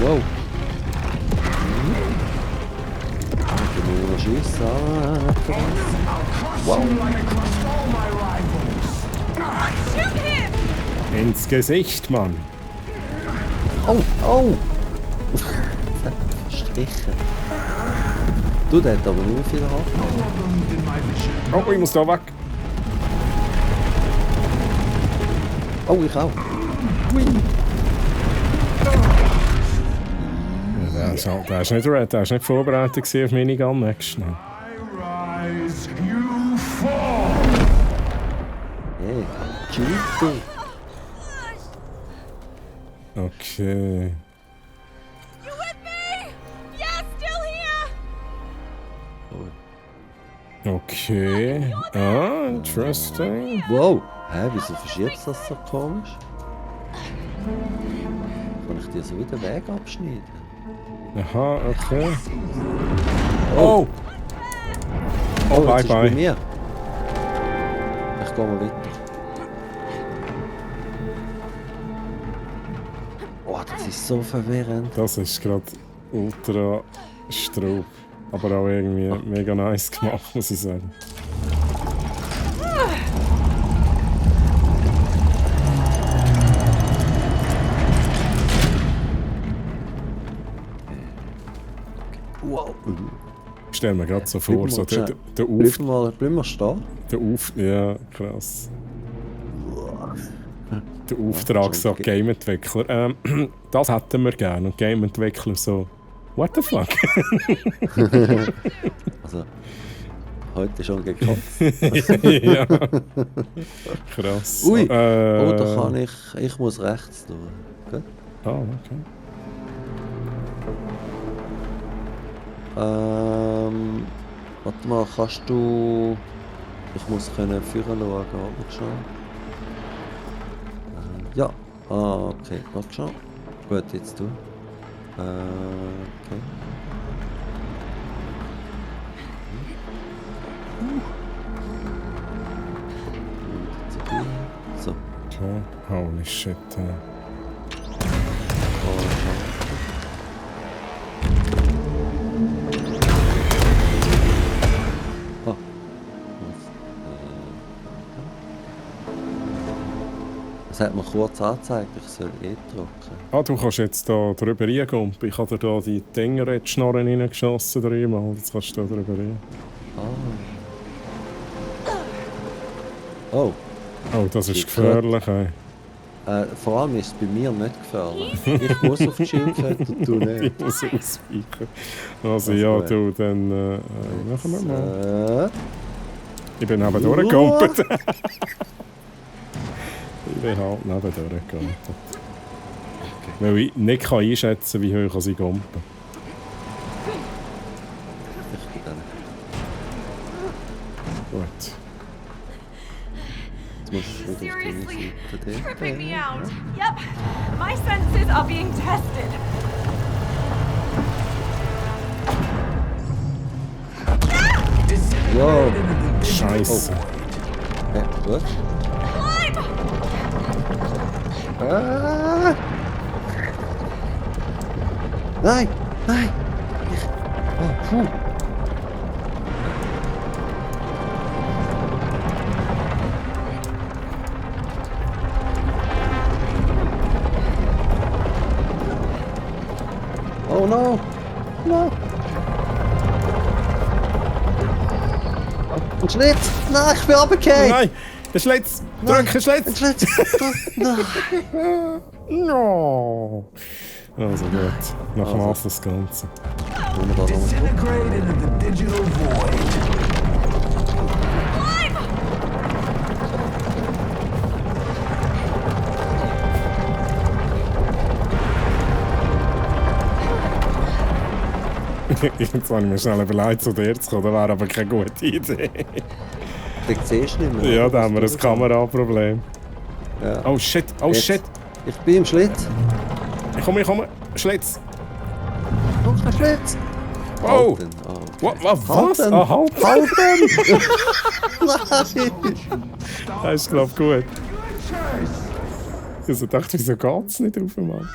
Wow! Ich kann nur noch schiessen. Wow! Ins Gesicht, Mann! Oh! Oh! Verstrichen. Du, der hat aber nur viel Haken. Oh, ich muss da weg! Oh, ich auch. Der ist nicht red, der ist nicht vorbereitet auf Minigun next. rise, you fall. Hey, cheating. Okay. You with me? Yeah, still here. Okay. Ah, interesting. Wow. Hä, wieso verschiebt das so komisch? Kann ich dir so wieder Weg abschneiden? Aha, okay. Oh! Oh, bye jetzt bye. Ist bei mir. Ich gehe mal weiter. Oh, das ist so verwirrend. Das ist gerade ultra Straub. Aber auch irgendwie mega nice gemacht, muss ich sagen. Wow. Ich stell mir gerade so vor, so der Bleib mal stehen. Ja, krass. Der Auftrag so Game-Entwickler. Das hätten wir gerne. Und Game-Entwickler so, what the fuck? Also, heute schon gekotzt. Ja. Krass. Ui, oh, da kann ich muss rechts durch. Gut? Ah, okay. Warte mal, kannst du... Ich muss können führen schauen, warte schon. Ja, okay, warte schon. Gut, jetzt du. Okay. So. Okay, holy shit. Es hat mir kurz angezeigt, ich soll drücken. Ah, du kannst jetzt da drüber reingehen. Ich habe dir da die Dinger jetzt Schnorren reingeschossen dreimal. Jetzt kannst du da drüber rein. Oh. Oh, das ist gefährlich, ey. Vor allem ist es bei mir nicht gefährlich. Ich muss auf die Schildkette und du nicht. Ich muss ausweichen. Also ja, du, dann machen wir mal. Ich bin neben durchgegumpelt. Ich bin halt neben durchgegumpelt. Weil ich nicht einschätzen kann, wie hoch sie gumpen. Gut. Seriously, tripping me out. Yep, my senses are being tested. Wow. Scheiße. Ja, gut. Nein! Nein! Oh, puh. Ein Schlitz! Nein, ich bin runtergefallen! Nein! Der Schlitz! Drück den Schlitz! Ein Schlitz! Nein! No! Also gut. Nach was das Ganze. Disintegrate into the digital void. Jetzt habe ich mir schnell überlegt, zu dir zu kommen. Das wäre aber keine gute Idee. Den siehst du nicht mehr. Ja, da haben wir ein Kameraproblem. Ja. Oh shit, oh Jetzt. shit. Ich bin im Schlitz. Ich komme. Schlitz. Noch ein Schlitz. Oh. Halten. Was? Halten. Ah, halten. Halten. Nein. Das ist, glaube ich, gut. Also dachte ich, wieso geht's nicht auf, Mann?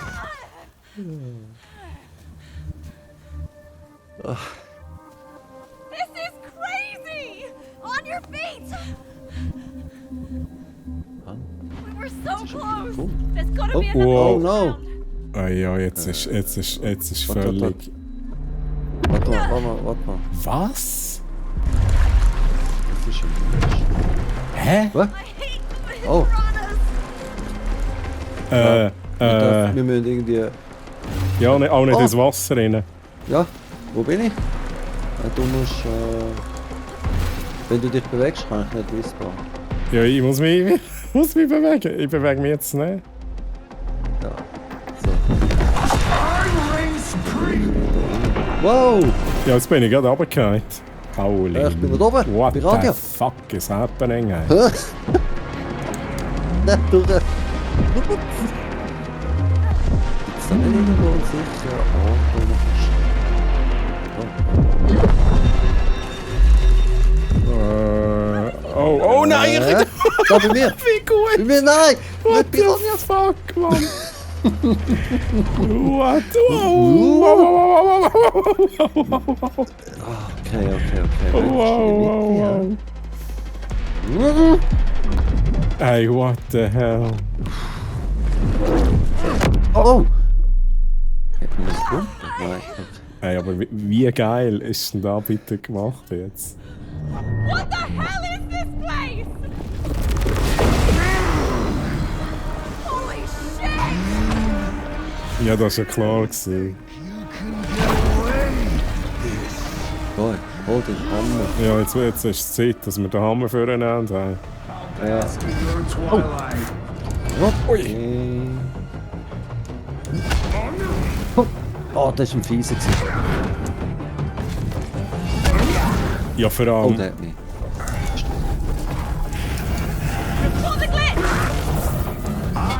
This is crazy! On your feet! We were so close! There's gotta be another Oh no! Ah ja, jetzt ist völlig... Warte mal. Was? Das ist Hä? Was? Oh. Wir müssen irgendwie... Ja, auch nicht ins Wasser rein. Ja, wo bin ich? Du musst... wenn du dich bewegst, kann ich nicht wissen. Ja, ich muss mich bewegen. Ich bewege mich jetzt nicht. Ja. Wow! Ja, jetzt bin ich gerade runtergefallen. Pauli. Ich bin da oben. What Bei Radio. the fuck is happening? Ey? Nicht durch. Gibt's da nicht irgendwo sicher Oh nein! Da bei mir! Wie gut! Bei mir, nein! What Nicht bei the mir! fuck, Mann! What? Okay. Wow. Hey, what the hell? Oh! Hat man das gut? Nein. Hey, aber wie geil ist denn da bitte gemacht jetzt? What the hell is this place? Holy shit! Ja, das war ja klar gewesen. Boy, hol den Hammer. Ja, jetzt ist es Zeit, dass wir den Hammer füreinander haben. Ja. Okay. Oh, das war ein Fieser. Ja, vor Oh, allem... der hat mich.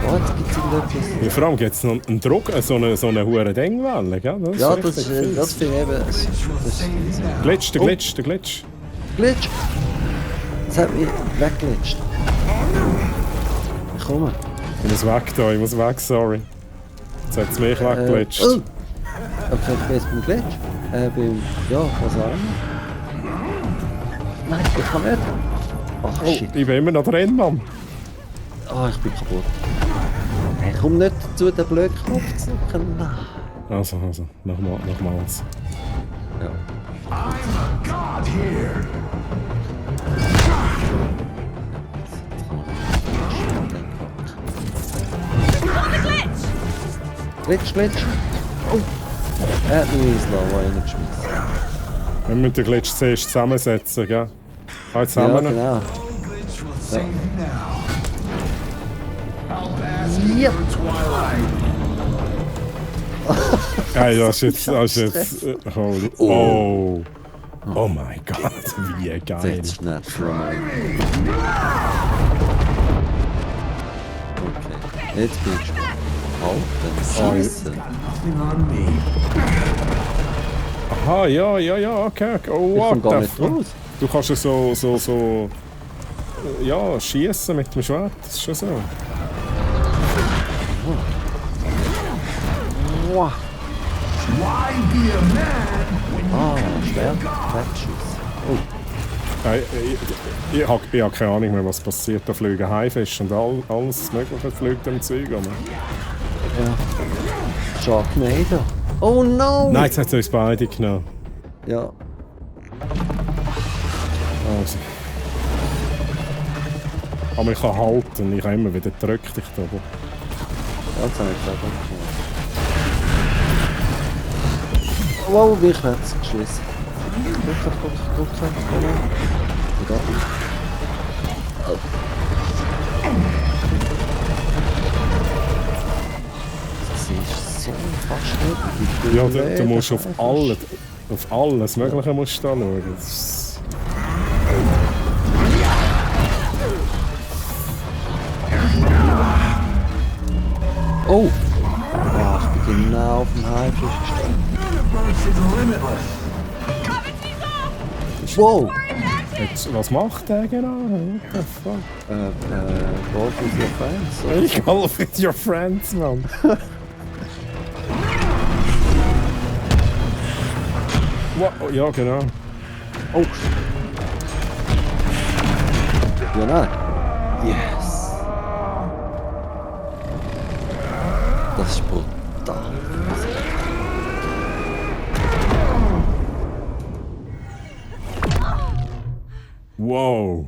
Oh, jetzt gibt es irgendetwas. Ja, vor allem gibt es noch einen Druck, so eine hohe Dingwelle, gell? Das Ja, ist das richtig finde ich eben... Glitch, der Glitch. Glitch! Das hat mich wegglitscht. Ich komme. Ich muss weg da, sorry. Jetzt hat es mich wegglitscht. Okay, ich bin jetzt beim Glitch. Ja, was auch immer. Nein, ich kann nicht. Ach, shit. Ich bin immer noch drin, Mann. Oh, ich bin kaputt. Ich komme nicht dazu, den blöden Knopf zu drücken. Also, nochmals. Ja. I'm a god here. Glitch. Oh! Er hat mich ins Lava reingeschmissen. Wir müssen den Glitch zuerst zusammensetzen, gell? Jetzt haben Ja, wir ihn. genau. Ja. Hey, das ist jetzt... Oh mein Gott, wie geil. Das ist nicht schlimm. Okay, jetzt bin ich gespannt. Halten, Aha, ja, okay. Oh, ich what komme gar the nicht fuck? raus. Du kannst ja so... Ja, schießen mit dem Schwert, das ist schon so. Wow. Why be a man when you can Schwert, be a god? Fettschuss. Oh. Hey, ich hab keine Ahnung mehr, was passiert. Da fliegen Haifisch und alles Mögliche fliegt im Zeug. Ja. Sharknado. Oh no! Nein, jetzt hat es uns beide genommen. Ja. Oh Also. Aber ich kann halten, ich habe immer wieder gedrückt. Ich da. Ja, das habe ich gerade gemacht. Wow, wie ich werde geschissen. Drücken. Egal. Das ist so fast nicht. Ja, du musst auf alles Mögliche musst du da schauen. Das ist oh! Ach, ich bin genau auf dem Haifisch gestanden. Wow! Jetzt, was macht der genau? What the fuck? Golf with your friends. Ich golf with your friends, Mann. Wow, ja, genau. Oh! Ja, nein. Yes! Das ist brutal. Wow.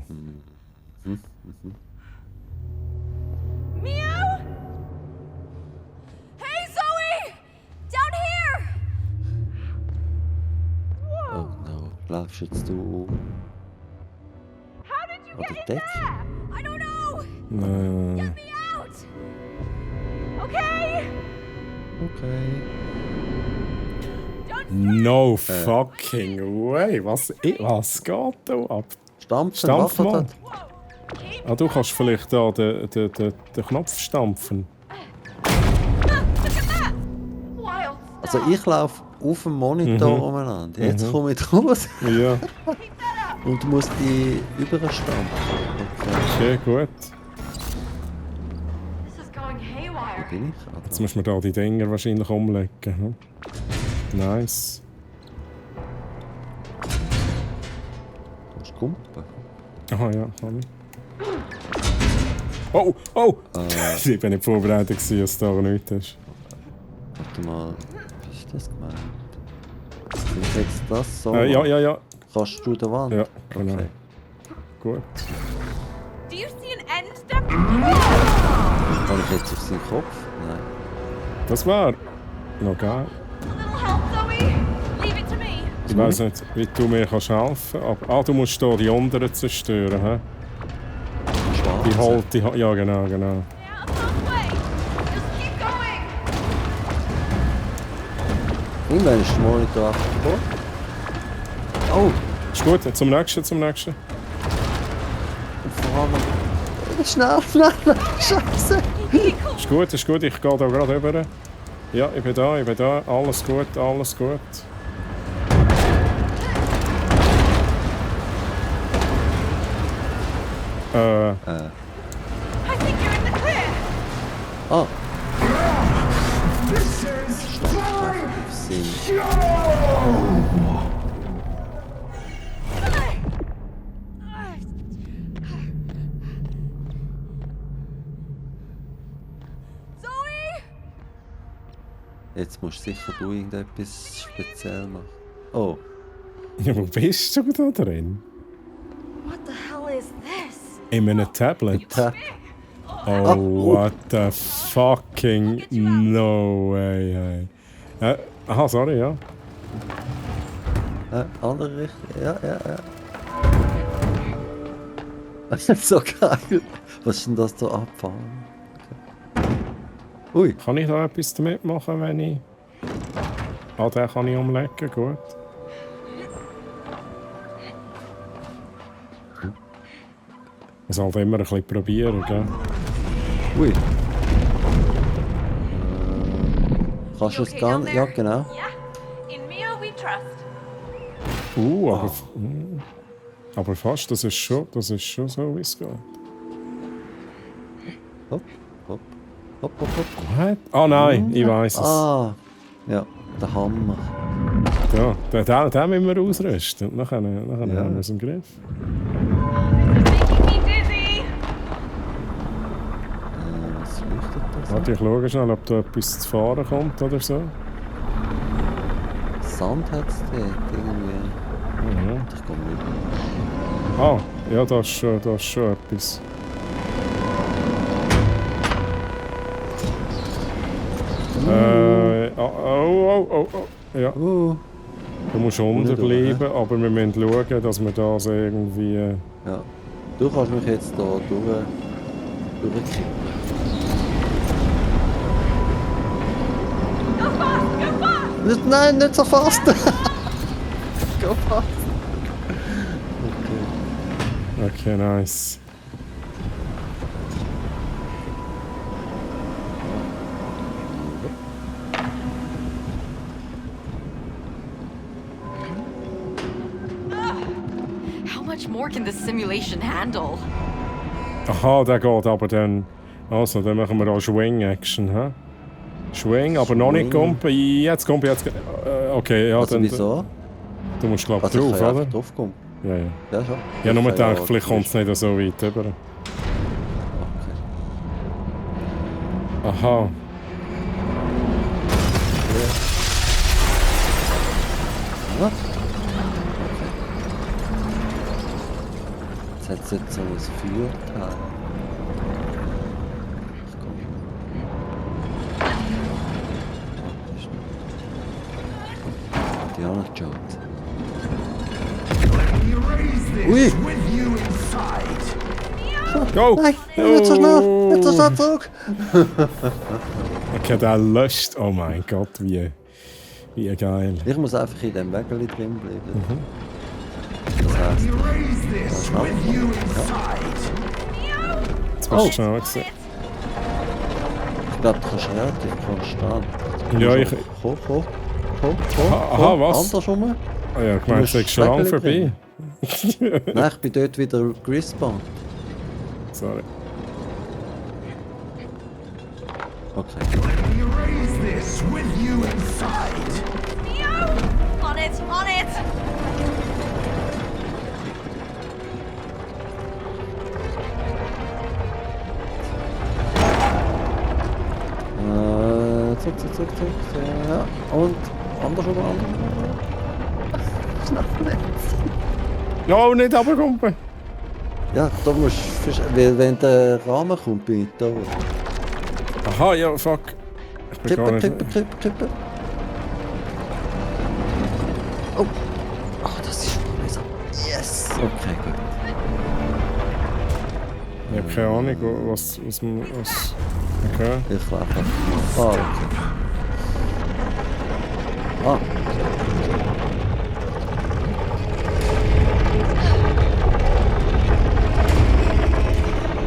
Mio? Hey, Zoe! Down here! Oh no, laufst jetzt du? How did you Oder get in dort? there? I don't know! Nein. Get me out! Okay? Okay. No fucking way. Was geht da ab? Stampfen, Stampf mal. machen Ah, du kannst vielleicht da den Knopf stampfen. Also ich laufe auf dem Monitor umeinander. Jetzt komme ich raus. Ja. Und du musst die überstampfen. Okay, gut. Wo bin ich? Jetzt müssen wir da die Dinger wahrscheinlich umlegen. Hm? Nice. Kannst du kumpen? Aha, ja, kann ich. Oh, oh! Ich bin nicht vorbereitet, dass da nichts ist. Warte mal, was ist das gemeint? Sind jetzt das so? Ja. Kannst du den Wand? Ja, genau. Okay. Gut. Do you see an end step? Kann ich jetzt auf seinen Kopf? Nein. Das war noch geil. Help, Zoe! Leave it to me! Ich weiss nicht, wie du mir kannst helfen kannst. Aber du musst hier die unteren zerstören. He? Die holt die. Ja, genau. Halfway! Just keep going! Irgendwann ist der Monitor abgebrochen. Oh! Ist gut, zum nächsten. Vor allem. Schnell! Scheiße! Ist gut, ich gehe da gerade rüber. Ja, ich bin da. Alles gut. I think you're in the clear! Oh! Zoe! Jetzt musst du sicher du irgendetwas speziell machen. Oh! Ja, wo bist du da drin? What the hell is this? In einem Tablet? Oh, what the fucking no way, hey. Aha, sorry, ja. Andere Richtung. Ja. Das ist so geil. Was ist denn das da abfahren? Okay. Ui. Kann ich da etwas damit machen, wenn ich... Ah, den kann ich umlegen, gut. Man sollte immer ein bisschen probieren, gell? Ui. Kannst du es gar nicht? Ja, genau. In Mio we trust. Aber fast, das ist schon so, wie es geht. Hopp. What? Ah nein, ich weiss es. Ah, ja, der Hammer. Ja, den müssen wir ausrüsten. Und dann haben wir es im Griff. Was leuchtet das? Warte, ich schaue schnell, ob da etwas zu fahren kommt oder so. Sand hat es dort irgendwie. Ich komme nicht. Ah, ja, da ist schon etwas. Oh. Ja. Du musst unten bleiben, aber wir müssen schauen, dass wir das irgendwie... Ja. Du kannst mich jetzt da durchkippen. Nein, nicht so fast! Go fast! Okay, nice. How much more can this simulation handle? Aha, der geht aber dann... Also, dann machen wir auch Swing-Action, hä? Swing, aber noch nicht Gumpen. Jetzt Gumpen, jetzt... Okay, ja, also dann... Wieso? Du musst, glaube ich, also drauf, oder? Drauf kommen. Ja. Ja, schon. Ja, nur gedacht, ja, vielleicht kommt es nicht so weit rüber. Okay. Aha. Was? Okay. Jetzt hat es jetzt so ein Feuerteil. Diana Jones. Ui! Go! Nein, nicht so schnell! Nicht so schnell zurück! Okay, der löscht. Oh mein Gott, wie geil. Ich muss einfach in dem Wägeli drin bleiben. Das heisst, Jetzt bist du schnell gesehen. Ich glaube, du kannst relativ konstant. Ja, ich... Komm. Aha, was? Andersrum. Ah ja, ich meine, es ist schon lange vorbei. Nein, ich bin dort wieder respawned. Sorry. Okay. On it! Zack. Ja. Und andersrum. No, nicht runterkumpen! Ja, da musst du... Wenn der Rahmen kommt, bin ich da. Aha, ja, fuck. Kippen. Oh! Ach, das ist schon mühsam. Yes! Okay, gut. Ich habe keine Ahnung, was... Okay. Ich laufe einfach mal. Okay.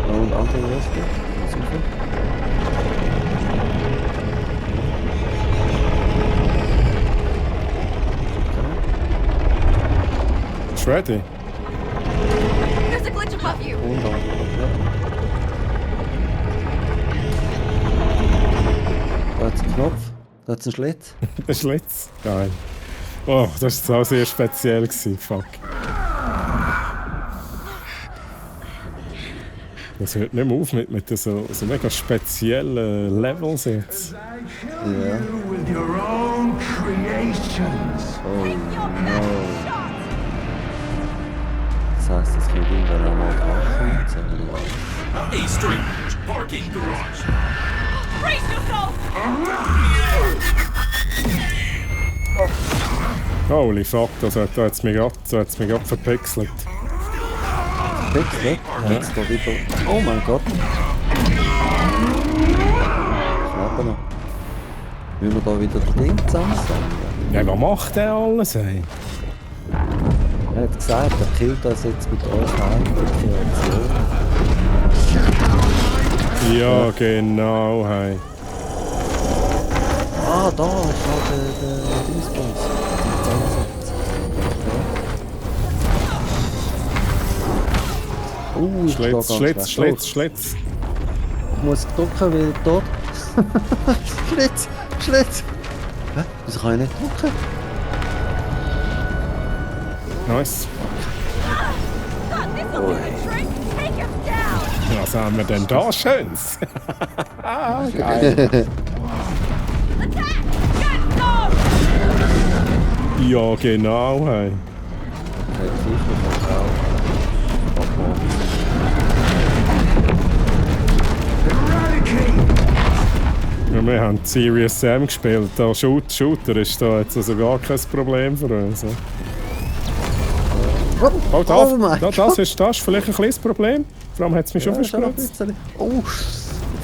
Und andere Reste. Super. It's ready. There's a glitch above you! Und andere, ja. Da hat es einen Knopf, da hat es einen Schlitz. Der Schlitz? Geil. Oh, das war auch sehr speziell gewesen. Fuck. Das hört nicht mehr auf mit so mega speziellen Levels jetzt. Ja. Oh no. Das heisst, das kommt irgendwann einmal ankommen. A strange parking garage. Brace yourself! Holy fuck, da hat's mich grad verpixelt. Verpixelt? Jetzt da wieder... Oh mein Gott! Knapp noch. Müssen wir da wieder das Ding zusammensammeln? Ja, was macht der alles, ey? Er hat gesagt, er killt uns jetzt mit uns Kreation. Ja, genau, hey. Ah, da ist noch der Dingsbums. Schlitz. Ich muss drücken, weil dort... Schlitz! Hä? Wieso kann ich nicht drücken? Nice. Was haben wir denn da Schönes? Geil. Ja, genau, hey. Wir haben Serious Sam gespielt. Da Shooter ist da jetzt also gar kein Problem für uns. Oh, das ist vielleicht ein kleines Problem. Vor allem hat es mich schon verspritzt. Oh,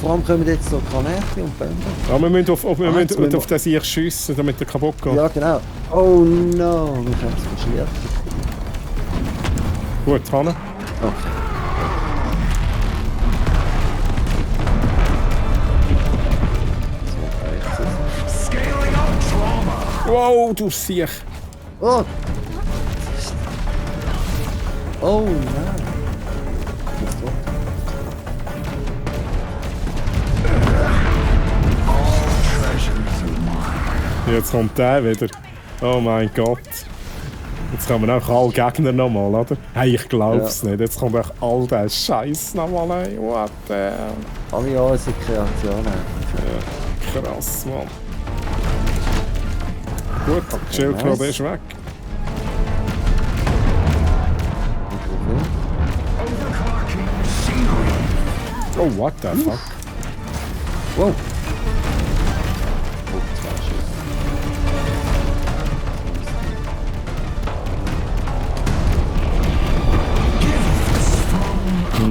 vor allem kommen jetzt so Kanäle und Bänder. Ja, wir müssen auf den Sieg schiessen, damit er kaputt geht. Ja, genau. Oh no, wir haben es verschliert. Gut, Hanne. Okay. Wow, du Sieg. Oh! Oh nein! Jetzt kommt der wieder. Oh mein Gott. Jetzt kommen auch alle Gegner nochmal, oder? Hey, ich glaub's nicht. Jetzt kommt auch all der Scheiß nochmal. Hey, what the hell? Alle unsere Kreationen. Ja, krass, Mann. Gut, okay, Schildkröte ist weg. Oh, what the fuck? Wow.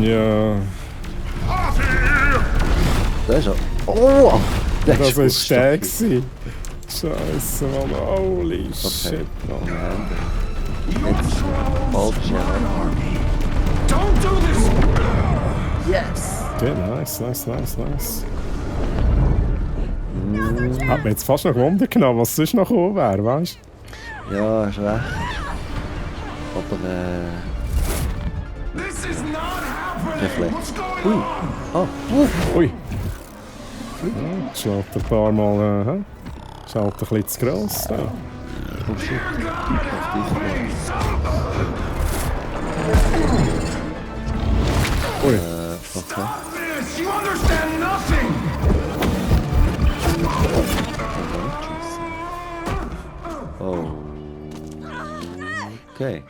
Ja. Das ist er. Oh! Das ist der gewesen. Scheiße, Mann. Holy shit, Mann. Jetzt falsch, Don't do this! Yes! Okay, nice. Hat mir jetzt fast noch Wunder genommen, was sonst noch gekommen wäre, weißt du? Ja, ist recht. Aber This is not happening! Reflex. Ui! Ah! Ui! Ja, schlägt ein paar Mal, ist halt ein bisschen zu gross. Ja. Oh shit. Ui. Okay. You understand nothing! Oh. Okay.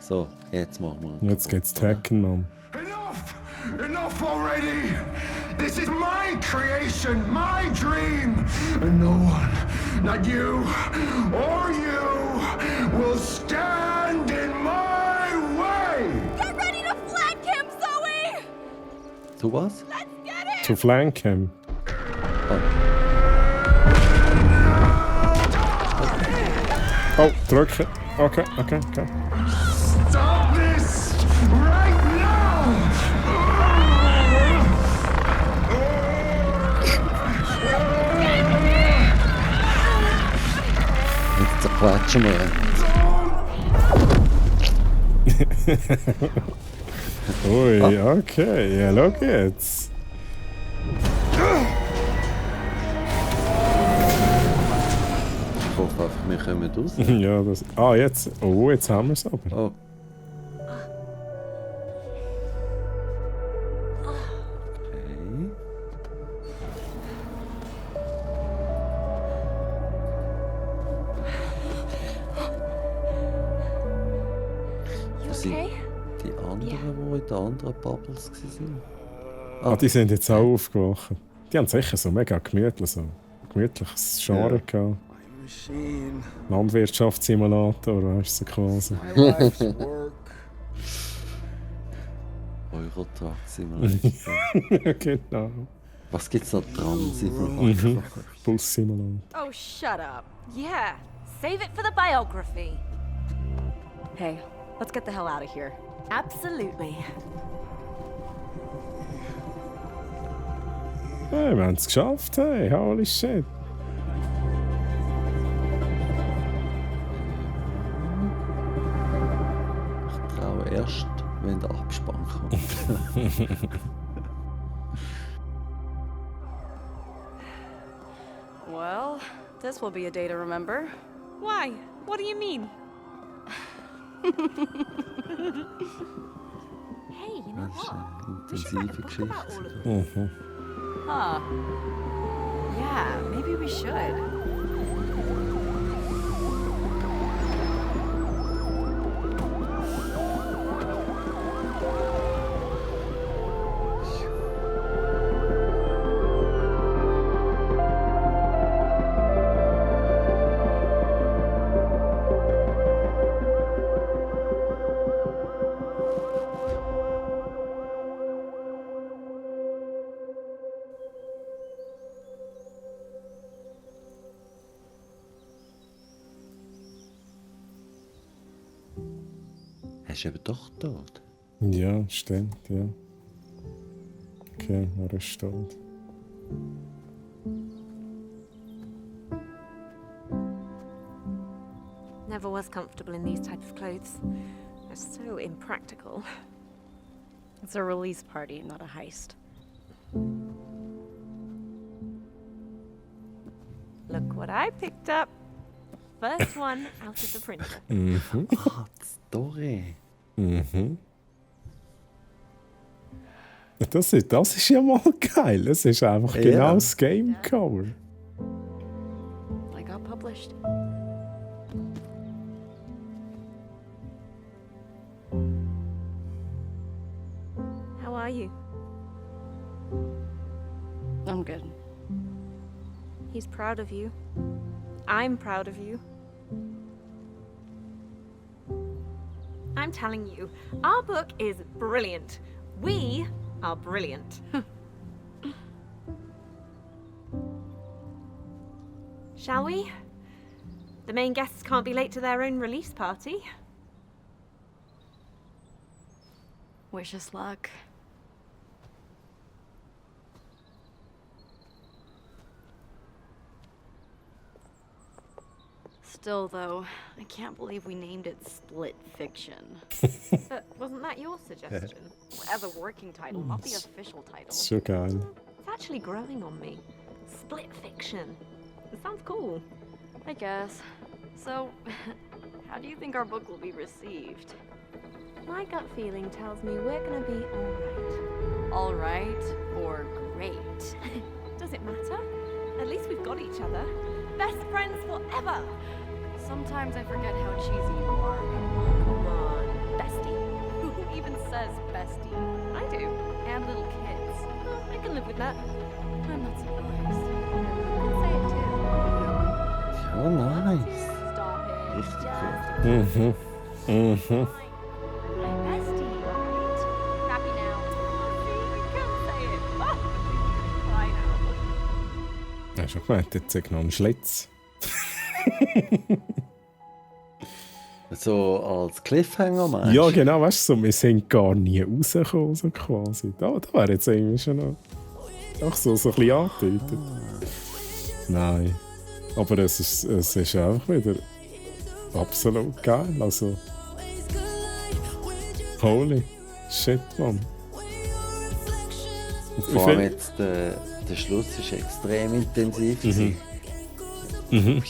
So, jetzt machen wir. Jetzt geht's Tekken, Mann. Enough already! This is my creation, my dream! And no one, not you or you, will stand in my way! Get ready to flank him, Zoe! To was? Let's get it! To flank him. Oh, drücken. Okay. Stop this right now! Jetzt zerquetschen wir. Ui, okay. Ja, schau jetzt. Ich hoffe einfach, wir kommen raus. Ja, das... Ah, jetzt... Oh, jetzt haben wir es aber. Oh. Die anderen, die in den anderen Bubbles waren. Ah, die sind jetzt auch aufgewacht. Die haben sicher so mega gemütliches Genre gehabt. Landwirtschaftssimulator, weißt du, so quasi. Euro-Truck-Simulator. Genau. Was gibt's noch dran? Simulator? Bus-Simulator. Oh, shut up. Yeah, save it for the biography. Hey, let's get the hell out of here. Absolutely. Hey, wir haben es geschafft, hey, holy shit. Ich traue erst, wenn der Abspann kommt. Well, this will be a day to remember. Why? What do you mean? Hey, you know what? Intensive Geschichte. Huh. Yeah, maybe we should. Er ist eben doch tot. Ja, stimmt, ja. Okay, er ist tot. Never was comfortable in these type of clothes. They're so impractical. It's a release party, not a heist. Look what I picked up. First one out of the printer. Mhm. Ah, die Story. Mhm. Das ist ja mal geil. Es ist einfach genau das Game-Cover. I got published. How are you? I'm good. He's proud of you. I'm proud of you. I'm telling you, our book is brilliant. We are brilliant. Shall we? The main guests can't be late to their own release party. Wish us luck. Still, though, I can't believe we named it Split Fiction. But wasn't that your suggestion? As a working title, not the official title. So geil. It's actually growing on me. Split fiction. It sounds cool. I guess. So, how do you think our book will be received? My gut feeling tells me we're gonna be alright. Alright or great? Does it matter? At least we've got each other. Best friends forever! Sometimes I forget how cheesy you are. Come on, bestie. Who even says bestie? I do. And little kids. Oh, I can live with that. I'm not surprised. You can say it too. Oh, nice. Stop it. Richtig Just cool. Mhm. my bestie, right? Happy now. You can say it. Why now? Hast du gemeint, jetzt sag noch einen Schlitz? So als Cliffhanger, meinst du? Ja, genau, weißt du, so, wir sind gar nie rausgekommen, so quasi. Da wäre jetzt irgendwie schon noch auch so ein bisschen angedeutet. Nein. Aber es ist einfach wieder absolut geil. Also. Holy shit, Mann. Vor allem jetzt der Schluss ist extrem intensiv. Mhm.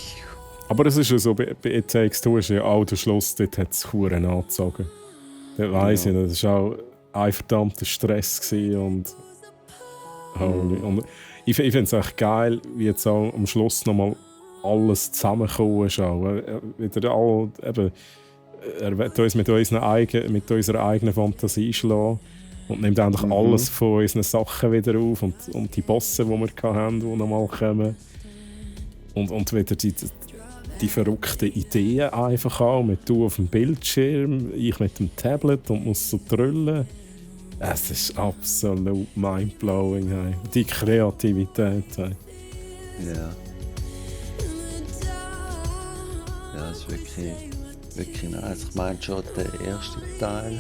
Aber es ist ja so, bei It Takes Two ist ja auch der Schluss, dort hat es Huren angezogen. Dort weiss ich nicht, das war auch ein verdammter Stress gewesen und holy. Und ich finde es echt geil, wie jetzt auch am Schluss nochmal alles zusammengekommen ist. Auch. Wieder all, eben, er wird uns mit unserer eigenen Fantasie schlagen und nimmt eigentlich alles von unseren Sachen wieder auf und die Bosse, die wir hatten, die nochmal kommen. Und wieder die verrückten Ideen einfach auch, mit du auf dem Bildschirm, ich mit dem Tablet und muss so trüllen. Es ist absolut mindblowing. Hey. Die Kreativität. Hey. Ja. Ja, das ist wirklich nice. Ich meine schon der erste Teil.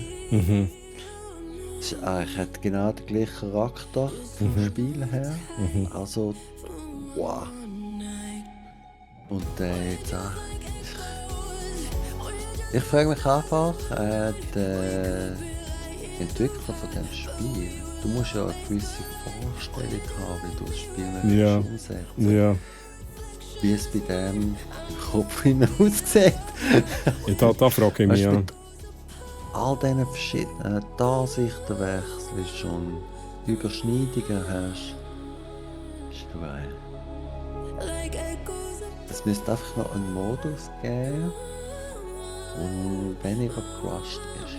Es hat genau den gleichen Charakter vom Spiel her. Also, wow. Und jetzt auch. Ich frage mich einfach, der Entwickler von diesem Spiel, du musst ja eine gewisse Vorstellung haben, wie du das Spiel umsetzt. Ja. Wie es bei dem im Kopf aussieht. Ja, da frage ich mich an. All diesen verschiedenen Ansichtenwechseln schon Überschneidungen hast, ist du geil. Es müsste einfach noch einen Modus geben, der weniger crushed ist.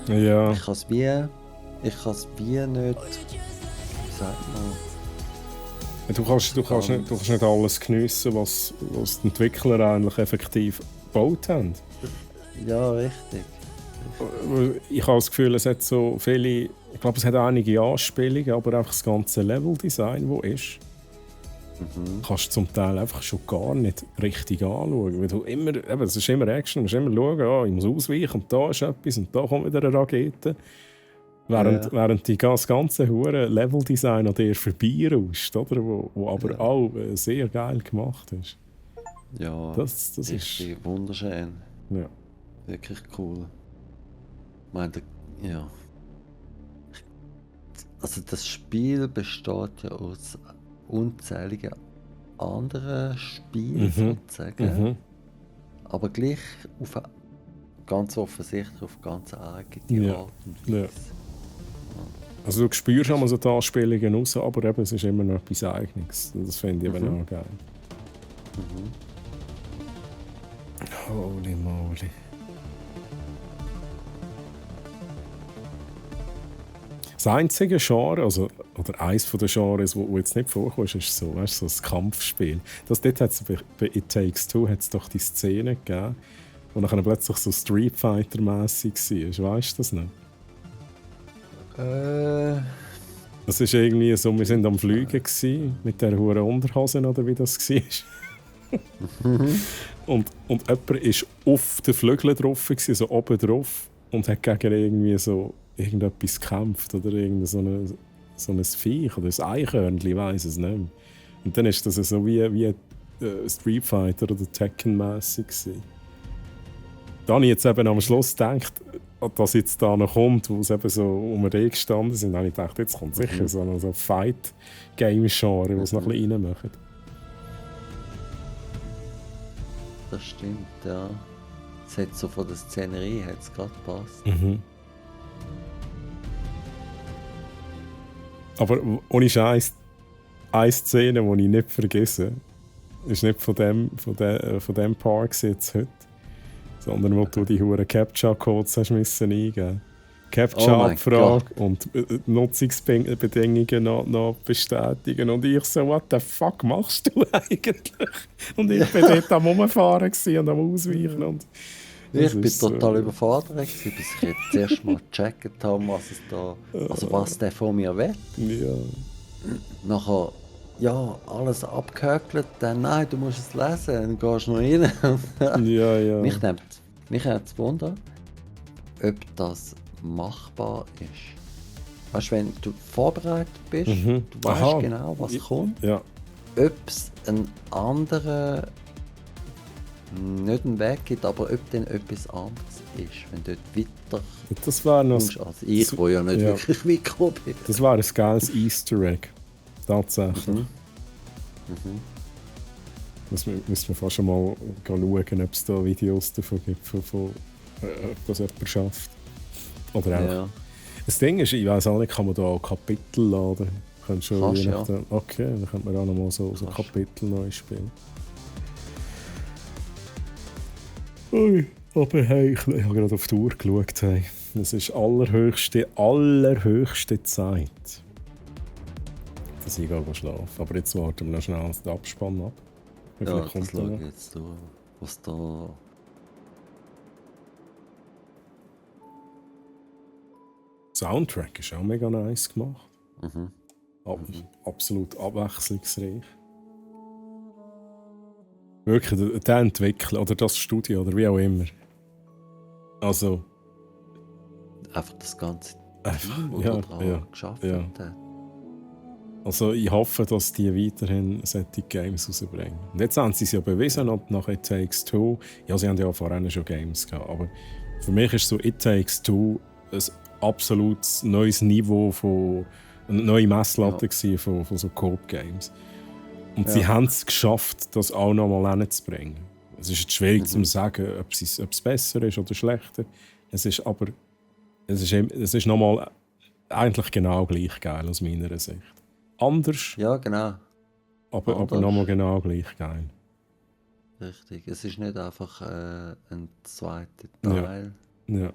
Ja. Ich kann es wie nicht. Wie sagt man? Du kannst nicht alles geniessen, was die Entwickler eigentlich effektiv gebaut haben. Ja, richtig. Ich habe das Gefühl, es hat so viele. Ich glaube, es hat einige Anspielungen, aber einfach das ganze Leveldesign, das ist. kannst du zum Teil einfach schon gar nicht richtig anschauen. Weil du immer, eben, es ist immer Action, du musst immer schauen, oh, ich muss ausweichen und da ist etwas und da kommt wieder eine Rakete. Während das ganze hure Leveldesign an dir vorbeirauscht, oder? Wo aber auch sehr geil gemacht ist. Ja, das ist wunderschön. Ja. Wirklich cool. Ich meine, ja. Also das Spiel besteht ja aus unzähligen anderen Spielen, sozusagen. Aber gleich auf eine, ganz offensichtlich auf ganz eigene Art und Weise. Ja. Also du spürst schon mal so die Anspielungen raus, aber eben, es ist immer noch etwas Eigenes. Das finde ich eben auch geil. Holy moly. Das einzige Genre, also, oder eines der Genres, wo jetzt nicht vorkommt, ist so, weißt, so ein Kampfspiel. Dort hat's bei It Takes Two hat's doch die Szene gegeben, wo dann plötzlich so Street Fighter-mässig war. Weißt du das nicht? Das ist irgendwie so, wir waren am Fliegen gewesen, mit der hohen Unterhosen oder wie das war. und jemand war auf den Flügeln drauf, so oben drauf, und hat gegen irgendwie so irgendetwas gekämpft oder irgend so ein Viech oder ein Eichhörnchen, ich weiss es nicht mehr. Und dann ist das so wie Street Fighter oder Tekken-mässig gewesen. Da habe ich jetzt eben am Schluss gedacht, dass jetzt da noch kommt, wo es eben so um den gestanden sind, habe ich gedacht, jetzt kommt sicher so ein Fight-Game-Genre, wo es noch ein bisschen reinmachen. Das stimmt, ja. Es hat so von der Szenerie hat's gerade gepasst. Aber ohne Scheiß, eine Szene, die ich nicht vergesse, ist nicht von dem Park jetzt heute, sondern wo du die huren Captcha-Codes hast müssen eingeben. Captcha-Abfrage und Nutzungsbedingungen noch bestätigen. Und ich so, what the fuck machst du eigentlich? Und ich bin dort am Rumfahren und am Ausweichen. Und ich bin total überfordert, bis ich jetzt zuerst mal gecheckt habe, was der von mir will. Ja. Nachher, ja, alles abgehökelt, dann nein, du musst es lesen, dann gehst du noch rein. Ja. Mich nimmt es Wunder, ob das machbar ist. Weißt du, wenn du vorbereitet bist, du weißt genau, was kommt, ob es einen anderen, nicht einen Weg gibt, aber ob dann etwas anderes ist, wenn dort weiter das war noch als ich, wo ja nicht wirklich weit gekommen bin. Das war ein geiles Easter Egg. Tatsächlich. Müssen wir fast schon mal schauen, ob es da Videos davon gibt, ob das jemand schafft. Oder auch. Ja. Das Ding ist, ich weiss auch nicht, kann man da auch Kapitel laden? Kannst du okay, dann könnte man auch noch mal so Kapitel neu spielen. Ui, aber hey, ich habe gerade auf die Uhr geschaut. Hey. Es ist allerhöchste Zeit, dass ich schlafen. Aber jetzt warten wir noch schnell den Abspann ab. Ja, das schaue ich jetzt durch. Was da... Soundtrack ist auch mega nice gemacht. Absolut abwechslungsreich. Wirklich, der Entwickler oder das Studio oder wie auch immer. Also... Einfach das ganze Team, das daran geschafft hat. Also ich hoffe, dass die weiterhin solche Games rausbringen. Und jetzt haben sie es ja bewiesen und nach It Takes Two... Ja, sie haben ja vorher schon Games gehabt, aber für mich ist so It Takes Two ein absolut neues Niveau eine neue Messlatte von so Coop-Games. Und sie haben es geschafft, das auch noch mal hinzubringen. Es ist jetzt schwierig zu sagen, ob es besser ist oder schlechter. Es ist aber... Es ist nochmal eigentlich genau gleich geil aus meiner Sicht. Anders. Ja, genau. Aber nochmal genau gleich geil. Richtig. Es ist nicht einfach ein zweiter Teil. Ja.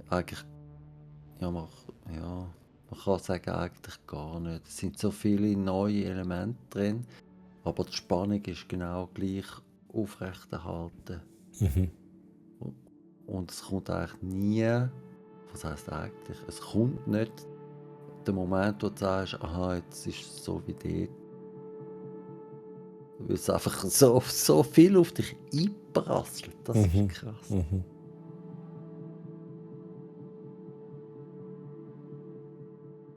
Eigentlich, man kann sagen, eigentlich gar nicht. Es sind so viele neue Elemente drin, aber die Spannung ist genau gleich aufrechterhalten. Und es kommt eigentlich nie, was heisst eigentlich, es kommt nicht der Moment, wo du sagst, aha, jetzt ist es so wie dort. Weil es einfach so viel auf dich einprasselt. Das ist krass. Mhm.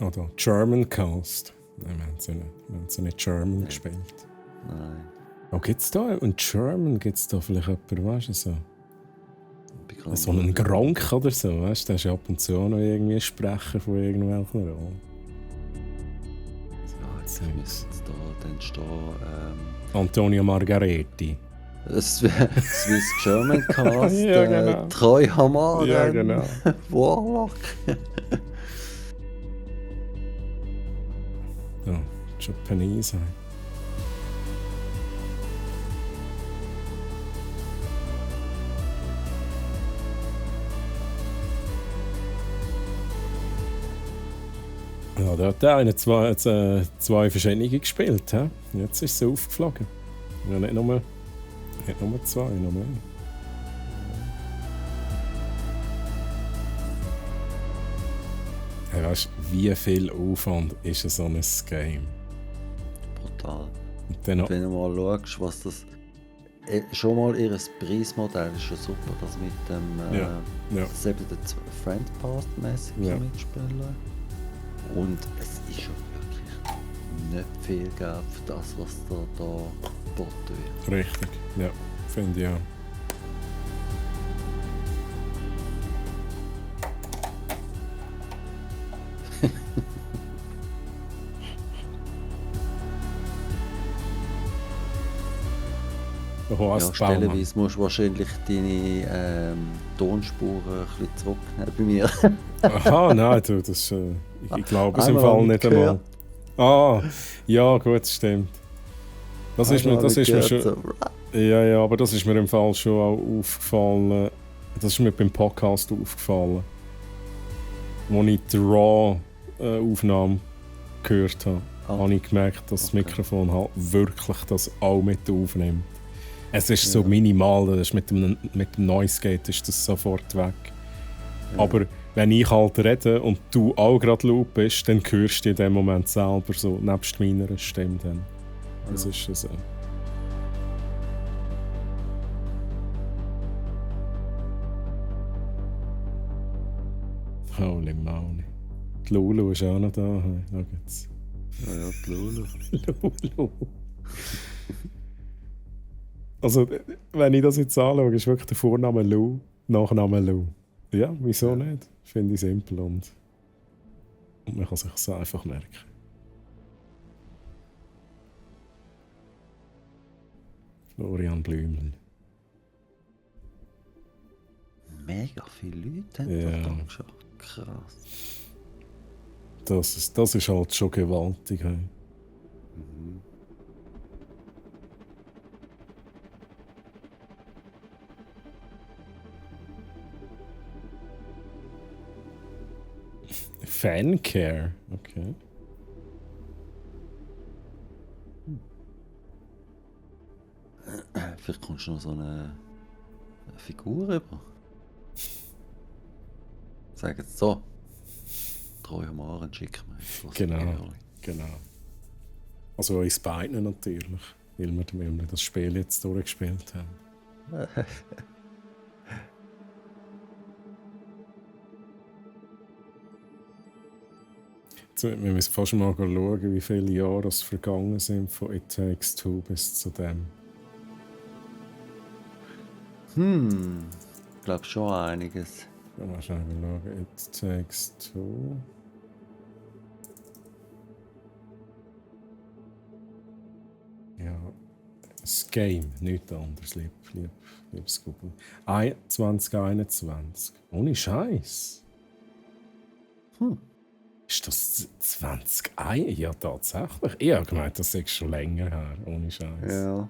Oder German Cast. Nein, wir haben sie nicht German gespielt. Nein. Oh, gibt es da einen German? Gibt es da vielleicht jemanden, weißt du, so einen Gronk oder so, weißt du? Der ist ja ab und zu auch noch irgendwie ein Sprecher von irgendwelchen Rollen. Ja, jetzt müssen da dann stehen. Antonio Margaretti. Swiss German Cast, Ja, genau. Troy Hamar, Ja, genau. Warlock. Ja, Japanese. Ja, da hat einer zwei verschiedene gespielt. He? Jetzt ist sie aufgeflogen. Ja, nicht nur zwei, noch mehr. Hey, weißt du, wie viel Aufwand ist so ein Game? Brutal. Und dann wenn du mal schaust, was das... Schon mal ihr Preismodell ist schon super, das mit dem... Das eben der Friend-Pass-mäßig mitspielen. Und es ist schon wirklich nicht viel Geld für das, was da geboten wird. Richtig, ja, finde ich auch. Ja, stellenweise musst du wahrscheinlich deine Tonspuren ein bisschen zurücknehmen bei mir. Aha, nein, du, das, ich glaube es im Fall nicht einmal. Ah, ja, gut, das stimmt. Das ist mir schon... So. Ja, aber das ist mir im Fall schon auch aufgefallen. Das ist mir beim Podcast aufgefallen. Als ich die Raw-Aufnahme gehört habe, habe ich gemerkt, dass das Mikrofon halt wirklich das auch mit aufnimmt. Es ist so minimal, das ist mit dem Noise Gate ist das sofort weg. Ja. Aber wenn ich halt rede und du auch gerade laut bist, dann hörst du in dem Moment selber so, nebst meiner Stimme dann. Das ist schon so. Holy moly. Die Lulu ist auch noch da. Schau jetzt. Ja, die Lulu. Lulu. Also, wenn ich das jetzt anschaue, ist wirklich der Vorname Lou, Nachname Lou. Ja, wieso nicht? Finde ich simpel und man kann sich das einfach merken. Florian Blümel. Mega viele Leute haben das angeschaut. Krass. Das ist halt schon gewaltig. Hey. Mhm. Fancare, okay. Vielleicht kommst du noch so eine Figur rüber. Sag jetzt so. Troy Hamar, schick mir. Genau. Also uns beiden natürlich, weil wir das Spiel jetzt durchgespielt haben. Wir müssen fast mal schauen, wie viele Jahre es vergangen sind von It Takes Two bis zu dem. Ich glaube schon einiges. Mal schauen. It Takes Two. Ja, das Game, nichts anderes, liebes Google. 2021. Ohne Scheiß. Ist das 2021? Ja, tatsächlich. Ich habe gemeint, das ist schon länger her, ohne Scheiß. Ja.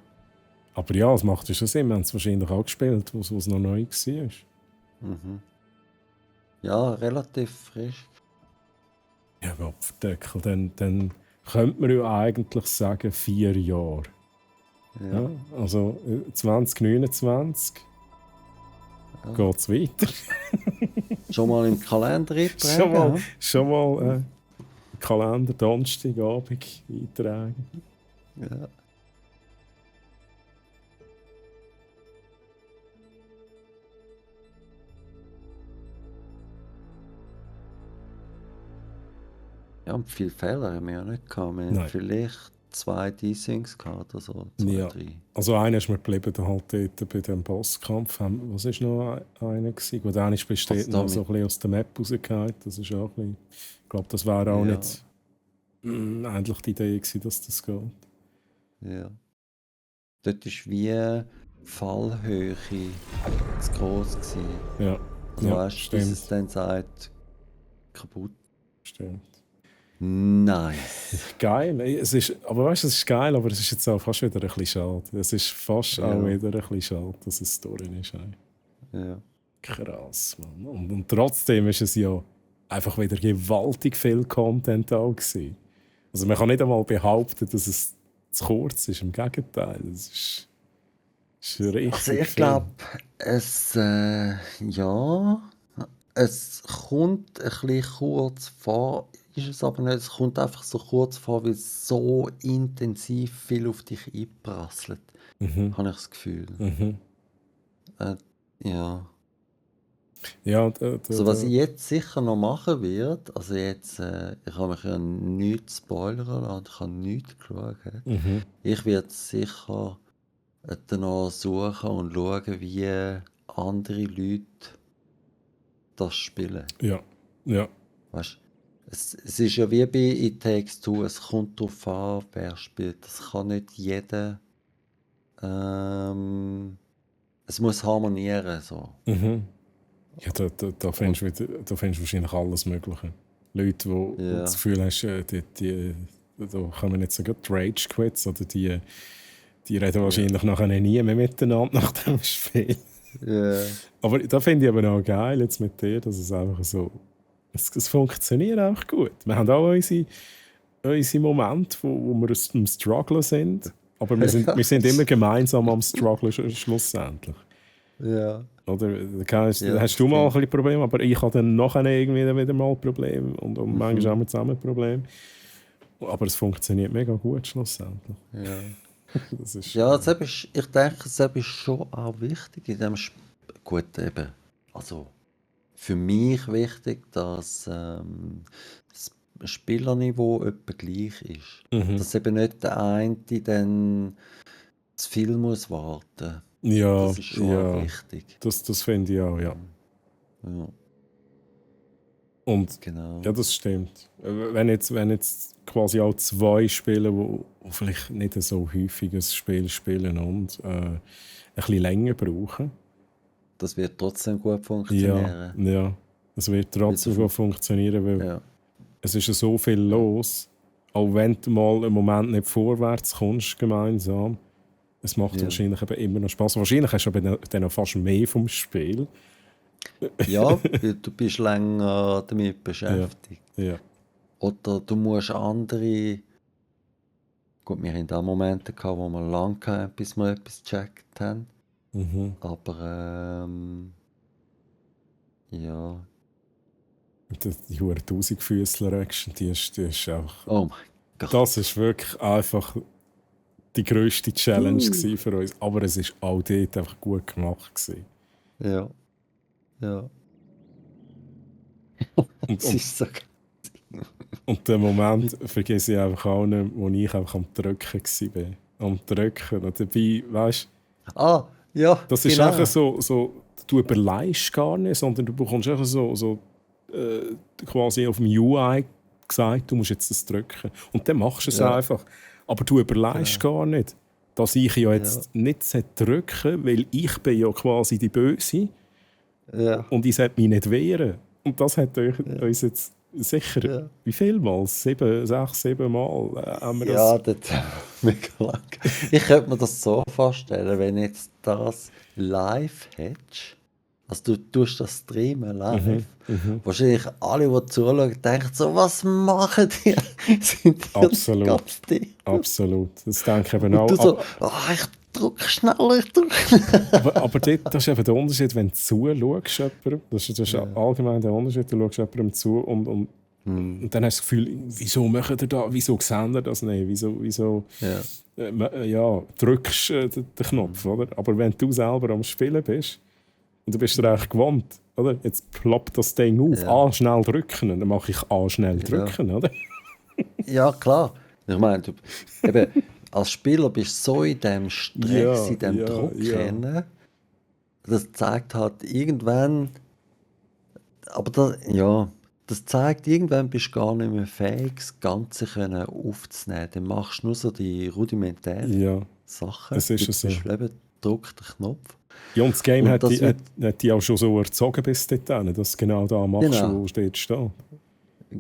Aber ja, es macht ja schon Sinn. Wir haben es wahrscheinlich auch gespielt, wo es noch neu war. Mhm. Ja, relativ frisch. Ja, Gottverdeckel, dann könnte man ja eigentlich sagen 4 Jahre. Ja, also 2029 geht es weiter. Schon mal im Kalender eintragen? Schon mal Kalender Donnerstagabend eintragen. Ja. Ja, und viele Fehler haben wir ja nicht gehabt. Wir haben Nein. vielleicht 2 Desyncs gehabt oder so. 2, Ja. 3. Also einer ist mir geblieben, da halt dort bei dem Bosskampf. Was war noch einer gewesen? Gut, einer besteht Also noch so ein bisschen aus der Map rausgehauen. Das ist auch ein bisschen... Ich glaube, das wäre auch Ja. nicht eigentlich die Idee gewesen, dass das geht. Ja. Dort war wie Fallhöhe zu gross gewesen. Ja. Also Ja, weißt du, bis es dann sagt, kaputt. Stimmt. Nice. Geil. Aber weißt du, es ist geil, aber es ist jetzt auch fast wieder ein bisschen schade. Es ist fast auch wieder ein bisschen schade, dass es drin ist. Ja. Krass, Mann. Und trotzdem ist es ja einfach wieder gewaltig viel Content da gewesen. Also man kann nicht einmal behaupten, dass es zu kurz ist. Im Gegenteil. Es ist richtig Also ich viel. glaube, es kommt ein bisschen kurz vor, ist es aber nicht. Es kommt einfach so kurz vor, weil es so intensiv viel auf dich einprasselt. Habe ich das Gefühl. Ja. Ja, Also was ich jetzt sicher noch machen werde, also jetzt, ich habe mich ja nichts spoilern lassen, ich habe nichts geschaut. Ich werde sicher noch suchen und schauen, wie andere Leute das spielen. Ja. Weißt, es ist ja wie bei It Takes Two, es kommt darauf an, wer spielt. Das kann nicht jeder. Es muss harmonieren. So. Ja, da findest du wahrscheinlich alles Mögliche. Leute, die das Gefühl hast, da kommen jetzt sogar die Rage-Quits, oder die reden wahrscheinlich nachher nie mehr miteinander nach dem Spiel. Aber da finde ich aber auch geil jetzt mit dir, dass es einfach so... Es funktioniert auch gut. Wir haben auch unsere Momente, wo wir am Strugglen sind, aber wir sind immer gemeinsam am Strugglen schlussendlich. Ja. Oder hast du mal ein bisschen Probleme, aber ich habe dann nachher irgendwie wieder mal Probleme und manchmal haben wir zusammen Probleme. Aber es funktioniert mega gut schlussendlich. Ja. Das ist, ich denke, es ist schon auch wichtig in dem gut eben, also für mich wichtig, dass das Spielerniveau etwa gleich ist. Dass eben nicht der eine dann zu viel muss warten. Ja, das ist schon wichtig. Das finde ich auch, ja. Und genau. Ja, das stimmt. Wenn jetzt quasi auch 2 Spieler, die vielleicht nicht so häufig ein Spiel spielen und ein bisschen länger brauchen. Das wird trotzdem gut funktionieren. Ja, es wird trotzdem gut funktionieren, weil es ist ja so viel los. Auch wenn du mal einen Moment nicht vorwärts kommst gemeinsam, es macht wahrscheinlich eben immer noch Spaß. Wahrscheinlich hast du aber dann noch fast mehr vom Spiel. Ja, weil du bist länger damit beschäftigt. Ja. Oder du musst andere... Gut, wir hatten auch Momente gehabt, wo wir lange hatten, bis wir etwas gecheckt haben. Aber ja. Die hohe 1000-Füßler-Action, die ist auch... Oh mein Gott. Das ist wirklich einfach die grösste Challenge gewesen für uns. Aber es war auch dort einfach gut gemacht gewesen. Ja. Und ist so und den Moment vergesse ich einfach auch nicht, wo ich einfach am Drücken war. Am Drücken. Und dabei, weißt du... Ja, das ist einfach so, du überleihst gar nicht, sondern du bekommst einfach so quasi auf dem UI gesagt, du musst jetzt das drücken. Und dann machst du es einfach. Aber du überleihst gar nicht, dass ich ja jetzt nicht drücken, weil ich bin ja quasi die Böse. Und ich sollte mich nicht wehren. Und das hat uns jetzt sicher, wie viel Mal? 7 Mal haben wir das. Ja, das mega lang. Ich könnte mir das so vorstellen, wenn jetzt das live hättest, also du tust das streamen live, wahrscheinlich alle, die zuschauen, denken so, was machen die? Sind die Absolut. Ganz dick? Absolut. Das denke ich eben auch. Und du so, ich drücke schneller, aber das ist eben der Unterschied, wenn du zuschaust, das ist allgemein der Unterschied, du schaust jemandem zu und dann hast du das Gefühl, wieso macht er das, wieso sehen er das nicht, wieso drückst den Knopf, oder? Aber wenn du selber am Spielen bist und du bist dir eigentlich gewohnt, oder? Jetzt ploppt das Ding auf, schnell drücken, dann mache ich schnell drücken, oder? Ja, klar. Ich meine, du, eben, als Spieler bist du so in dem Stress, in dem Druck drin. Das zeigt halt irgendwann... Aber das zeigt, irgendwann bist du gar nicht mehr fähig, das Ganze aufzunehmen. Dann machst du nur so die rudimentären Sachen. Es ist so. Eben, drück den Knopf. Ja, und das Game hat die auch schon so erzogen bis dorthin, dass du genau da machst, wo dort steht.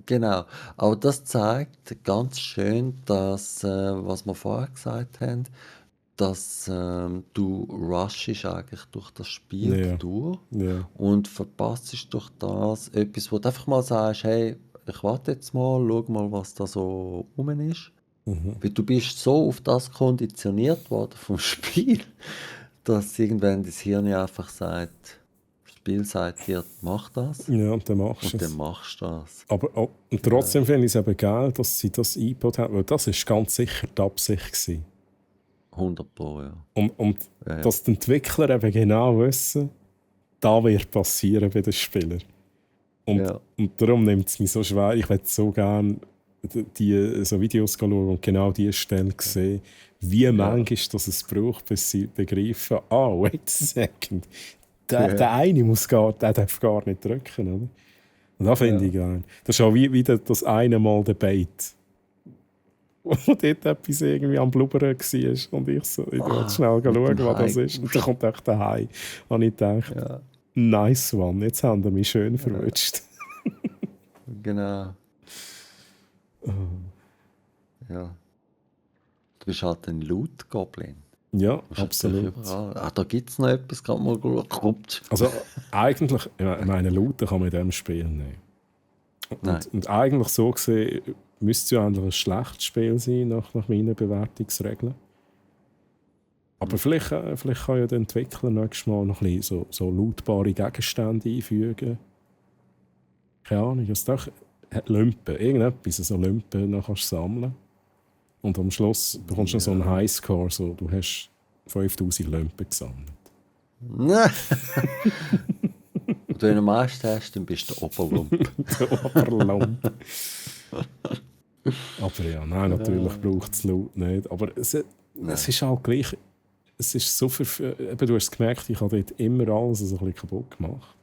Genau. Aber das zeigt ganz schön, dass, was wir vorher gesagt haben, dass du rushst eigentlich durch das Spiel durch und verpasst durch das etwas, wo du einfach mal sagst, hey, ich warte jetzt mal, schau mal, was da so rum ist. Weil du bist so auf das konditioniert worden vom Spiel, dass irgendwann das Hirn einfach sagt, das Spiel sagt dir, mach das. Ja, und dann machst du es. Und dann machst du das. Aber und trotzdem finde ich es eben geil, dass sie das eingebaut haben, weil das ist ganz sicher die Absicht gewesen. 100%, ja. Und dass die Entwickler eben genau wissen, da wird passieren bei den Spielern. Und darum nimmt es mich so schwer. Ich würde so gerne so Videos schauen und genau diese Stelle sehen, wie manchmal das es braucht, bis sie begreifen, wait a second, der eine der darf gar nicht drücken. Oder? Und das finde ich geil. Das ist auch wie das eine Mal der Bait. Wo dort etwas irgendwie am Blubbern war. Und ich will schnell schauen, was das ist. Und dann kommt echt daheim. Und ich dachte, nice one, jetzt haben wir mich schön verwünscht. Genau. Ja. Du bist halt ein Loot-Goblin. Ja, absolut. Da gibt es noch etwas, gerade mal geguckt. Also eigentlich, ich meine, Looten kann man in diesem Spiel nehmen. Und eigentlich so gesehen, müsste es ja eigentlich ein schlechtes Spiel sein, nach meinen Bewertungsregeln. Aber vielleicht kann ja der Entwickler nächstes Mal noch ein bisschen so lootbare Gegenstände einfügen. Keine Ahnung, also doch Lumpen, irgendetwas, so Lumpen noch kannst du sammeln. Und am Schluss bekommst du so einen Highscore, so du hast 5000 Lumpen gesammelt. Und wenn du am meisten hast, dann bist du Oberlump. Der Oberlump. Aber ja, nein, natürlich braucht es Loot nicht. Aber es ist halt gleich, es ist so eben, du hast gemerkt, ich habe dort immer alles so ein bisschen kaputt gemacht.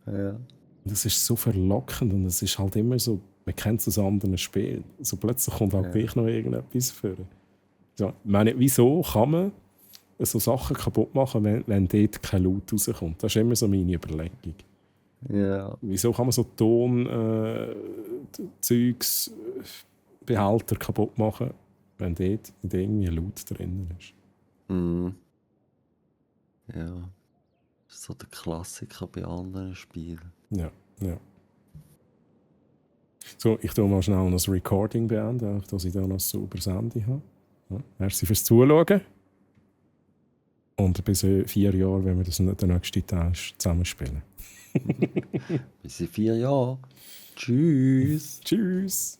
Ja. Und es ist so verlockend und es ist halt immer so, man kennt es aus anderen Spielen. So plötzlich kommt halt gleich noch irgendetwas vor. Ja, ich meine, wieso kann man so Sachen kaputt machen, wenn dort kein Loot rauskommt? Das ist immer so meine Überlegung. Ja. Wieso kann man so Zeugs, Behälter kaputt machen, wenn dort irgendwie Loot drin ist? Mhm. Ja. Das ist so der Klassiker bei anderen Spielen. Ja. So, ich tue mal schnell noch das Recording beenden, dass ich da noch ein sauberes Ende habe. Ja, merci fürs Zuschauen. Und bis 4 Jahre, wenn wir das den nächsten Teil zusammenspielen. Bis in 4 Jahren. Tschüss. Tschüss.